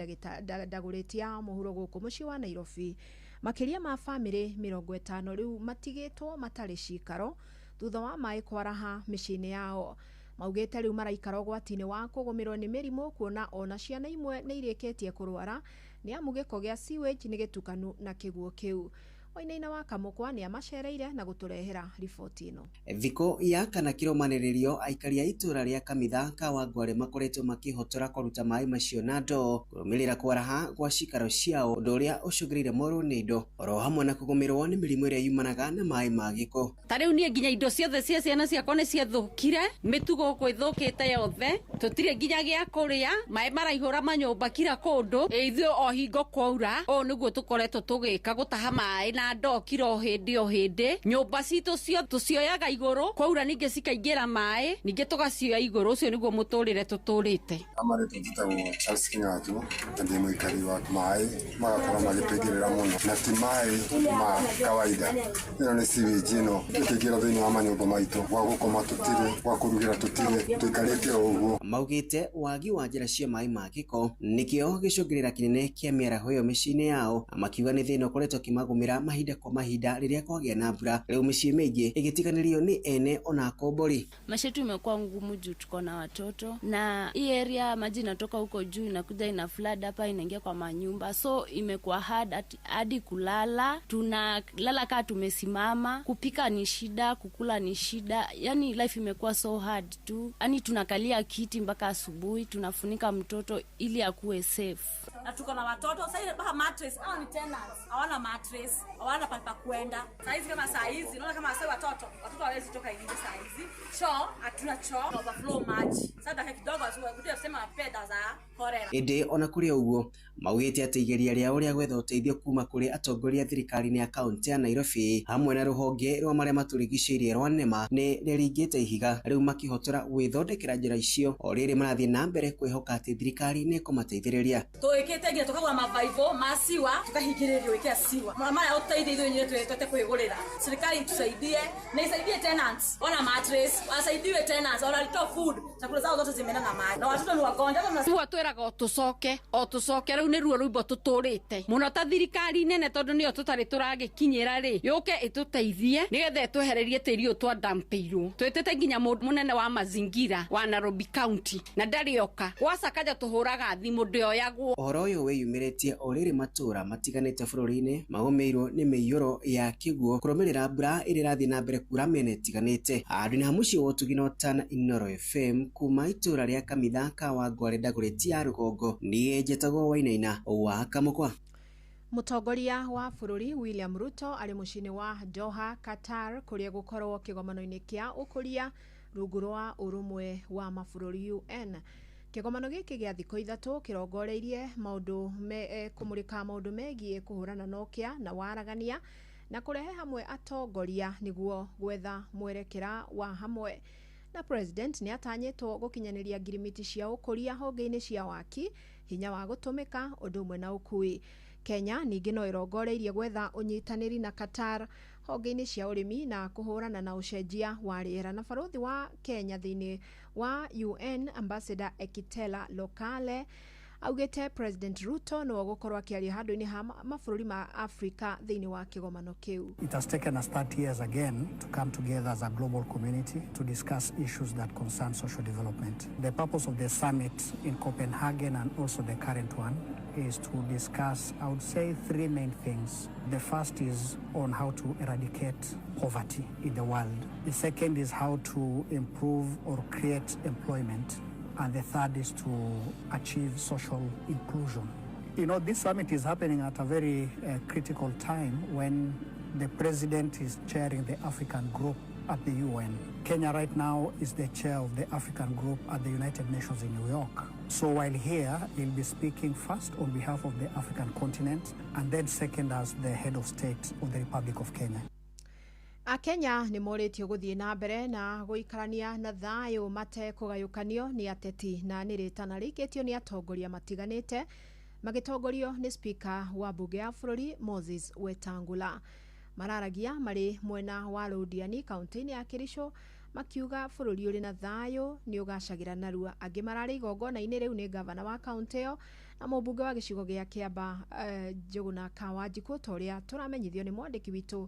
ndagũrĩtia mũhuro gũkũ mũciĩ wa Nairobi makĩria ma bamĩrĩ 50 rĩu matigĩtwo matarĩ cikaro thutha wa maĩ kwaraha mĩciĩ-inĩ yao. Maugĩte rĩu maraikara ũgwati-inĩ wa kũgũmĩrwo nĩ mĩrimũ kuona ona ciana imwe nĩ irĩkĩtie kũrwara nĩ amu gĩko gĩa sewage nĩ gĩtukanu na kĩguũ kĩu. Wainaina wa Kamũkwa nĩ amacereire na gũtũrehera riboti ĩno. Thikũ ya kana kĩrũmanĩrĩrio aikari a itũra rĩa Kamitha Kawangware makoretwo makĩhotora kũruta maĩ macio na ndoo kũrũmĩrĩra kwaraha gwa cikaro ciao ũndũ ũrĩa ũcũngĩrĩire morwo nĩ indo oro hamwe na kũgũmĩrwo nĩ mĩrimũ ĩrĩa yumanaga na maĩ ma gĩko. Ta rĩu niĩ nginya indo ciothe cia ciana ciakwa nĩ ciathũkire mĩtugo gũkũ ĩthũkĩte yothe tũtirĩ nginya gĩa kũrĩa maĩ maraihũra manyũmba kila kũndũ ithuĩ o hingo kwaura ũũ nĩguo tũkoretwo tũgĩka gũtaha maĩ na ndoo kira o hĩndĩ nyũmba citũ ciothe tũcioyaga igũrũ kwaura ningĩ cikaingĩra maĩ ningĩ tũgacioya igũrũ ũcio nĩguo mũtũrĩre tũtũrĩte. Amarĩtwo njĩtagwo Charles King'atu na ndĩ mũikari wa maĩ magakorwo magĩtũingĩrĩra mũno na ti maĩ ma kawaida ĩno nĩ sewage ĩno ĩkĩingĩra thĩinĩ wa manyũmba maitũ gwa gũkoma tũtirĩ gwa kũrugĩra tũtirĩ tũikarĩte o ũguo. Maugĩte wagi wa njĩra cia maĩ ma gĩko nĩkĩo gĩcũngĩrĩra kĩnene kĩa mĩaraho ĩyo mĩciĩ-inĩ yao makiuga nĩ thĩna ũkoretwo ũkĩmagũmĩra mahinda kwa mahinda rĩrĩa kwagĩa na mbura rĩu mĩciĩ mĩingĩ ĩgĩtiganĩrio nĩ ene ona akombori. Maisha yetu imekuwa ngumu juu tuko na watoto na hii area maji inatoka huko juu inakuja ina flood hapa inaingia kwa manyumba, so imekuwa hard hadi kulala, tunalala kaa tumesimama, kupika ni shida, kukula ni shida, yani life imekuwa so hard tu, yani tunakalia kiti mpaka asubuhi, tunafunika mtoto ili akuwe safe. Na tuko na watoto sasa hivi mpaka mattress, hao ni tenants, hawana mattress, hawana pahali pa kuenda. Saa hizi kama saa hizi unaona kama sasa watoto hawezi toka nje saa hizi. Choo hatuna choo, overflow maji. Sasa dakika kidogo kuja kusema peda za cholera. Ĩndĩ ona kũrĩ ũguo maugĩte atĩ igeria rĩao rĩa gwetha ũteithio kuma kũrĩ atongoria thirikari-inĩ ya kaunti ya Nairobi hamwe na rũhonge rwa marĩa matũrigicĩirie rwa NEMA nĩ rĩringĩte ihiga rĩu makĩhotora gwĩthondekera njĩra icio o rĩrĩ marathiĩ na mbere kwĩhoka atĩ thirikari nĩ ĩkũmateithĩrĩria. Twĩkĩte nginya tũkagũra mavaivo ma siwa tukahingĩrĩrio gwĩkĩra siwa maya ũteithie ithuĩ nyewe twete kwĩgũrĩra. Serikali itusaidie na isaidie tenants, wana mattress wasaidiwe tenants, wanalitoa food, chakula zao zote zimeenda na maji na watoto ni wagonjwa. Huwa twĩraga o tũcoke rĩu nĩruo rwĩmbo tũtũrĩte mũno ta thirikari nene tondũ nĩyo tũtarĩ tũragĩkinyĩra rĩ yũke ĩtũteithie nĩgetha ĩtwehererie tĩri ũyũ twandampĩirwo. Twĩtĩte nginya mũnene wa mazingira wa Nairobi County na ndarĩ oka gwacakaja tũhũraga thimũ ndĩoyagwo. Ũhoro ũyũ wĩyumĩrĩtie o rĩrĩ matũra matiganĩte bũrũri-inĩ magũmĩirwo nĩ mĩiyũro ya kĩguũ kũrũmĩrĩra mbura ĩrĩa ĩrathiĩ na mbere kura mĩena ĩtiganĩte. Andũ ha mũciĩ wa Ũtugi na Ũtana Inooro FM kuma itũra rĩa Kamitha ka Wangware Dagoretti ya rũgongo niĩ njetagwo Wainaina wa Kamũkwa. Mũtongoria wa bũrũri William Ruto arĩ mũciĩ-inĩ wa Doha, Qatar kũrĩa gũkorwo kĩgomano-inĩ kĩa ũkũria rungu rwa ũrũmwe wa mabũrũri UN. Kĩgomano gĩkĩ gĩa thikũ ithatũ kĩrongoreirie maũndũ kũmũrĩka maũndũ megiĩ kũhũrana na ũkĩa na waragania na kũrehe hamwe atongoria nĩguo gwetha mwerekera wa hamwe. Na president nĩ atanyĩtwo gũkinyanĩria ngirimiti cia ũkũria honge-inĩ cia waki, hinya wa gũtũmĩka ũndũ ũmwe na ũkui. Kenya ningĩ no ĩrongoreirie gwetha ũnyitanĩri na Qatar honge-inĩ cia ũrĩmi na kũhũrana na ũcenjia wa rĩera. Na barũthi wa Kenya thĩinĩ wa UN Ambassador Ekitela Lokale augĩte President Ruto no gũkorwo akĩaria handũ-inĩ ha mabũrũri ma Afrika thĩinĩ wa kĩgomano kĩu. It has taken us 30 years again to come together as a global community to discuss issues that concern social development. The purpose of the summit in Copenhagen and also the current one is to discuss, I would say, three main things. The first is on how to eradicate poverty in the world. The second is how to improve or create employment. And the third is to achieve social inclusion. You know, this summit is happening at a very critical time when the president is chairing the African group at the UN. Kenya right now is the chair of the African group at the United Nations in New York. So while here, he'll be speaking first on behalf of the African continent and then second as the head of state of the Republic of Kenya. Akenya nĩ morĩtio gũthiĩ na mbere na gũikarania na thayũ matekũgayũkanio nĩ ateti na nĩ rĩtana rĩikĩtio nĩ atongoria matiganĩte magĩtongorio nĩ spika wa mbunge ya bũrũri Moses Wetangula. Mararagia marĩ mwena wa Londiani kaunti-inĩ ya Kericho makiuga bũrũri ũrĩ na thayũ nĩ ũgacagĩra narua. Angĩ mararĩ igongona-inĩ rĩu nĩ gavana wa kaunti ĩyo na mũmbunge wa gĩcigo gĩa Kĩamba Njũgũna Kawanjikũ ta ũrĩa tũramenyithio nĩ mwandĩki witũ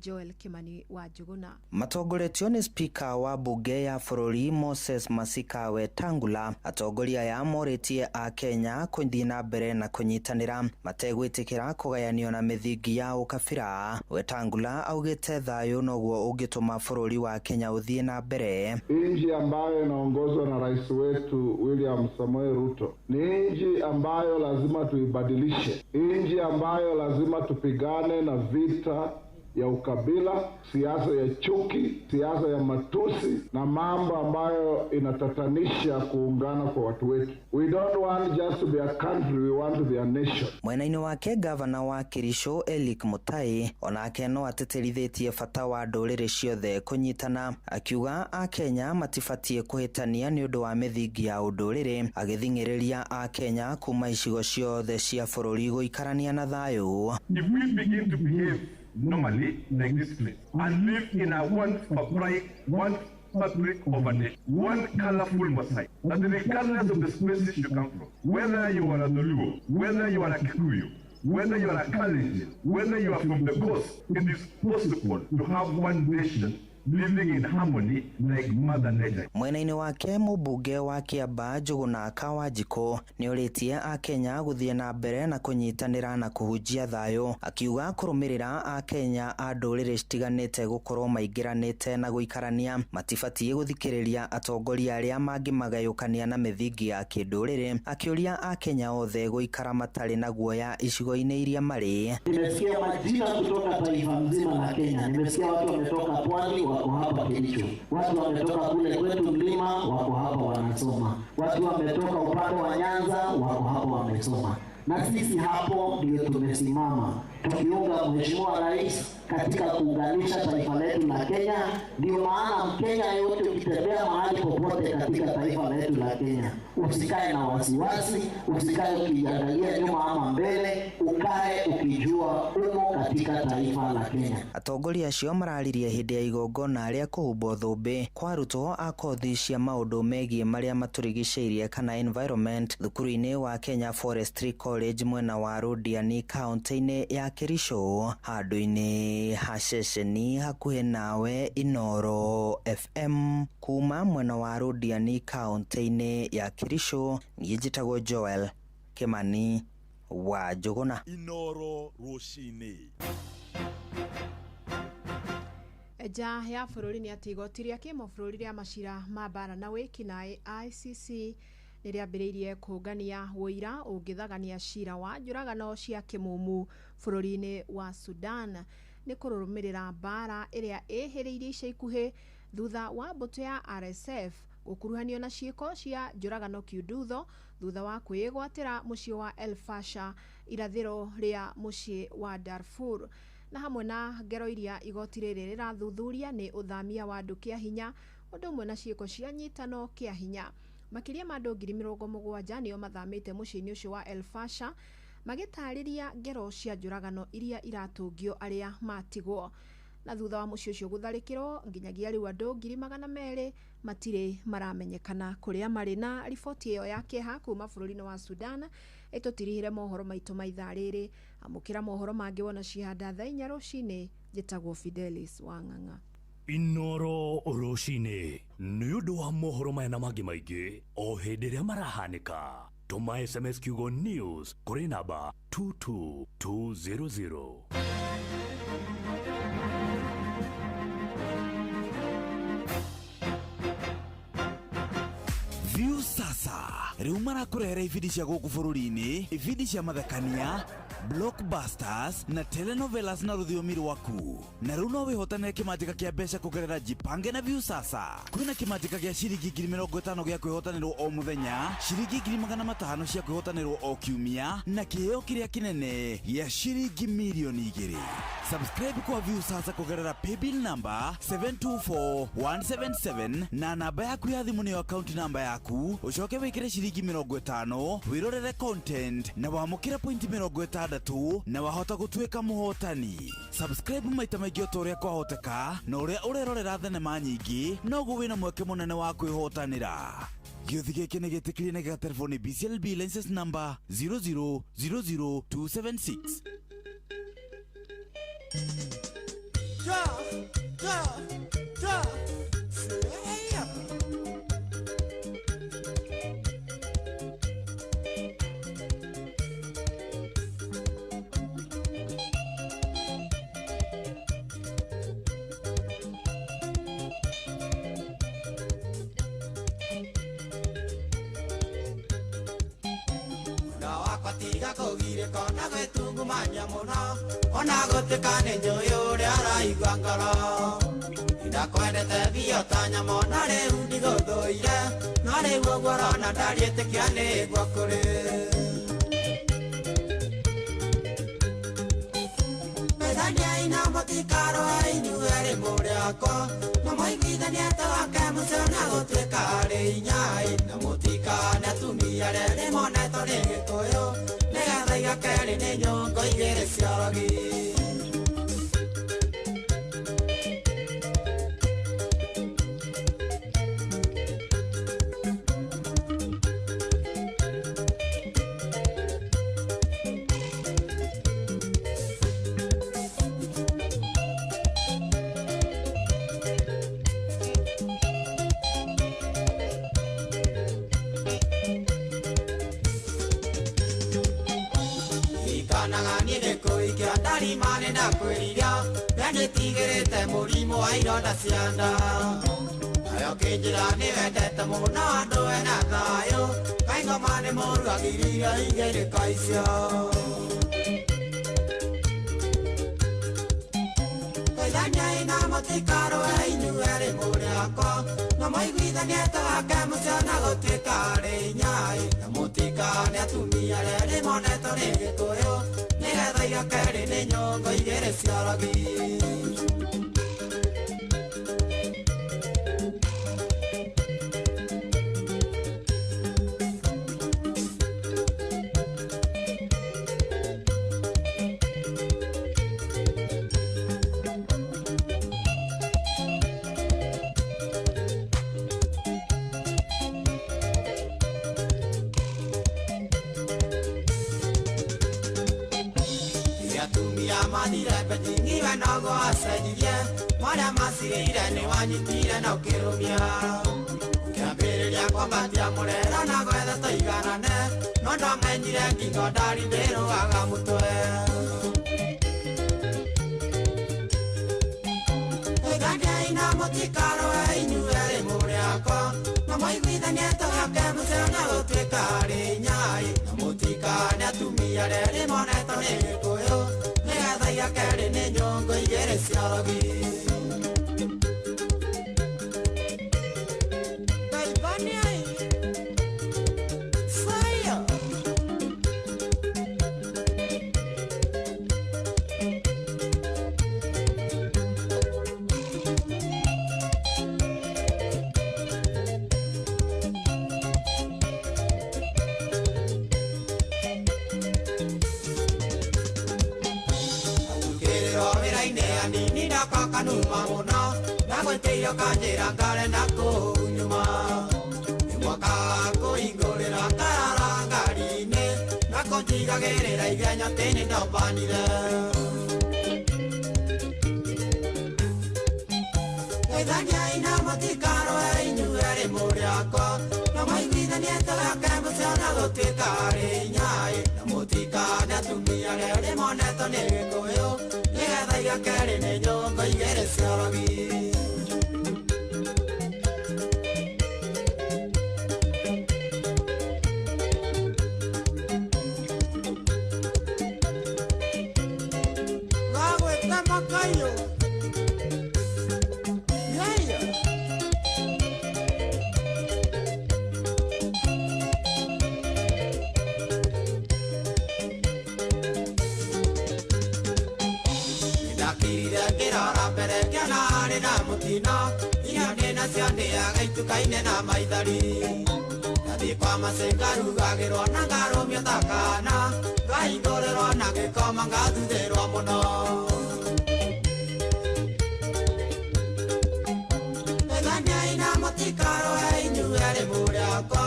Joel Kimani wa Njuguna. Matongoretio nĩ spika wa bunge ya bũrũri Moses Masika Wetangula, atongoria aya morĩtie a Kenya kũthiĩ na mbere na kũnyitanĩra mategwĩtĩkĩra kũgayanio na mĩthingi ya ũkabira. Wetangula augĩte thayũ noguo ũngĩtũma bũrũri wa Kenya ũthiĩ na mbere. Nchi ambayo inaongozwa na rais wetu William Samoei Ruto ni nchi ambayo lazima tuibadilishe, nchi ambayo lazima tupigane na vita ya ukabila, siasa ya chuki, siasa ya matusi na mambo ambayo inatatanisha kuungana kwa watu wetu. We don't want just to be a country, we want to be a nation. Mwena-inĩ wake gavana wa Kericho Eric Mutai onake no atĩtĩrithĩtie bata wa ndũrĩrĩ ciothe kũnyitana, akiuga Akenya matibatiĩ kũhĩtania nĩ ũndũ wa mĩthingi ya ũndũrĩrĩ, agĩthing'ĩrĩria Akenya kuma icigo ciothe cia bũrũri gũikarania na thayũ. If we begin to behave normally like this place and live in a one fabric of a nation, one colorful mosaic, that regardless of the spaces you come from, whether you are a Dholuo, whether you are a Kikuyu, whether you are a Kalenjin, whether you are from the coast, it is possible to have one nation living in harmony like Mother Nature. Mwena-inĩ wake mũmbunge wa Kiambaa Njũgũna Kawanjikũ nĩorĩtie akenya gũthiĩ na mbere na kũnyitanĩra na kũhunjia thayũ, akiuga kũrũmĩrĩra akenya a ndũrĩrĩ citiganĩte gũkorwo maingĩranĩte na gũikarania matibatiĩ gũthikĩrĩria atongoria arĩa mangĩmagayũkania na mĩthingi ya kĩndũrĩrĩ, akĩũria akenya othe gũikara matarĩ na guoya icigo-inĩ iria marĩ. Nimesikia majina kutoka taifa mzima la Kenya. Nimesikia watu wametoka pwani wako hapa Kericho, watu wametoka kule kwetu mlima wako hapa wanasoma, watu wametoka upande wa Nyanza wako hapa wamesoma, na sisi hapo ndio tumesimama tukiunga Mheshimiwa Rais katika kuunganisha taifa letu la Kenya. Ndio maana Mkenya yote ukitembea mahali popote katika taifa letu la Kenya, usikae na wasiwasi, usikae ukiangalia nyuma ama mbele, ukae ukijua umo katika taifa la Kenya. Atongoria acio mararirie hĩndĩ ya igongona rĩa kũhumbwo thũmbĩ kwa arutwo a kothi cia maũndũ megiĩ marĩa matũrigicĩirie kana environment thukuru-inĩ wa Kenya Forestry College mwena wa Londiani kaunti-inĩ ya Kericho, handũ-inĩ ha ceceni hakuhĩ nawe Inooro FM kuma mwena wa Londiani kaunti-inĩ ya Kericho. Niĩ njĩtagwo Joel Kimani wa Njũgũna. Inooro rũcinĩ. Nja ya bũrũri nĩ atĩ igoti rĩa kĩmabũrũri rĩa macira ma mbara na wĩkinaĩ ICC nĩ rĩambĩrĩirie kũngania ũira ũngĩthagania cira wa njũragano cia kĩmumu bũrũri-inĩ wa Sudan nĩ kũrũmĩrĩra mbara ĩrĩa ĩhĩrĩirie ica ikuhĩ thutha wa mbũtũ ya RSF gũkuruhanio na ciĩko cia njũragano kiundutho thutha wa kwĩgwatĩra mũciĩ wa El Fasher irathĩro rĩa mũciĩ wa Darfur. Na hamwe na ngero iria igoti rĩrĩ rĩrathuthuria nĩ ũthamia wa andũ kĩa hinya ũndũ ũmwe na ciĩko cia nyitano kĩa hinya. Makĩria ma andũ 70,000 nĩo mathamĩte mũciĩ-inĩ ũcio wa El Fasher magĩtarĩria ngero cia njũragano iria iratũngio arĩa matigwo. Na thutha wa mũciĩ ũcio gũtharĩkĩrwo nginyagia rĩu andũ 200,000 matirĩ maramenyekana kũrĩa marĩ. Na riboti ĩyo ya kĩeha kuma bũrũri-inĩ wa Sudan ĩtũtirihĩre mohoro maitũ ma ithaa rĩrĩ. Amũkĩra mohoro mangĩ wona cihanda thaa 4 rũcinĩ. Njĩtagwo Fidelis Wang'ang'a. Inooro rũcinĩ nĩ ũndũ wa mohoro maya na mangĩ maingĩ o hĩndĩ ĩrĩa marahanĩka. Tũma SMS kiugo news kũrĩ namba 22200. View sasa rĩu marakũrehera ibindi cia gũkũ bũrũri-inĩ, ibindi cia mathekania, blockbusters na telenovelas na rũthiomi rwaku. Na rĩu no wĩhotanĩre kĩmanjĩka kĩa mbeca kũgerera Jipange na View sasa. Kwĩna kĩmanjĩka gĩa ciringi 50,000 gĩa kwĩhotanĩrwo o mũthenya, ciringi 500,000 cia kwĩhotanĩrwo o kiumia, na kĩheo kĩrĩa kĩnene gĩa ciringi 2,000,000. Subscribe kwa View sasa kũgerera paybill number 724177 na namba yaku ya thimũ nĩyo account number yaku, ũcoke wĩkĩre ciringi 50 wĩrorere content na wamũkĩre point 60 na wahota gũtuĩka mũhotani. Subscribe maita maingĩ o ta ũrĩa kwahoteka, na ũrĩa ũrerorera thenema nyingĩ noguo wĩna mweke mũnene wa kwĩhotanĩra. Gĩũthi gĩkĩ nĩ gĩtĩkĩrie na gĩgaterefoni BCLB license number 0000276. Kona gwĩtungumania mũno ona gũtuĩka nĩ njũĩ ũrĩa araigua ngoro ndakwendete biũ ta nyamũ na rĩu ndigũthũire no rĩu ũguo ũrona ndariĩtĩkia nĩguo kũrĩ methaniai na mũtikarũe inyuĩ erĩ mũrĩ akwa na mũiguithanie atĩ wake mũcio na gũtuĩka arĩ inyai na mũtikane atumia arĩa rĩmonetwo nĩ Gĩkũyũ nĩgetha igakerĩ nĩ nyongo igĩrĩ cia rogi. Ndamenyaga niĩ nĩ kũikia ndarima nĩ ndakwĩrira nĩtigĩrĩte mũrimũ wa ironda cia nda nayo kĩnjĩra nĩ wendete mũno andũ ena thayũ kaingoma nĩ mũru agiririo igĩrĩka icio. Geithaniai na mũtikarũe inyuĩ erĩ mũrĩ akwa na mũiguithanie tũhake mũcio na gũtuĩka arĩ inyai na mũtikane atumia arĩa erĩ monetwo nĩ Gĩkũyũ nĩgetha igakerĩ nĩ nyongo igĩrĩ cia rogi. Mathire betingiwe nogo acenjirie marĩa macirĩire nĩ wanyitire na ũkĩrũmia kĩambĩrĩria kwambatia mũrero na gwetha tũiganane no ndamenyire ngingo ndari ndĩrũaga mũtwe. Geithaniai na mũtikarũe inyuĩ erĩ mũrĩ akwa na mũiguithanie tũhake mũceo na gũtuĩka arĩ inyai na mũtikane atumia arĩa erĩ monetwo nĩ Gĩkũyũ nĩgetha igakerĩ nĩ nyongo igĩrĩ cia rogi. Geithaniai fire. Anini ndakokanuma mũno ndagwĩtĩirio kanjĩra ngarenda kũu nyuma nĩ mwaka kũhingũrĩra ngarara ngari-inĩ na kũnjigagĩrĩra igenyo atĩ nĩ ndombanire. Geithaniai na mũtikarũe inyuĩ erĩ mũrĩ akwa na mũiguithanie tũhake mũceo na gũtuĩka arĩ inyai na mũtikane atumia arĩa erĩ monetwo nĩ Gĩkũyũ nĩgetha igakerĩ nĩ nyongo igĩrĩ cia rogi. Gagwĩta makayũ yeyo. Ndakirire ngĩrora mbere ngĩona arĩ na mũtino irio ndĩnacio ndĩaga itukaine na maithori ndathiĩ kwa macĩ ngarugagĩrwo na ngarũmio ta kaana ngahingũrĩrwo na ngĩkoma ngathuthĩrwo mũno. Geithaniai na mũtikarũe inyuĩ erĩ mũrĩ akwa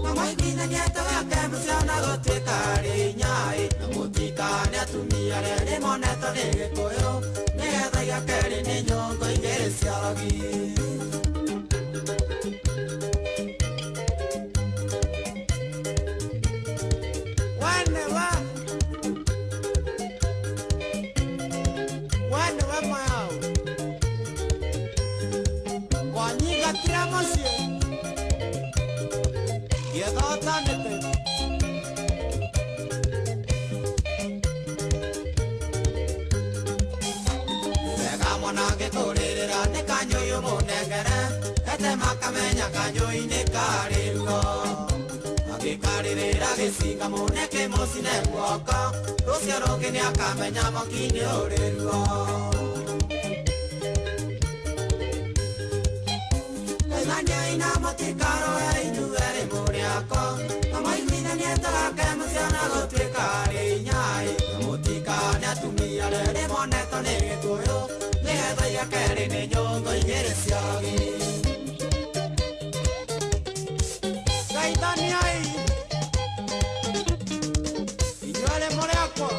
na mũiguithanie tũhake mũceo na gũtuĩka arĩ inyai na mũtikane atumia arĩa erĩ monetwo nĩ Gĩkũyũ nĩgetha igakerĩ nĩ nyongo igĩrĩ cia rogi. Wane wa mayao Wanyigatira mũciĩ Gĩthotanĩte. Wega mwana ngĩkũrĩrĩra nĩ kanyũyũ mũnengere ete makamenya kanyũi-inĩ karĩ ruo agĩkarĩrĩra gĩcinga mũne kĩmũcine guoko rũcio rũngĩ nĩakamenya mwaki-inĩ ũrĩ ruo. Geithaniai na mũtikarũe inyuĩ erĩ mũrĩ akwa na mũiguithanie tũhake mũceo na gũtuĩka arĩ inyai na mũtikane atumia arĩa erĩ monetwo nĩ Gĩkũyũ nĩgetha igakerĩ nĩ nyongo igĩrĩ cia rogi. Geithaniai inyuĩ erĩ mũrĩ akwa.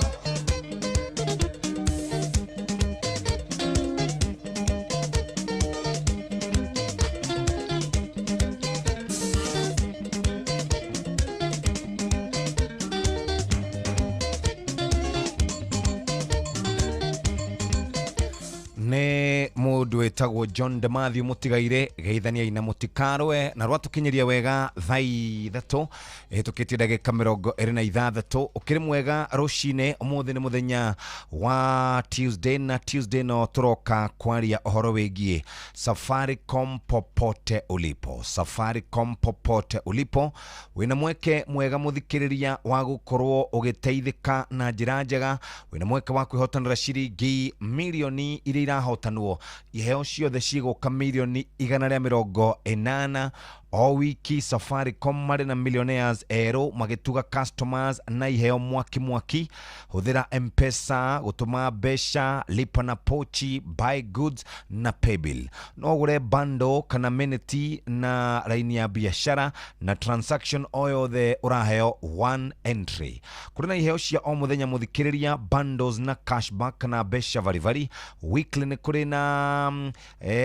Wĩtagwo John de Matthew Mũtigaire. Geithaniai na mũtikarwe na rwatũkinyĩria wega thaa 3 ĩhĩtũkĩtie ndagĩka 26. Ũkĩrĩ mwega rũcinĩ. Ũmũthĩ nĩ mũthenya wa Tuesday, na Tuesday no tũroka kwaria ũhoro wĩgiĩ Safaricom popote ulipo. Safaricom popote ulipo, wĩna mweke mwega mũthikĩrĩria wa gũkorwo ũgĩteithĩka na njĩra njega. Wĩna mweke wa kwĩhotanĩra ciringi mirioni iria irahotanwo. Iheo ciothe cigũka mirioni 180 o wiki. Safaricom marĩ na millionaires erũ magĩtuga customers na iheo mwaki mwaki. Hũthĩra M-Pesa gũtũma mbeca, lipa na pochi, buy goods na paybill. No ũgũre bundle kana minute na raini ya biashara na transaction o yothe ũraheo one entry. Kũrĩ na iheo cia o mũthenya mũthikĩrĩria, bundles na cashback na mbeca varibari. Weekly nĩ kũrĩ na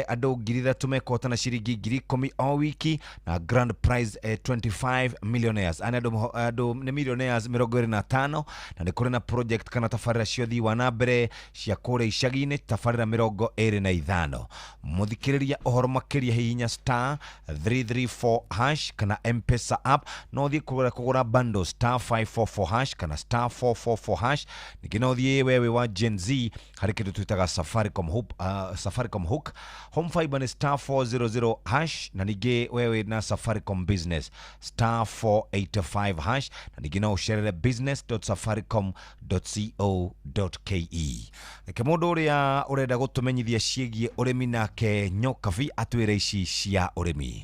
andũ 3,000 mekũhotana ciringi 10,000 o wiki, na grand prize 25 millionaires. Ani andũ nĩ millionaires 25, na nĩ kũrĩ na project kana tabarĩra cia ũthii wa na mbere cia kũrĩa icagi-inĩ, tabarĩra 25. Mũthikĩrĩria, ũhoro makĩria hihinya *334# kana M-Pesa app. No ũthiĩ kũgũra bundle *544# kana *444#. Ningĩ no ũthiĩ wewe wa Gen Z harĩ kĩndũ twĩtaga Safaricom Hook, Safaricom Hook Home Fiber nĩ *400#, na ningĩ wewe na Safaricom Business *485#, na ningĩ no ũcerere business.safaricom.co.ke. Reke mũndũ ũrĩa ũrenda gũtũmenyithia ciĩgiĩ ũrĩmi nake Nyokabi atwĩre ici cia ũrĩmi.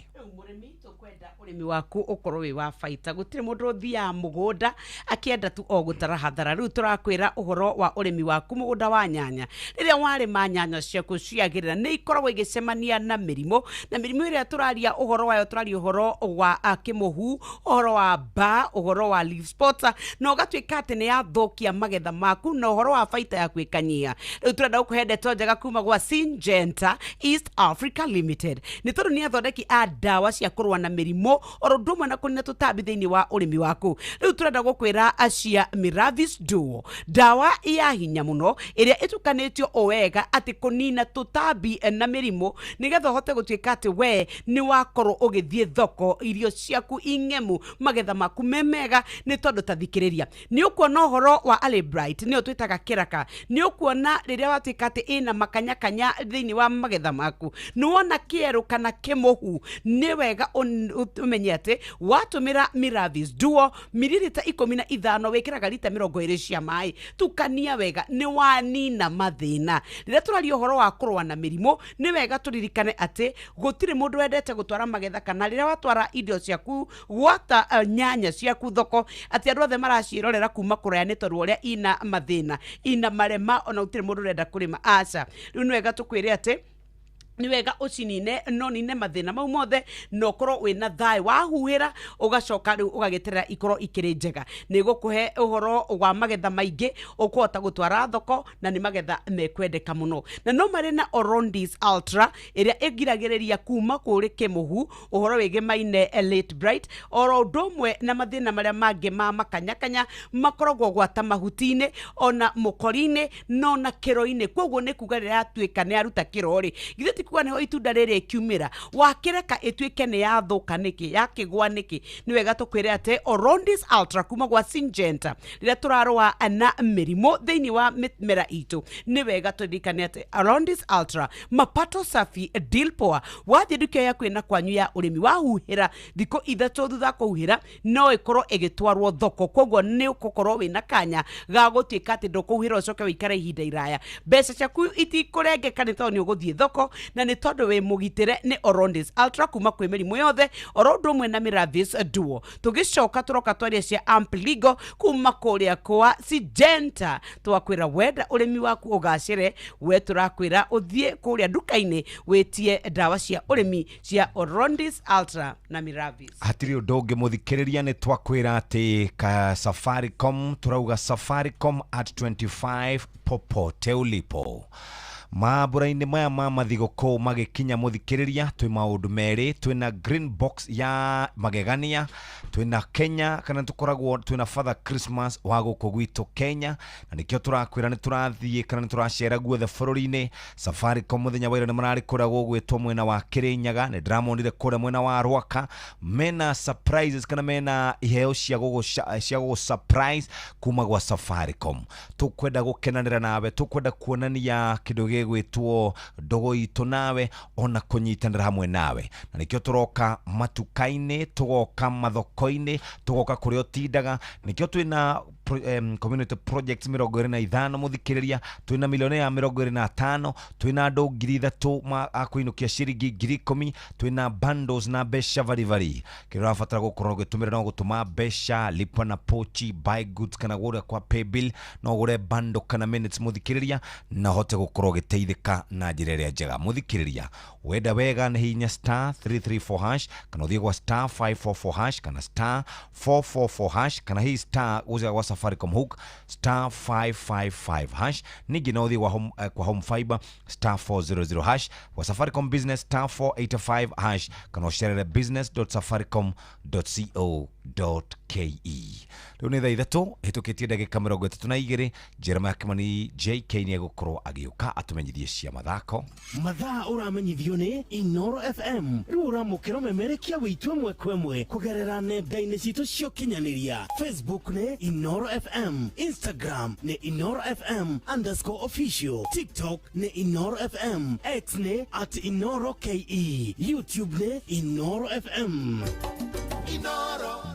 Ũrĩmi waku ũkorwo wĩ wa baita. Gũtirĩ mũndũ ũthiaga mũgũnda akĩenda tu o gũtara hathara. Rĩu tũrakwĩra ũhoro wa ũrĩmi waku mũgũnda wa nyanya. Rĩrĩa warĩma nyanya ciaku ciagĩrĩra, nĩ ikoragwo igĩcemania na mĩrimũ, na mĩrimũ ĩrĩa tũraria ũhoro wayo, tũraria ũhoro wa kĩmũhu, ũhoro wa mbaa, ũhoro wa leaf spot, na ũgatuĩka atĩ nĩ yathũkia magetha maku na ũhoro wa baita yaku ĩkanyia. Rĩu tũrenda gũkũhe ndeto njega kuma gwa Syngenta East Africa Limited, nĩ tondũ nĩ athondeki a ndawa cia kũrũa na mĩrimũ oro ũndũ ũmwe na kũnina tũtambi thĩinĩ wa ũrĩmi waku. Rĩu tũrenda gũkwĩra acia Miravis Duo, ndawa ya hinya mũno ĩrĩa ĩtukanĩtio o wega atĩ kũnina tũtambi na mĩrimũ, nĩgetha ũhote gũtuĩka atĩ we nĩ wakorwo ũgĩthiĩ thoko, irio ciaku ing'emu, magetha maku me mega. Nĩ tondũ ta thikĩrĩria, nĩ ũkuona ũhoro wa Alibright, nĩyo twĩtaga kĩraka. Nĩ ũkuona rĩrĩa watuĩka atĩ ĩna makanyakanya thĩinĩ wa magetha maku, nĩ wona kĩerũ kana kĩmũhu, nĩ wega ũmenye atĩ watũmĩra Miravis Duo mililita 15 wĩkĩraga rita 20 cia maĩ, tukania wega, nĩ wanina mathĩna. Rĩrĩa tũraria ũhoro wa kũrũa na mĩrimũ, nĩ wega tũririkane atĩ gũtirĩ mũndũ wendete gũtwara magetha, kana rĩrĩa watwara indo ciaku gwata nyanya ciaku thoko, atĩ andũ othe maraciĩrorera kuma kũraya nĩ tondũ ũrĩa ina mathĩna, ina marema, ona gũtirĩ mũndũ ũrenda kũrĩma. Aca, rĩu nĩ wega tũkwĩre atĩ nĩ wega ũcinine, no nine mathĩna mau mothe na ũkorwo wĩna thayũ. Wahuhĩra ũgacoka rĩu ũgagĩterera ikorwo ikĩrĩ njega, nĩ gũkũhe ũhoro wa magetha maingĩ ũkũhota gũtwara thoko, na nĩ magetha mekwendeka mũno. Na no marĩ na Orondis Ultra ĩrĩa ĩgiragĩrĩria kuma kũrĩ kĩmũhu, ũhoro wĩgĩmaine late bright, oro ũndũ ũmwe na mathĩna marĩa mangĩ ma makanyakanya makoragwo gwata mahuti-inĩ ona mũkori-inĩ no na kĩro-inĩ. Koguo nĩ kuga rĩrĩa yatuĩka nĩ yaruta kĩro rĩ, githĩ ti kuga nĩho itunda rĩrĩ ĩkiumĩra, wakĩreka ĩtuĩke nĩ yathũka nĩkĩ, yakĩgwa nĩkĩ? Nĩ wega tũkwĩre atĩ Orondis Ultra kuma gwa Syngenta, rĩrĩa tũrarũa na mĩrimũ thĩinĩ wa mĩmera itũ, nĩ wega tũririkane atĩ Orondis Ultra, mapato safi, deal poa. Wathiĩ nduka yaku ĩna kwanyu ya ũrĩmi, wahuhĩra thikũ 3 thutha kũhuhĩra, no ĩkorwo ĩgĩtwarwo thoko. Koguo nĩ ũgũkorwo wĩna kanya ga gũtuĩka atĩ ndũkũhuhĩra ũcoke ũikare ihinda iraya, mbeca ciaku itikũrengeka nĩ tondũ nĩ ũgũthiĩ thoko, na nĩ tondũ wĩ mũgitĩre nĩ Orondis Ultra kuma kwĩ mĩrimũ yothe, oro ũndũ ũmwe na Miravis Duo. Tũgĩcoka tũroka twaria cia Ampligo kuma kũrĩa kwa Syngenta. Twakwĩra wenda ũrĩmi waku ũgacĩre, we tũrakwĩra ũthiĩ kũrĩa nduka-inĩ wĩtie ndawa cia ũrĩmi cia Orondis Ultra na Miravis. Hatirĩ ũndũ ũngĩ mũthikĩrĩria, nĩ twakwĩra atĩ ka Safaricom, tũrauga Safaricom at 25 popote ulipo. Mambura-inĩ maya ma mathigũkũ magĩkinya mũthikĩrĩria, twĩ maũndũ merĩ, twĩna green box ya magegania, twĩna Kenya kana tũkoragwo twĩna Father Christmas wa gũkũ gwitũ Kenya, na nĩkĩo tũrakwĩra nĩ tũrathiĩ kana nĩ tũracera guothe bũrũri-inĩ. Safaricom mũthenya wa ira nĩ mararĩ kũrĩa gũgwĩtwo mwena wa Kĩrĩnyaga, nĩ ndĩramonire kũrĩa mwena wa Rwaka mena surprises kana mena iheo cia gũgũ surprise kuma gwa Safaricom. Tũkwenda gũkenanĩra nawe, tũkwenda kuonania kĩndũ gĩgwĩtwo ndogo itũ nawe ona kũnyitanĩra hamwe nawe, na nĩkĩo tũroka matuka-inĩ, tũgoka mathoko-inĩ, tũgoka kũrĩa ũtindaga. Nĩkĩo twĩna community projects 25 mũthikĩrĩria, twĩna milioni ya 25, twĩna andũ 3,000 a kũinũkia ciringi 10,000, twĩna bundles na mbeca varibari. Kĩrĩa ũrabatara gũkorwo ũgĩtũmĩra no gũtũma mbeca, lipa na pochi, buy goods kana gũra kwa paybill, no ũgũre bundle kana minutes mũthikĩrĩria, na ũhote gũkorwo ũgĩteithĩka na njĩra ĩrĩa njega. Mũthikĩrĩria, wenda wega nĩ hihinya star 334 hash kana ũthiĩ gwa star 544 hash kana star 444 hash kana hii star ũzia gwa Safaricom hook star 555 hash. Ningĩ no ũthiĩ kwa home fiber star 400 hash, kwa Safaricom business star 485 hash kana ũcerere business.safaricom.co.ke. Rĩu nĩ thaa 3 hĩtũkĩtie ndagĩka 32. Jeremiah Kimani JK nĩ egũkorwo agĩũka atũmenyithie cia mathako. Mathaa ũramenyithio nĩ Inoro FM. Rĩu ũramũkĩra ũmemerekia witũ ĩmwe kwa ĩmwe kũgerera nenda-inĩ citũ cia ũkinyanĩria. Facebook nĩ Inoro FM, Instagram nĩ Inoro FM _official, TikTok nĩ Inoro FM, X nĩ @InoroKE, YouTube nĩ Inoro FM.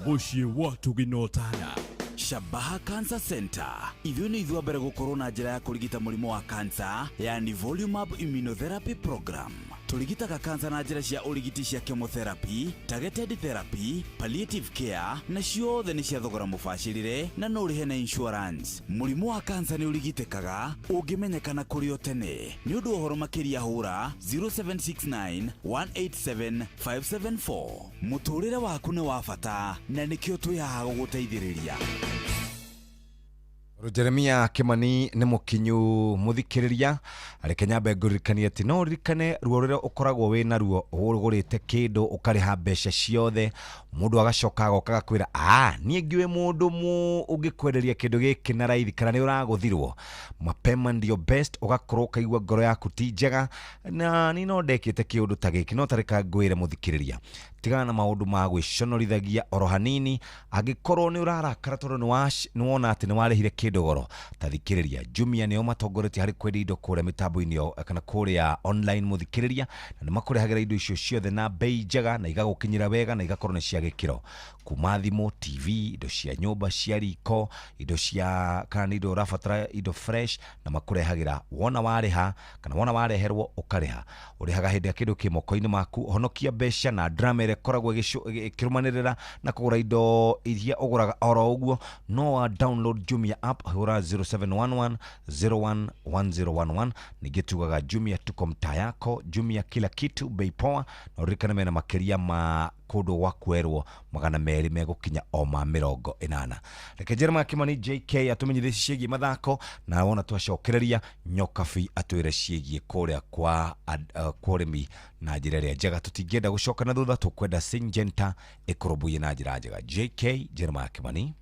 Mũciĩ wa Tuginotana. Shabaha Cancer Center. Ithuĩ nĩ ithuĩ mbere gũkorwo na njĩra ya kũrigita mũrimũ wa cancer, yani Volumab Immunotherapy Program. Tũrigitaga cancer na njĩra cia ũrigiti cia chemotherapy, targeted therapy, palliative care, na ciothe nĩ cia thogora mũbacĩrĩre na no ũrĩhe na insurance. Mũrimũ wa cancer nĩ ũrigitĩkaga ũngĩmenyekana kũrĩ o tene. Nĩ ũndũ wa ũhoro makĩria hũra 0769 187 574. Mũtũrĩre waku nĩ wa bata na nĩkĩo twĩ haha gũgũteithĩrĩria. Jeremia Kimani nĩ mũkinyu mũthikĩrĩria, reke nyambe ngũririkanie atĩ no ũririkane ruo rũrĩa ũkoragwo wĩ naruo ũgũrĩte kĩndũ ũkarĩha mbeca ciothe, mũndũ agacoka agoka agakwĩra niĩ ngĩũĩ mũndũ ũngĩkwenderia kĩndũ gĩkĩ na raithi kana nĩ ũragũthirwo. Mapema ndio best, ũgakorwo ũkaigua ngoro yaku ti njega, na niĩ no ndekĩte kĩũndũ ta gĩkĩ. No tareka ngwĩre mũthikĩrĩria, tigana na maũndũ ma gwĩconorithagia oro hanini. Angĩkorwo nĩ ũrarakara tondũ nĩ wona atĩ nĩ warĩhire kĩndũ goro, ta thikĩrĩria, Jumia nĩo matongoretie harĩ kwendia indo kũrĩa mĩtambo-inĩ kana kũrĩa online mũthikĩrĩria, na nĩ makũrehagĩra indo icio ciothe na bei njega na igagũkinyĩra wega na igakorwo nĩ cia gĩkĩro, kuma thimũ, TV, indo cia nyũmba, cia riko, indo cia kana nĩ indo ũrabatara, indo fresh, na makũrehagĩra wona warĩha kana wona wareherwo ũkarĩha. Ũrĩhaga hĩndĩ ya kĩndũ kĩ moko-inĩ maku. Honokia mbeca na drama ĩrĩa ĩkoragwo ĩkĩrũmanĩrĩra na kũgũra indo iria ũgũraga oro ũguo. No wa download Jumia app, hũra 0711 011011. Ningĩ tugaga Jumia tuko mtaa yako, Jumia kila kitu bei poa, na ũririkane mena makĩria ma kũndũ gwa kwerwo 200 megũkinya o ma 80. Reke Jeremiah Kimani JK atũmenyithie ciĩgiĩ mathako, na wona twacokereria Nyokabi atwĩre ciĩgiĩ kũrĩa kwa ũrĩmi na njĩra ĩrĩa njega. Tũtingĩenda gũcoka na thutha, tũkwenda Syngenta ĩkũrũmbũiye na njĩra njega. JK Jeremiah Kimani.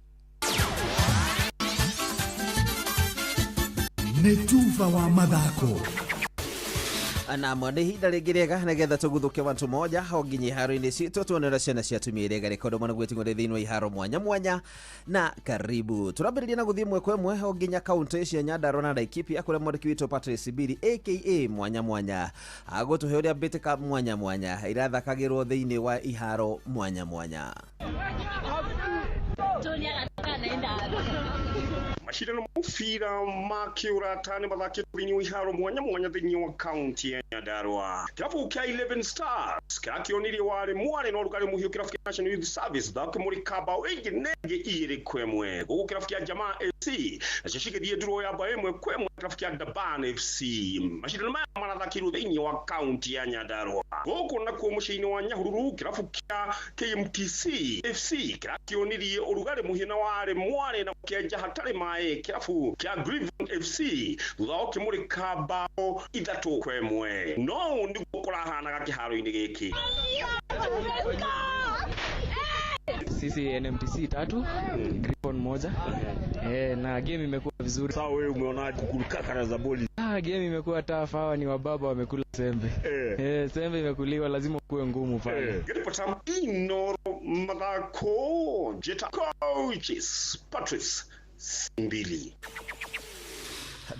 Nĩ tuba wa mathako. Na mwene ihinda rĩngĩ rĩega nĩgetha tũguthũke wantu moja ho nginya iharo-inĩ citũ tuonera ciana cia atumia iria igarĩka ũndũ gwĩting'o thĩinĩ wa iharo mwanya mwanya. Na karibu tũrambĩrĩria na gũthiĩ ĩmwe kwa ĩmwe ho nginya kaũntĩ cia Nyandarua na Laikipia kũrĩa mwandĩki witũ Patrice Biri aka mwanya mwanya agũtũhe ũrĩa mbĩtĩka mwanya mwanya irathakagĩrwo thĩinĩ wa iharo mwanya mwanya. Mashindano mufira ma kiurata nĩ mathakĩtwo thĩinĩ wa iharo mwanya mwanya thĩinĩ wa kaunti ya Nyandarua. Kĩrabu kĩa 11 Stars kĩrakĩonirie warĩ mwarĩ na ũrugarĩ mũhiũ kĩrabu kĩa National Youth Service thakĩmũrĩka bao ĩngĩ na ĩngĩ 2-1. Gũkũ kĩrabu kĩa Jamaa FC nacio cigĩthiĩ nduro ya bao 1-1 kĩrabu kĩa Daban FC. Macindano maya marathakĩirwo thĩinĩ wa kaunti ya Nyandarua. Gũkũ nakuo mũciĩ-inĩ wa Nyahururu kĩrabu kĩa KMTC FC kĩrakĩonirie ũrugarĩ mũhiũ na warĩ mwarĩ na kĩenja hatarĩ maĩ kĩrabu kĩa Griffin FC thutha wa ũkĩmũrĩka bao 3-1. No nĩguo kũrahanaga kĩharo-inĩ gĩkĩ. Sisi NMTC 3, Griffon 1. Na game imekuwa vizuri. Sawa, wewe umeonaje kukulukaka za boli? Game imekuwa tough, hawa ni wababa wamekula sembe. Sembe imekuliwa, lazima kuwe ngumu pale. Ngiripota Inoro Mathako Jeta Coaches Patrice Mbili.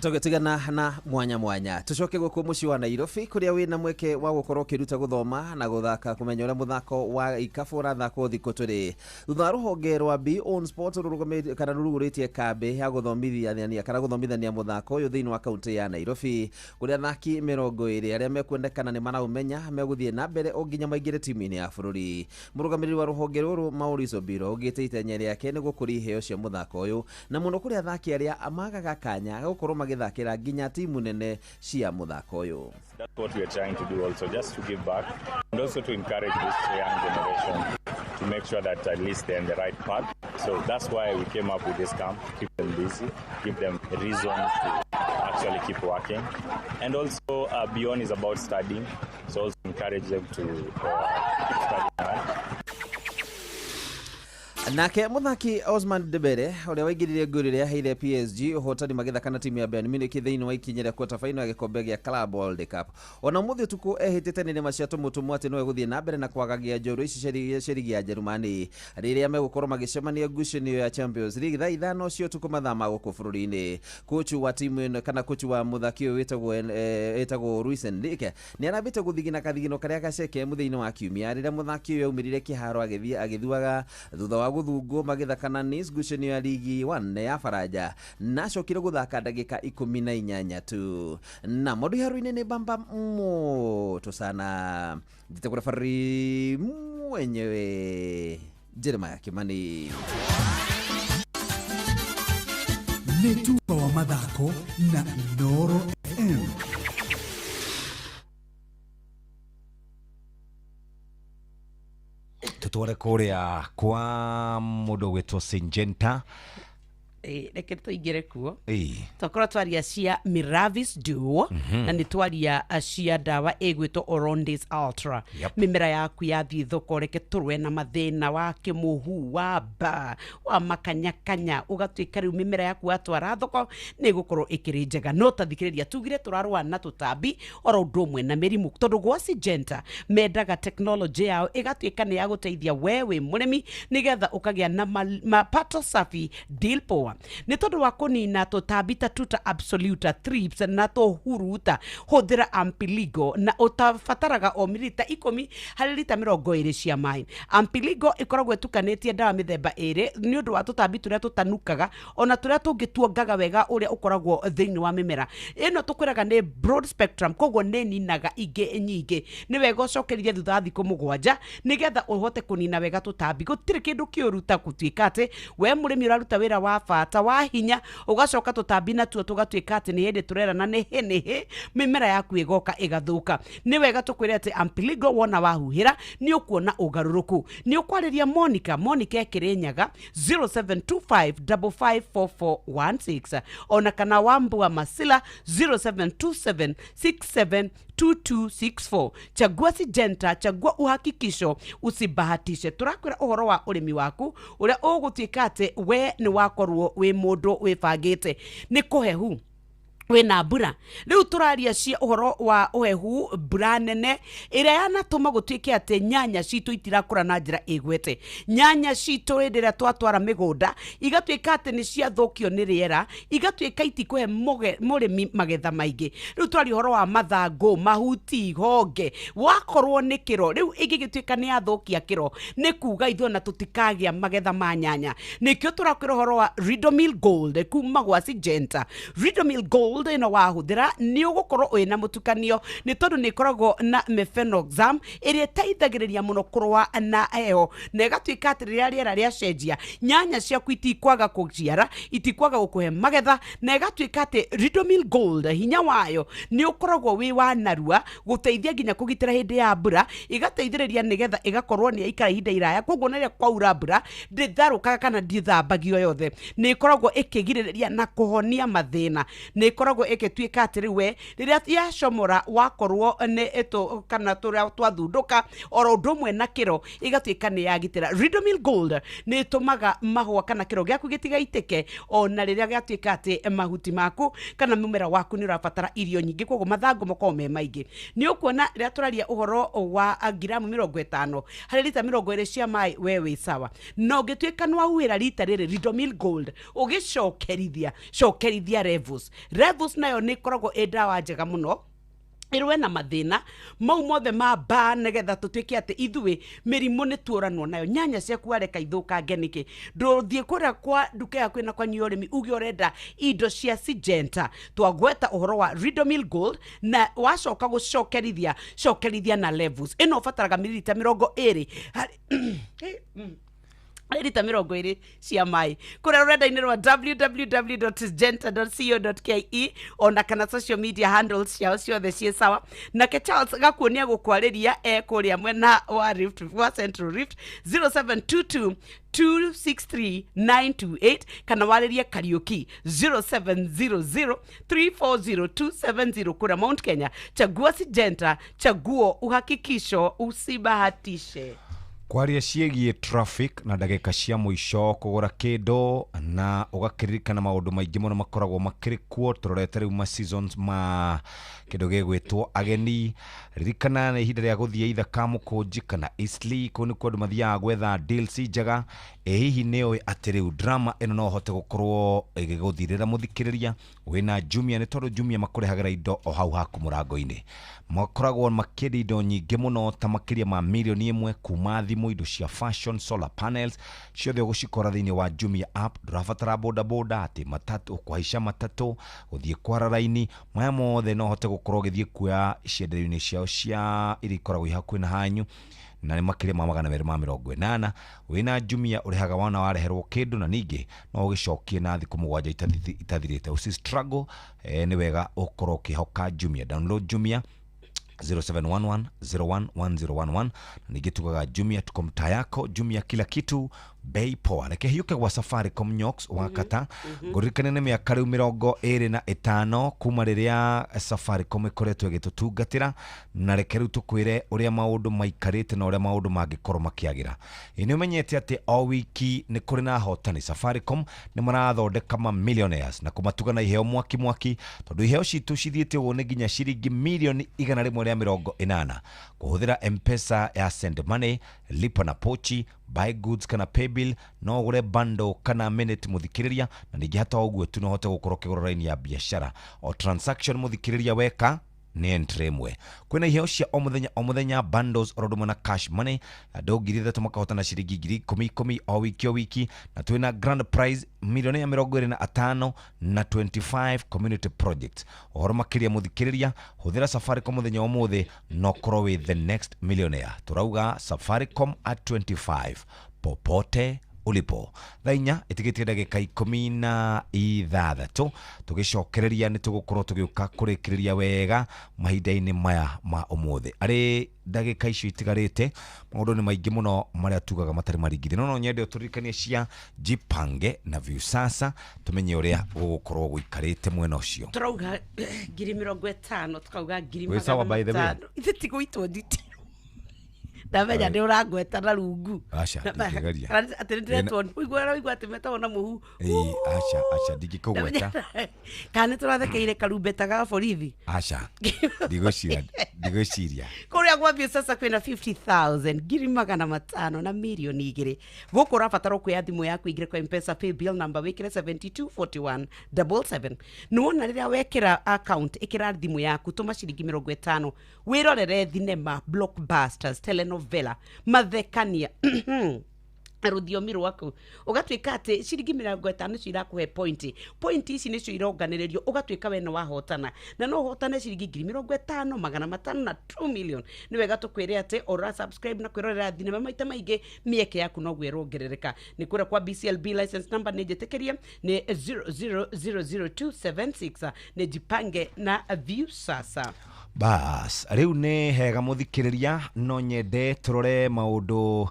Tũgĩtigana na mwanya mwanya tũcoke gũkũ mũciĩ wa Nairobi kũrĩa wĩna mweke wa gũkorwo ũkĩruta gũthoma na gũthaka kũmenya ũrĩa mũthako wa ikabu ũrathakwo thikũ tũrĩ thutha wa rũhonge rwa Be On Sport rũrũgamĩtie kana rũrugũrĩtie kambĩ ya gũthomithania kana gũthomithania mũthako ũyũ thĩinĩ wa kaunti ya Nairobi kũrĩa athaki 20 arĩa mekwendekana nĩ maraũmenya megũthiĩ na mbere o nginya maingĩre timu-inĩ ya bũrũri. Mũrũgamĩrĩri wa rũhonge rũrũ Maurice Obiro augĩte itanya rĩake nĩ gũkũria iheo cia mũthako ũyũ na mũno kũrĩ athaki arĩa magaga kanya gũkorwo magĩthakĩra nginya timu nene cia mũthako ũyũ. That's what we are trying to do also, just to give back and also to encourage this young generation to make sure that at least they're in the right path. So that's why we came up with this camp, keep them busy, give them a reason to actually keep working. And also Beyond is about studying, so also encourage them to keep studying hard. Nake muthaki Osman Dembele uria waingiririe ngũri ĩrĩa yaheire PSG ũhotani magĩthaka na timu ya Bayern Munich thĩinĩ wa ikinya rĩa quarter final ya gĩkombe gĩa Club World Cup. Ona ũmũthĩ ũtukũ ehĩtĩte nĩ nĩma cia tũmũtũmwo atĩ no egũthiĩ na mbere na kwagagia njorua ici cia rigi ya Njerumani rĩrĩa megũkorwo magĩcemania ngucanio ya Champions League thaa 5 cia ũtukũ mathaa ma gũkũ bũrũri-inĩ. Kochu wa timu ĩno kana kochu wa mũthaki ũyũ wĩtagwo Luis Enrique nĩ arambĩte gũthigina kathigino karĩa gaceke mũthenya-inĩ wa kiumia rĩrĩa mũthaki ũyũ aumĩrire kĩharo agĩthiĩ agĩthuaga thutha wa gũthungwo magĩthaka na Nice ngucanio ya ligi 1 ya Faranja na acokire gũthaka ndagĩka 18 tu. Na maũndũ iharo-inĩ nĩ bamba moto sana. Njĩtagwo referee mwenyewe Jeremiah Kimani. Nĩ tuba wa mathako na Inooro FM. Tutware kuria kwa mundu gwitwo Syngenta. Reke tũingĩre kuo twakorwo twaria cia Miravis Duo na nĩ twaria cia ndawa ĩgwĩtwo Orondis Ultra. Mĩmera yaku yathiĩ thoko reke tũrũe na mathĩna wa kĩmũhu wa mba wa makanyakanya ũgatuĩka rĩu mĩmera yaku watwara thoko nĩ ĩgũkorwo ĩkĩrĩ njega. No ta thikĩrĩria tugire tũrarũa na tũtambi oro ũndũ ũmwe na mĩrimũ tondũ gwa Syngenta mendaga teknolojĩ yao ĩgatuĩka nĩ ya gũteithia we wĩ mũrĩmi nĩgetha ũkagĩa na mapato safi deal poa. Nĩ tondũ wa kũnina tũtambi ta tuta absoluta thrips na tũhuruta hũthĩra Ampiligo na ũtabataraga o mililita 10 harĩ lita 20 cia maĩ. Ampiligo ĩkoragwo ĩtukanĩtie ndawa mĩthemba ĩrĩ nĩ ũndũ wa tũtambi tũrĩa tũtanukaga ona tũrĩa tũngĩ tuongaga wega ũrĩa ũkoragwo thĩinĩ wa mĩmera ĩno. Tũkwĩraga nĩ broad spectrum koguo nĩ ninaga ingĩ nyingĩ. Nĩ wega ũcokerithie thutha wa thikũ 7 nĩgetha ũhote kũnina wega tũtambi. Gũtirĩ kĩndũ kĩũru ta gũtuĩka atĩ we mũrĩmi ũraruta wĩra wa bata wa hinya ũgacoka tũtambi natuo tũgatuĩka atĩ nĩ hĩndĩ tũrerana nĩ hĩ nĩ hĩ mĩmera yaku ĩgoka ĩgathũka. Nĩ wega tũkwĩre atĩ Ampiligo wona wahuhĩra nĩ ũkuona ũgarũrũku. Nĩ ũkwarĩria Monica Monica Kĩrĩnyaga 0725554416 ona kana Wambua Masila 0727672264. Chagua Syngenta, chagua uhakikisho, usibahatishe. Tũrakwĩra ũhoro wa ũrĩmi waku ũrĩa ũgũtuĩka atĩ we nĩ wakorwo wĩ mũndũ wĩbangĩte. Nĩ kũhehu wĩna mbura rĩu tũraria cia ũhoro wa ũhehu mbura nene ĩrĩa yanatũma gũtuĩke atĩ nyanya citũ itirakũra na njĩra ĩgwete. Nyanya citũ hĩndĩ ĩrĩa twatwara mĩgũnda igatuĩka atĩ nĩ ciathũkio nĩ rĩera igatuĩka itikũhe mũrĩmi magetha maingĩ. Rĩu twaria ũhoro wa mathangũ mahuti honge wakorwo nĩ kĩro rĩu ĩngĩgĩtuĩka nĩ yathũkia kĩro nĩ kuga ithuĩ ona tũtikagĩa magetha ma nyanya. Nĩkĩo tũrakwĩra ũhoro wa Ridomil Gold kuma gwa Syngenta. Ridomil Gold Gold ĩno wahũthĩra nĩ ũgũkorwo wĩna mũtukanio, nĩ tondũ nĩ ĩkoragwo na mefenoxam ĩrĩa ĩteithagĩrĩria mũno kũrũa na heho, na ĩgatuĩka atĩ rĩrĩa rĩera rĩacenjia nyanya ciaku itikwaga kũciara, itikwaga gũkũhe magetha, na ĩgatuĩka atĩ Ridomil Gold hinya wayo nĩ ũkoragwo wĩ wa narua gũteithia nginya kũgitĩra hĩndĩ ya mbura, ĩgateithĩrĩria nĩgetha ĩgakorwo nĩ yaikara ihinda iraya, koguo na rĩrĩa kwaura mbura ndĩtharũkaga kana ndĩthambagio yothe. Nĩ ĩkoragwo ĩkĩgirĩrĩria na kũhonia mathĩna, nĩ ĩkoragwo ĩgĩtuĩka atĩ rĩu we rĩrĩa yacomora wakorwo nĩ ĩtũ kana tũrĩa twathundũka oro ũndũ ũmwe na kĩro ĩgatuĩka nĩ yagitĩra. Ridomil Gold nĩ ĩtũmaga mahũa kana kĩro gĩaku gĩtigaitĩke ona rĩrĩa gĩatuĩka atĩ mahuti maku kana mũmera waku nĩ ũrabatara irio nyingĩ, koguo mathangũ makoragwo me maingĩ. Nĩ ũkuona rĩrĩa tũraria ũhoro wa ngiramu 50 harĩ rita 20 cia maĩ, we wĩ sawa. Na ũngĩtuĩka nĩ wahuhĩra rita rĩrĩ Ridomil Gold, ũgĩcokerithia cokerithia Revus. Revus nayo nĩ ĩkoragwo ĩ ndawa njega mũno ĩrũe na mathĩna mau mothe ma mbaa, nĩgetha tũtuĩke atĩ ithuĩ mĩrimũ nĩ tuoranwo nayo. Nyanya ciaku wareka ithũkange nĩkĩ? Ndũthiĩ kũrĩa kwa nduka yaku ĩna kwanyu ya ũrĩmi uge ũrenda indo cia Syngenta, twagweta ũhoro wa Ridomil Gold, na wacoka gũcokerithia cokerithia na Levus. Ĩno ũbataraga mililita 20 harĩ rita 20 cia maĩ kũrĩa rũrenda-inĩ rwa www.syngenta.co.ke ona kana social media handles ciao ciothe ciĩ sawa. Nake Charles Gakuo nĩ agũkwarĩria e kũrĩa mwena wa Rift, wa Central Rift, 0722 263 928, kana warĩrie Kariuki 0700 340270 kũrĩa Mount Kenya. Chagua Syngenta, chaguo uhakikisho, usibahatishe. Kwaria ciĩgiĩ traffic na ndagĩka cia mũico kũgũra kĩndũ na ũgakĩririkana maũndũ maingĩ mũno makoragwo makĩrĩ kuo. Tũrorete rĩu ma seasons ma kĩndũ gĩgwĩtwo ageni. Ririkana nĩ ihinda rĩa gũthiĩ ithaka Mũkũnji kana Eastleigh, kũu nĩkuo andũ mathiaga gwetha deals njega. Ĩ hihi nĩ ũĩ atĩ rĩu drama ĩno no ũhote gũkorwo ĩgĩgũthirĩra mũthikĩrĩria wĩna Jumia, nĩ tondũ Jumia makũrehagĩra indo o hau haku mũrango-inĩ. Makoragwo makĩendia indo nyingĩ mũno ta makĩria ma 1 million, kuma thimũ, indo cia fashion, solar panels, ciothe ũgũcikora thĩinĩ wa Jumia app. Ndũrabatara boda boda, atĩ matatũ, kũhaica matatũ, gũthiĩ kwara raini, maya mothe no ũhote gũkorwo ũgĩthiĩ kuoya cienderio-inĩ ciao cia iria ikoragwo i hakuhĩ na hanyu, na nĩ makĩria ma 280. Wĩna Jumia ũrĩhaga wona wareherwo kĩndũ, na ningĩ no ũgĩcokie na thikũ 7 itathirĩte. Usi struggle, nĩ wega ũkorwo ũkĩhoka Jumia. Download Jumia 0711 011011, na ningĩ tugaga Jumia tuko mtaa yako. Jumia, kila kitu bei poa. Reke hiũke gwa Safaricom Nyox wakata. Ngũririkane nĩ mĩaka rĩu 25 kuma rĩrĩa Safaricom ĩkoretwo ĩgĩtũtungatĩra, na reke rĩu tũkwĩre ũrĩa maũndũ maikarĩte na ũrĩa maũndũ mangĩkorwo makĩagĩra. Ĩ nĩ ũmenyete atĩ o wiki nĩ kũrĩ na ahotani? Safaricom nĩ marathondeka ma millionaires na kũmatuga na iheo mwaki mwaki, tondũ iheo citũ cithiĩte ũguo nĩ nginya ciringi 180 million kũhũthĩra Mpesa ya send money, lipa na pochi, buy goods kana paybill. No ũgũre bundle kana minute, mũthikĩrĩria, na ningĩ hata ũguo tu no ũhote gũkorwo ũkĩgũra raini ya biashara. O transaction, mũthikĩrĩria, weka nĩ entry ĩmwe. Kwĩna iheo cia o mũthenya o mũthenya, bundles oro ũndũ na cash money. Andũ 3000 makahotana ciringi 10,000 10,000 o wiki o wiki, na twĩna grand prize milioni ya 25 na 25 community projects. Ũhoro makĩria, mũthikĩrĩria, hũthĩra Safaricom mũthenya wa ũmũthĩ no ũkorwo wĩ the next millionaire. Tũrauga Safaricom at 25 popote ulipo. Thaa 4 ĩtigĩtie ndagĩka 16. Tũgĩcokereria nĩ tũgũkorwo tũgĩũka kũrĩkĩrĩria wega mahinda-inĩ maya ma ũmũthĩ. Arĩ ndagĩka icio itigarĩte, maũndũ nĩ maingĩ mũno marĩa tugaga matarĩ maringithie, no no nyende ũtũririkanie cia Jipange na Viusasa, tũmenye ũrĩa gũgũkorwo gũikarĩte mwena ũcio. Tũrauga 50,000, tukauga ngiri Wĩ sawa, by the way? 500. Ithe ti gũitwo nditi, ndamenya nĩ ũrangweta na rungu. Aca, ndingĩgeria. Atĩ nĩ ndĩretwo ũigua ũraigua atĩ metagwo na mũhu. Ĩĩ, aca, aca, ndingĩkũgweta. Kana nĩ tũrathekeire karumbeta ga borithi? Aca, ndigwĩciria, ndigwĩciria. Kũrĩa gwathiĩ sasa kwĩna 50,000, 500,000 na 2 million. Gũkũ ũrabatara kuoya thimũ yaku, ingĩre kwa Mpesa paybill number, wĩkĩre 724177. Nĩwona rĩrĩa wekĩra account, ĩkĩra thimũ yaku, tũma ciringi 50, wĩrorere thinema, blockbusters, telenovela, mathekania. Na rũthiomi rwaku ũgatuĩka atĩ ciringi 50 nĩcio irakũhe point. Point ici nĩcio ironganĩrĩrio ũgatuĩka we nĩ wahotana, na no ũhotane ciringi 50,000, 500 na 2 million. Nĩ wega tũkwĩre atĩ ũra subscribe na kwĩrorera thinema maita maingĩ, mĩeke yaku noguo ĩrongerereka. Nĩ kũrĩa kwa BCLB license number nĩ njĩtĩkĩrie nĩ 0000276. Nĩ Jipange na Viusasa. Bas rĩu nĩ hega mũthikĩrĩria, no nyende tũrore maũndũ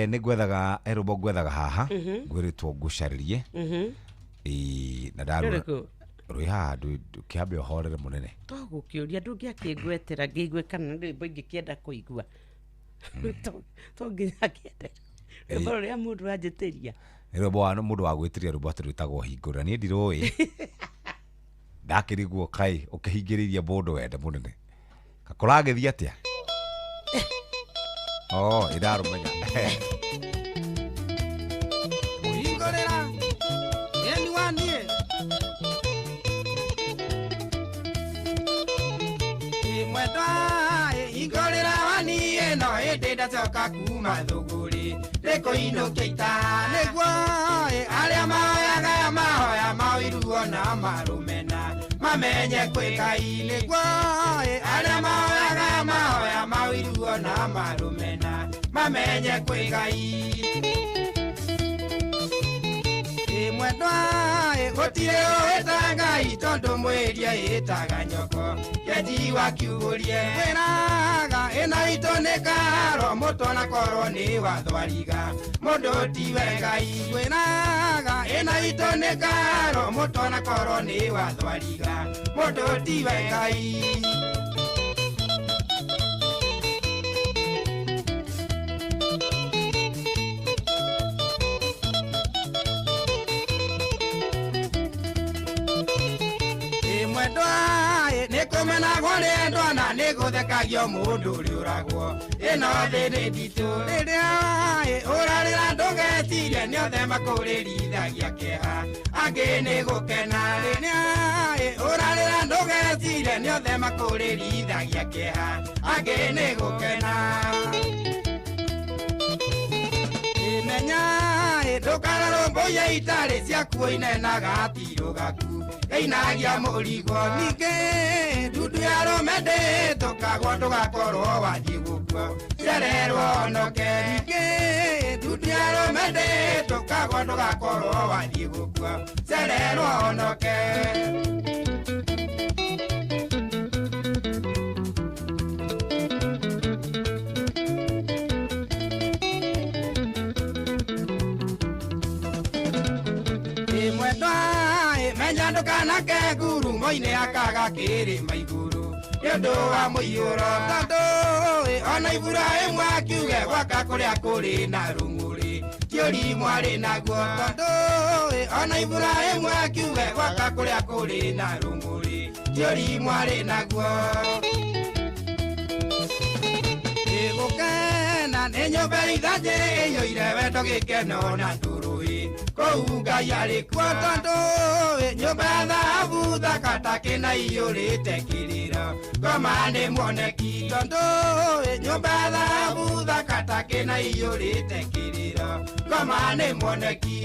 nĩ ngwethaga rũmbo ngwethaga haha. Ngwĩrĩtwo ngũcarĩrie. Ĩĩ, na ndarura Rũrĩkũ? Rwĩ haha kĩambe ũhorere mũnene. Togũkĩũria ndũngĩakĩngwetera ngĩigue kana nĩ rwĩmbo ingĩkĩenda kũigua. To nginya ngĩende rwĩmbo rũrĩa mũndũ anjĩtĩria. Nĩ rwĩmbo wa mũndũ wa gwĩtĩria rwĩmbo atĩ rwĩtagwo hingũrĩra. Niĩ ndirũĩ, ndakĩrigwo kaĩ ũkĩhingĩrĩirie mũndũ wende mũnene kakũragĩthiĩ atĩa. Oh, ĩndarũmenya. Hingũrĩra ĩni waniĩ mwendwa, hingũrĩra waniĩ no hĩndĩ ndacoka kuma thũgũrĩ rĩkũinũkia ita nĩguo arĩa mahoyaga mahoya maũiruo na marũmena mamenye kwĩ Ngai nĩguo arĩa mahoyaga mahoya maũiruo na marũmena mamenye kwĩ Ngai. Mwendwa, gũtirĩ ũĩta Ngai tondũ mwĩrie ĩtaga nyoko kĩenji wa kiugũrie kwĩraga ĩna itũ nĩ karo mũtwe na korwo nĩ wathwariga mũndũ tiwe Ngai kwĩraga ĩna itũ nĩ karo mũtwe na korwo nĩ wathwariga mũndũ tiwe Ngai. Mwendwa, nĩ kũmenagwo nĩ endwa na nĩ gũthekagio mũndũ ũrĩũragwo ĩno thĩ nĩ nditũ rĩrĩa ũrarĩra ndũgecirie nĩ othe makũrĩrithagia kĩeha angĩ nĩ gũkena rĩrĩa ũrarĩra ndũgecirie nĩ othe makũrĩrithagia kĩeha angĩ nĩ gũkena. Menya ndũkararũmbũiye itarĩ ciaku inenaga tirũ gaku ĩinagia mũrigo ningĩ ndundu ya rũme ndĩtũkagwo ndũgakorwo wathiĩ gũkua cererwo onoke ningĩ ndundu ya rũme ndĩtũkagwo ndũgakorwo wathiĩ gũkua cererwo onoke. Mwendwa, menya ndũkanake ngurumo-inĩ akaga kĩrĩma igũrũ nĩ ũndũ wa mũiyũro tondũ ona Iburahĩmu akiuge gwaka kũrĩa kũrĩ na rũng'ũrĩ ti ũrimũ arĩ naguo tondũ ona Iburahĩmu akiuge gwaka kũrĩa kũrĩ na rũng'ũrĩ ti ũrimũ arĩ naguo. Gũkena nĩ nyũmba ithanjĩ ĩiyũire wendo gĩkeno na ndũrũĩ kũu Ngai arĩ kuo tondũ nyũmba ya thahabu thaka ta kĩna iyũrĩte kĩrĩro ngoma nĩ mwoneki tondũ nyũmba ya thahabu thaka ta kĩna iyũrĩte kĩrĩro ngoma nĩ mwoneki.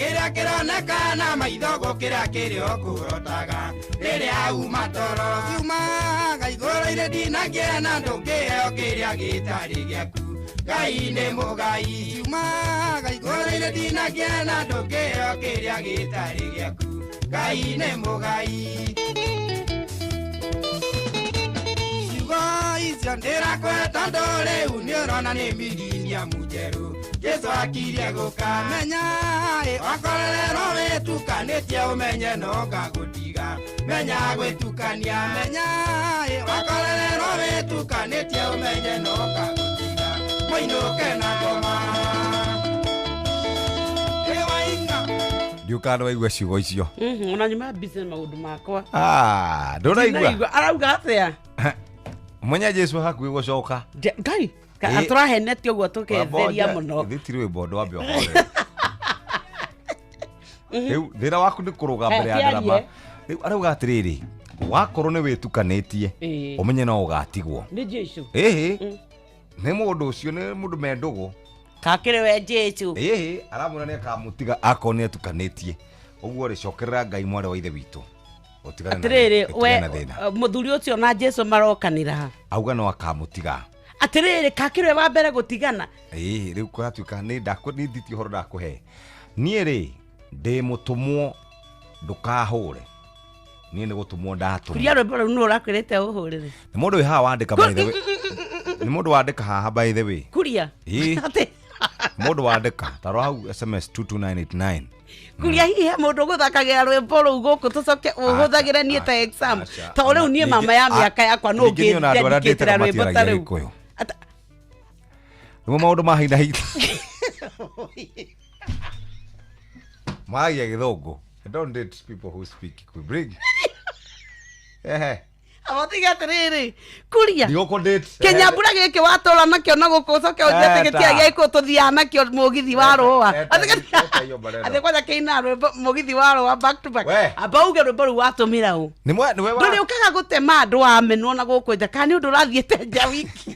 Kĩrĩa kĩroneka na maitho gũkĩra kĩrĩa ũkũrotaga rĩrĩa uma toro ciumaga igũrũ irĩ ndinakĩena ndũngĩheo kĩrĩa gĩtarĩ gĩaku Ngai nĩ mũgai ciumaga igũrũ irĩ ndinakĩena ndũngĩheo kĩrĩa gĩtarĩ gĩaku Ngai nĩ mũgai. Ciugo icio ndĩrakũhe tondũ rĩu nĩ ũrona nĩ miliniamu njerũ Jesu akirie gũkamenya wakorererwo wĩtukanĩtie ũmenye no ngagũtiga menya gwĩtukania menya wakorererwo wĩtukanĩtie ũmenye no ngagũtiga mũinũke na ngoma ĩwainga. Ndiũkana waigua ciugo icio. Ona nyuma busy na maũndũ makwa. Ah, ndũraigua? Ndinaigua. Arauga atĩa? Mwenye Jesu hakuhĩ gũcoka. Ngai tũrahenetio ũguo tũketheria mũno. Githĩ ti rwĩmbo ndwambe ũhorere. Rĩu thĩna waku nĩ kũrũga mbere ya Eh, ndarama. kĩarie. Rĩu arauga atĩrĩrĩ, wakorwo nĩ wĩtukanĩtie, ũmenye no ũgatigwo. Nĩ Jesu. Ĩhĩ, nĩ mũndũ ũcio nĩ mũndũ me ndũgũ. Kakĩrĩ we Jesu. Ĩhĩ, aramwĩra nĩ akamũtiga akorwo nĩ etukanĩtie. Ũguo rĩ, cokerera Ngai mwarĩ wa ithe witũ, ũtigane na Atĩrĩrĩ, ũtigane we na thĩna. mũthuri ũcio na Jesu marokanĩra ha? Auga no akamũtiga. Atĩrĩrĩ, kakĩrĩ we wa mbere gũtigana? Ĩĩ, rĩu kũratuĩka nĩ ndakũ nĩ nditi ũhoro ndakũhe. Niĩ rĩ, ndĩ mũtũmwo, ndũkahũre. Niĩ nĩ gũtũmwo ndatũmwo. Kuria rwĩmbo rũu nũ ũrakwĩrĩte ũhũrĩre? Nĩ mũndũ wĩ haha wandĩka, by the way. Nĩ mũndũ wandĩka haha, by the way. Kuria. Ĩĩ. Atĩ Mũndũ wandĩka tarora hau SMS 22989. Kuria, hihi he mũndũ ũgũthakagĩra rwĩmbo rũu gũkũ tũcoke ũhũthagĩre niĩ ta exam? Tondũ rĩu niĩ mama ya mĩaka yakwa nũ Ningĩ niĩ ona andũ arĩa ũngĩndedicatĩra ndĩtaga rwĩmbo ta matiaragia rũu? Gĩkũyũ. Nĩmo maũndũ ma hi na hi. Maragia Gĩthũngũ. I don't date people who speak Kikuyu. Bring. Ehe. Amatiga atĩrĩrĩ, kuria. Ndigũkũ date. Kĩnyambura gĩkĩ watũra nakĩo na gũkũ ũcoke ũthiĩ atĩ Eta. gĩtirĩ gĩa gĩkũyũ tũthiaga nakĩo mũgithi wa rũa. Eta hiyo maneno. Atĩ kwanja kĩina rwĩmbo mũgithi wa rũa back to back. We. Amba uge rwĩmbo rũu watũmĩra ũ. Nĩ mwe nĩ we wa. Ndũrĩ ũkaga gũtema andũ a menwo na gũkũ nja kana nĩ ũndũ ũrathiĩte nja wiki?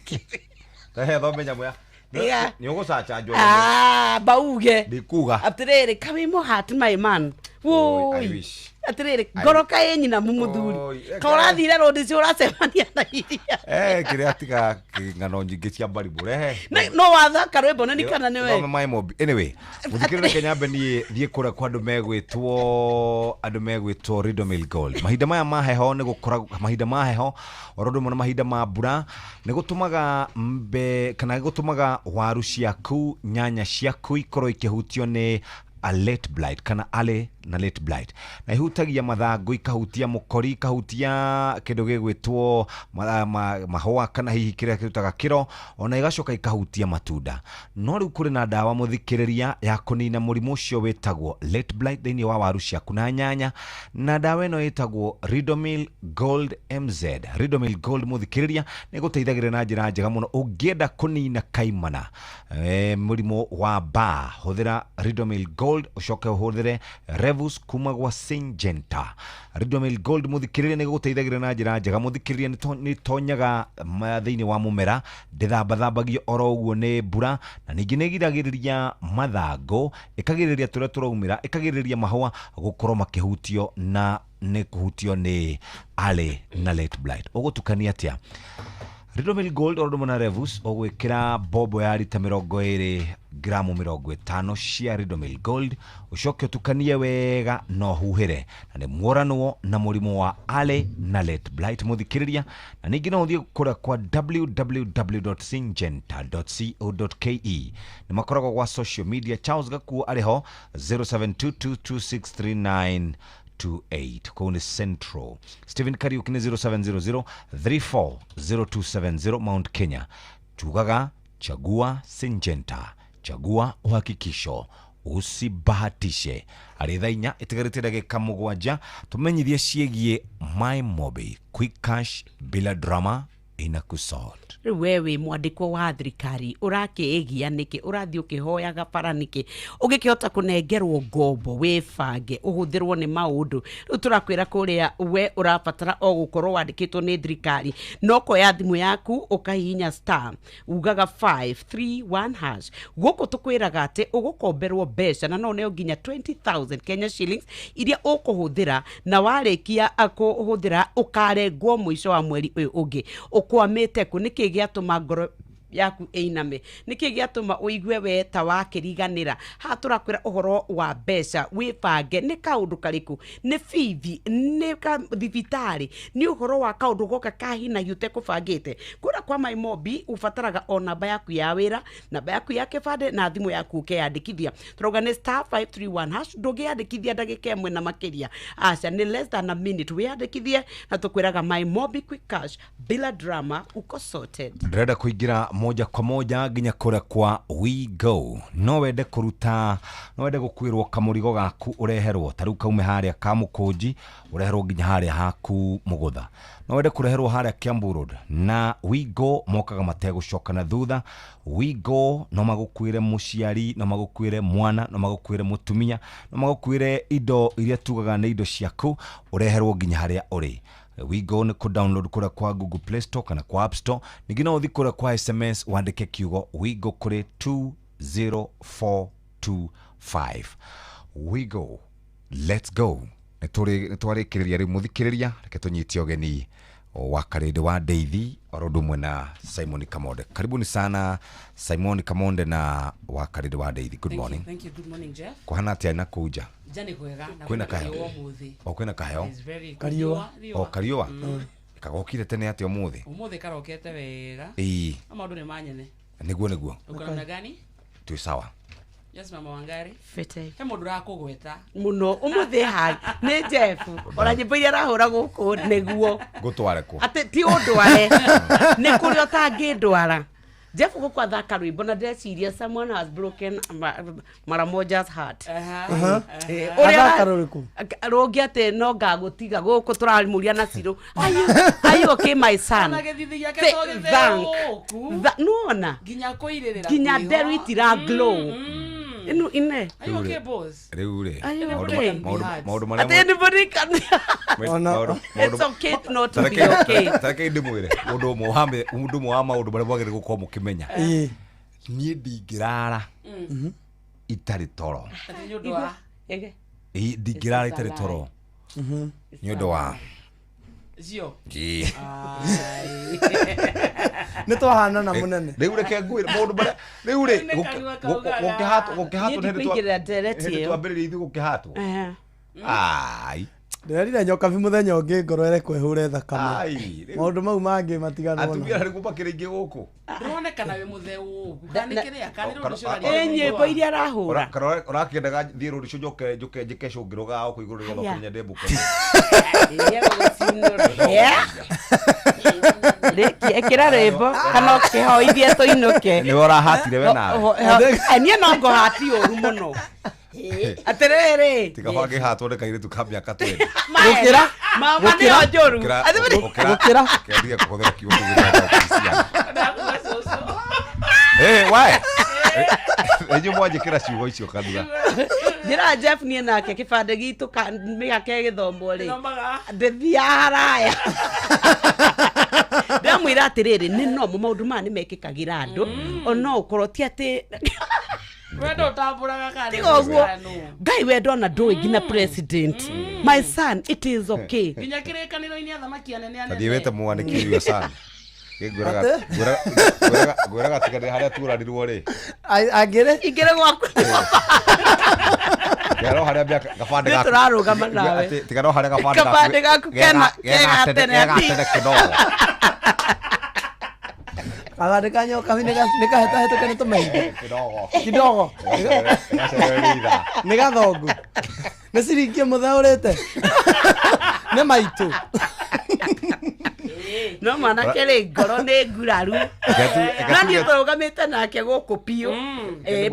Ehe, thome nyamũ ya. Yeah. Nĩ ũgũcacanjwo. Ah, bauge. Ndikuga. Atĩrĩrĩ, kawĩ mũhati my man. I Woi. wish. Atĩrĩrĩ, ngoro kaĩ nyina mũthuri. Oi, Ka ũrathire rũndi cio ũracemania na iria. Eh, kĩrĩa tiga ng'ano nyingĩ cia mbarimũ rehe. No wathaka rwĩmbo nĩ kana nĩ Thome we. maĩ mobi. Anyway, mũthikĩrĩria Kenya niĩ thiĩ kũrĩa kwa andũ megwĩtwo Ridomil Gold. Mahinda maya ma heho nĩ gũkora, mahinda ma heho oro ũndũ ũmwe na mahinda ma mbura nĩ gũtũmaga mbe kana gũtũmaga waru ciaku, nyanya ciaku ikorwo ikĩhutio nĩ a late blight kana early na late blight, na ihutagia mathangũ, ikahutia mũkori, ikahutia kĩndũ gĩgwĩtwo mahũa kana hihi kĩrĩa kĩrutaga kĩro, ona igacoka ikahutia matunda. No rĩu kũrĩ na ndawa, mũthikĩrĩria, ya kũnina mũrimũ ũcio wĩtagwo late blight thĩinĩ wa waru ciaku na nyanya, na ndawa ĩno ĩtagwo Ridomil Gold MZ. Ridomil Gold, mũthikĩrĩria, nĩ gũteithagĩrĩria na njĩra njega mũno. Ũngĩenda kũnina kaimana mũrimũ wa mbaa, hũthĩra Ridomil Gold, ũcoke ũhũthĩre Revus kuma gwa Syngenta. Ridomil Gold, mũthikĩrĩria, nĩ gũteithagĩrĩria na njĩra njega. Mũthikĩrĩria, nĩ tonyaga thĩinĩ wa mũmera, ndĩthambathambagio oro ũguo nĩ mbura, na ningĩ nĩ ĩgiragĩrĩria mathangũ, ĩkagirĩrĩria tũrĩa tũraumĩra, ĩkagirĩrĩria mahũa gũkorwo makĩhutio na nĩ kũhutio nĩ early na late blight. Ũgũtukania atĩa Ridomil Gold oro ũndũ na Revus? Ũgwĩkĩra bobo ya rita 20 gramu 50 cia Ridomil Gold, ũcoke ũtukanie wega na ũhuhĩre, na nĩ muoranwo na mũrimũ wa early na late blight, mũthikĩrĩria. Na ningĩ no ũthiĩ kũrĩa kwa www.syngenta.co.ke. Nĩ makoragwo gwa social media. Charles Gakuo arĩ ho 07222639 28, kũu nĩ Central. Stephen Kariuki nĩ 0700 340270, Mount Kenya. Tugaga chagua Syngenta, chagua uhakikisho, usibahatishe. Arĩ thaa 4 ĩtigarĩte ndagĩka 7, tũmenyithie ciĩgiĩ My Mobi Quick Cash, bila drama inakusort. Rĩu we wĩ mwandĩkwo wa thirikari, ũrakĩĩgia nĩkĩ? Ũrathiĩ ũkĩhoyaga bara nĩkĩ ũngĩkĩhota kũnengerwo ngombo wĩbange ũhũthĩrwo nĩ maũndũ? Rĩu tũrakwĩra kũrĩa we ũrabatara o gũkorwo wandĩkĩtwo nĩ thirikari, no koya thimũ yaku ũkahihinya star ugaga 531 hash. Gũkũ tũkwĩraga atĩ ũgũkomberwo mbeca na no ũneo nginya 20,000 Kenya shillings iria ũkũhũthĩra, na warĩkia kũhũthĩra ũkarengwo mũico wa mweri ũyũ ũngĩ. Ũkwamĩte kũ? Nĩkĩ gĩatũma ngoro yaku ĩiname? Nĩkĩ gĩatũma ũigue we ta wakĩriganĩra? Haha tũrakwĩra ũhoro wa mbeca wĩbange. Nĩ kaũndũ karĩkũ? Nĩ bithi? Nĩ ka thibitarĩ? Nĩ ũhoro wa kaũndũ goka ka hinahi ũtekũbangĩte? Kũrĩa kwa Maimobi ũbataraga o namba yaku ya wĩra, namba yaku ya kĩbandĩ na thimũ yaku ũkeyandĩkithia. Tũrauga nĩ star 531 hash. Ndũngĩyandĩkithia ndagĩka ĩmwe na makĩria, aca, nĩ less than a minute wĩyandĩkithie. Na tũkwĩraga Maimobi Quick Cash, bila drama, uko sorted. Ndĩrenda kũingĩra. Moja kwa moja nginya kũrĩa kwa We Go. No wende kũruta, no wende gũkuĩrwo kamũrigo gaku ũreherwo, ta rĩu kaume harĩa Kamũkũnji ũreherwo nginya harĩa haku Mũgũtha. No wende kũreherwo harĩa Kiambu Road, na We Go mokaga mategũcoka na thutha. We Go no magũkuĩre mũciari, no magũkuĩre mwana, no magũkuĩre mũtumia, no magũkuĩre indo iria tugaga nĩ indo ciaku, ũreherwo nginya harĩa ũrĩ. We Go nĩ kũ download kũrĩa kwa Google Play Store kana kwa App Store. Ningĩ no ũthiĩ kũrĩa kwa SMS wandĩke kiugo We Go kũrĩ 20425. We Go, let's go. Nĩ twarĩkĩrĩria rĩu mũthikĩrĩria, reke tũnyite ũgeni wa Karĩndĩ wa Ndeithi oro ũndũ ũmwe na Simon Kamonde. Karibuni sana Simon Kamonde na wa Karĩndĩ wa Ndeithi. Good morning. Thank you. Good morning, Jeff. Kũhana atĩa na kũu nja? Nja nĩ kwega. Na Kwĩna kwĩna kaheo? riũa ũmũthĩ. O kwĩna kaheo? It's very good. Kariũa. Riũa. O kariũa? Kagokire tene atĩa ũmũthĩ? Ũmũthĩ karokete wega. Ĩĩ. No maũndũ nĩ manyene. Nĩguo nĩguo. Uko namna gani? Twĩ sawa. Yes, mama Wangari. Fete. He mũndũ ũrakũgweta. Mũno ũmũthĩ ha nĩ Jeff, ona nyĩmbo iria arahũra gũkũ nĩguo Ngũtware kũ? Atĩ ti ũndware, nĩ kũrĩa ũtangĩndwara. Jeff gũkũ athaka rwĩmbo na ndeciria someone has broken mara moja's heart. Aha. Ũrĩa Athaka rũrĩkũ? Rũngĩ atĩ no ngagũtiga gũkũ tũramũria na Cirũ. Are you okay, my son? Ona gĩthithi gĩake to gĩtheu Thank. gũkũ. Nĩwona? Nginya kũirĩrĩra Nginya kwĩho. nderu itira glow. Ĩno ine. Are you okay, boss? Rĩu rĩ, Are you okay? maũndũ marĩa Atĩ anybody can It's okay not to be okay. Tareke ndĩmwĩre ũndũ ũmwe wa ũndũ ũmwe wa maũndũ marĩa mwagĩrĩire gũkorwo mũkĩmenya. Niĩ ndingĩrara itarĩ toro. Atĩ nĩ ũndũ wa Ege. Ĩ, ndingĩrara itarĩ toro nĩ ũndũ wa Cio. Ĩ. Nĩ twahanana mũnene. Rĩu reke ngwĩre maũndũ marĩa rĩu rĩ, Nĩ kanua kaugaga. gũkĩhatwo gũkĩhatwo Niĩ nĩ hĩndĩ ndikũingĩrĩra ndereti hĩndĩ ĩyo. twambĩrĩria ithuĩ gũkĩhatwo. Ehe. Ai. Ndĩrerire nyokabi mũthenya ũngĩ ngoro ĩrekwo ĩhũre thakame. Ai, rĩu- Maũndũ mau mangĩ matiganwo Atumia arĩkũ makĩrĩ aingĩ gũkũ? Ndũronekana wĩ mũtheu ũguo. Kana nĩ kĩrĩa, kana nĩ rũndũ ũcio Ĩ nyĩmbo iria arahũra. Kana ũrakĩendaga thiĩ rũrĩcio njoke njoke njĩke cũngĩro gao kũ igũrũ nĩgetha Haya. ũkĩmenye ndĩ mũkenu. Rĩkia ĩkĩra rwĩmbo kana ũkĩhoithie tũinũke. Nĩwe ũrahatire we nawe. Niĩ no ngũhati ũru mũno. Atĩrĩrĩ. Tiga bangĩhatwo nĩ kairĩtu ka mĩaka 20. Gũkĩra. Mama nĩyo njũru. Gũkĩra. Kĩambia kũhũthĩra kiugo kĩu gĩtagwo Kristiano. Eh, wae. Inyuĩ mwanjĩkĩra ciugo icio kanua. Njĩra Jeff niĩ nake kĩbandĩ gitũ mĩaka ĩgĩthomwo rĩ, ndĩthiaga haraya. Ndamwĩra atĩrĩrĩ, nĩ nomo maũndũ maya nĩ mekĩkagĩra andũ, ona ũkorwo ti atĩ Wendo ũtambũraga kana tiga ũguo Ngai wendo ona ndũĩ nginya president. My son, it is okay. Nginya kĩrĩkanĩro-inĩ athamaki anene Tathiĩ anene. wĩte mwandĩki ũyũ sana. Ngwĩraga tiga harĩa tuoranirwo rĩ. Angĩrĩ? Ingĩrĩ gwaku. Tiga no harĩa mĩaka gabandĩ Nĩ gaku. tũrarũgama nawe. Atĩ, tiga no harĩa gabandĩ Gabandĩ gaku kena tene gega tene kidogo. Gabandĩ ka nyokabi nĩ kahĩtahĩtũke nĩ tũmahinda. Kidogo. Kidogo. Gacererwo ithaa. Nĩ gathongu. Nĩ ciringi mũtheũrĩte. Nĩ maitũ. No mwanake rĩ, ngoro nĩ nguraru. No niĩ tũrũgamĩte nake gũkũ biũ.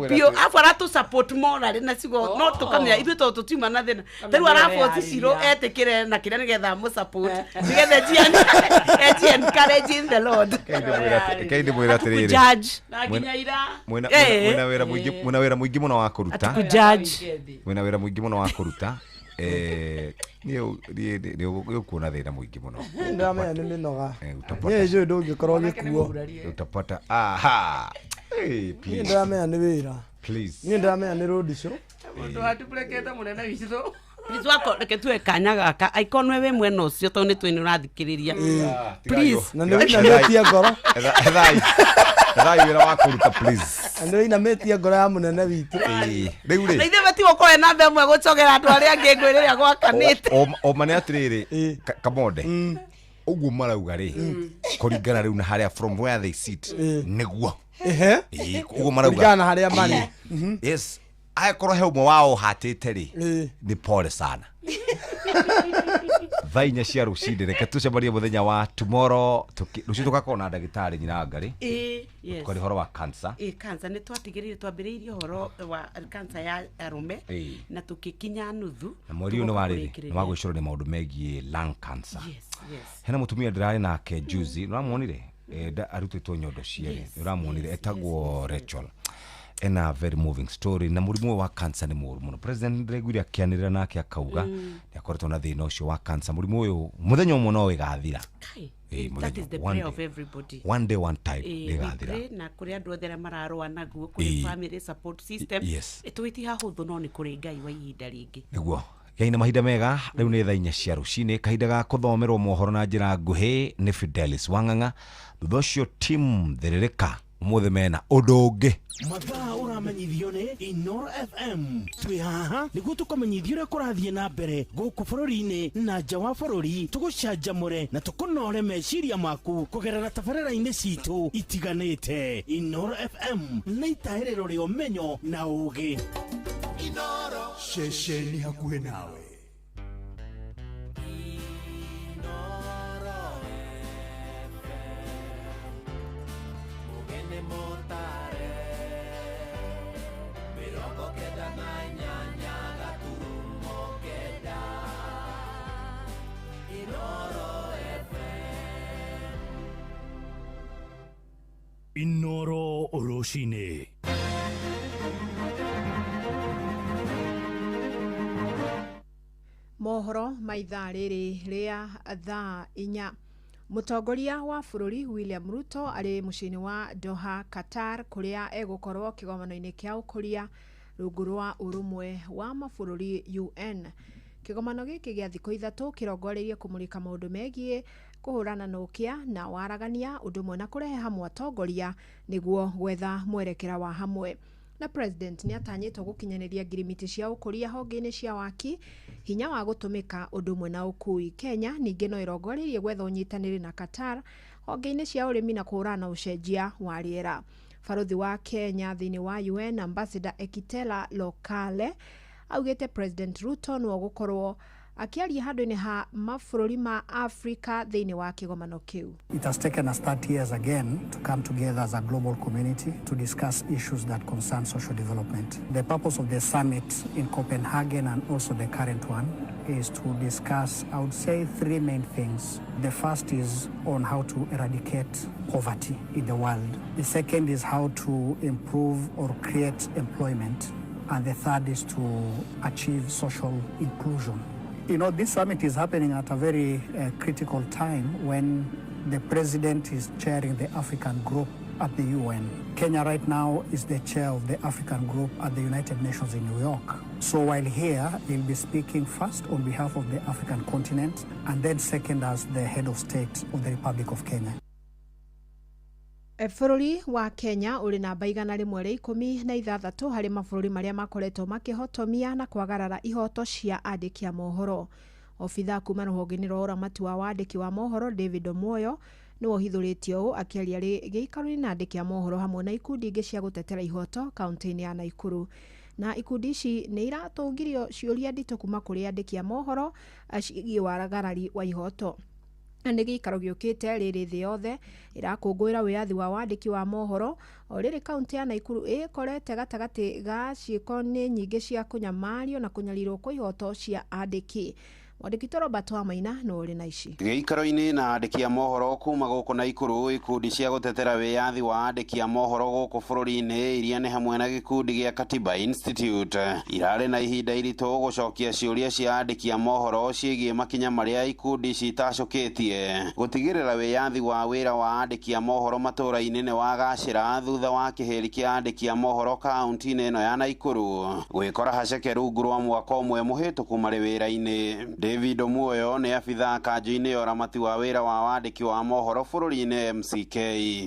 Biũ abu aratũ support morally na ciugo no tũkamenya ithuĩ tondũ tũtiuma na thĩna. Ta rĩu araboci Cirũ etĩkĩre na kĩrĩa nĩgetha amũ support nĩgetha eji encourage in the Lord. Rekei ndĩmwĩre atĩrĩrĩ. Judge. Na nginya ira. Mwĩna wĩra mũingĩ, mwĩna wĩra mũingĩ mũno wa kũruta. Atukujudge. Mwĩna wĩra mũingĩ mũno wa kũruta. Niĩ niĩ nĩ ũkuona thĩna mũingĩ mũno. Ndĩramenya nĩ mĩnoga. Utapata. Niĩ njũĩ ndũngĩkorwo gĩkuo. Utapata. Aha. Hey, Niĩ please. ndĩramenya nĩ wĩra. Please. Niĩ ndĩramenya nĩ road show. Mũndũ watupulekete mũnene witũ. Please wako reke tuwe kanya gaka aikonwe wĩ mwena ũcio tondũ nĩ twĩ nĩ ũrathikĩrĩria. Please. Na nĩ wĩinamĩtie ngoro. Ethai. Ethai wĩra wa kũruta please. Na nĩ wĩinamĩtie ngoro ya mũnene witũ. Rĩu rĩ. Na ithuĩ matigũkorwo na namba ĩmwe gũcogera andũ arĩa angĩ ngũĩ rĩrĩa gwakanĩte. Oma nĩ atĩrĩrĩ, Kamonde. Ũguo marauga rĩ, kũringana rĩu na harĩa from where they sit, nĩguo. Ehe. Ĩĩ, ũguo marauga. Kũringana na harĩa marĩ. Ĩĩ. Yes. Angĩkorwo he ũmwe wao ũhatĩte rĩ, nĩ pole sana. Thaa 4 cia rũcinĩ, reke tũcemanie mũthenya wa tomorrow, rũciũ tũgakorwo na ndagĩtarĩ Nyina Ngari. Ĩĩ, yes. Tũkaria ũhoro wa cancer. Ĩĩ, cancer nĩ twatigĩrĩire twambĩrĩirie ũhoro wa cancer ya arũme Ĩĩ. na tũgĩkinya nuthu. Na mweri ũyũ nĩ Tũgoka wa rĩrĩ kũrĩkĩrĩria. nĩ wa gwĩcũrania maũndũ megiĩ lung cancer. Yes, yes. Hena mũtumia ndĩrarĩ nake juzi, nĩũramuonire? Arutĩtwo nyondo cierĩ. Nĩũramuonire? Etagwo Rachel. Ena very moving story, na mũrimũ ũyũ wa cancer nĩ mũũru mũno. President ndĩraiguire akĩanĩrĩra nake akauga nĩ akoretwo na thĩna ũcio wa cancer. Mũrimũ ũyũ mũthenya ũmwe no ĩgathira. Kai, Ĩĩ, that mũthenya is the one prayer day. of everybody. One day, one time, Ĩĩ, we nĩĩgathira. pray na kũrĩ andũ othe arĩa mararũa naguo, kũrĩ family support system. Yes. Tũgĩti hahũthũ, no nĩ kũrĩ Ngai wa ihinda rĩngĩ. Nĩguo gĩai na mahinda mega. Rĩu nĩ thaa 4 cia rũcinĩ, kahinda ga kũthomerwo mohoro na njĩra nguhĩ nĩ Fidelis Wang'ang'a. Thutha ũcio team Thĩrĩrĩka ũmũthĩ mena ũndũ ũngĩ. Mathaa ũramenyithio nĩ Inoro FM. Twĩ haha nĩguo tũkũmenyithia ũrĩa kũrathiĩ na mbere gũkũ bũrũri-inĩ na nja wa bũrũri, tũgũcanjamũre na tũkũnore meciria maku kũgerera tabarĩra-inĩ citũ itiganĩte. Inoro FM nĩ itahĩrĩro rĩa ũmenyo na ũũgĩ. Ceceni hakuhĩ nawe. Mugene motare 98 gaturumo 9 Inoro FM. Inoro rũcinĩ. Mohoro ma ithaa rĩrĩ rĩa thaa 4. Mũtongoria wa bũrũri William Ruto arĩ mũciĩ-inĩ wa Doha, Qatar, kũrĩa egũkorwo kĩgomano-inĩ kĩa ũkũria rungu rwa ũrũmwe wa mabũrũri UN. Kĩgomano gĩkĩ gĩa thikũ 3 kĩrongoreirie kũmũrĩka maũndũ megiĩ kũhũrana na ũkĩa na waragania, ũndũ ũmwe na kũrehe hamwe atongoria nĩguo gwetha mwerekera wa hamwe. Na president nĩ atanyĩtwo gũkinyanĩria ngirimiti cia ũkũria honge-inĩ cia waki, hinya wa gũtũmĩka, ũndũ ũmwe na ũkui. Kenya ningĩ no ĩrongoreirie gwetha ũnyitanĩri na Qatar honge-inĩ cia ũrĩmi na kũhũrana na ũcenjia wa rĩera. Barũthi wa Kenya thĩinĩ wa UN, Ambassador Ekitela Lokale, augĩte President Ruto nĩwe ũgũkorwo akĩaria handũ-inĩ ha mabũrũri ma Afrika thĩinĩ wa kĩgomano kĩu. It has taken us 30 years again to come together as a global community to discuss issues that concern social development. The purpose of the summit in Copenhagen and also the current one is to discuss, I would say, three main things. The first is on how to eradicate poverty in the world. The second is how to improve or create employment. And the third is to achieve social inclusion. You know, this summit is happening at a very critical time when the president is chairing the African group at the UN. Kenya right now is the chair of the African group at the United Nations in New York. So while here, he'll be speaking first on behalf of the African continent and then second as the head of state of the Republic of Kenya. Bũrũri wa Kenya ũrĩ namba 116 harĩ mabũrũri marĩa makoretwo makĩhotomia na kwagarara ihoto cia andĩki a mohoro. Obithaa kuma rũhonge-inĩ rwa ũramati wa wandĩki wa mohoro David Omoyo nĩwe ũhithũrĩtie ũũ akĩaria gĩikaro-inĩ na andĩki a mohoro hamwe na ikundi ingĩ cia gũtetera ihoto kaunti-inĩ ya Naikuru. Na ikundi ici nĩ iratũngirio ciũria nditũ kuma kũrĩ andĩki a mohoro ciĩgiĩ wagarari wa ihoto. Na nĩ gĩikaro gĩũkĩte rĩrĩ thĩ yothe ĩrakũngũĩra wĩyathi wa wandĩki wa mohoro, o rĩrĩ kaunti ya Naikuru ĩkorete gatagatĩ ga ciĩko nĩ nyingĩ cia kũnyamario na kũnyarirwo kwa ihoto cia andĩki. Mwandĩki witũ Robert Wamaina nĩwe ũrĩ na ici. Gĩikaro-inĩ na andĩki a mohoro kuma gũkũ Naikuru, ikundi cia gũtetera wĩyathi wa andĩki a mohoro gũkũ bũrũri-inĩ iria nĩ hamwe na gĩkundi gĩa Katiba Institute irarĩ na ihinda iritũ gũcokia ciũria cia andĩki a mohoro ciĩgiĩ makinya marĩa ikundi ici itacũkĩtie gũtigĩrĩra wĩyathi wa wĩra wa andĩki a mohoro matũũra-inĩ nĩ wagacĩra thutha wa kĩhĩri kĩa andĩki a mohoro kaunti-inĩ ĩno ya Naikuru gwĩkora haceke rungu rwa mwaka ũmwe mũhĩtũku marĩ wĩra-inĩ. David Omuoyo nĩ abithaa kanjũ-inĩ ya ũramati wa wĩra wa wandĩki wa mohoro bũrũri-inĩ MCK.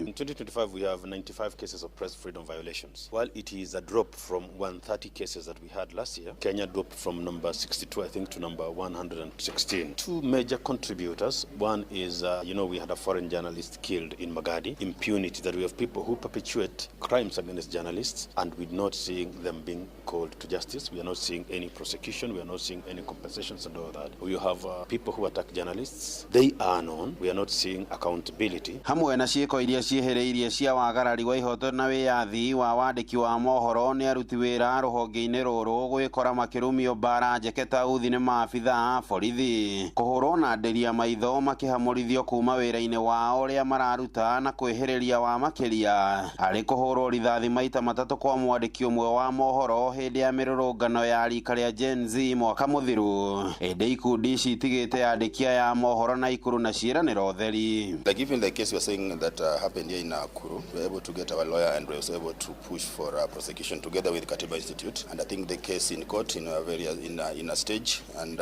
In 2025, we have 95 cases of press freedom violations. While it is a drop from 130 cases that we had last year, Kenya dropped from number 62, I think, to number 116. Two major contributors. One is, we had a foreign journalist killed in Magadi. Impunity, that we have people who perpetuate crimes against journalists, and we're not seeing them being called to justice. We are not seeing any prosecution. We are not seeing any compensations and all that. bad. We have people who attack journalists. They are known. We are not seeing accountability. Hamwe na ciĩko iria ciĩhĩrĩirie cia wagarari wa ihoto na wĩyathi wa wandĩki wa mohoro nĩ aruti wĩra rũhonge-inĩ rũrũ gwĩkora makĩrumio mbara njeke ta uthi nĩ maabitha a borithi, kũhũrwo na ndĩria maitho makĩhamũrithio kuma wĩra-inĩ wao ũrĩa mararuta na kwĩhĩrĩria wa makĩria arĩ kũhũrwo rithathi maita matatũ kwa mwandĩki ũmwe wa mohoro hĩndĩ ya mĩrũrũngano ya rika rĩa Gen Z mwaka mũthiru. Ĩndĩ ikundi ici itigĩte andĩki aya a mohoro na Nakuru na ciĩranĩro theri. Like even the case you are saying that happened here in Nakuru, we were able to get our lawyer and we were also able to push for prosecution together with Katiba Institute. And I think the case in court in a very in a stage, and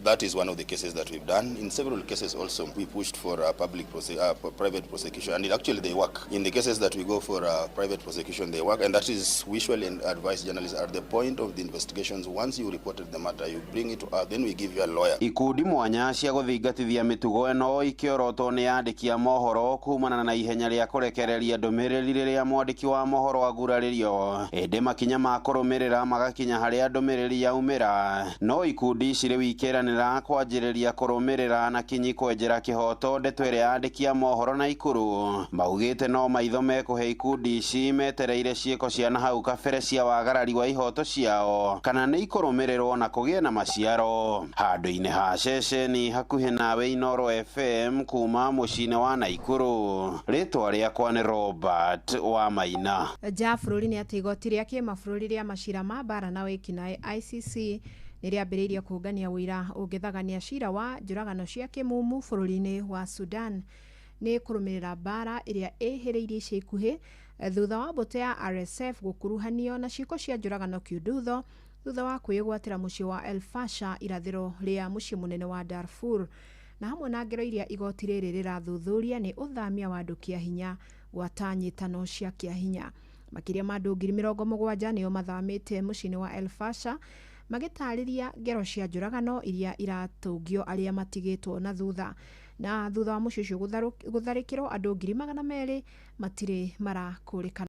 that is one of the cases that we've done. In several cases also, we pushed for private prosecution, and actually they work. In the cases that we go for private prosecution, they work, and that is we usually advise journalists at the point of the investigations. Once you reported the matter, you bring it to us, then we give you a lawyer. Ikundi mwanya cia gũthingatithia mĩtugo ĩno ikĩorotwo nĩ andĩki a mohoro kumana na ihenya rĩa kũrekereria ndũmĩrĩri rĩrĩa mwandĩki wa mohoro agurarĩrio, ĩndĩ makinya ma kũrũmĩrĩra magakinya harĩa ndũmĩrĩri yaumĩra. No ikundi ici rĩu ikĩranĩra kwanjĩrĩria kũrũmĩrĩra na kinyi kwenjera kĩhoto ndeto ĩrĩa andĩki a mohoro na Ikuru maugĩte no maitho mekũhe ikundi ici metereire ciĩko cia na hau kabere cia wagarari wa ihoto ciao kana nĩ ikũrũmĩrĩrwo na kũgĩe na maciaro. Handũ-inĩ ha ceceni hakuhĩ nawe Inooro FM kuma mũciĩ-inĩ wa Nakuru, rĩtwa rĩakwa nĩ Robert wa Maina. Nja bũrũri nĩ atĩ igoti rĩa kĩmabũrũri rĩa macira ma mbara na wĩkinaĩ ICC nĩ rĩambĩrĩirie kũngania ũira ũngĩthagania cira wa njũragano cia kĩmumu bũrũri-inĩ wa Sudan nĩ kũrũmĩrĩra mbara ĩrĩa ĩhĩrĩirie ica ikuhĩ thutha wa mbũtũ ya RSF gũkuruhanio na ciĩko cia njũragano kiundutho thutha wa kwĩgwatĩra mũciĩ wa El Fasher irathĩro rĩa mũciĩ mũnene wa Darfur. Na hamwe na ngero iria igoti rĩrĩ rĩrathuthuria nĩ ũthamia wa andũ kĩa hinya gwata nyitano cia kĩa hinya. Makĩria ma andũ 70,000 nĩo mathamĩte mũciĩ-inĩ wa El Fasher magĩtarĩria ngero cia njũragano iria iratũngio arĩa matigĩtwo na thutha. Na thutha wa mũciĩ ũcio gũtharĩkĩrwo andũ 200,000 matirĩ marakũrĩkana.